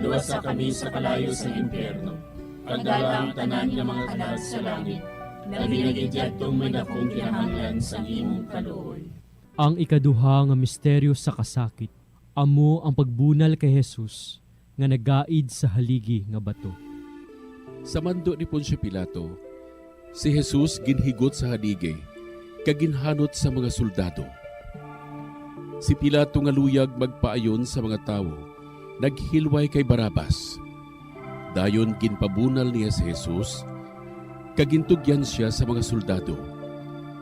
luwasa kami sa kalayo sang impyerno, kag dala ang tanan nga mga kalag sa langit, labi na gid yadtong may dakong kinahanglan sang imong kaluoy. Ang ikaduha nga misteryo sa kasakit, amo ang pagbunal kay Jesus nga nagaid sa haligi nga bato. Sa mando ni Poncio Pilato, si Jesus ginhigot sa haligi kag ginhanot sa mga soldado. Si Pilato nga luyag magpaayon sa mga tawo, naghilway kay Barrabas. Dayon ginpabunal niya si Jesus kag gintugyan sia sa mga soldado,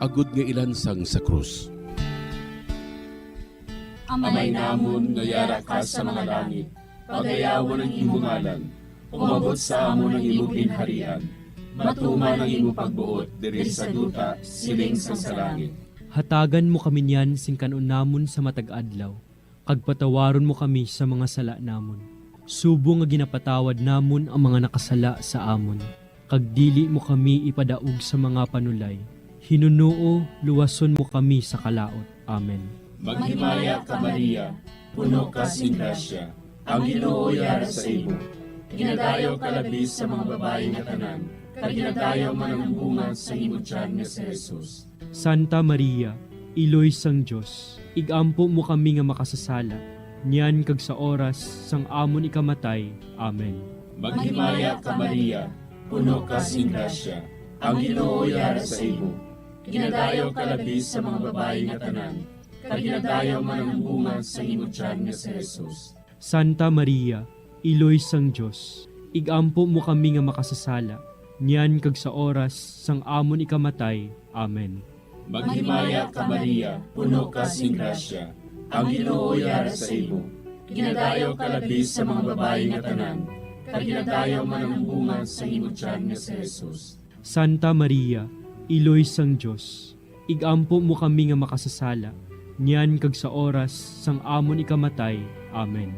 agod nga ilansang sa krus. Amay namon nga yara ka sa mga langit, pagayawon ang imo ngalan. Umabot sa amon ang imo ginharian. Matuman ang imo pagbuot diri sa duta, siling sang sa langit. Hatagan mo kami niyan sing kan-on namon sa matag adlaw, kag patawaron mo kami sa mga sala namon, subong nga ginapatawad namon ang mga nakasala sa amon, kag dili mo kami ipadaog sa mga panulay. Hinunoo, luwason mo kami sa kalaut. Amen. Maghimaya ka, Maria, puno ka sing grasya, ang Ginoo yara sa imo. Ginadayaw ka labi sa mga babayi nga tanan, kag ginadayaw man ang bunga sa imo tiyan nga si Jesus. Santa Maria, Iloy sang Dios, igampo mo kami nga makasasala, niyan kag sa oras sang amon ikamatay. Amen. Maghimaya ka, Maria, puno ka sing grasya, ang Ginoo yara sa imo. Ginadayaw ka labi sa mga babayi nga tanan, kag ginadayaw man ang bunga sa imo tiyan nga si Jesus. Santa Maria, Iloy sang Dios, igampo mo kami nga makasasala, niyan kag sa oras sang amon ikamatay. Amen. Maghimaya ka, Maria, puno ka sing grasya, ang Ginoo yara sa imo. Ginadayaw ka labi sa mga babayi nga tanan, kag ginadayaw man ang bunga sa imo tiyan nga si Jesus. Santa Maria, Iloy sang Dios, igampo mo kami nga makasasala, niyan kag sa oras sang amon ikamatay. Amen.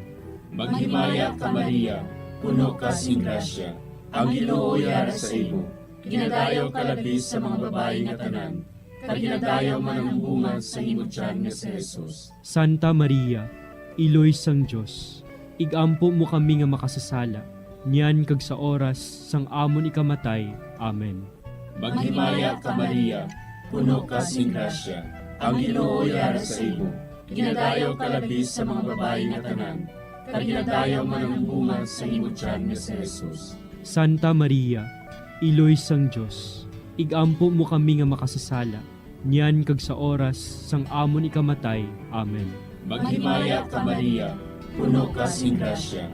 Maghimaya ka, Maria, puno ka sing grasya, ang Ginoo yara sa imo. Ginadayaw ka labi sa mga babayi nga tanan, kag ginadayaw man ang bunga sa imo tiyan nga si Jesus. Santa Maria, Iloy sang Dios, igampo mo kami nga makasasala, niyan kag sa oras sang amon ikamatay. Amen. Maghimaya ka, Maria, puno ka sing grasya, ang Ginoo yara sa imo. Ginadayaw ka labi sa mga babayi nga tanan, kag ginadayaw man ang bunga sa imo tiyan nga si Jesus. Santa Maria, Iloy sang Dios, igampo mo kami nga makasasala, niyan kag sa oras sang amon ikamatay. Amen. Maghimaya ka, Maria, puno ka sing grasya,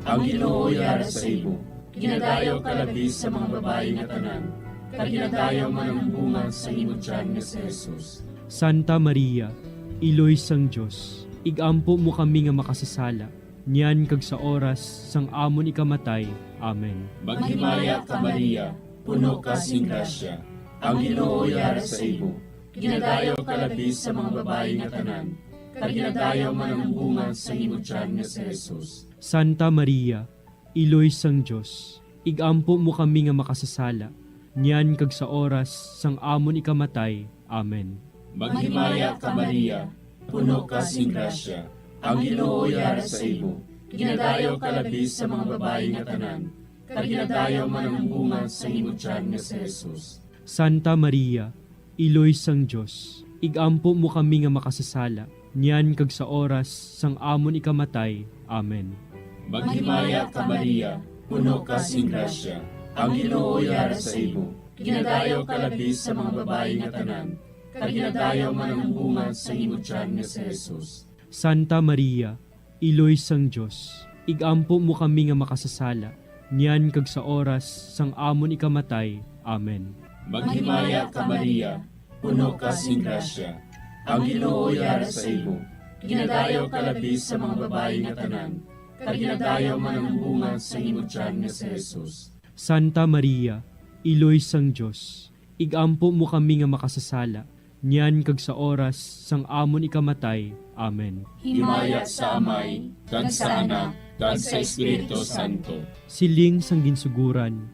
ang Ginoo yara sa imo. Ginadayaw ka labi sa mga babayi nga tanan, kag ginadayaw man ang bunga sa imo tiyan nga si Jesus. Santa Maria, Iloy sang Dios, igampo mo kami nga makasasala, niyan kag sa oras sang amon ikamatay. Amen. Maghimaya ka, Maria, puno ka sing grasya, ang Ginoo yara sa imo. Ginadayaw ka labi sa mga babayi nga tanan, kag ginadayaw man ang bunga sa imo tiyan nga si Jesus. Santa Maria, Iloy sang Dios, igampo mo kami nga makasasala, niyan kag sa oras sang amon ikamatay. Amen. Maghimaya ka, Maria, puno ka sing grasya, ang Ginoo yara sa imo. Ginadayaw ka labi sa mga babayi nga tanan, kag ginadayaw man ang bunga sang imo tiyan nga si Jesus. Santa Maria, Iloy sang Dios, igampo mo kami nga makasasala, niyan kag sa oras sang amon ikamatay. Amen. Maghimaya ka, Maria, puno ka sing grasya, ang Ginoo yara sa imo. Ginadayaw ka labi sa mga babayi nga tanan, kag ginadayaw man ang bunga sang imo tiyan nga si Jesus. Santa Maria, Iloy sang Dios, igampo mo kami nga makasasala, niyan kag sa oras sang amon ikamatay. Amen. Maghimaya ka, Maria, puno ka sing grasya, ang Ginoo yara sa imo. Ginadayaw ka labi sa mga babayi nga tanan, kag ginadayaw man ang bunga sang imo tiyan nga si Jesus. Santa Maria, Iloy sang Dios, igampo mo kami nga makasasala, niyan kag sa oras sang amon ikamatay. Amen. Himaya sa Amay, kag sa Anak, kag sa Espiritu Santo. Siling sang ginsuguran,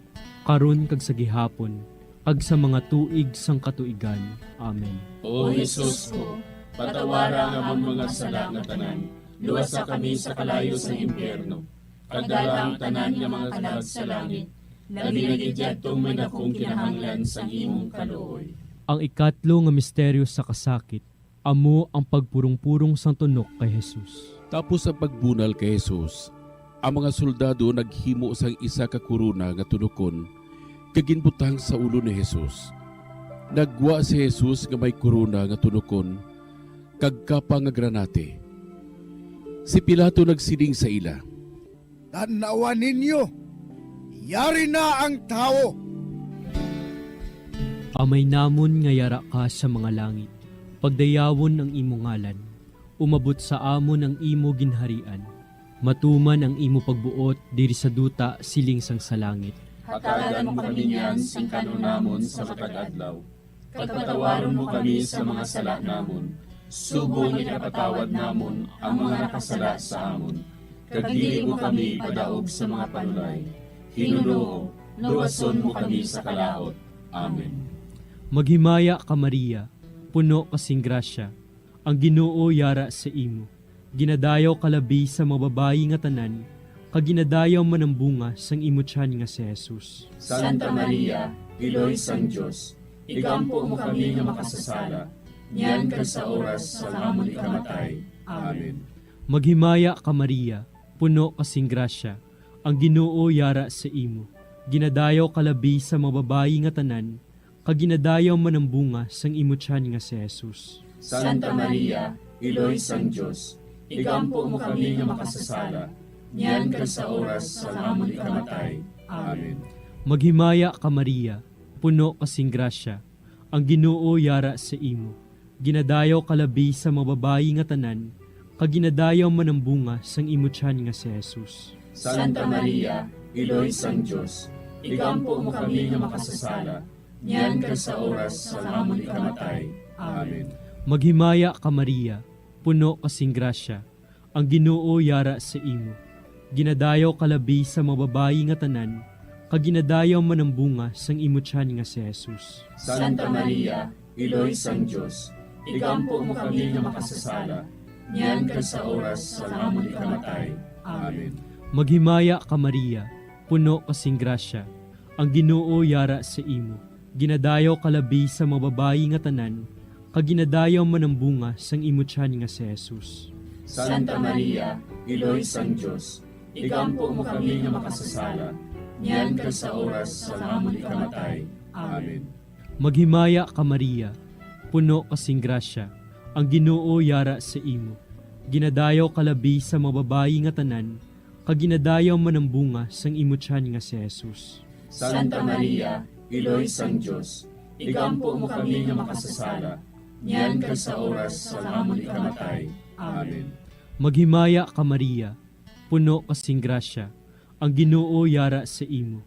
karon kag sa gihapon, kag sa mga tuig sang katuigan. Amen. O Jesus ko, patawara ang amon mga sala nga tanan, luwasa kami sa kalayo sang impyerno, kag dala ang tanan nga mga kalag sa langit, labi na gid yadtong may dakong kinahanglan sang imong kaluoy. Ang ikatlo nga misteryo sa kasakit, amo ang pagpurong-purong sang tunok kay Jesus. Tapos ang pagbunal kay Jesus, ang mga soldado naghimo sang isa ka korona nga tunokon kag ginbutang sa ulo ni Jesus. Naggwa si Jesus nga may korona nga tunokon kag kapa nga granate. Si Pilato nagsiling sa ila, "Tan-awa ninyo, yari na ang tawo." Amay namon nga yara ka sa mga langit, pagdayawon ang imo ngalan. Umabot sa amon ang imo ginharian. Matuman ang imo pagbuot diri sa duta siling sang sa langit. Hatagan mo kami niyan sing kan-on namon sa matag adlaw. Kag patawaron mo kami sa mga sala namon, subong nga ginapatawad namon ang mga nakasala sa amon. Kag dili mo kami ipadaog sa mga panulay. Ginoo, luwason mo kami sa kalaut. Amen. Maghimaya ka, Maria, puno ka sing grasya, ang Ginoo yara sa imo. Ginadayaw ka labi sa mga babayi nga tanan, kag ginadayaw man ang bunga sang imo tiyan nga si Jesus. Santa Maria, Iloy sang Dios, igampo mo kami nga makasasala, niyan kag sa oras sang amon ikamatay. Amen. Maghimaya ka, Maria, puno ka sing grasya, ang Ginoo yara sa imo. Ginadayaw ka labi sa mga babayi nga tanan, kag ginadayaw man ang bunga sang imo tiyan nga si Jesus. Santa Maria, Iloy sang Dios, igampo mo kami nga makasasala, niyan kag sa oras sang amon ikamatay. Amen. Maghimaya ka, Maria, puno ka sing grasya, ang Ginoo yara sa imo. Ginadayaw ka labi sa mga babayi nga tanan, kag ginadayaw man ang bunga sang imo tiyan nga si Jesus. Santa Maria, Iloy sang Dios, igampo mo kami nga makasasala, niyan kag sa oras sang amon ikamatay. Amen. Maghimaya ka, Maria, puno ka sing grasya, ang Ginoo yara sa imo. Ginadayaw ka labi sa mga babayi nga tanan, kag ginadayaw man ang bunga sang imo tiyan nga si Jesus. Santa Maria, Iloy sang Dios, igampo mo kami nga makasasala, niyan kag sa oras sang amon ikamatay. Amen. Maghimaya ka, Maria, puno ka sing grasya, ang Ginoo yara sa imo. Ginadayaw ka labi sa mga babayi nga tanan, kag ginadayaw man ang bunga sang imo tiyan nga si Jesus. Santa Maria, Iloy sang Dios, igampo mo kami nga makasasala, niyan kag sa oras sang amon ikamatay. Amen. Maghimaya ka, Maria, puno ka sing grasya, ang Ginoo yara sa imo. Ginadayaw ka labi sa mga babayi nga tanan, kag ginadayaw man ang bunga sang imo tiyan nga si Jesus. Santa Maria, Iloy sang Dios, igampo mo kami nga makasasala, niyan kag sa oras sang amon ikamatay. Amen. Maghimaya ka, Maria, puno ka sing grasya, ang Ginoo yara sa imo.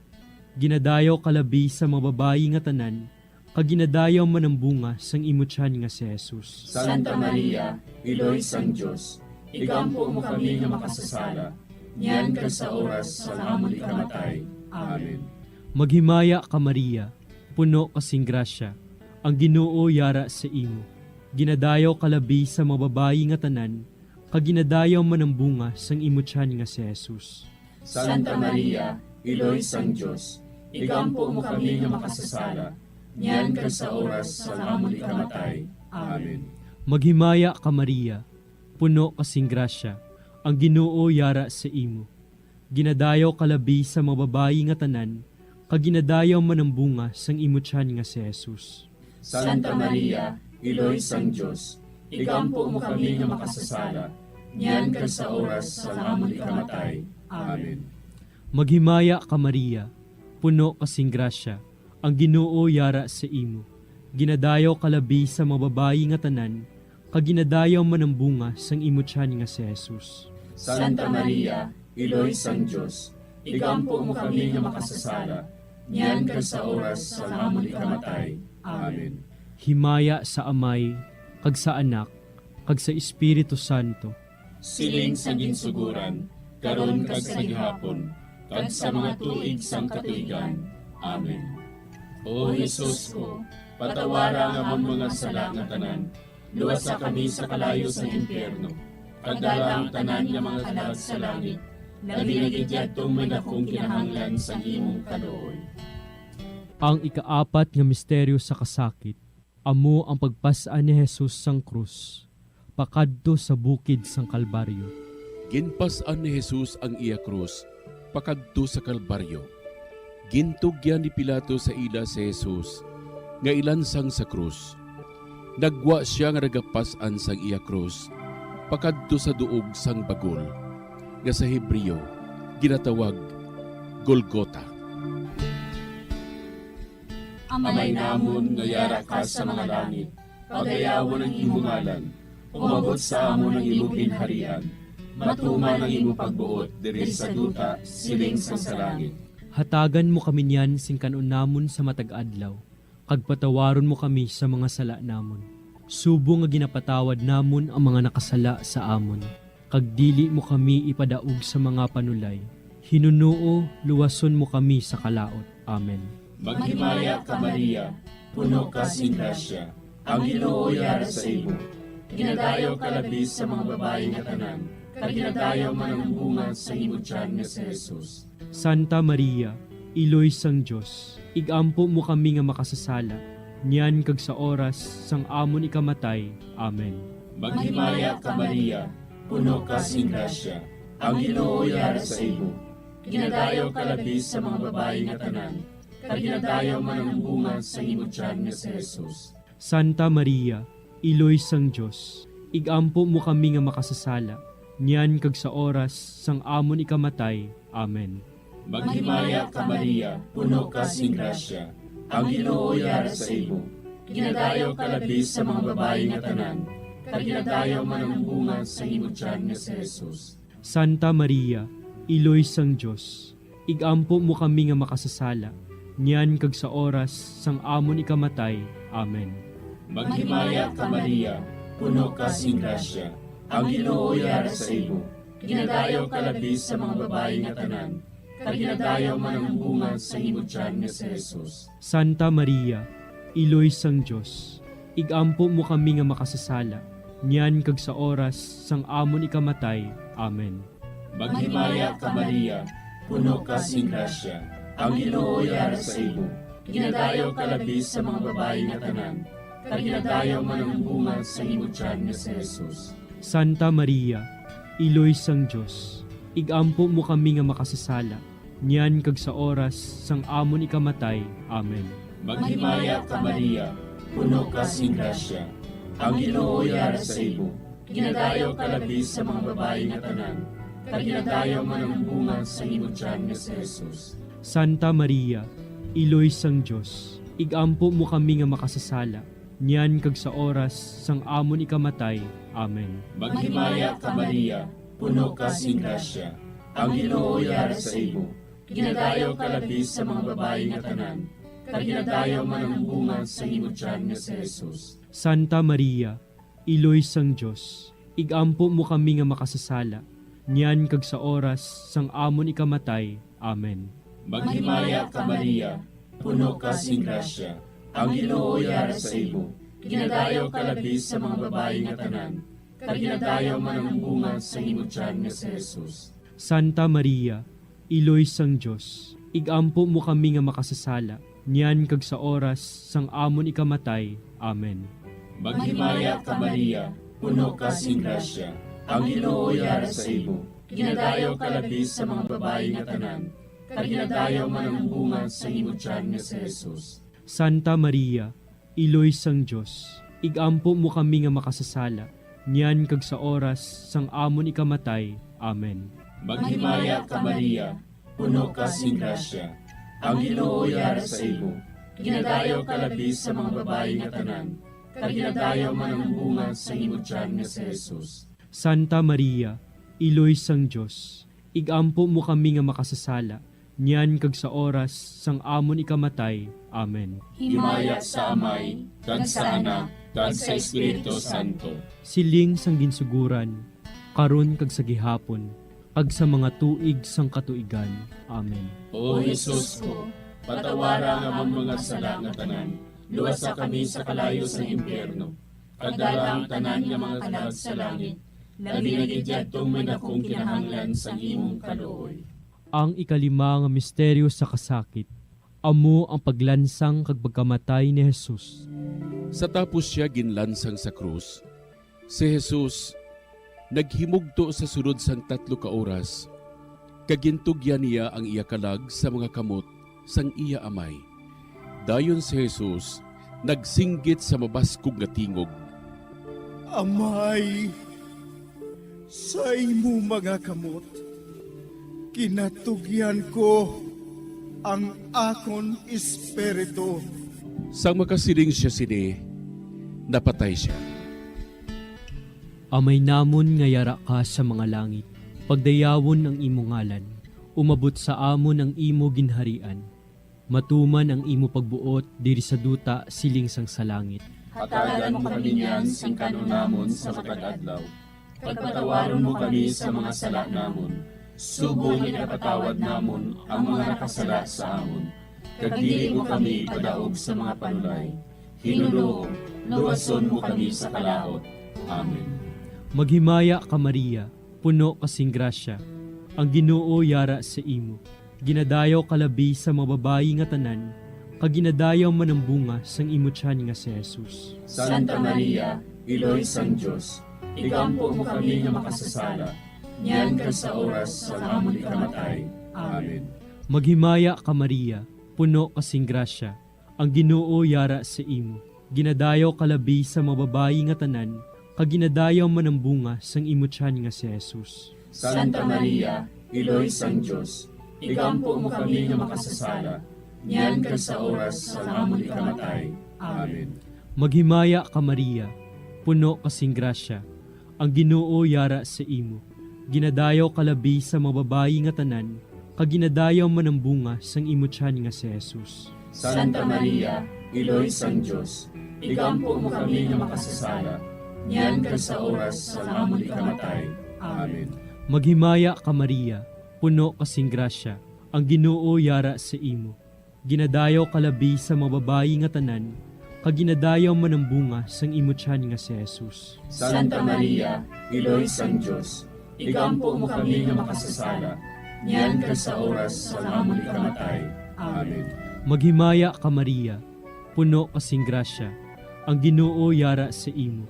Ginadayaw ka labi sa mga babayi nga tanan, kag ginadayaw man ang bunga sang imo tiyan nga si Jesus. Santa Maria, Iloy sang Dios, igampo mo kami nga makasasala, niyan kag sa oras sang amon ikamatay. Amen. Maghimaya ka, Maria, puno ka sing grasya, ang Ginoo yara sa imo. Ginadayaw ka labi sa mga babayi nga tanan, kag ginadayaw man ang bunga sang imo tiyan nga si Jesus. Santa Maria, Iloy sang Dios, igampo mo kami nga makasasala, niyan kag sa oras sang amon ikamatay. Amen. Maghimaya ka, Maria, puno ka sing grasya, ang Ginoo yara sa imo. Ginadayaw ka labi sa mga babayi nga tanan, kag ginadayaw man ang bunga sang imo tiyan nga si Jesus. Santa Maria, Iloy sang Dios, igampo mo kami nga makasasala, niyan kag sa oras sang amon ikamatay. Amen. Maghimaya ka, Maria, puno ka sing grasya, ang Ginoo yara sa imo. Ginadayaw ka labi sa mga babayi nga tanan, kag ginadayaw man ang bunga sang imo tiyan nga si Jesus. Santa Maria, Iloy sang Dios, igampo mo kami nga makasasala, niyan kag sa oras sang amon ikamatay. Amen. Himaya sa Amay, kag sa Anak, kag sa Espiritu Santo. Siling sa ginsuguran, karon kag sa gihapon, kag sa mga tuig sang katuigan. Amen. O Jesus ko, patawara ang amon mga sala nga tanan, luwasa kami sa kalayo sang impyerno, kag dala ang tanan nga mga kalag sa langit, labi na gid yadtong may dakong kinahanglan sang imong kaluoy. Ang ikaapat nga misteryo sa kasakit, amo ang pagpas-an ni Jesus sang krus pakadto sa bukid sang Kalbaryo. Ginpas-an ni Jesus ang iya krus pakadto sa Kalbaryo. Gintugyan ni Pilato sa ila si Jesus nga ilansang sa krus. Naggwa sia nga nagapas-an sang iya krus pakadto sa duog sang bagol, nga sa Hebreo ginatawag Golgota. Amay namon nga yara ka sa mga langit, pagayawon ang imo ngalan. Umabot sa amon ang imo ginharian. Matuman ang imo pagbuot diri sa duta, siling sang sa langit. Hatagan mo kami niyan sing kan-on namon sa matag adlaw, kag patawaron mo kami sa mga sala namon, subong nga ginapatawad namon ang mga nakasala sa amon. Kag dili mo kami ipadaog sa mga panulay. Hinunoo, luwason mo kami sa kalaut. Amen. Maghimaya ka, Maria, puno ka sing grasya, ang Ginoo yara sa imo. Ginadayaw ka labi sa mga babayi nga tanan, kag ginadayaw man ang bunga sa imo tiyan nga si Jesus. Santa Maria, Iloy sang Dios, ig-ampo mo kami nga makasasala, niyan kag sa oras sang amon ikamatay. Amen. Maghimaya ka, Maria, puno ka sing grasya, ang Ginoo yara sa imo. Ginadayaw ka labi sa mga babayi nga tanan, kag ginadayaw man ang bunga sang imo tiyan nga si Jesus. Santa Maria, Iloy sang Dios, ig-ampo mo kami nga makasasala, niyan kag sa oras sang amon ikamatay. Amen. Maghimaya ka, Maria, puno ka sing grasya, ang Ginoo yara sa imo. Ginadayaw ka labi sa mga babayi nga tanan, kag ginadayaw man ang bunga sang imo tiyan nga si Jesus. Santa Maria, Iloy sang Dios, ig-ampo mo kami nga makasasala, niyan kag sa oras sang amon ikamatay. Amen. Maghimaya ka, Maria, puno ka sing grasya, ang Ginoo yara sa imo. Ginadayaw ka labi sa mga babayi nga tanan, kag ginadayaw man ang bunga sang imo tiyan nga si Jesus. Santa Maria, Iloy sang Dios, ig-ampo mo kami nga makasasala, niyan kag sa oras sang amon ikamatay. Amen. Maghimaya ka, Maria, puno ka sing grasya, ang Ginoo yara sa imo. Ginadayaw ka labi sa mga babayi nga tanan, kag ginadayaw man ang bunga sang imo tiyan nga si Jesus. Santa Maria, Iloy sang Dios, ig-ampo mo kami nga makasasala, niyan kag sa oras sang amon ikamatay. Amen. Maghimaya ka, Maria, puno ka sing grasya, ang Ginoo yara sa imo. Ginadayaw ka labi sa mga babayi nga tanan, kag ginadayaw man ang bunga sang imo tiyan nga si Jesus. Santa Maria, Iloy sang Dios, ig-ampo mo kami nga makasasala, niyan kag sa oras sang amon ikamatay. Amen. Maghimaya ka, Maria, puno ka sing grasya, ang Ginoo yara sa imo. Ginadayaw ka labi sa mga babayi nga tanan, kag ginadayaw man ang bunga sang imo tiyan nga si Jesus. Santa Maria, Iloy sang Dios, ig-ampo mo kami nga makasasala, niyan kag sa oras sang amon ikamatay. Amen. Maghimaya ka, Maria, puno ka sing grasya. Ang Ginoo yara sa imo. Ginadayaw ka labi sa mga babayi nga tanan, kag ginadayaw man ang bunga sa imo tiyan nga si Jesus. Santa Maria, Iloy sang Dios, ig-ampo mo kami nga makasasala, niyan kag sa oras sang amon ikamatay. Amen. Maghimaya ka, Maria, puno ka sing grasya. Ang Ginoo yara sa imo. Ginadayaw ka labi sa mga babayi nga tanan, kag ginadayaw man ang bunga sa imo tiyan nga si Jesus. Santa Maria, Iloy sang Dios, ig-ampo mo kami nga makasasala, niyan kag sa oras sang amon ikamatay. Amen. Maghimaya ka, Maria, puno ka sing grasya. Ang Ginoo yara sa imo. Ginadayaw ka labi sa mga babayi nga tanan, kag ginadayaw man ang bunga sa imo tiyan nga si Jesus. Santa Maria, Iloy sang Dios, ig-ampo mo kami nga makasasala, niyan kag sa oras sang amon ikamatay. Amen. Himaya sa Amay, kag sa Anak, kag sa Espiritu Santo. Siling sang ginsuguran, karon kag sa gihapon, kag sa mga tuig sang katuigan. Amen. O Jesus ko, patawara ang amon mga sala nga tanan, luwasa kami sa kalayo sang impyerno, kag dala ang tanan nga mga kalag sa langit, labi na gid yadtong may dakong kinahanglan sang imong kaluoy. Ang ikalima nga misteryo sa kasakit, amo ang paglansang kag pagkamatay ni Jesus. Sa tapos sia ginlansang sa krus, si Jesus naghimugto sa sulod sang tatlo ka oras, kag gintugyan niya ang iya kalag sa mga kamot sang iya Amay. Dayon si Jesus nagsinggit sa mabaskog nga tingog, "Amay, sa imo mga kamot ginatugyan ko ang akon espiritu." Sang makasiling sia sini, napatay sia. Amay namon nga yara ka sa mga langit, pagdayawon ang imo ngalan, umabot sa amon ang imo ginharian, matuman ang imo pagbuot diri sa duta siling sang sa langit. Hatagan mo kami niyan sing kan-on namon sa matag adlaw, kag patawaron mo kami sa mga sala namon, subong nga ginapatawad namon ang mga nakasala sa amon, kag dili mo kami ipadaog sa mga panulay. Ginoo, luwason mo kami sa kalaut. Amen. Maghimaya ka, Maria, puno ka sing grasya, ang Ginoo yara sa imo. Ginadayaw ka labi sa mga babayi nga tanan, kag ginadayaw man ang bunga sang imo tiyan nga si Jesus. Santa Maria, Iloy sang Dios, igampo mo kami nga makasasala, niyan kag sa oras sang amon ikamatay. Amen. Maghimaya ka, Maria, puno ka sing grasya, ang Ginoo yara sa imo. Ginadayaw ka labi sa mga babayi nga tanan, kag ginadayaw man ang bunga sang imo tiyan nga si Jesus. Santa Maria, Iloy sang Dios, igampo mo kami nga makasasala, niyan kag sa oras sang amon ikamatay. Amen. Maghimaya ka, Maria, puno ka sing grasya, ang Ginoo yara sa imo. Ginadayaw ka labi sa mga babayi nga tanan, kag ginadayaw man ang bunga sang imo tiyan nga si Jesus. Santa Maria, Iloy sang Dios, igampo mo kami nga makasasala, niyan kag sa oras sang amon ikamatay. Amen. Maghimaya ka, Maria, puno ka sing grasya, ang Ginoo yara sa imo. Ginadayaw ka labi sa mga babayi nga tanan, kag ginadayaw man ang bunga sang imo tiyan nga si Jesus. Santa Maria, Iloy sang Dios, igampo mo kami nga makasasala, niyan kag sa oras sang amon ikamatay. Amen. Maghimaya ka, Maria, puno ka sing grasya, ang Ginoo yara sa imo.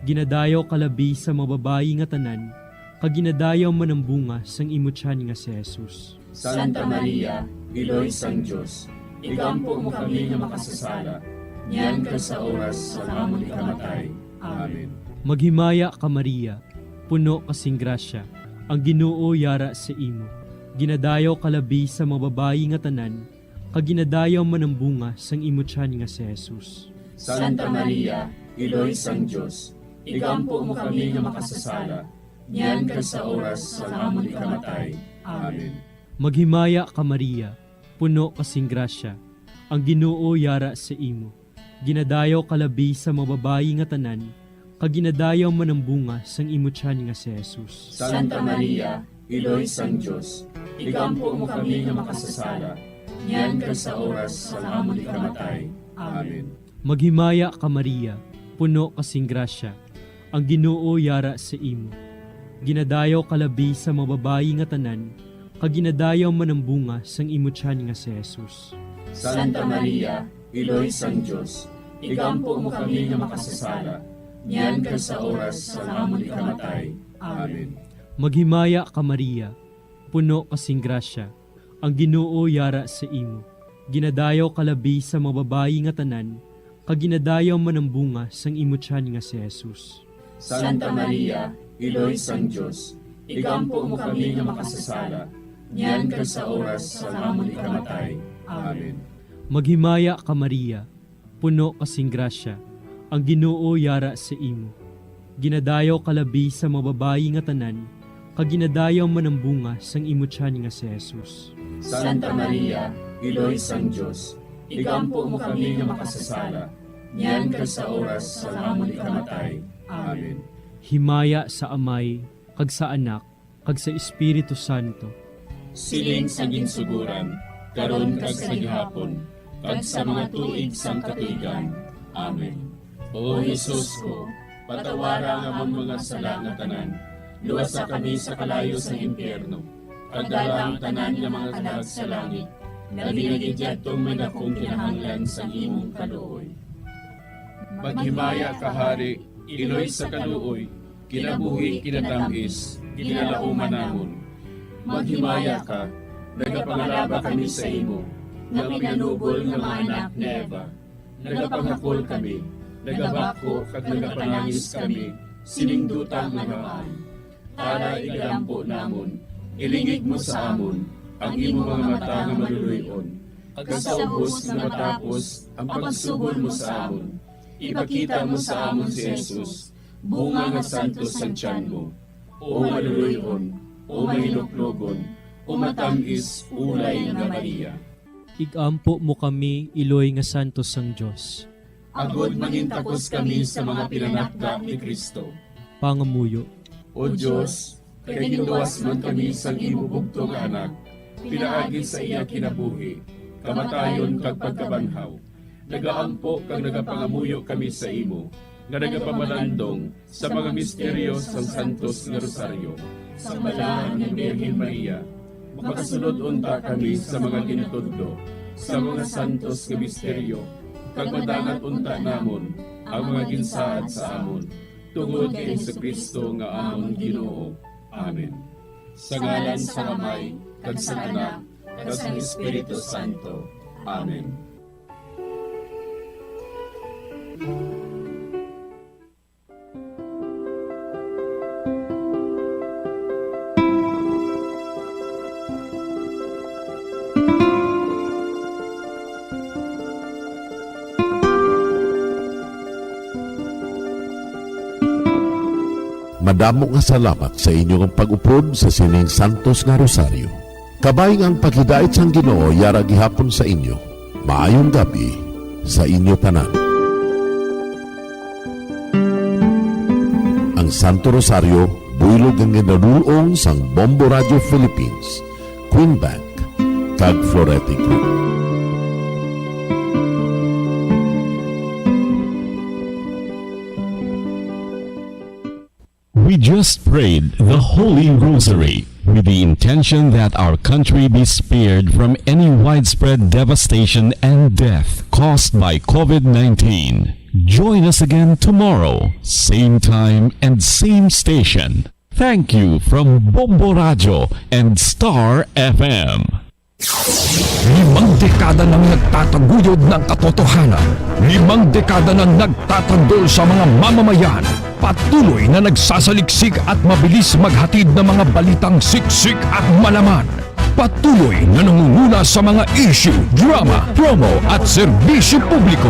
Ginadayaw ka labi sa mga babayi nga tanan, kag ginadayaw man ang bunga sang imo tiyan nga si Jesus. Santa Maria, Iloy sang Dios, igampo mo kami nga makasasala, niyan kag sa oras sang amon ikamatay. Amen. Maghimaya ka, Maria, puno ka sing grasya, ang Ginoo yara sa imo. Ginadayaw ka labi sa mga babayi nga tanan, kag ginadayaw man ang bunga sang imo tiyan nga si Jesus. Santa Maria, Iloy sang Dios, igampo mo kami nga makasasala, niyan kag sa oras sang amon ikamatay. Amen. Maghimaya ka, Maria, puno ka sing grasya, ang Ginoo yara sa imo. Ginadayaw ka labi sa mga babayi nga tanan, kag ginadayaw man ang bunga sang imo tiyan nga si Jesus. Santa Maria, Iloy sang Dios, igampo mo kami nga makasasala, niyan kag sa oras sang amon ikamatay. Amen. Maghimaya ka, Maria, puno ka sing grasya, ang Ginoo yara sa imo. Ginadayaw ka labi sa mga babayi nga tanan, kag ginadayaw man ang bunga sang imo tiyan nga si Jesus. Santa Maria, Iloy sang Dios, igampo mo kami nga makasasala, niyan kag sa oras sang amon ikamatay. Amen. Maghimaya ka, Maria, puno ka sing grasya, ang Ginoo yara sa imo. Ginadayaw ka labi sa mga babayi nga tanan, kag ginadayaw man ang bunga sang imo tiyan nga si Jesus. Santa Maria, Iloy sang Dios, igampo mo kami nga makasasala, niyan kag sa oras sang amon ikamatay. Amen. Maghimaya ka, Maria, puno ka sing grasya, ang Ginoo yara sa imo. Ginadayaw ka labi sa mga babayi nga tanan, kag ginadayaw man ang bunga sang imo tiyan nga si Jesus. Santa Maria, Iloy sang Dios, igampo mo kami nga makasasala, niyan kag sa oras sang amon ikamatay. Amen. Himaya sa Amay, kag sa Anak, kag sa Espiritu Santo. Siling sa ginsugoran, karon kag sa gihapon, kag sa mga tuig sang katuigan. Amen. O Jesus ko, patawara ang amon mga sala nga tanan, luwasa kami sa kalayo sang impyerno, kag dala ang tanan nga mga kalag sa langit, labi na gid yadtong may dakong kinahanglan sang imong kaluoy. Maghimaya ka, Hari, Iloy sa kaluoy, kinabuhi, kinatamis, ginalauman namon. Maghimaya ka, nagapangalaba kami sa imo, nga pinanubol nga mga anak ni Eva. Nagapangakol kami, nagabakho kag nagapanangis kami sining duta nga namaan. Tara, igalampo namon, ilingig mo sa amon ang imo mga mata nga maluloy-on, kag sa ubos nga matapos ang pagsugod mo sa amon, ipakita mo sa amon si Jesus, bunga nga santos sang tiyan mo. O maluloy-on, o mahinuklogon, o matam-is ulay nga Maria. Igampo mo kami, iloy nga santos sang Dios. Agod mangintakos kami sa mga pinanakda ni Cristo. Pangamuyo. O Dios, kay ginluwas man kami sang imo bugtong nga Anak, pinaagi sa iya kinabuhi, kamatayon, kag pagkabanhaw, nagaampo kag nagapangamuyo kami sa imo, nga nagapamalandong sa mga misteryo sang Santos nga Rosaryo. Sang Balaan nga Birhen Maria, makasulod unta kami sa mga ginatudlo sa mga santos nga misteryo, kag madangat unta namon ang mga ginsaad sa amon, tungod kay Jesu-Cristo nga amon Ginoo. Amen. Sa ngalan sang Amay, kag sang Anak, kag sang Espiritu Santo. Amen. Madamo nga salamat sa inyo nga pag-upod sa sining santos nga rosaryo. Kabay nga ang paghidait sang Ginoo yara gihapon sa inyo. Maayong gab-i sa inyo tanan. Ang Santo Rosario, buylog nga ginadul-ong sang Bombo Radio Philippines, Queen Bank, kag Florete Group. We just prayed the Holy Rosary with the intention that our country be spared from any widespread devastation and death caused by COVID nineteen. Join us again tomorrow, same time and same station. Thank you from Bombo Radyo and Star F M. Limang dekada nang nagtataguyod ng katotohanan. Limang dekada nang nagtatanggol sa mga mamamayan. Patuloy na nagsasaliksik at mabilis maghatid ng mga balitang siksik at malaman. Patuloy na nangunguna sa mga issue, drama, promo at serbisyo publiko.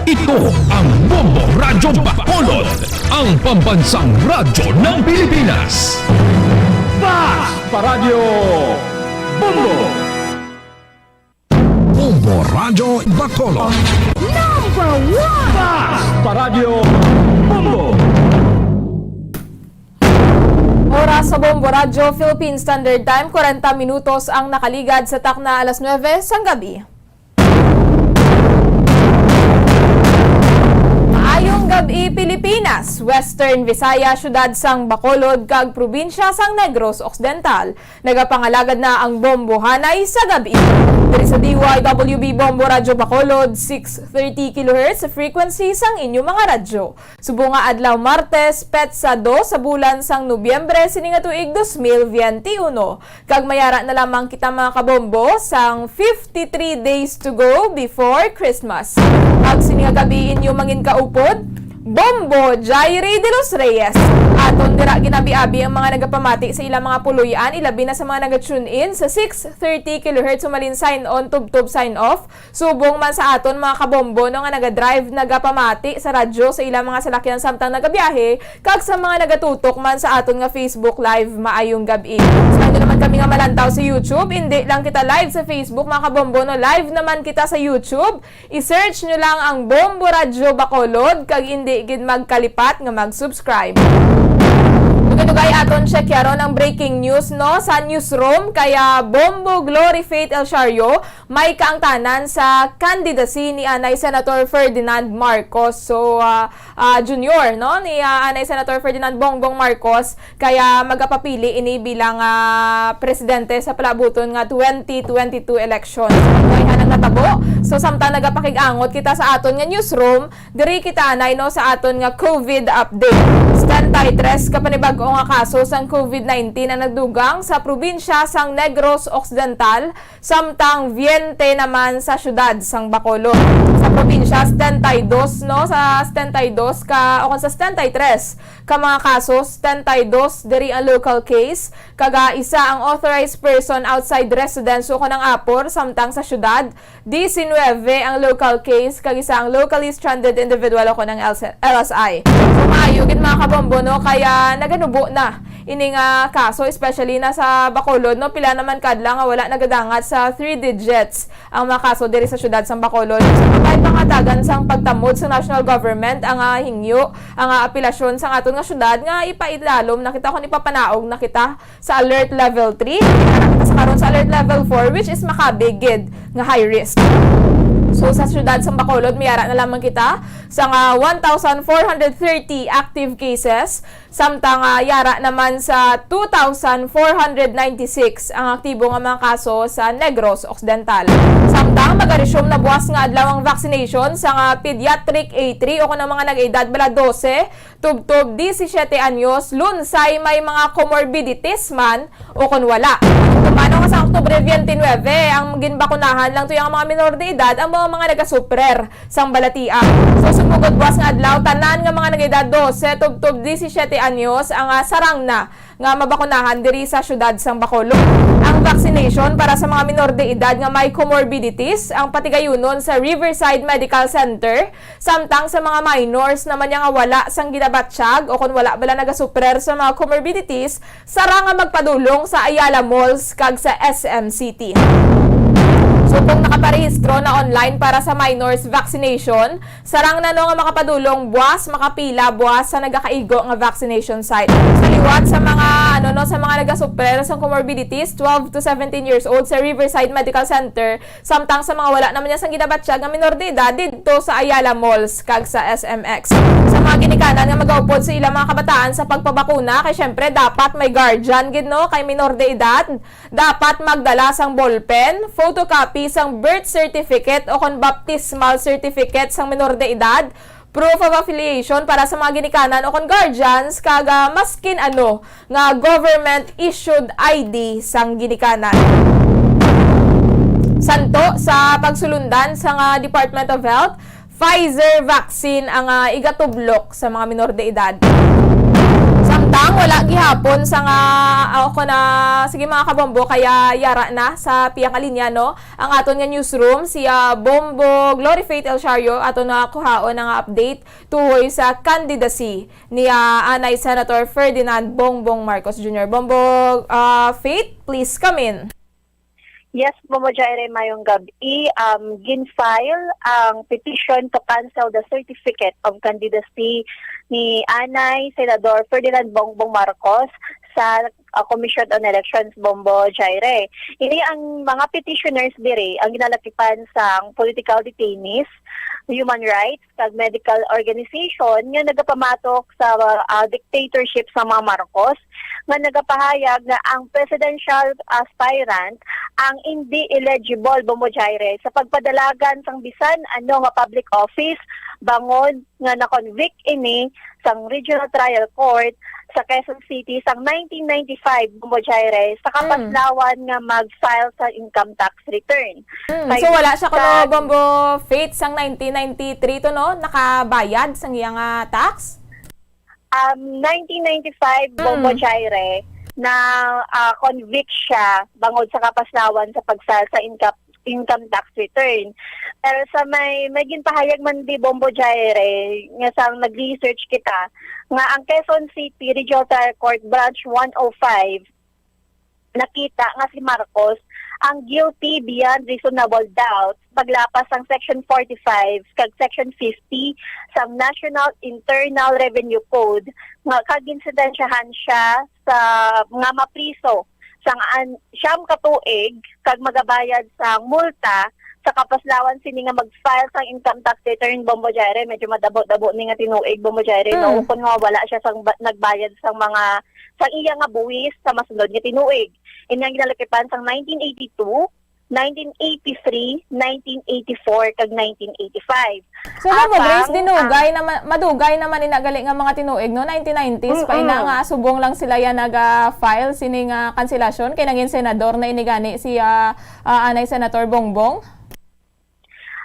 Ito ang Bombo Radyo Bacolod, ang pambansang radyo ng Pilipinas. Fast Paradyo Bombo! Bombo Radyo Bacolod. Number one! Fast Paradyo Bombo! Oras sa Bombo Radyo, Philippine Standard Time, kwarenta minutos ang nakaligad sa takna alas nuwebe sang gabi. Maayong gabi, Pilipinas, Western Visayas, siyudad sang Bacolod, kag probinsya sang Negros Occidental. Nagapangalagad na ang bombohanay sa gabi. Diri sa D Y W B Bombo Radyo Bacolod, six thirty kilohertz frequency sang inyo mga radyo. Subong nga adlaw Martes, petsa dos sa bulan sang Nobyembre sini nga tuig dos mil biyente uno. Kag mayara na lamang kita, mga kabombo, sang fifty-three days to go before Christmas. Kag sini nga gabi inyo mangin kaupod, Bombo Jairi de los Reyes. Aton dira ginabi-abi ang mga nagapamati sa ilang mga puloy-an, ilabi na sa mga naga-tune in sa six thirty kilohertz, humalin sign on, tubtob sign off. Subong man sa aton mga kabombo, no, nga naga-drive, nagapamati sa radyo sa ilang mga salakyan samtang nagabiyahe, kag sa mga nagatutok man sa aton nga Facebook Live, maayong gab-i. Sa inyo naman kami nga malantaw sa YouTube, indi lang kita live sa Facebook, mga kabombo, no, live naman kita sa YouTube. I-search nyo lang ang Bombo Radyo Bacolod, kag indi gid magkalipat nga mag-subscribe. Dugay-dugay aton check yaron ang breaking news, no, sa newsroom, kaya Bombo Glory Faith El Shario, may kaangtanan sa candidacy ni anay Senator Ferdinand Marcos. So, ah, ah, Junior, no? Ni, ah, anay Senator Ferdinand Bongbong Marcos, kaya magapapili ini bilang, ah, presidente sa palabuton nga twenty twenty-two election. So, kaya nang natabo. So, samtang nagapakig-angot kita sa aton nga newsroom, diri kita anay, no, sa aton nga COVID update. Setenta y tres ka panibag-o nga kaso sang COVID nineteen ang nagdugang sa probinsya sang Negros Occidental, samtang biyente naman sa siyudad sang Bacolod. Sa probinsya, setenta y dos, no? Sa setenta y dos ka, o kung sa setenta y tres ka mga kaso, setenta y dos diri ang local case, kag isa ang authorized person outside residence o kung ang apor, samtang sa siyudad, diecinueve ang local case, kag isa ang locally stranded individual o kung ang L S I. So, maayo gid, mga kabombo, no? Kaya naganubo na ini nga kaso, especially na sa Bacolod, no? Pila naman kadlaw nga wala nagadangat sa three digits ang mga kaso diri sa siyudad sang Bacolod. So, may pangatagan sang pagtamod sa national government ang, ah, hingyo, ang, ah, apelasyon sang aton nga siyudad nga ipailalom na kita kung ipapanaog na kita sa alert level three. Kita sa karon sa alert level four, which is makabig gid nga high risk. So, sa siyudad sang Bacolod, miyara na lamang kita sa nga one thousand four hundred thirty active cases. Samtang, ah, yara naman sa two thousand four hundred ninety-six ang aktibo nga mga kaso sa Negros Occidental. Samtang mag-resume na buwas nga adlaw ang vaccination sa nga pediatric A three o kung ang mga nag-edad bala dose tubtob disisiete anyos, lunsay may mga comorbidities man o kon wala. Tumano nga sa Oktubre twenty-nine, ang ginbakunahan lang tuyo ang mga minor de edad, ang mga, mga nagasuprer sang balatian. So, sumugod buwas nga adlaw, tanan nga mga nag-edad dose tubtob disisiete anyos ang, ah, sarang na nga mabakunahan diri sa siyudad sang Bacolod. Ang vaccination para sa mga minor de edad nga may comorbidities ang patigayunon sa Riverside Medical Center, samtang sa mga minors naman nga wala sang ginabatyag o kon wala bala nagasuprer sa mga comorbidities, sarang nga magpadulong sa Ayala Malls kag sa S M City. So, kung nakaparehistro na online para sa minors vaccination, sarang na, no, nga makapadulong buwas, makapila buwas sa nagakaigo nga vaccination site. Sa liwat sa mga, ano, no, sa mga nagasuprer sa comorbidities, twelve to seventeen years old sa Riverside Medical Center, samtang sa mga wala naman niya sang ginabatyag nga minor de edad didto sa Ayala Malls kag sa S M X. Sa mga ginikanan nga magaupod sa ilang mga kabataan sa pagpabakuna, kay syempre dapat may guardian gid, no, kay minor de edad. Dapat magdala sang ballpen, photocopy sang birth certificate o kon baptismal certificate sang minor de edad, proof of affiliation para sa mga ginikanan o kon guardians, kag, ah, maskin ano nga government-issued I D sang ginikanan. Santo sa pagsulundan sang, ah, Department of Health, Pfizer vaccine ang, ah, igatublok sa mga minor de edad. Samtang wala gihapon sa nga, ah, ako na, sige, mga kabombo, kaya yara na sa pihak nga linya, no? Ang aton nga newsroom, si, ah, Bombo Glory Faith El Shario, aton nga kuhaon ang update tuhoy sa candidacy ni, ah, anay Senator Ferdinand Bongbong Marcos Junior. Bombo, ah, Faith, please come in. Yes, Bombo Jaire, mayong gab-i. Um, gin-file ang petition to cancel the certificate of candidacy ni anay Senador Ferdinand Bongbong Marcos sa, ah, Commission on Elections, Bombo Jaire. Ini ang mga petitioners diri ang ginalakipan sang political detainees, human rights, kag medical organization nga nagapamatok sa, ah, dictatorship sa mga Marcos, nga nagapahayag nga ang presidential aspirant ang indi eligible, Bombo Jaire, sa pagpadalagan sang bisan ano nga public office, bangod nga na-convict ini sang Regional Trial Court sa Quezon City sang nineteen ninety-five, Bombo Jaire, sa kapaslawan nga mag-file sa income tax return. Mm, Kay so wala siya kuno, sa Bombo Faith, sang nineteen ninety-three to, no? Nakabayad sang iya nga tax? Um, nineteen ninety-five, Bombo Mm. Jaire, na, ah, convict siya bangod sa kapaslawan sa pag-file sa income, income tax return. Pero sa may, may ginpahayag man di, Bombo Jaire, nga sang nag-research kita, nga ang Quezon City Regional Trial Court Branch one oh five nakita nga si Marcos ang guilty beyond reasonable doubt paglapas sang Section forty-five kag Section fifty sang National Internal Revenue Code, nga kag ginsentensyahan siya sa nga mapriso sang an-, siyam ka tuig kag magabayad sang multa sa kapaslawan sini nga mag-file sang income tax return, Bombo Jaire. Medyo madabo-dabo ni nga tinuig, Bombo Jaire, no? Mm. Kung nga wala siya sang ba-, nagbayad sang mga, sang iya nga buwis sa masunod nga tinuig. Ini ang ginalakipan sang nineteen eighty-two, nineteen eighty-three, nineteen eighty-four, kag nineteen eighty-five. So, Bombo Grace, Apang, dinugay ah, naman, madugay naman ina gali nga mga tinuig, no? Nineteen nineties pa ina Mm-mm. nga subong lang sila yan naga-file sini nga kanselasyon kay nangin senador na ini gani si, ah, ah, anay Senator Bongbong.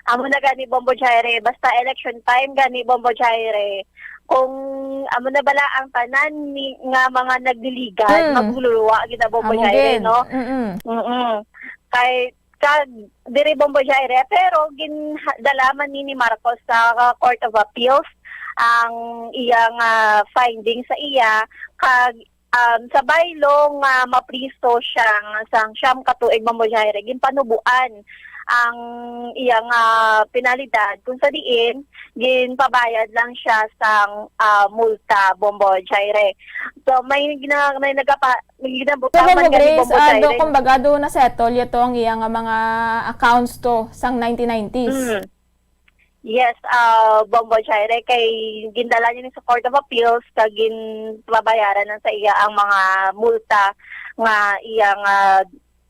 Amo na gani, Bombo Jaire, basta election time gani, Bombo Jaire, kung amo na bala ang tanan ni, nga mga nagdiligan, Mm. magluluwa gid na, Bombo Amo Jaire, gid. no? Mm-mm. Mm-mm. Kay, kag, diri, Bombo Jaire, pero gin-, dala man ni, ni Marcos sa, uh, Court of Appeals ang iyang, ah, finding sa iya, kag, um, sa baylo nga mapriso siya nga sang siyam ka tuig, Bombo Jaire, ginpanubuan ang iyang, ah, penalidad, kung sa diin ginpabayad lang siya sang, ah, multa, Bombo Jaire. So, may gina-, may nagapa-, may So, ginabutang man Bombo gani, Grace, Bombo ah, do, Jaire. kumbaga, do na-settle yato ang iya nga mga accounts to sang nineteen nineties? Mm. Yes, ah, Bombo Jaire, kay gindala niya ni sa Court of Appeals kag ginpabayaran na sa iya ang mga multa nga iya nga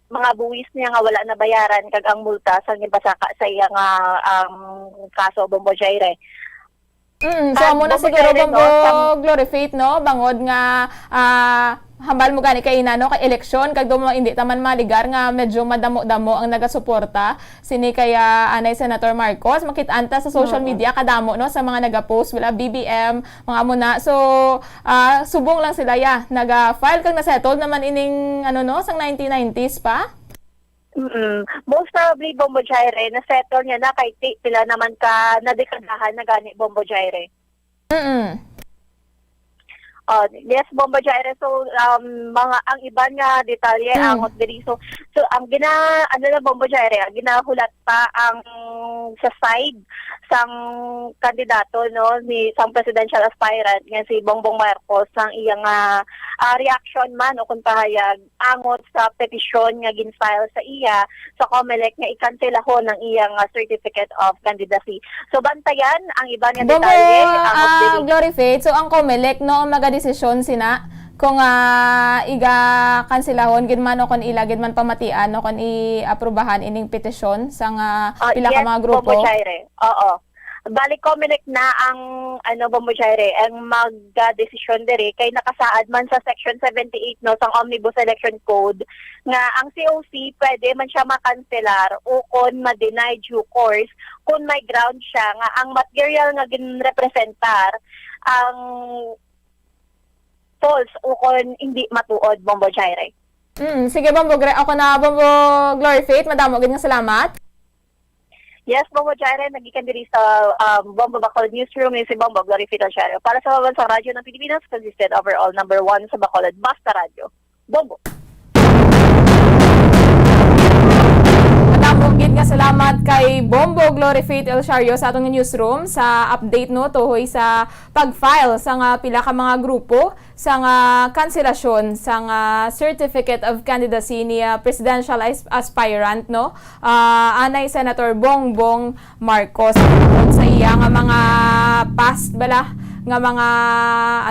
mga buwis niya nga wala nabayaran kag ang multa sa ginpasaka sa iya nga, um, kaso, Bombo Jaire. Mm, so, Kag amo na Bombo siguro, Jaire, no, Bombo sa Glory Faith, no? Bangod nga, ah, hambal mo gani kay ina, no, kay eleksyon, kag do mo, hindi ta man maligar nga medyo madamo-damo ang nagasuporta sini kay, ah, anay Senator Marcos. Makit-an ta sa social Mm. media, kadamo, no, sa mga nagapost, wala, B B M, mga amo na. So, ah, subong lang sila, ya, naga-file kag na-settle naman ining, ano, no, sang nineteen nineties pa. Mm. Most probably, Bombo Jaire, na-settle niya na kay ti-, pila naman ka na dekadahan na gani, Bombo Jaire. Mm. Oh, yes, Bombo Jaire. So, um, mga, ang iban nga detalye, Mm. angot diri. So, so, ang gina-, ano na, Bombo Jaire, ang ginahulat pa ang sa side sang kandidato, no, ni, sang presidential aspirant nga si Bongbong Marcos, sang iya nga, ah, reaction man o kung pahayag angot sa petisyon nga gin-file sa iya sa Comelec nga ikanselahon ang iya nga certificate of candidacy. So, bantayan ang iban nga Bongo, detalye, angot ah, diri. Glory Faith, so ang Comelec, no, ang magadesisyon sina kung, ah, iga kanselahon gid man o kung ila gid man pamatian o kung i-aprobahan ining petisyon sang, ah, Ah, pila ka yes, mga grupo? Bombo Jaire. Oo. Bali, Comelec na ang, ano, Bombo Jaire, ang magdesisyon diri kay nakasaad man sa Section seventy-eight, no, sang Omnibus Election Code nga ang C O C pwede man siya makanselar o kon ma-deny due course kung may ground siya nga ang material nga ginrepresentar ang false o kon hindi matuod, Bombo Jaire. Mm, sige, Bombo Gre-, ako na, Bombo Glory Faith, madamo gid nga salamat. Yes, Bombo Jaire, nagikan diri sa, um, Bombo Bacolod Newsroom, ni si Bombo Glory Faith Alciario. Para sa Mabansang Radyo ng Pilipinas, consistent overall number one sa Bacolod, Basta Radyo. Bombo. Madamo gid nga Salamat kay Bombo Glory Faith El Shario sa aton nga newsroom sa update, no, tuhoy sa pag-file sa nga pila ka mga grupo sa nga kanselasyon sa nga Certificate of Candidacy ni, ah, presidential as-, aspirant, no, ah, anay Senator Bongbong Marcos. Tungod sa iya nga mga past bala nga mga,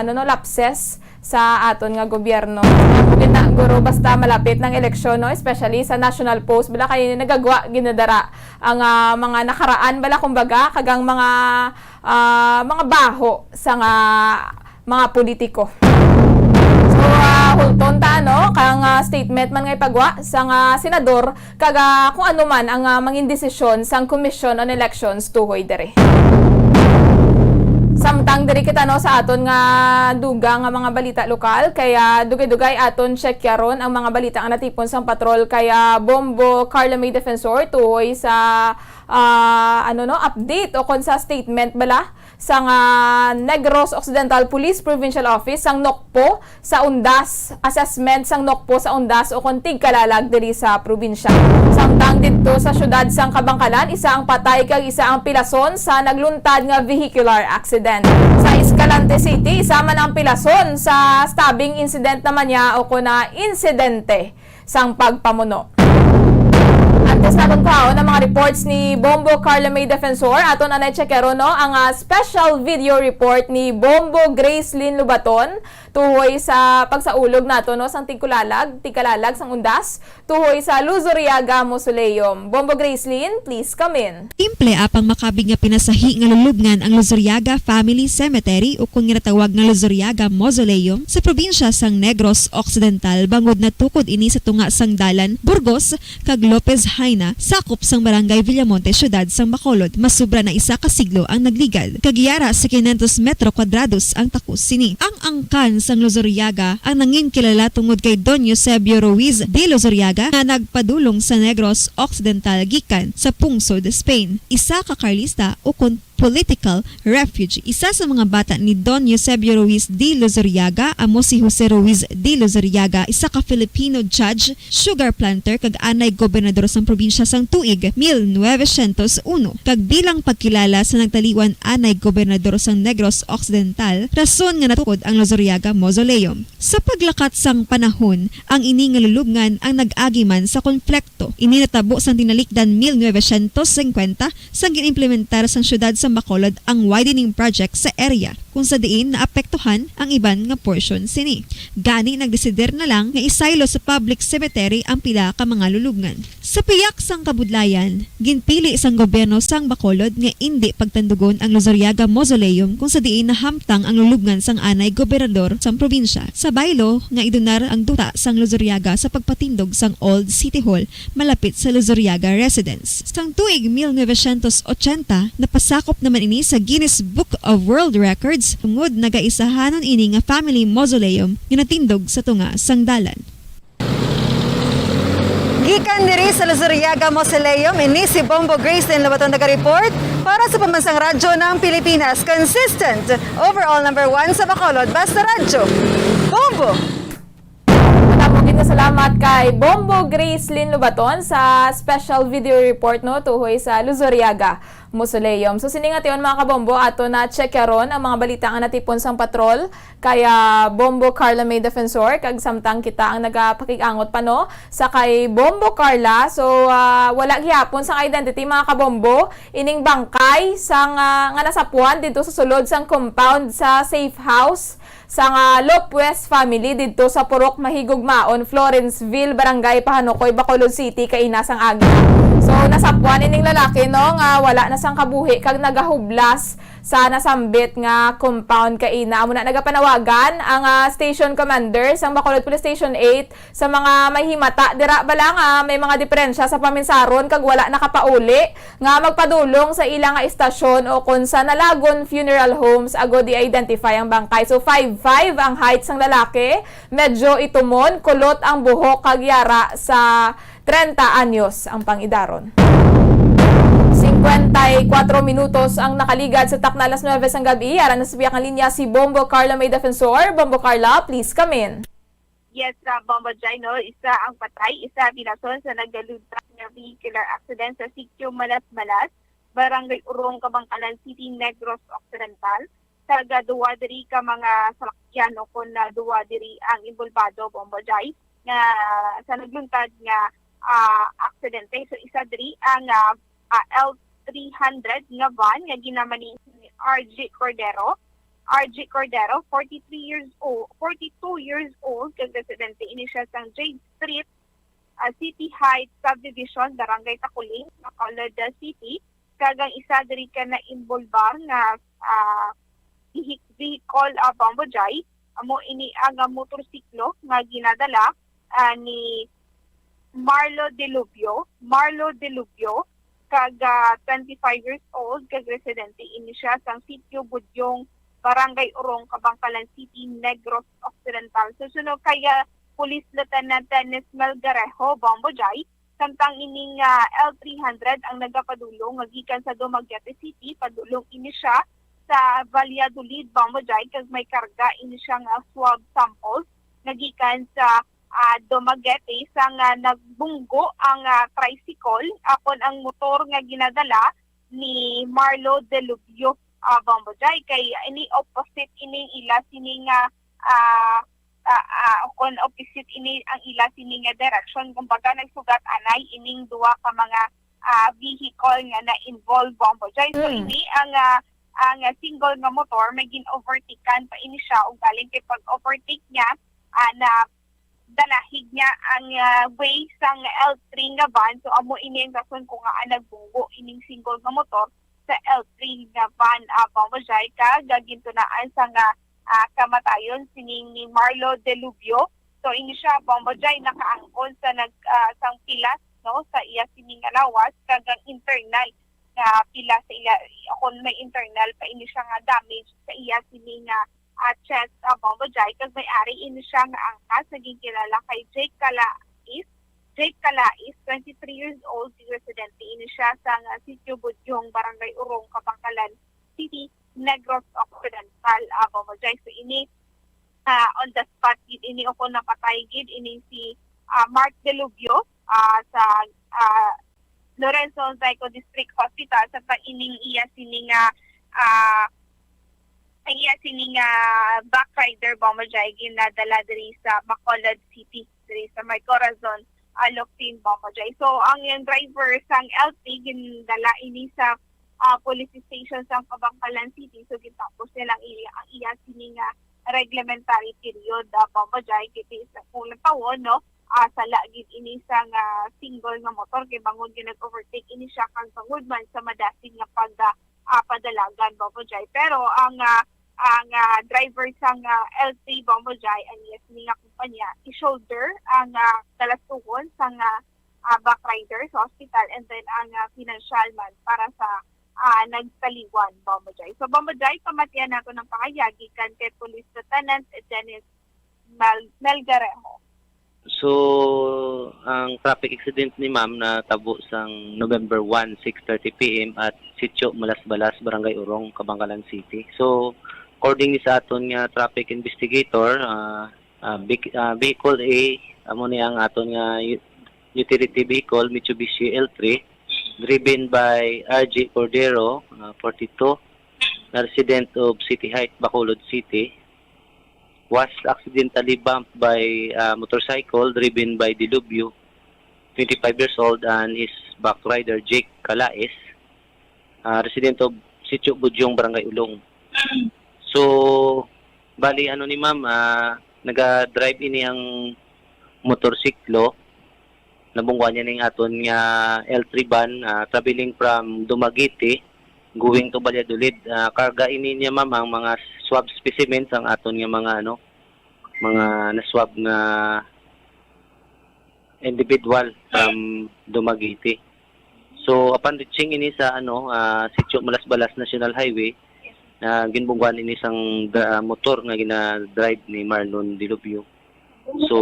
ano, no, lapses sa aton nga gobyerno. Amo gid na, guro, basta malapit ng eleksyon, no, especially sa national post, bala kay nagagwa ginadara ang, ah, mga nakaraan bala, kumbaga, kag ang mga, ah, mga baho sa nga mga politiko. So, ah, hulton ta, no, kang, ah, statement man nga ipagwa sang, ah, senador kag, ah, kung ano man ang, ah, mangin desisyon sang Commission on Elections tuhoy diri. Samtang diri kita, no, sa aton nga dugang nga mga balita lokal, kaya dugay-dugay aton tsekyaron ang mga balita nga natipon sang patrol kay, ah, Bombo Carlo May Defensor tuhoy sa, ah, ano, no, update o kon sa statement bala sang, ah, Negros Occidental Police Provincial Office sang NOCPO sa undas, assessment sang NOCPO sa undas o kon tigkalalag diri sa probinsya. Samtang didto sa siyudad sang Kabankalan, isa ang patay kag isa ang pilason sa nagluntad nga vehicular accident. Sa Escalante City, isa man ang pilason sa stabbing incident naman niya o kon na insidente sang pagpamuno. Antes naton kuhaon ang mga reports ni Bombo Carlo May Defensor, aton anay tsekyaron, no, ang, ah, special video report ni Bombo Gracelyn Lubaton tuhoy sa pagsaulog nato, no, sang tigkalalag, tigkalalag sang undas tuhoy sa Luzuriaga Mausoleum. Bombo Gracelyn, please come in. Simple apang makabig nga pinasahi nga lulubngan ang Luzuriaga Family Cemetery, ukon ginatawag nga Luzuriaga Mausoleum, sa probinsya sang Negros Occidental, bangod natukod ini sa tunga sang dalan Burgos kag Lopez Jaena, sakop sang Barangay Villamonte, siyudad sang Bacolod. Masubra na isa ka siglo ang nagligad, kag yara sa quinientos metro kwadrados ang takos sini. Ang angkan sang Luzuriaga ang nangin kilala tungod kay Don Eusebio Ruiz de Luzuriaga, nga nagpadulong sa Negros Occidental gikan sa pungsod Spain. Isa ka Carlista ukon political refugee. Isa sa mga bata ni Don Eusebio Ruiz de Luzuriaga amo si Jose Ruiz de Luzuriaga, isa ka Filipino judge, sugar planter, kag anay gobernador sang probinsya sang tuig mil novecientos uno, kag bilang pagkilala sa nagtaliwan anay gobernador sang Negros Occidental, rason nga natukod ang Luzuriaga Mausoleum. Sa paglakat sang panahon, ang ini nga lulubngan ang nag-agi man sa konflikto. Ini natabo sang tinalikdan mil novecientos singkwenta, sang gin-implementar sang siyudad sang Bacolod ang widening project sa area, kung sa diin naapektuhan ang iban nga porsyon sini. Gani, nagdesider na lang nga isaylo sa public cemetery ang pila ka mga lulubngan. Sa piyak sang kabudlayan, ginpili sang gobyerno sang Bacolod nga indi pagtandugon ang Luzuriaga Mausoleum, kung sa diin nahamtang ang lulubngan sang anay gobernador sang probinsya, sa baylo nga idunar ang duta sang Luzuriaga sa pagpatindog sang Old City Hall malapit sa Luzuriaga Residence. Sang tuig mil novecientos ochenta, napasakop naman ini sa Guinness Book of World Records tungod nagaisahanon ini nga family mausoleum nga natindog sa tunga sang dalan. Gikan diri sa Luzuriaga Mausoleum, ini si Bombo Gracelyn Lobaton, taga-report para sa Pambansang Radyo ng Pilipinas. Consistent, overall number one sa Bacolod, basta radyo. Bombo! Madamo gid nga salamat kay Bombo Gracelyn Lobaton sa special video report, no, tuhoy sa Luzuriaga Mausoleum. So, sini nga tion, mga kabombo, ato na tsekyaron ang mga balita nga natipon sang patrol kay, ah, Bombo Carla May Defensor, kag samtang kita ang nagapakig-angot pa, no, sa kay Bombo Carla. So, ah, wala gihapon sang identity, mga kabombo, ining bangkay sang, ah, nga nasapuan didto sa sulod sang compound sa safe house sang, ah, Lopez family didto sa Purok Mahigugmaon, Florenceville, Barangay Pahanukoy, Bacolod City, kaina sang aga. So, nasapuan ining lalaki, no, nga wala na sang kabuhi kag nagahublas sa nasambit nga compound kaina. Amo na nagapanawagan ang, ah, station commander sang Bacolod Police Station eight sa mga may himata dira bala nga may mga diperensya sa paminsaron kag wala nakapauli nga magpadulong sa ila nga istasyon o kon sa Nalagon Funeral Homes agod i-identify ang bangkay. So, five five ang height sang lalaki, medyo itumon, kulot ang buhok kag yara sa treinta anyos ang pangidaron. Cincuenta y cuatro minutos ang nakaligad sa takna alas nuebe sang gab-i. Ara na sa piyak nga linya si Bombo Carla May Defensor. Bombo Carla, please come in. Yes, uh, Bombo Jai, no? Isa ang patay, isa binason sa nagdalutan nga vehicular accident sa Sitio Malas-Malas, Barangay Urong, Kabankalan City, Negros Occidental. Kag duwa diri ka mga salakyan o kon, ah, duwa diri ang involbado, Bombo Jai, nga sa nagluntad nga, ah, aksidente. So, isa diri ang, ah, ah, L three hundred nga van nga ginamaneho ni R J Cordero. R J Cordero, forty-three years old, forty-two years old, kag residente ini siya sang Jade Street, ah, City Heights Subdivision, Barangay Taculing, Bacolod, ah, City. Kag ang isa diri ka na-involbar nga, ah, vehi-, vehicle, ah, Bombo Jai, amo ini ang, ah, motorsiklo nga ginadala, ah, ni Marlo Delubio, Marlo Delubio, kag, ah, twenty-five years old, kag residente ini siya sang Sitio Budyong, Barangay Urong, Kabankalan City, Negros Occidental. So, suno kay, ah, Police Lieutenant Dennis Melgarejo, Bombo Jai, samtang ining, ah, L three hundred ang nagapadulong nga gikan sa Dumaguete City, padulong ini siya sa Valladolid, Bombo Jai, kag may karga ini siya nga swab samples nga gikan sa, ah, Dumaguete, sang, ah, nagbunggo ang, ah, tricycle, ah, kon ang motor nga ginadala ni Marlo Delubio, ah, Bombo Jai, kay ini opposite ining ila sini nga, ah, ah, ah, kon opposite ini ang ila sini nga direction. Kumbaga, nagsugat anay ining duwa ka mga, ah, vehicle nga na-involve, Bombo Jai. So, Mm. ini ang, ah, ang, ah, single nga motor, may gin-overtakean pa ini siya, ug galing kay pag-overtake niya, ah, na dalahig niya ang, ah, way sang L three nga van. So, amo ini ang rason kung ngaa nagbunggo ining single nga motor sa L three nga van, ah, Bombo Jai, kag gintunaan sa nga, ah, kamatayon sining ni Marlo Delubio. So, ini siya, Bombo Jai, nakaangkon sa nag-, ah, sang pilas, no, sa iya sini nga lawas, kag ang internal nga pilas sa iya, kon may internal pa ini siya nga damage sa iya sini nga, ah, chest, ah, Bombo Jai, kag may ari ini siya nga angkas nga ginkilala kay Jake Calais. Jake Calais, twenty-three years old, residente ini siya sa nga Sitio Budyong, Barangay Urong, Kabankalan City, Negros Occidental, ah, Bombo Jai. So, ini, ah, on the spot gid ini, o kon napatay gid ini si, ah, Mark Delubio, ah, sa, ah, Lorenzo Onzaico District Hospital, sa pag ining iya sini nga, ah, ang iya sini nga backrider, Bombo Jai, ginadala diri sa Bacolod City, diri sa may Corazon, ah, Locsin, Bombo Jai. So, ang iyang driver sang L T, gindala ini sa, ah, police station sa Kabankalan City. So, gintapos nila ang iya, ang iya sini nga reglementary period, ah, Bombo Jai, kay sa unang tawo, no, ah, sala gid ini sa nga single nga motor, kay bangod nga nag-overtake ini siya, kag bangod man sa madasig nga pag, ah, ah, padalagan, Bombo Jai. Pero ang, ah, ang, ah, driver sang, ah, L three, Bombo Jai, alias ni nga kumpanya, i-shoulder ang, ah, kalastuhon sang, ah, ah, backrider sa hospital, and then ang, ah, financial man para sa, ah, nagtaliwan, Bombo Jai. So, Bombo Jai, pamatian nato ang pangayag gikan kay Police Lieutenant Dennis Mel-, Melgarejo. So, ang traffic accident ni ma'am natabo sang November one, six thirty P M at Sitio Malasbalas, Barangay Urong, Kabankalan City. So, according ni sa aton nga traffic investigator, ah, ah, bik-, ah, vehicle A, amo ni ang aton nga u-, utility vehicle, Mitsubishi L three, driven by R J Cordero, ah, forty-two, a resident of City Heights, Bacolod City, was accidentally bumped by a motorcycle driven by Dilubyo, twenty-five years old, and his backrider, Jake Calais, ah, resident of Sitio Budyong, Barangay Ulong. So, bali, ano ni ma'am, ah, naga-drive ini ang motorsiklo, nabungguan niya ning aton nga L three van, ah, traveling from Dumaguete going to Valladolid. Ah, karga ini niya, ma'am, ang mga swab specimens, ang aton nga mga, ano, mga na-swab nga individual from Dumaguete. So, upon reaching ini sa, ano, ah, Sitio Malasbalas National Highway, ah, ginbungguan ini sang dra-, motor nga gina-drive ni Marlon Dilubyo. So,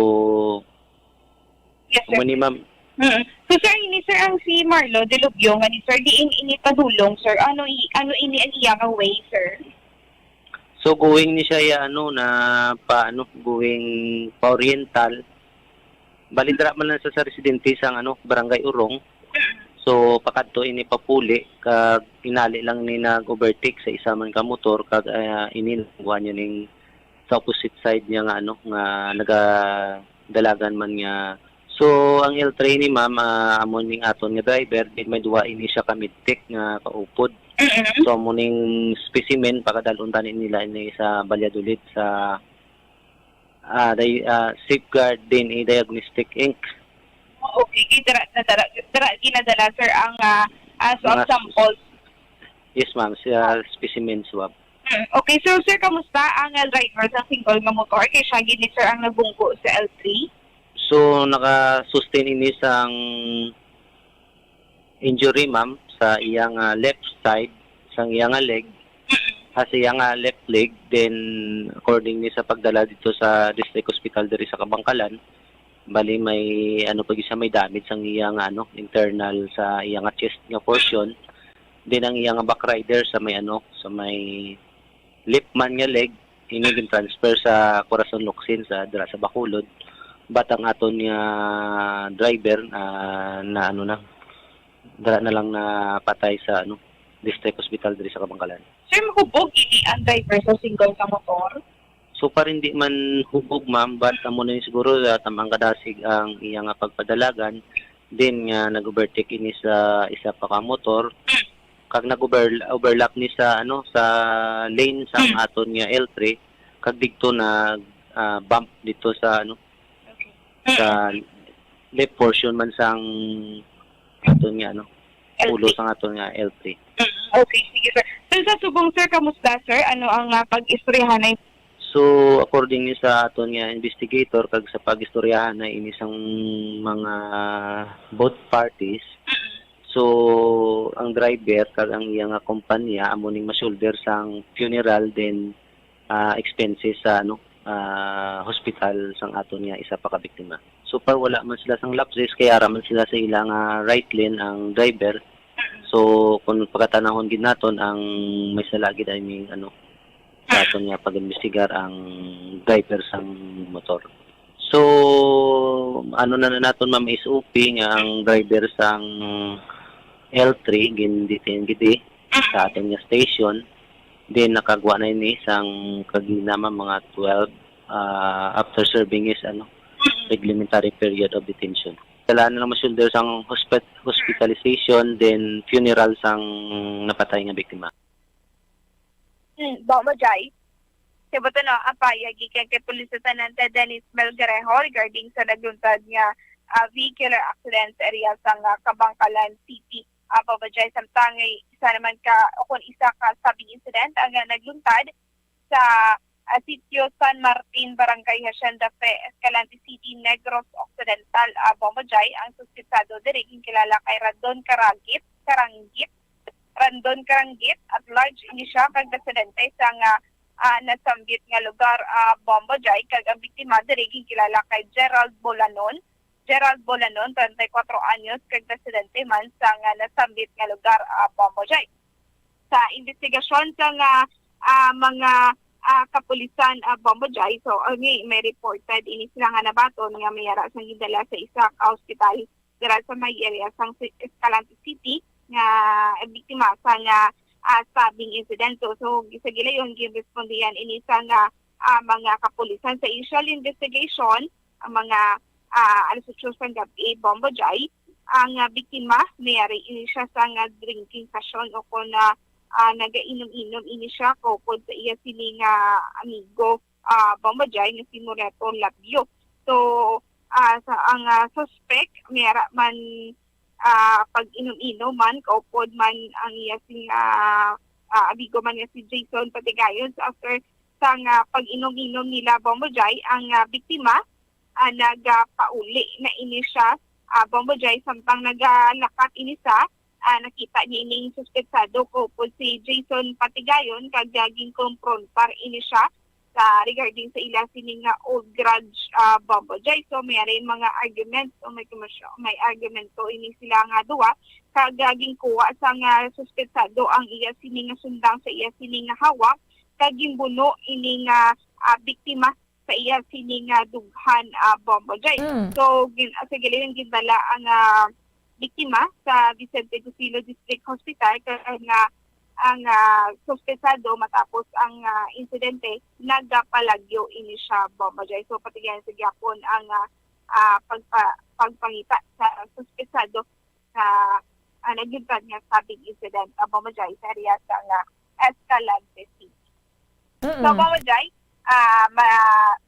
Yes, sir. Amo ni, ma'am. Mm. So, sir, ini, sir, ang si Marlo Delubyo nga ni, sir, diin ini padulong, sir? Ano i-, ano ini ang iya nga way, sir? So, going ni siya, ya, ano, na pa, ano, going pa Oriental. Bali, dira man lang sa, sa residente sang, ano, Barangay Urong. So, pakadto ini papuli, kag inali lang ni nag-overtake sa isa man ka motor, kag, ah, ini nagwa niya ning sa opposite side niya nga, ano, nga nagadalagan man nga. So, ang L three ni ma'am, ah, amo ning aton nga driver, then may duwa ini siya ka medtech nga kaupod. Mm-mm. So, amo ning specimen, pakadalon tani nila ini sa Valladolid sa, ah, day-, ah, Safeguard D N A Diagnostic, Inc. Okay, kay dira, nadala, dira ginadala, sir, ang, ah, ah, swab Mga samples. Yes, ma'am, sa specimen swab. Hmm, okay, so, sir, kamusta ang, ah, driver sa single nga motor? Kay siya gid ni, sir, ang nabunggo sa L three? So, naka-sustain ini sang injury, ma'am, sa iyang, ah, left side, sang iyang, ah, leg, ha, sa iyang, ah, left leg. Then, according ni sa pagdala dito sa District Hospital diri sa Kabankalan, bali may, ano pa gid siya, may damage sang iyang, ano, internal sa iyang, ah, chest nga portion. Then, ang iyang, ah, back rider sa may, ano, sa may left man nga leg, ini gin-transfer sa Corazon Locsin sa, dira sa Bacolod. But ang aton nga driver, ah, na, ano na, dira na lang napatay sa, ano, District Hospital diri sa Kabankalan. Sir, mahubog ini ang driver sa single nga motor? So far, hindi man hubog, ma'am, but amo na yun siguro, ah, tamang kadasig ang iya nga pagpadalagan. Then, nga nag-overtake ini sa isa pa ka motor. Kag nag-over-, overlap ni sa, ano, sa lane sang Mm. aton nga L three, kag didto nag, ah, bump dito sa, ano, Okay. sa left portion man sang aton nga, ano, L three. Ulo sang aton nga L three. Mm, okay, sige, sir. So, sa subong, sir, kamusta, sir? Ano ang, ah, pag-istoryahanay? So, according ni sa aton nga investigator kag sa pag-istoryahanay ini sang mga both parties, Mm. so, ang driver kag ang iya nga kompanya amo ning ma-shoulder sang funeral, then, ah, expenses sa, ano, ah, hospital sang aton nga isa pa ka biktima. So far, wala man sila sang lapses, kay ara man sila sa ila nga right lane ang driver. So, kung pagkatanahon gid naton, ang may sala gid ay may, ano, sa aton nga pag-imbestigar ang driver sang motor. So, ano na, na naton, ma'am, S O P nga ang driver sang L three gin-detain gid, eh, sa aton nga station. Then, nakagwa na ini sang kagina, ma'am, mga twelve, ah, after serving his, ano, reglementary period of detention. Kailangan na lang ma-shoulder sang hospi-, hospitalization, then funeral sang napatay nga biktima. Hmm, Bombo Jai. Sa buto, no, ang pahayag gikan kay Police Lieutenant Dennis Melgarejo regarding sa nagluntad nga, ah, vehicular accident sa area sang, ah, Kabankalan City. Ah, Bombo Jai, samtang isa naman ka, o kung isa ka stabbing incident ang, ah, nagluntad sa, ah, sitio San Martin, Barangay Hacienda Fe, Escalante City, Negros Occidental, ah, Bombo Jai. Ang suspetsado diri ginkilala kay Radon Karagit, Karanggit, Randon Karanggit, at large ini siya kag residente sang, ah, ah, nasambit nga lugar, ah, Bombo Jai, kag ang biktima diri ginkilala kay Gerald Bolanon. Gerald Bolanon, treinta y cuatro anyos, kag residente man sang, ah, nasambit nga lugar, ah, Bombo Jai. Sa investigasyon sang, ah, ah, mga, ah, kapulisan, ah, Bombo Jai, so, ani, may reported ini sila nga nabaton nga may ara sang gidala sa isa ka ospital dira sa may area sang si-, Escalante City nga biktima sang, ah, ah, stabbing incident. So, so, sa gilayon, ginrespondihan ini sang, ah, ah, mga kapulisan. Sa initial investigation, ang mga, ah, alas otso sang gabi, Bombo Jai, ang, ah, biktima, may ari ini siya sang, ah, drinking session o kon, ah, ah, nagainom-inom ini siya kaupod sa iya sini nga amigo, ah, Bombo Jai, nga si Moreto Labio. So, ah, sa, ang, ah, suspect, may ara man, ah, pag-inom-inom man, kaupod man ang iya sing, ah, ah, amigo man nga si Jason Patigayon. So, after sang, ah, pag-inom-inom nila, Bombo Jai, ang, ah, biktima, ah, nagapauli na ini siya, ah, Bombo Jai, samtang nagalakat ini sa, ah, nakita niya ining suspetsado kaupod si Jason Patigayon, kag, ah, ginkomprontar ini siya sa regarding sa ila sini nga old grudge, ah, Bombo Jai. So, may ari mga argument o may kumasyo-, may argumento ini sila nga duwa, kag, ah, ginkuha sang, ah, suspetsado ang iya sini nga sundang sa iya sini nga hawak, nga ginbuno ini nga, ah, biktima sa iya sini nga dughan, ah, Bombo Jay. Mm. So, gin-, sa Iloilo gindala ang, ah, biktima sa Vicente Gucilo District Hospital, kag ang, ah, suspetsado matapos ang, ah, insidente, nagapalagyo ini siya, Bombo Jay. So, patigayon sa gihapon ang, ah, ah, pagpa-, pagpangita sa suspetsado sa, ah, nagdugtad nga stabbing incident, ah, Bombo Jay, sa area sa nga Escalante City. So, Mm. Bombo Jay, ah, ma-,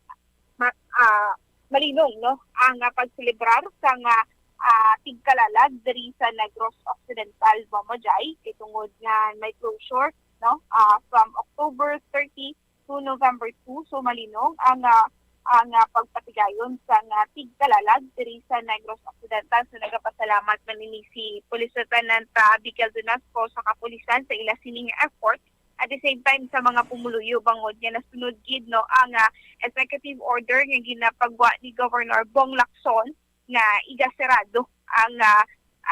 ma-, ah, malinong, no, ang, ah, pagselebrar sa nga, ah, tigkalalag diri sa Negros Occidental, Bombo Jay, kay tungod nga may closure, no, ah, from October thirty to November two. So, malinong ang, ah, ang, ah, pagpatigayon sa nga tigkalalag diri sa Negros Occidental. So, nagapasalamat man ini si Police Lieutenant, ah, Abigail Donasco sa kapulisan sa ila sining effort. At the same time, sa mga pumuluyo, bangod nga nasunod gid, no, ang, ah, executive order nga ginapagwa ni Governor Bong Lacson nga igasirado ang, ah,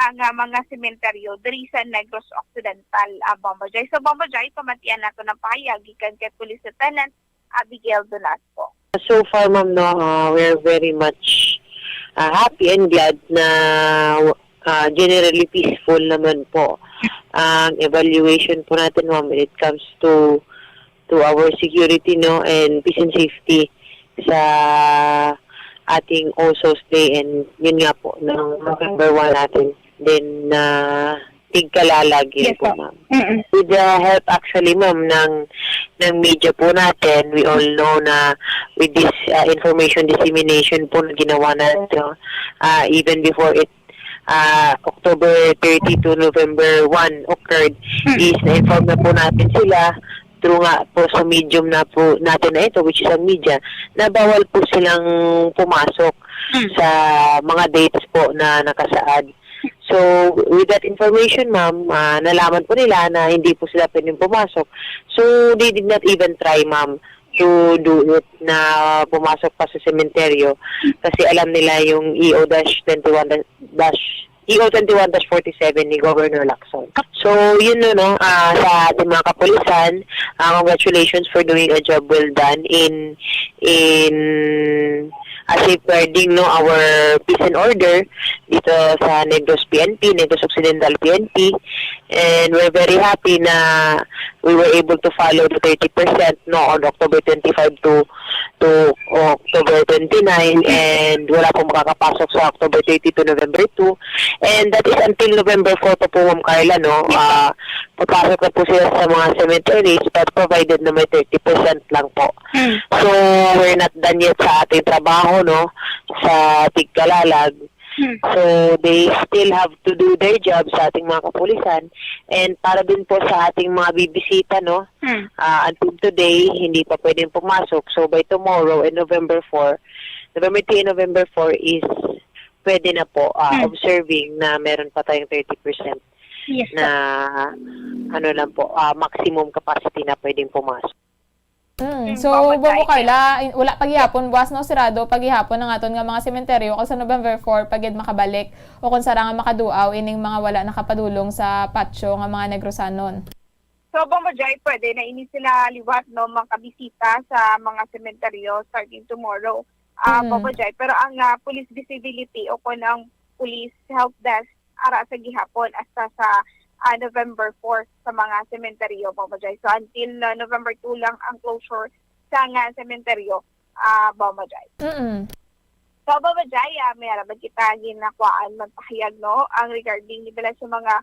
ang, ah, mga sementeryo diri sa Negros Occidental, ah, Bombo Jay. So, Bombo Jay, pamatian nato ng pahayag gikan kay Police Lieutenant Abigail Donasco. So far, ma'am, no, ah, we're very much, ah, happy and glad na, ah, generally peaceful naman po ang evaluation po natin, ma'am, when it comes to, to our security, no, and peace and safety sa ating All Souls Day, and yun nga po, ng November one natin. Then, ah, tigkalalag yun Yes po, po. ma'am. Mm-mm. With the help, actually, ma'am, ng, ng media po natin, we all know na with this, ah, information dissemination po na ginawa natin, ah, even before it, ah, October thirty to November one occurred, Mm. is na-inform na po natin sila through nga po sa medium na po natin na ito, which is ang media, na bawal po silang pumasok Mm. sa mga dates po na nakasaad. So, with that information, ma'am, ah, nalaman po nila na hindi po sila pwedeng pumasok. So, they did not even try, ma'am, to do it na pumasok pa sa sementeryo kasi alam nila yung E O dash twenty-one dash, E O twenty-one dash forty-seven ni Governor Lacson. So, yun, no, no, ah, sa ating mga kapulisan, ah, congratulations for doing a job well done in, in, ah, safeguarding, no, our peace and order dito sa Negros P N P, Negros Occidental P N P. And we're very happy na we were able to follow the thirty percent, no, on October twenty-five to, to October twenty-nine, and wala pong makakapasok sa October thirty to November two. And that is until November four pa po, Ma'am Carla, no? Yes, sir. Ah, papasok na po sila sa mga cemeteries, but provided na may thirty percent lang po. Mm. So, we're not done yet sa ating trabaho, no? Sa tigkalalag. Hmm. So, they still have to do their job sa ating mga kapulisan. And para din po sa ating mga bibisita, no? Hmm. Ah, until today, hindi pa pwedeng pumasok. So, by tomorrow and November four, November three and November four is pwede na po, ah, Hmm. observing na meron pa tayong thirty percent Yes, na, sir. ano lang po, ah, maximum capacity na pwedeng pumasok. Mm. Mm, So, Mama Bongo Jai. Carla, in-, wala pa gihapon, buwas no, sirado pa gihapon ang aton nga mga sementeryo, kag sa November four pa gid makabalik, o kung sara nga makaduaw ining mga wala nakapadulong sa patio nga mga Negrosanon. So, Bongo Jai, pwede na ini sila liwat, no, makabisita sa mga sementeryo starting tomorrow, ah, Mm. Bongo Jai. Pero ang, ah, police visibility o kung ang police help desk, ara sa gihapon hasta sa, ah, November four sa mga sementeryo, Bongo Jai. So, until, ah, November two lang ang closure sa nga sementeryo, ah, Bongo Jai. Mm-mm. So, Bongo Jai, ah, may ara ba kita ginakuhaan magpahayag, no? Ang regarding ni bala sa mga,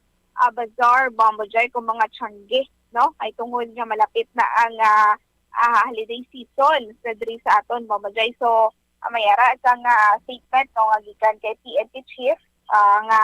ah, bazaar, Bongo Jai, kung mga tiyangge, no? Ay tungod nga malapit na ang, ah, ah, holiday season sa diri sa aton, Bongo Jai. So, ah, may ara sa nga statement, no, nga gikan kay P N P chief, ah, nga,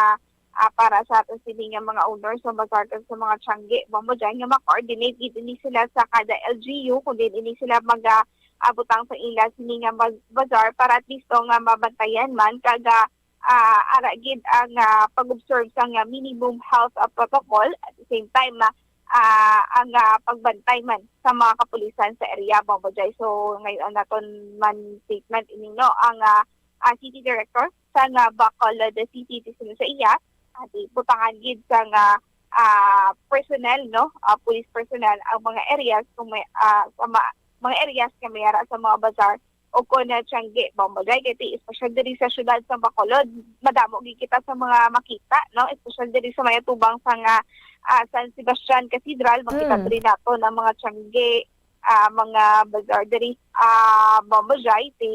ah, para sa aton sini nga mga owners sa bazaar kag sa mga tiyangge, Bongo Jai, nga ma-coordinate gid ini sila sa kada L G U, kung din ini sila mag, ah, ah, butang sa ila sini nga mag-, bazaar para at least, no, nga mabantayan man kag, ah, ah, ara gid ang, ah, pag-observe sa nga minimum health, ah, protocol. At the same time, ah, ah, ang, ah, pagbantay man sa mga kapulisan sa area, Bongo Jai. So, ngayon ang naton man statement ini, no, ang, ah, ah, city director sa nga Bacolod City, Dicino sa iya, ah, di butangan gid sa nga, ah, personnel, no? Ah, police personnel ang mga areas kung may, ah, sa ma-, mga areas nga may ara sa mga bazar o kon, ah, tiyangge, Bombo Jai, kay ti-, especially diri sa siyudad sa Bacolod, madamo gid kita sa mga makita, no? Especially diri sa may atubang sa nga, ah, San Sebastian Cathedral, makita Mm. diri nato ang mga tiyangge, ah, mga bazar diri, ah, Bombo Jai, ti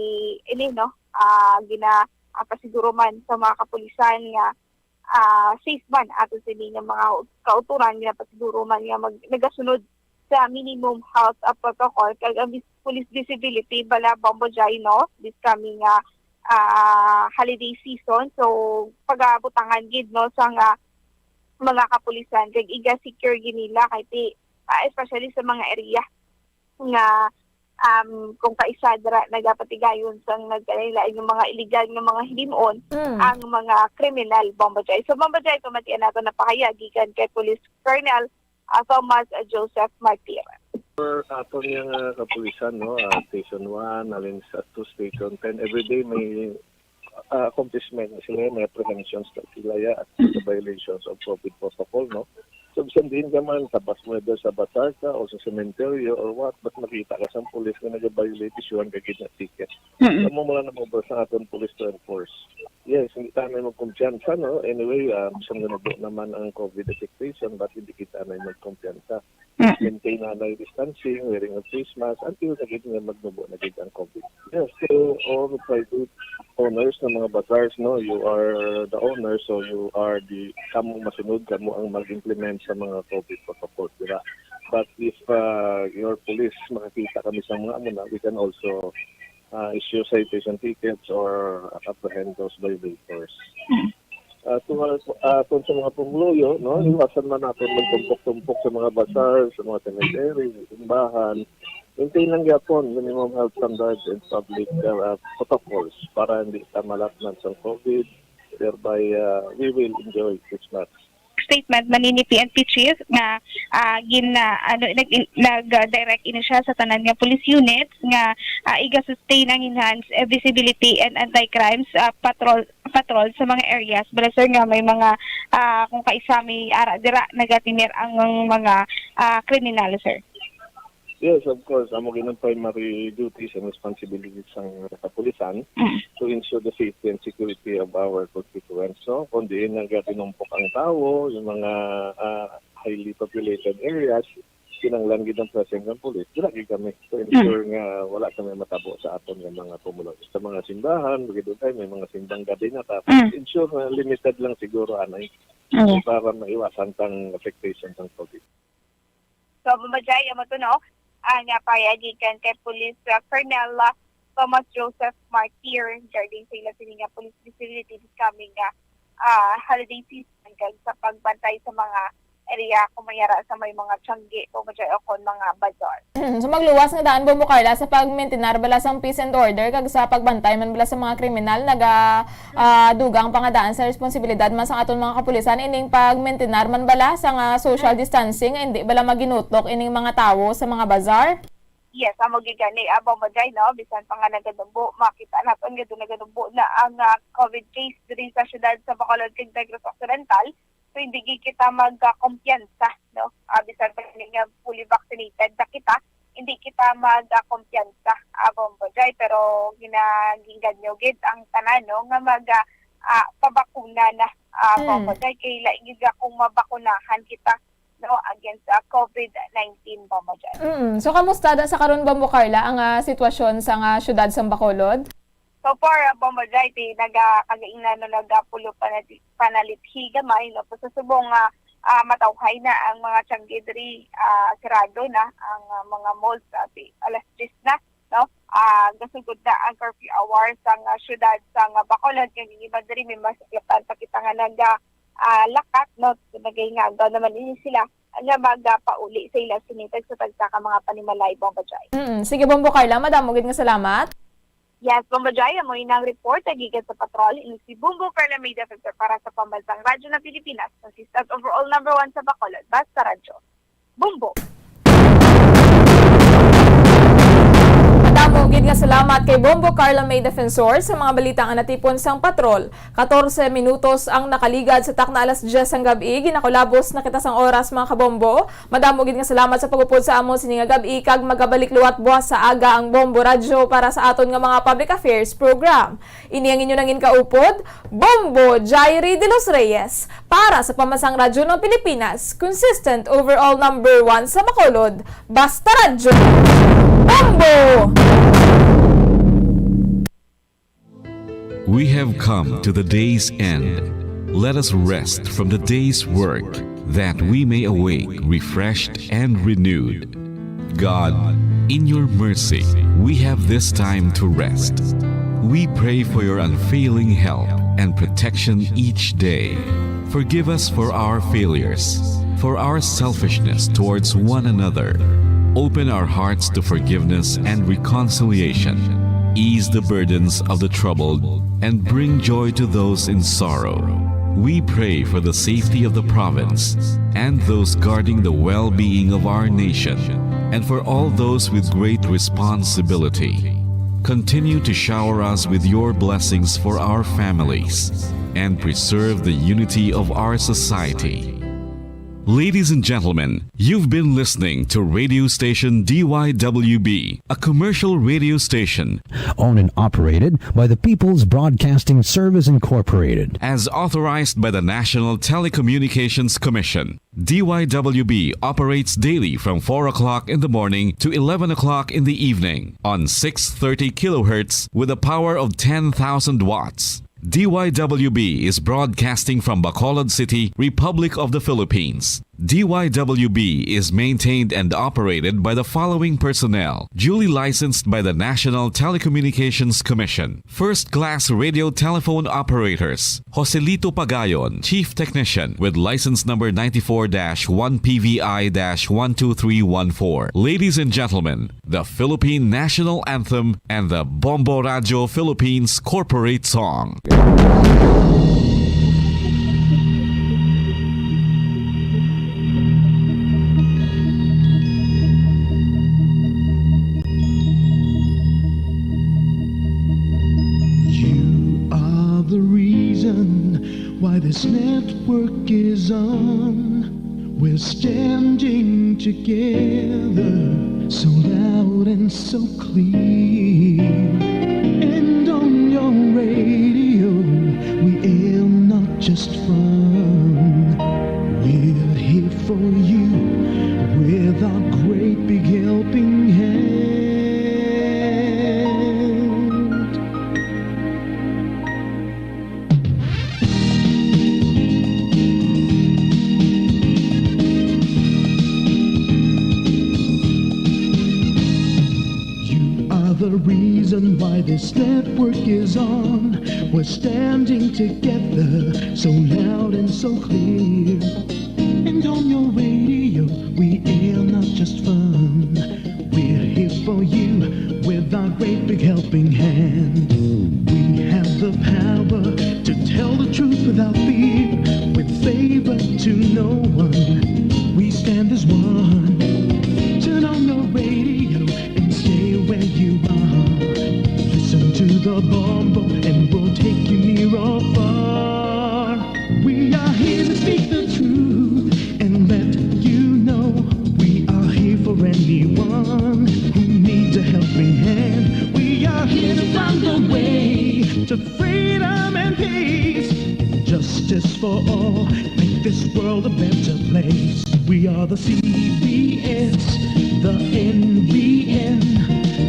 ini, no? Ah, gina, ah, pasiguro man sa mga kapulisan nga, ah, safe man ato sini nga mga kautoran, ginapasiguro man nga mag-, nagasunod sa minimum health, ah, protocol, kag ang vis-, police visibility bala, Bombo Jai, no, this coming, ah, ah, holiday season. So, pagabutangan gid, no, sa nga mga kapulisan kag iga-secure gid nila kay ti-, ah, especially sa mga area nga, um, kung kaisa dira nagapatigayon sang nagkalain-lain nga mga illegal nga mga hilimon Mm. ang mga kriminal, Bombo Jai. So, Bombo Jai, pamatian nato na pahayag gikan kay Police Colonel, ah, Thomas Joseph Martir. For aton nga kapulisan, no, ah, Station one, halin sa to Station ten, everyday may ah, accomplishment sila, may apprehensions na sila ya at sa violations of COVID protocol, no? So, bisan diin ka man, sa bas, whether sa bazar ka o sa sementeryo or what, basta makita ka sa pulis nga nag-violate, isyuhan ka gid na ticket. Mm-mm. Amo man lang ang oras sa aton pulis to enforce. Yes, hindi tayo magkumpiyansa, no? Anyway, ah, bisan nga nagdo naman ang COVID affectation, but hindi kita na magkumpiyansa. Mm. Maintain na lang distancing, wearing of face mask, until na gid nga magnubo na gid ang COVID. Yes, to all private owners ng mga bazars, no, you are the owner, so you are the, kamo masunod, kamo ang mag-implement sa mga COVID protocol, di ba? But if, uh, your police, makakita kami sa mga amo na, we can also, uh, issue citation tickets or apprehend those violators. Mm. Ah, to, ah, kung sa mga pumuluyo, no, iwasan man naton magtumpok-tumpok sa mga bazar, sa mga cemetery, simbahan. Maintain lang gyapon minimum health standards and public, ah, protocols para hindi ta malatnan sang COVID, thereby, ah, we will enjoy Christmas. Statement man ni P N P chief nga, ah, gin, ah, ano, nag-, nag-, ah, direct ini siya sa tanan nga police units nga, ah, iga-sustain ang enhanced, ah, visibility and anti-crimes, ah, patrol, patrol sa mga areas, bala, sir, nga may mga, ah, kung kaisa may ara dira nagatener ang mga, ah, kriminal, sir. Yes, of course. Amo gid ang primary duties and responsibilities sang kapulisan Mm. to ensure the safety and security of our constituents. So, kung diin nagatinumpok ang tawo, yung mga, ah, highly populated areas, kinahanglan gid ang presence ng police. Dira gid kami to ensure Mm. nga wala kami matabo sa aton nga mga pumuluyo. Sa mga simbahan, bukod tayo, may mga simbang gabi na, tapos Mm. ensure na limited lang siguro, anay, Mm. para maiwasan tang affectation sang COVID. So, Bombo Jai, amo to, no, ang, ah, pahayag gikan kay Police, ah, Colonel, ah, Thomas Joseph Martir, regarding sa ila sini nga police visibility this coming, ah, ah, holiday season, kag sa pagbantay sa mga area kung may ara sa may mga tiyangge, Bombo Jai, o kon mga bazar. So, magluwas nga daan, Bombo Carla, sa pagmintinar bala sang peace and order kag sa pagbantay man bala sa mga kriminal, naga, ah, dugang pa nga daan sa responsibilidad man sang aton mga kapulisan ining pagmintinar man bala sang, ah, social distancing, nga hindi bala maginutok ining mga tawo sa mga bazar? Yes, amo gid gani, ah, Bombo Jai, no? Bisan pa nga naganubo, makita naton nga doon naganubo na ang, ah, COVID case diri sa siyudad sa Bacolod kag Negros Occidental. So, hindi gid kita magkumpiyansa, no? Ah, bisan pa gani nga fully vaccinated na kita, hindi kita magkumpiyansa, ah, Bombo Jai. Pero ginaginganyo gid ang tanan, no, nga mag, ah, ah, pabakuna na, ah, Mm. Bombo Jai. Kay lain gid nga kung mabakunahan kita, no, against, ah, COVID nineteen, Bombo Jai. Mm. So, kamusta da sa karon, Bombo Carla, ang, ah, sitwasyon sa nga siyudad sa Bacolod? So far, ah, Bombo Jai, ti naga-, kagaingnan, no, nagapulo pa na di-, panalithi gamay, no? Sa subong nga, ah, matawhay na ang mga tiyangge diri, ah, sirado na ang, ah, mga malls, ah, ti alas diyes na, no? Ah, gasugod na ang curfew hours sa nga siyudad sa nga Bacolod, kag yung iba diri may masaklatan pa kita nga naga, ah, lakat, no? So, nagaingagaw naman ini sila nga magapauli sa ila sini tagsa-tagsa ka mga panimalay, Bombo Jai. Mm, sige, Bombo Carla, madamo gid nga salamat. Yes, Bombo Jai, amo ina ang report gikan sa patrol. Ini si Bombo Carla Media Center para sa Pambansang Radyo ng Pilipinas, consistent overall number one sa Bacolod. Basta Radyo. Bombo! Madamo Gid nga salamat kay Bombo Carla May Defensor sa mga balita nga natipon sang patrol. Katorse minutos ang nakaligad sa takna alas diyes sang gab-i. Ginakulabos na kita sang oras, mga kabombo. Madamo gid nga salamat sa pag-upod sa amon sini nga gab-i, kag magabalik liwat buwas sa aga ang Bombo Radyo para sa aton nga mga public affairs program. Ini ang inyo nangin kaupod, Bombo Jairi de los Reyes, para sa Pamansang Radyo ng Pilipinas, consistent overall number one sa Bacolod, Basta Radyo. Bombo! We have come to the day's end. Let us rest from the day's work, that we may awake refreshed and renewed. God, in your mercy, we have this time to rest. We pray for your unfailing help and protection each day. Forgive us for our failures, for our selfishness towards one another. Open our hearts to forgiveness and reconciliation. Ease the burdens of the troubled and bring joy to those in sorrow. We pray for the safety of the province and those guarding the well-being of our nation, and for all those with great responsibility. Continue to shower us with your blessings for our families and preserve the unity of our society. Ladies and gentlemen, you've been listening to radio station D Y W B, a commercial radio station owned and operated by the People's Broadcasting Service Incorporated. As authorized by the National Telecommunications Commission. D Y W B operates daily from four o'clock in the morning to eleven o'clock in the evening on six thirty kilohertz with a power of ten thousand watts. D Y W B is broadcasting from Bacolod City, Republic of the Philippines. D Y W B is maintained and operated by the following personnel, duly licensed by the National Telecommunications Commission. First class radio telephone operators, Joselito Pagayon, Chief Technician, with license number ninety-four dash one P V I dash one two three one four. Ladies and gentlemen, the Philippine National Anthem and the Bombo Radio Philippines Corporate Song. You are the reason why this network is on. We're standing together, so loud and so clear. And on your radio, we air not just fun. We're here for you with our great big helping hand. You are the reason why this network is on. We're standing together, so loud and so clear. And on your radio, we air not just fun. We're here for you with our great big helping hand. We have the power to tell the truth without fear, with favor to no one. We stand as one. Turn on your radio and stay where you are. Listen to the Bombo and we'll take you near or far. We are here to speak the truth and let you know we are here for anyone who needs a helping hand. We are here to find the way to freedom and peace, justice for all, make this world a better place. We are the C B S, the N B N,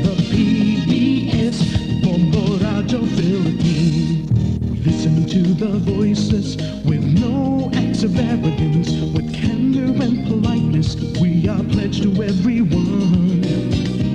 the P B S, Bombo Radio Philippines. We listen to the voiceless with no acts of arrogance, with candor and politeness. We are pledged to everyone.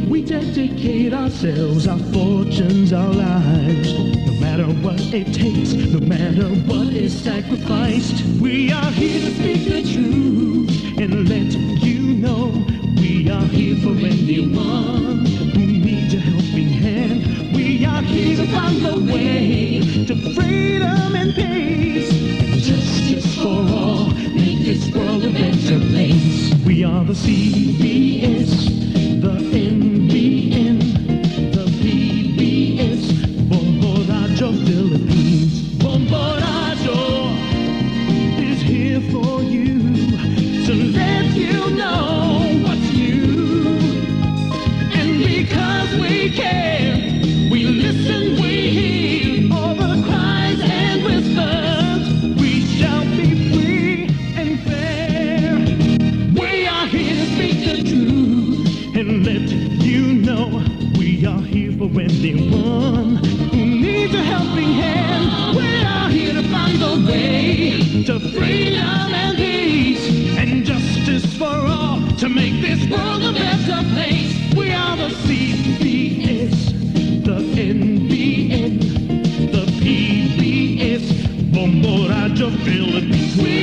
We dedicate ourselves, our fortunes, our lives. No matter what it takes, no matter what is sacrificed, we are here to speak the truth and let you know we are here for anyone who needs a helping hand. We are here to find the way to freedom and peace and justice for all. Make this world a better place. We are the C B S, the N B N, the Radyo Philippines.